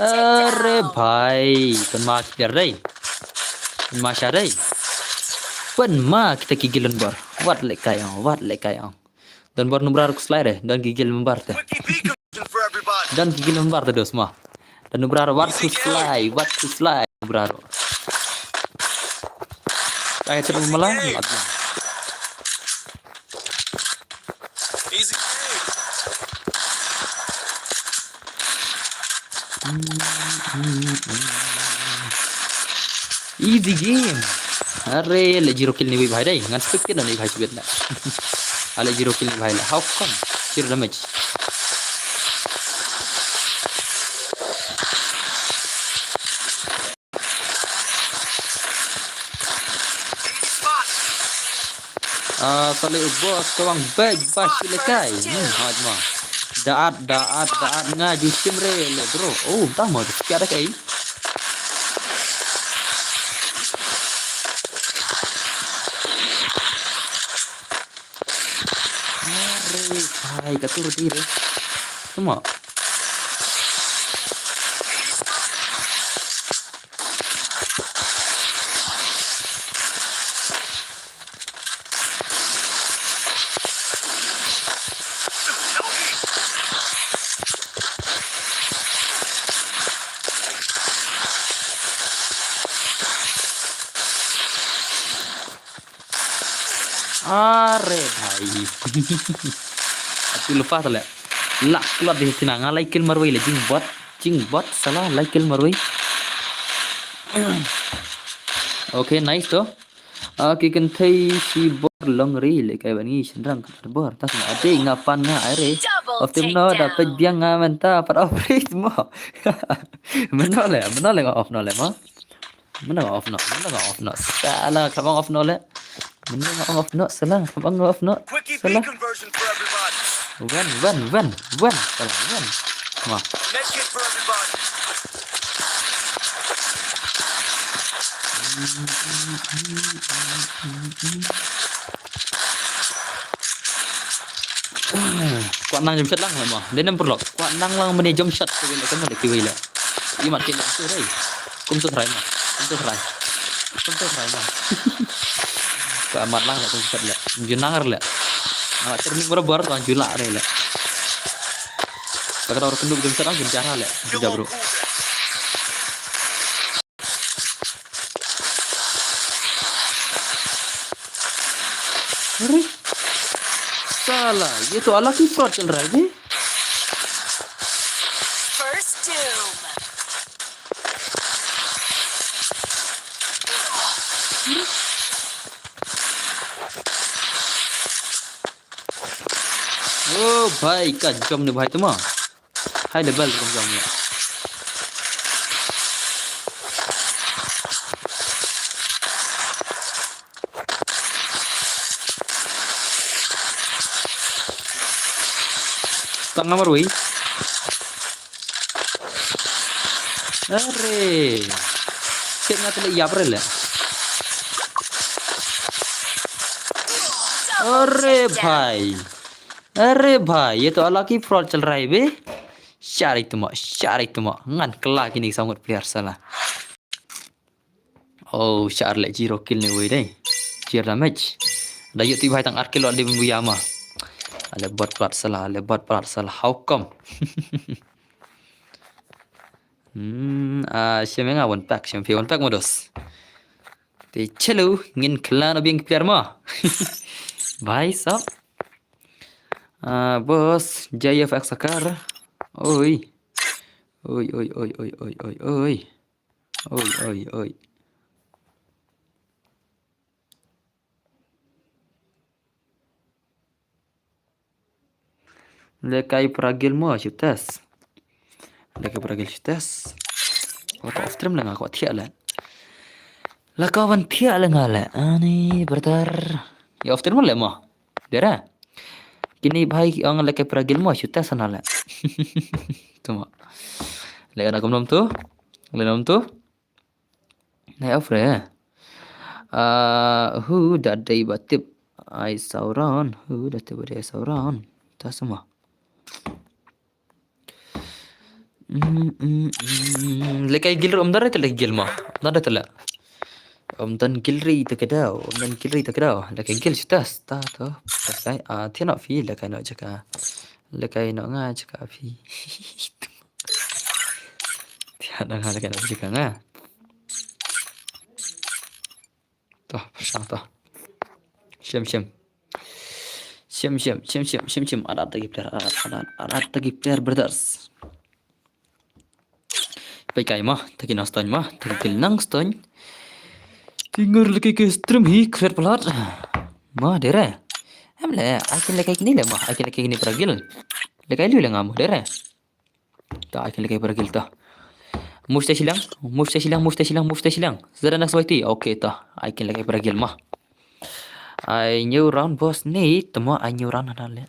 Are bhai, pynma kita dei. Pynma sha dei. Pynma kita ki gilun bor. Wat le kai ong, wat le kai ong. Don bor nubrar ku slide re, don ki gilun bor te. Don ki gilun bor te dos ma. Don nubrar wat ku slide, wat ku slide nubrar. Kai ter mala, wat ma. Easy game. Easy game. Are le zero kill ni bhai dai. Ngan spectate ni bhai sibet na. Ale zero kill ni bhai la. How come? Zero damage. Ah, sale u boss ka wang bej bas ki lekai. Hmm, hot ma. Daat, daat, daat nga ju sim re le bro. Oh, tang ma, kia da kai. Are, hai, ka tur di re. Tama. Are bhai. Atu lepas le. Lak klot di sini nga lai kill marwei le jingbot. Jingbot salah lai kill marwei. Okay, nice to. Ah, ki kynthei shibor long ri, lehkai ban ngi shynrang ka bor. Ta sngewbha dei nga pan nga ai re. Off team no, da peit biang nga mynta pat off re mo. Mano le, mano le nga off no le mo. Mano nga off no, mano nga off no. Sala ka bang off no le. Mano nga off no, sala ka bang off no. Sala. Wan, wan, wan, wan. Sala, wan. Mo. Kwah nang jump shot lang mo. Dei nam pyrlok. Kwah nang lang mane jump shot. Kiwei le, kiwei le, kiwei le. Imat kiwei le. Kumtu rai. Kumtu rai mo. Kumtu rai mo. Kumtu rai mo. Kwah mat lang le kumtu shot le. Ju nang le. Nga training barabar kwah ju lah re le. Ka dor kynduh jump shot lang jump shot le. Jump bro. अरे साला, ये तो अलग ही fraud चल रहा है जी। First doom. ओ भाई, का jump ne bhai tuma. High level rukom jump ne. Tang namar wei. Are. Kit nga tele ïap re le. Are bhai. Are bhai, ye to अलग ही fraud चल रहा है बे. Shari tuma, shari tuma. Ngan kela kini sangut player sala. Oh, shar le zero kill ne wei dei. Zero damage. Da yu ti bhai tang ar kill le buya ma. Ale bot plat sala, ale bot plat sala. How come? Hmm, ah, shem nga one pack, shem phi one pack modus. Te chalo, ngin kela no biang player ma. Bhai sab. Ah, boss, J F X Sakar. Oi. Oi, oi, oi, oi, oi, oi, oi. Oi, oi, oi. Lekai pragil mo shutes. Lekai pragil shutes. Ko off stream le nga ko thiah le. La ka ban thiah le nga le. Ani brother. Ya off stream le mo. Dera. Kini bhai ki ong lekai pragil mo shutes na le. Tuma. Le na kumnom tu. Le nom tu. Nai off re. Ah, hu da dei ba tip ai sauran. Hu da tip ba dei sauran. Ta sama. Mm, mm, mm. Lekai gil rum dar te lekai gil ma. Dar te le. Om dan gil ri te kedau. Om dan gil ri te kedau. Lekai gil shutes ta to. Lekai ah tiano fi lekai no jaka. Lekai no nga jaka fi. Tiano nga lekai no jaka nga. Toh, pyrshang toh. Shem, shem. Shem, shem, shem, shem, shem, shem. Adat tagi player, adat, adat, adat tagi player, brothers. Pei kai ma, tagi nang stone ma, tagi kil nang stone. Tingor lagi ke stream hi, kret pelat. Ma, dere. Em le, akin lagi kini le ma, akin lagi kini peragil. Lagi lu le ngamu, dere. Ta, ai kin lekai peragil ta. Musta silang, musta silang, musta silang, musta silang. Zara nak swai ti. Okay ta. Ai kin lekai peragil ma. Ai new round boss ni, temo ai new round na le.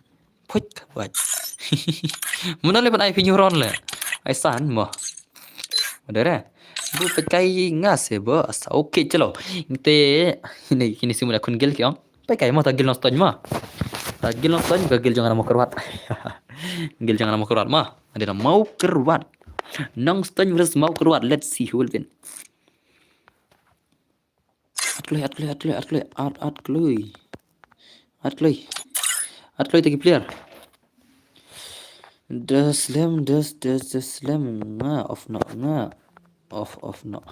Put, buat. Muna le ban ai new round le. Ai san mo. Dere. Bu pekai ngas e boss. Okay, chalo. Te ini ini simula kun gil kiong. Pekai mo ta gil nang stone ma. Ta gil nang stone, ka gil jong ana mo kerwat. Gil jong ana mo kerwat ma. Ada na mo kerwat. Nang stone versus mo kerwat. Let's see who will win. At kloi, at kloi, at kloi, at kloi, at kloi. At kloi. At kloi tagi player. Da slem, da, da, da slem nga off no, nga off, off no.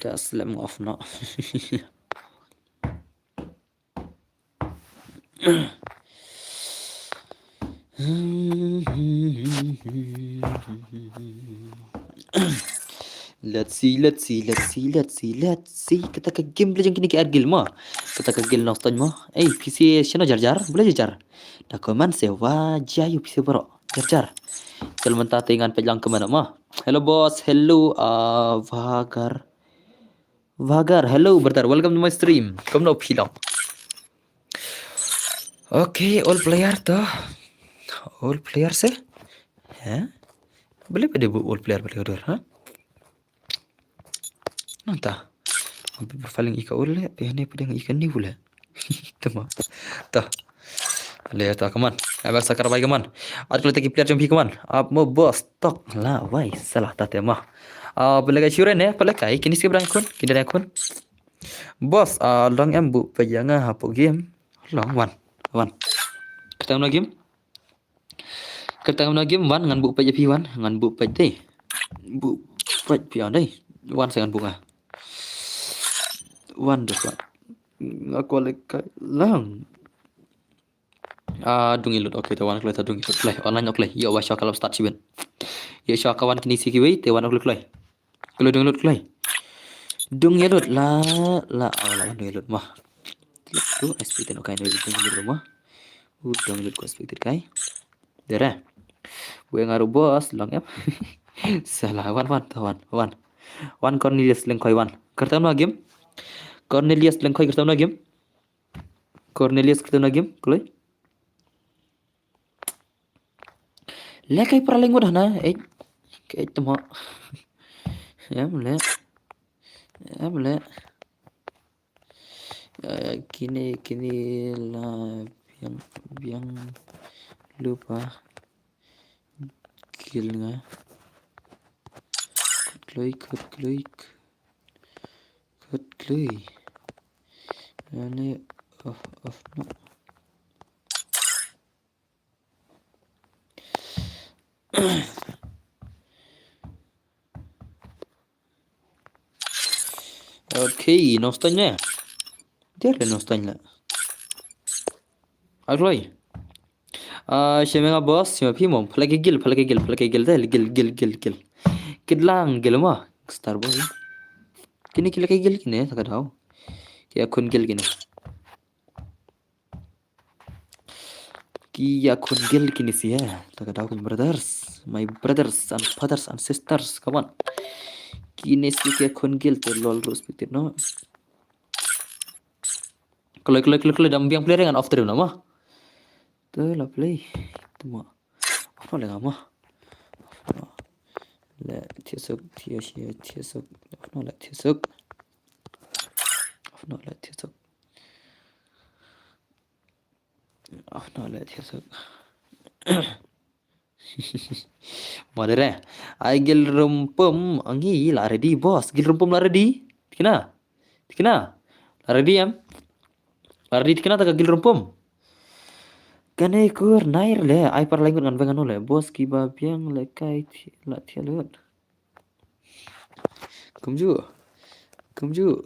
Da slem nga off no. Let's see, let's see, let's see, let's see, let's see. Kata ka game Blade jong kine ki ar guild mo. Kata ka guild Nongstoiñ mo. Ei, phi sha shano jar jar? Blade jar jar. Da comment se wa jia ïa phi sha baroh. Jar jar. Kal mynta te ngan peit lang comment mo. Hello boss, hello uh, Vagar. Vagar, hello brother, welcome to my stream. Kumno phi long? Okay, all player to. All player se? Ha? Boleh pada buat all player boleh order, ha? Nanta. Ampe profiling ika ule, pihane pudeng ika ni ule. Tama. Ta. Le ta kaman. Abang sakar bai kaman. At kalau taki player jom pi kaman. Ap mo boss tok la wai salah ta tema. Ah, pelekai shuren eh, pelekai kini sih berang kun, kini berang kun. Boss, ah, long em bu pejanga hapo game. Long wan, wan. Kita guna game. Kata ngan game wan ngan buh page pi wan ngan buh page dei. Buh page pi dei. Wan sa ngan buh ah. Wan de pat. Aku lek lang. Ah, dung ilut. Okay, ta wan kloi ta dung ilut kloi. Online kloi. Yo wa shaka lap start chiben. Yo shaka wan kini siki wei te wan kloi kloi. Kloi dung ilut kloi. Dung ilut la la aw la dung ilut mah. Tu expected okay dung ilut mah. U dung ilut ko expected kai. Dere. Wen ngaru boss long em. Salah wan wan ta wan wan. Wan Cornelius Lengkoi wan. Kertam na game. Cornelius Lengkoi kertam na game. Cornelius kertam na game. Kloi. Le kai para lengwat hana eh kai temo. Ya mle. Ya mle. Eh, kini kini la biang biang lupa kil nga. Kloi kut kloi kut kloi. Ane off off no. Okay, Nongstoiñ ne. Dia le Nongstoiñ le. Agloi. Ah, shemeng a boss, shemeng phi mom, phalaki gil, phalaki gil, phalaki gil, dai gil, gil, gil, gil. Kidlang gil ma, star boy. Kini kila kai gil kini, taka dau. Ki akhun gil kini. Ki akhun gil kini si eh. Taka dau kini brothers, my brothers and fathers and sisters, come on. Kini si ki akhun gil te lol respected no. Kloi kloi kloi kloi dam biang play ring and off terus nama. Tu la play. Tu ma. Off no le ngama. Le thiasuk thiasia thiasuk. Off no le thiasuk. Off no le thiasuk. Off no le thiasuk. Modere. Ai gil rumpum angi la ready boss. Gil rumpum la ready. Tikna. Tikna. La ready em. La ready tikna ta ka gil rumpum. Kane kur nair le ai par langut ngan vengan le boss ki ba biang le kai la thialut. Kumju. Kumju.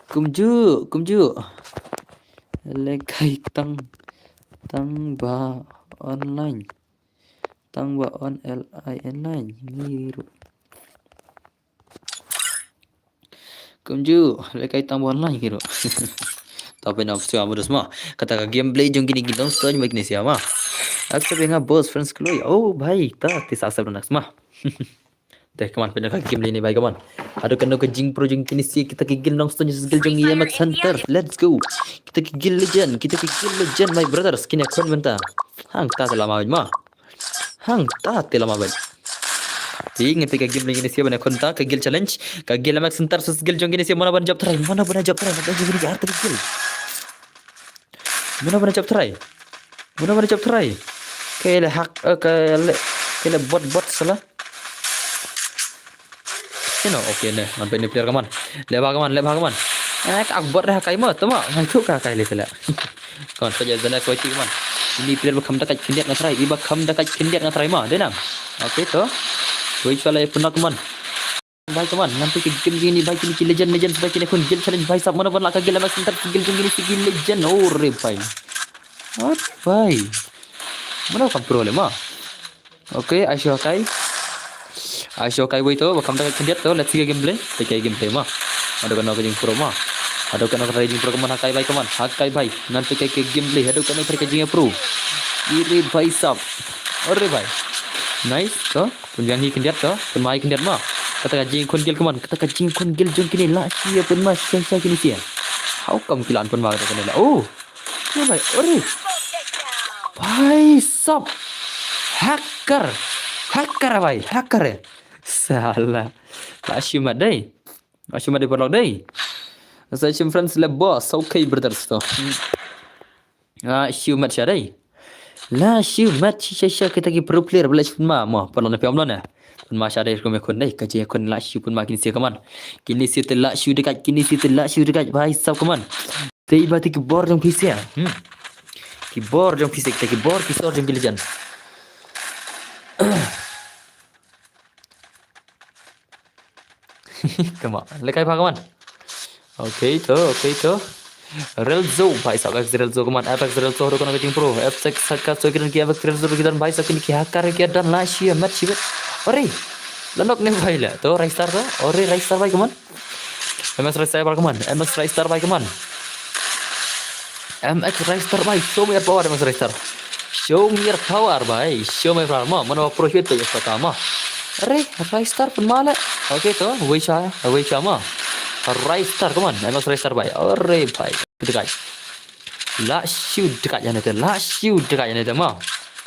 Kumju, kumju. Le kai tang tang ba online. Tang ba on L I N line ngiru. Kumju, le kai tang ba online ngiru. Tapi na sua modus ma. Kata ka gameplay jong kini kini soi ma kini sia ma. Accept nga boss friends kloi. Oh bhai, ta tis accept next ma. Deh kaman pynaka game lini bai kaman. Aduh kano ka jing pro jong kini si kita ki gil nong stone skill jong E M X Hunter. Let's go. Kita ki gil legend, kita ki gil legend my brothers kini kon menta. Hang ta lama ma. Hang ta lama bai. Ting tika game lini si bana kon ta ka gil challenge. Ka gil E M X Hunter sus gil jong kini si mana ban jab try, mana ban jab try, mana ban jab try. Muna muna jab try. Muna muna jab try. Kele hak kele kele bot bot sala. Ino okay ne man peni player kaman. Leba kaman leba kaman. Eh ka bot dah kai mo tama ngai tu ka kai le sala. Kaman saja zana koi ti kaman. Ini player ba kham da kai khyndiat nga try. Iba kham da kai khyndiat nga try ma denang. Okay to. Wei sala puna kaman. Bhai kaman ngan phi ka game jong ngi bhai kini ki legend legend bhai kini khun gil challenge bhai sab mano ban la ka gil M X Hunter gil jong ngi ki legend oh re bhai. What bhai. Mano kam pro le ma. Okay ai shu kai. Ai shu kai wei to, ba kam da ka khyndiat to, let's see ka gameplay. Peit ka gameplay mo. Haduh kano ka jingpro mo. Haduh kano ka jingpro, come on, ha kai bhai, come on. Ha kai bhai. Ngan peit ka gameplay, haduh kano ka jingpro. Ire bhai sab. Ore bhai. Nice to. Pynbiang hi khyndiat to. Pynma hi khyndiat mo. Kata ka jingkhun gel, come on. Kata ka jingkhun gel jong kine, la shi ïa pynma shisha shisha kine shisha. How come ki la pynma kata kane la? Oh. Ore bhai, ore. Bhai sab. Hacker. Hacker bhai, hacker eh. Sala. La shi mat dei. La shi mat dei paralok dei. Sa shim friends le boss. Okay brothers to. La shi mat sha dei. La shi mat shisha shisha kita ki pro player ba la shi pynma mo. Paralok ne phi ong mo ne. Pynma sha dei kum ïakhun dei. Ka jingïakhun la shi pynma kine shisha, come on. Kine shisha te la shi dei ka, kine shisha te la shi dei ka. Bhai sab, come on. Te iba te ki bor jong phi sha. Hmm. Ki bor jong phi sha, kita ki bor ki sor jong ki legend. Come on. Lekai pha, come on. Okay to, okay to. Relzo, bhai sab, F X Relzo, come on. F X Relzo, haduh kano ka jingpro. F X Saka, so ki don ki F X Relzo, ki don bhai sab, kine ki hacker ki don la shi mat shi bit. Ore. La nok ne bhai la. To, Ristar to. Ore, Ristar bhai, come on. M X Ristar bhai, come on. M X Ristar bhai, come on. M X Ristar bhai, show me your power, M X Ristar. Show me your power bhai, show me your power mo. Mano pro hit to ya kata mo. Are, Ristar pynma le. Okay to, wei sha, wei sha mo. Ristar, come on, M X Ristar bhai. Are bhai, dekat. La shu dekat ïa ne te, la shu dekat ïa ne te mo.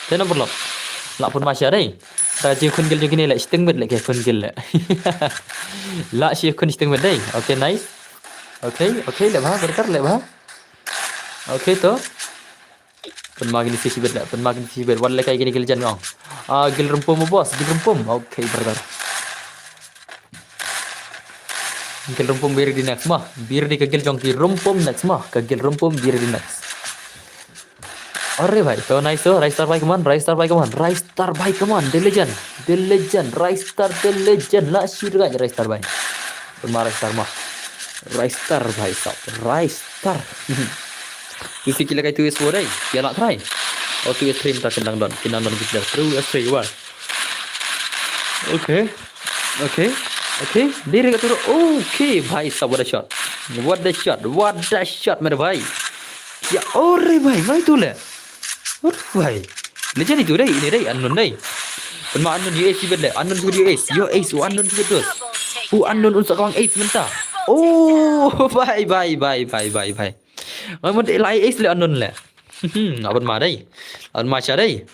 Te number lock. La pynma sha dei. Ta jingkhun gel jong kine le, shiteng met le ki khun gel le. La shi khun shiteng met dei. Okay, nice. Okay, okay, leh bha, brother, leh bha. Okay to. Pynma kine shi bit leh, pynma kine shi bit. Wat leh kai kine gil jan ngong. Ah, gil rumpum mo boss, gil rumpum. Okay, brother. Gil rumpum, be ready next mo. Be ready ka gil jong ki rumpum next mo. Ka gil rumpum, be ready next. Are bhai, to nice to, Ristar bhai, come on, Ristar bhai, come on, Ristar bhai, come on, the legend, the legend, Ristar, the legend, la shi dekat Ristar bhai. Pynma Ristar mo. Ristar bhai sab, Ristar. Ki si ki la kai two S four dei, ki la try. Oh, two S three mynta kin dang don, kin dang don ki player, two S three war. Okay. Okay. Okay. Dei re ka turu. Okay, bhai sab, what a shot. What a shot. What a shot, mere bhai. Ya, ore bhai, mai tu le. Ore bhai. Legend itu dei, ini dei, Unknown dei. Pynma Unknown, U S U bet le. Unknown U S. U S, U Unknown U S. U Unknown un sa kawang ace mynta. Oh, bhai, bhai, bhai, bhai, bhai, bhai. Ngan mut lai ace le Unknown le. Hmm, ngan mut ma dei. Ngan mut ma sha dei.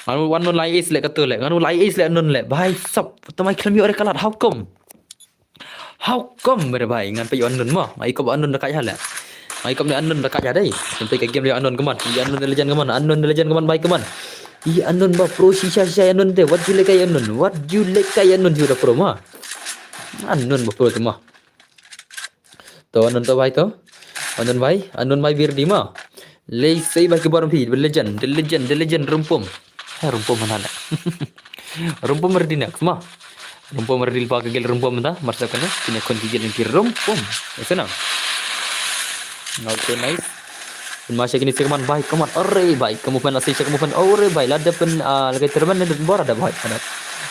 Ngan mut Unknown lai ace le kato le. Ngan mut lai ace le Unknown le. Bhai sab, tamai khlem ïoh re kalat, how come? How come, mere bhai? Ngan peit Unknown mo. Ngan ïoh kop Unknown da kai ha le. Ngan ïoh kop ne Unknown da kai ha dei. Ngan peit ka game le Unknown, come on. Ïa Unknown the legend, come on. Unknown the legend, come on, bhai, come on. Ïa Unknown ba pro shisha shisha Unknown te. What you like Unknown? What you like Unknown, you the pro mo? Unknown ba pro te mo. To Unknown to bhai to. Unknown bhai, Unknown bhai, be ready mo. Lei sei bhai ki bor phi, the legend, the legend, the legend, Rumpum. Ha, Rumpum mana le. Rumpum ready next mo. Rumpum ready pa ka gel Rumpum ta, mar sa kane, kine khun ki gel ki Rumpum. Ese na. Okay, nice. Masha kine se kaman bhai, kaman. Are bhai, kamu fan asai kamu fan. Are bhai, la da pen, ah, lagi terban ne bor da bhai.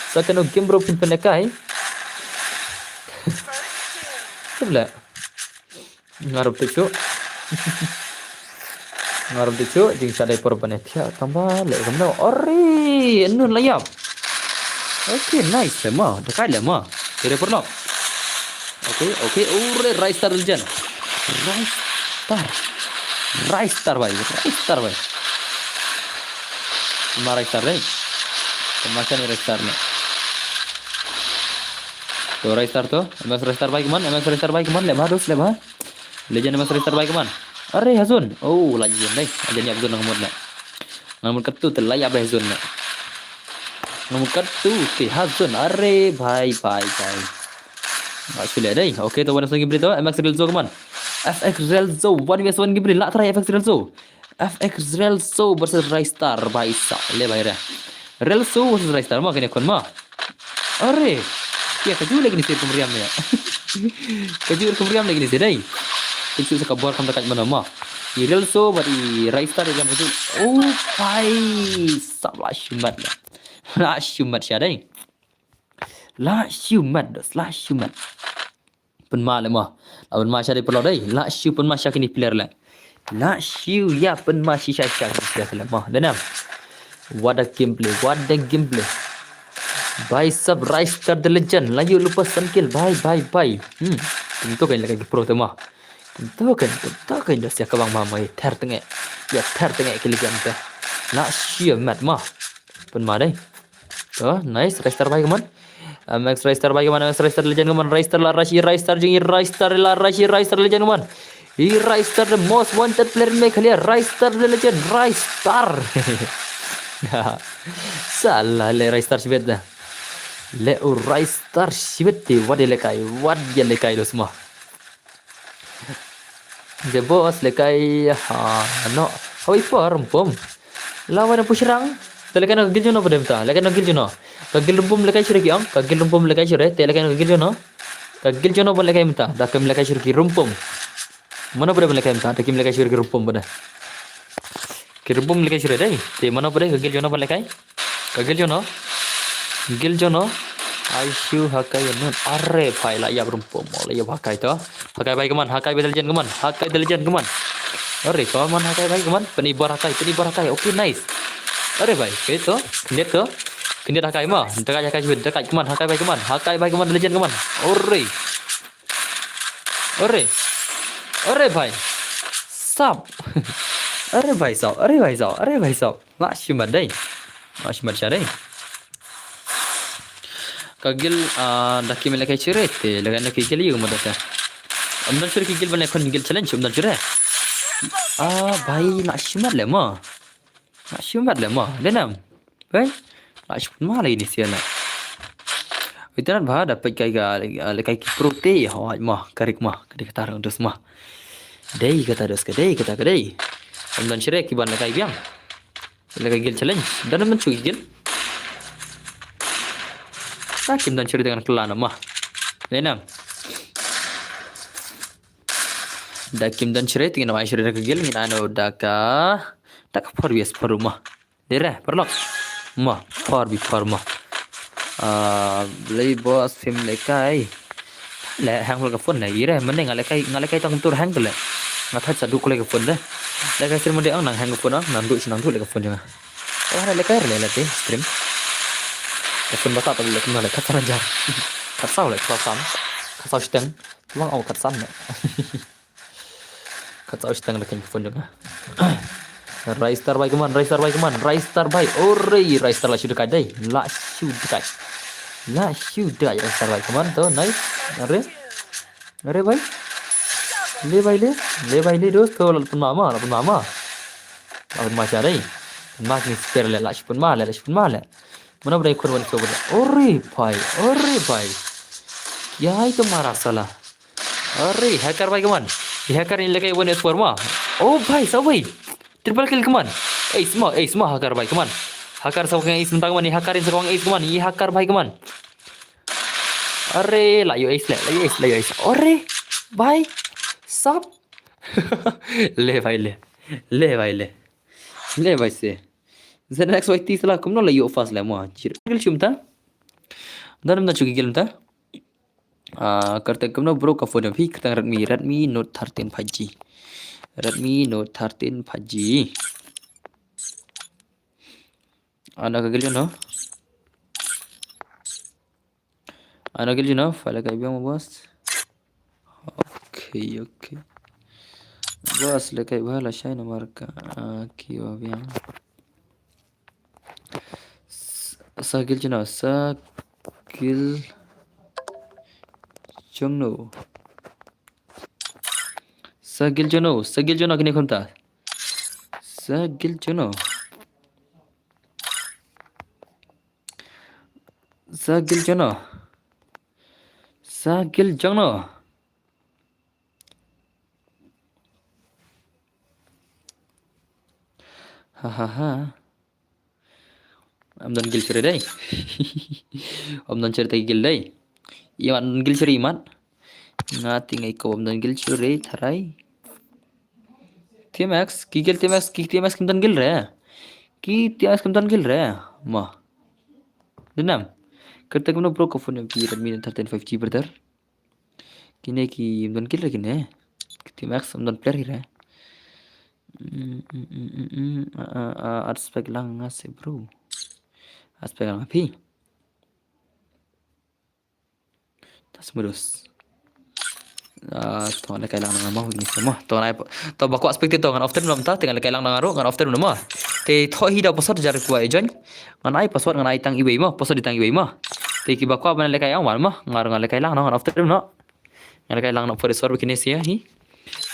Sa kano game bro pin pen kai. Tebla. Ngarap tu cu. Ngarap tu cu, jing sadai por bane pia tambah le kamno. Ori, Unknown la ïap. Okay, nice le mo, dekat le mo. Kira por lo. Okay, okay, ore, Ristar legend. Ristar. Ristar bhai, Ristar bhai. Ma Ristar bhai. Macam ni Ristar ni. To Ristar to, M S Ristar bhai kaman, M S Ristar bhai kaman, le bha dos, le bha. Legend M S Ristar bhai kaman. Are Hazun. Oh, la jin dai. Aja ni Hazun nang mut na. Nang mut katu te la ya bhai Hazun na. Nang mut katu te Hazun. Are bhai, bhai, bhai. Ba sule dai. Okay, to one versus one game bri to. M X Relzo kaman. F X Relzo, one versus one game bri. La try F X Relzo. F X Relzo versus Ristar bhai sa. Le bhai re. Relzo versus Ristar ma kene kon ma. Are. Ya kaju lagi ni sir kumriam ya. Kaju kumriam lagi ni sir dai. Itu sa kabor kam dekat mana ma. I Relzo bad i Ristar yang itu. Oh bhai. Sa la shumat ya. La shumat sha dai. La shu mat dos, la shu mat. Pynma le mo. La pynma sha dei pynlong dei. La shu pynma sha kini player le. La shu ïa pynma shisha sha kini player le mo. Dei nam. What a gameplay, what a gameplay. Bhai sab Ristar the legend. La ïoh lypa san kill. Bhai, bhai, bhai. Hmm. Kumto kan lehkai ki pro te mo. Kumto kan, kumto kan ïa ka bang ma mo ïa ther tengeh. Ïa ther tengeh ki legend te. La shu mat mo. Pynma dei. To, nice, Ristar bhai, come on. Uh, Max Ristar bhai, come on, Max Ristar legend, come on, Ristar la rush, Ristar jing, Ristar la rush, Ristar legend, come on. I Ristar the most wanted player in Meghalaya, Ristar the legend, Ristar. Salah le Ristar shibit da. Le u Ristar shibit te, wat ïa lehkai, wat ïa lehkai dos mo. The boss lehkai ha no. Hawei por rumpum. Lawan pyrshang. Te lehkai no guild jong no pdem ta. Lehkai no guild jong no. Ka guild rumpum lehkai shuh re ki ong. Ka guild rumpum lehkai shuh re. Te lehkai no guild jong no. Ka guild jong no ban lehkai mynta. Da kim lehkai shuh re ki rumpum. Mano pdem lehkai mynta. Da kim lehkai shuh re ki rumpum pdem. Ki rumpum lehkai shuh re dei. Te mano pdem ka guild jong no ban lehkai. Ka guild jong no. Guild jong no. Ai shu Hakai ïa nun. Are bhai la ïap rumpum. La ïap Hakai to. Hakai bhai, come on. Hakai bhai the legend, come on. Hakai the legend, come on. Are, come on, Hakai bhai, come on. Pynibor Hakai, pynibor Hakai. Okay, nice. Are bhai, okay to. Khyndiat to. Khyndiat Hakai mo. Dekat Hakai shibit, dekat, come on. Hakai bhai, come on. Hakai bhai, come on, the legend, come on. Are. Are. Are bhai. Sap. Are bhai sap. Are bhai sap. Are bhai sap. La shu mat dei. La shu mat sha dei. Ka guild, ah, da kim lehkai shuh re te, lehkai no ki guild ïa mo da te. Ym don shuh re ki guild ban leh khun guild challenge, ym don shuh re. Ah, bhai, la shu mat le mo. La shu mat le mo. Dei nam. Bhai. La shu mat le ini sia na. Wi te nat bha da peit kai ka, ah, lehkai ki pro te, hoi mo, ka rik mo, ka dei kata rang dos mo. Dei kata dos ka dei, kata ka dei. Ym don shuh re ki ban lehkai biang. Lehkai guild challenge. Don mynta shuh ki guild. Ta kim don shuh re te ngan kylla na mo. Dei nam. Da kim don shuh re te ngin ai shuh re da ka guild, ngin ai no da ka, da ka por bias por mo. Dei re, paralok. Mo, por bi por mo. Ah, Blei boss phim lehkai. Le hang ka phone le, ire, mynne nga lehkai, nga lehkai tang tur hang le. Nga thait sa duk le ka phone de. Lehkai sir mynne ang nang hang ka phone ang, nang duk shu nang duk le ka phone jong nga. Oh, lehkai re le te stream. Ka phone bata ta le kumno le, khatsan hajar. Khatsaw le, khatsan. Khatsaw shiteng. Tuang au khatsan le. Khatsaw shiteng da ka phone jong nga. Ristar bhai, come on, Ristar bhai, come on, Ristar bhai. Ore, Ristar la shu dekat dei. La shu dekat. La shu dekat Ristar bhai, come on, to, nice. Are. Are bhai. Le bhai le. Le bhai le, dos, to, la pynma ma, la pynma ma. La pynma sha dei. Pynma kini spare le, la shu pynma le, la shu pynma le. Mano ba dei khun wan shu pynma. Ore bhai, ore bhai. Yai tumhara sala. Are, Hacker bhai, come on. Ye Hacker in lehkai one S four ma. Oh bhai, saw bhai. Triple kill, come on. Ace ma, ace ma, Hacker bhai, come on. Hacker saw kawang ace mynta, come on. Ye Hacker in saw kawang ace, come on. Ye Hacker bhai, come on. Are, la ïoh ace le, la ïoh ace, la ïoh ace. Are, bhai. Sap. Le bhai le. Le bhai le. Le bhai se. Z X Y T sala kumno la ïoh first le mo. Kill shu mynta. Don mynta shu kill mynta. Ah, kyrteng kumno bro ka phone jong phi? Kyrteng Redmi, Redmi Note thirteen five G. Redmi Note thirteen five G. Ano ka guild jong no? Ano ka guild jong no? Pha lehkai biang mo boss. Okay, okay. Boss lehkai bha, lashai namar ka, ah, ki wa biang. S-, sa guild jong no, sa guild jong no. Sa guild jong no, sa guild jong no kine khun ta. Sa guild jong no. Sa guild jong no. Sa guild jong no. Ha ha ha. Ym don guild shuh re dei. Ym don shuh re guild dei. Imat don guild shuh re imat. Nga ti ngai ko ym don guild shuh re tharai. T M X, ki guild T M X, ki T M X kim don guild re. Ki T M X kim don guild re. Mo. Dei nam. Kata kumno bro ka phone ïa phi Redmi Note thirteen five G brother. Kine ki ym don killer kine. Ki T M X ym don player kine. Mm, mm, mm, mm, mm. Ah, ah, ah, add spec lang nga se bro. Add spec lang phi. Tas mudus. Ah, to ngan lehkai lang na nga mo, ni mo. To ngan ai, to ba kwah spectate to ngan off stream lam ta, te ngan lehkai lang na nga ruh, ngan off stream mo. Te to hi da password jar kwah join. Ngan ai password ngan ai tang iwei mo, password di tang iwei mo. Te ki ba kwah ban lehkai ang wan mo, ngan ngan lehkai lang no, ngan off stream no. Ngan lehkai lang no for the server kine sia hi.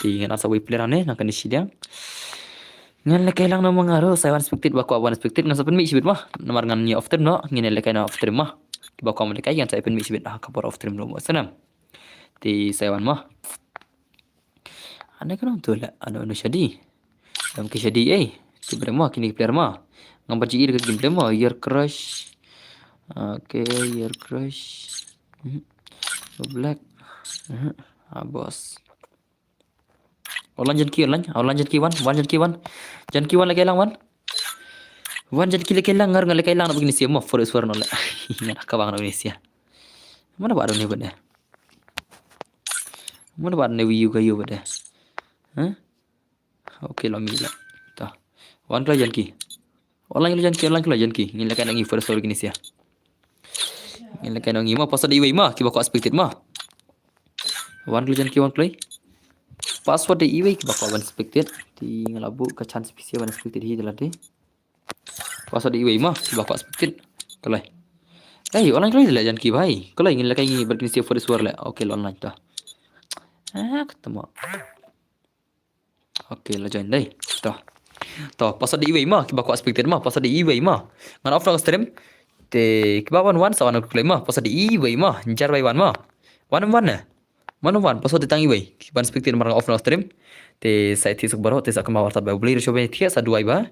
Te ngan asa wei player ne, ngan kane shiliang. Ngan lehkai lang no mo nga ruh, sa wan spectate ba kwah wan spectate ngan sa pynmih shibit mo. Namar ngan ïa off stream no, ngin lehkai no off stream mo. Ki ba kwah ban lehkai ngan sa pynmih shibit ha ka por off stream ruh mo. Sanam. Te sa wan mo. Ane ka nong tu la, ane ane shadi. Dam ki shadi eh. Ki player mo, kini ki player mo. Ngam ba ji ir ka game player mo, Year Crush. Okay, Year Crush. Mhm. Go Black. Mhm. Ah, boss. Online Janki, online, online Janki wan, wan Janki wan. Janki wan lehkai lang wan. Wan Janki lehkai lang ngar ngan lehkai lang na begini sia mo, for swear no le. Ngan ka bang na begini sia. Mana ba ne bade. Mana ba ne wiu ka yu bade. Hah? Okay, lo mi la. Ta. Wan kloi Janki. Online kloi Janki, online kloi Janki. Ngin lehkai na ngi for swear begini sia. Ngin lehkai na ngi mo, password iwei mo, ki ba kwah spectate mo. Wan kloi Janki, wan kloi. Password iwei ki ba kwah ban spectate. Te nga la buh ka chance phi sia ban spectate hi da la te. Password iwei mo, ki ba kwah spectate. Kloi. Hey, online kloi la Janki bhai. Kloi ngin lehkai ngi bad kini sia for swear le. Okay, lo online ta. Ah, ketemu. Okay, la join dei. To. To, password iwei mo, ki ba kwah spectate mo, password iwei mo. Ngan off na stream. Te ki ba wan wan sa wan kloi mo, password iwei mo. Jar bai wan mo. Wan wan ne. Wan wan, password tang iwei. Ki ban spectate mar nga off na stream. Te sa iti suk baro, te sa kama wartat ba beli resho be tiya sa duai ba.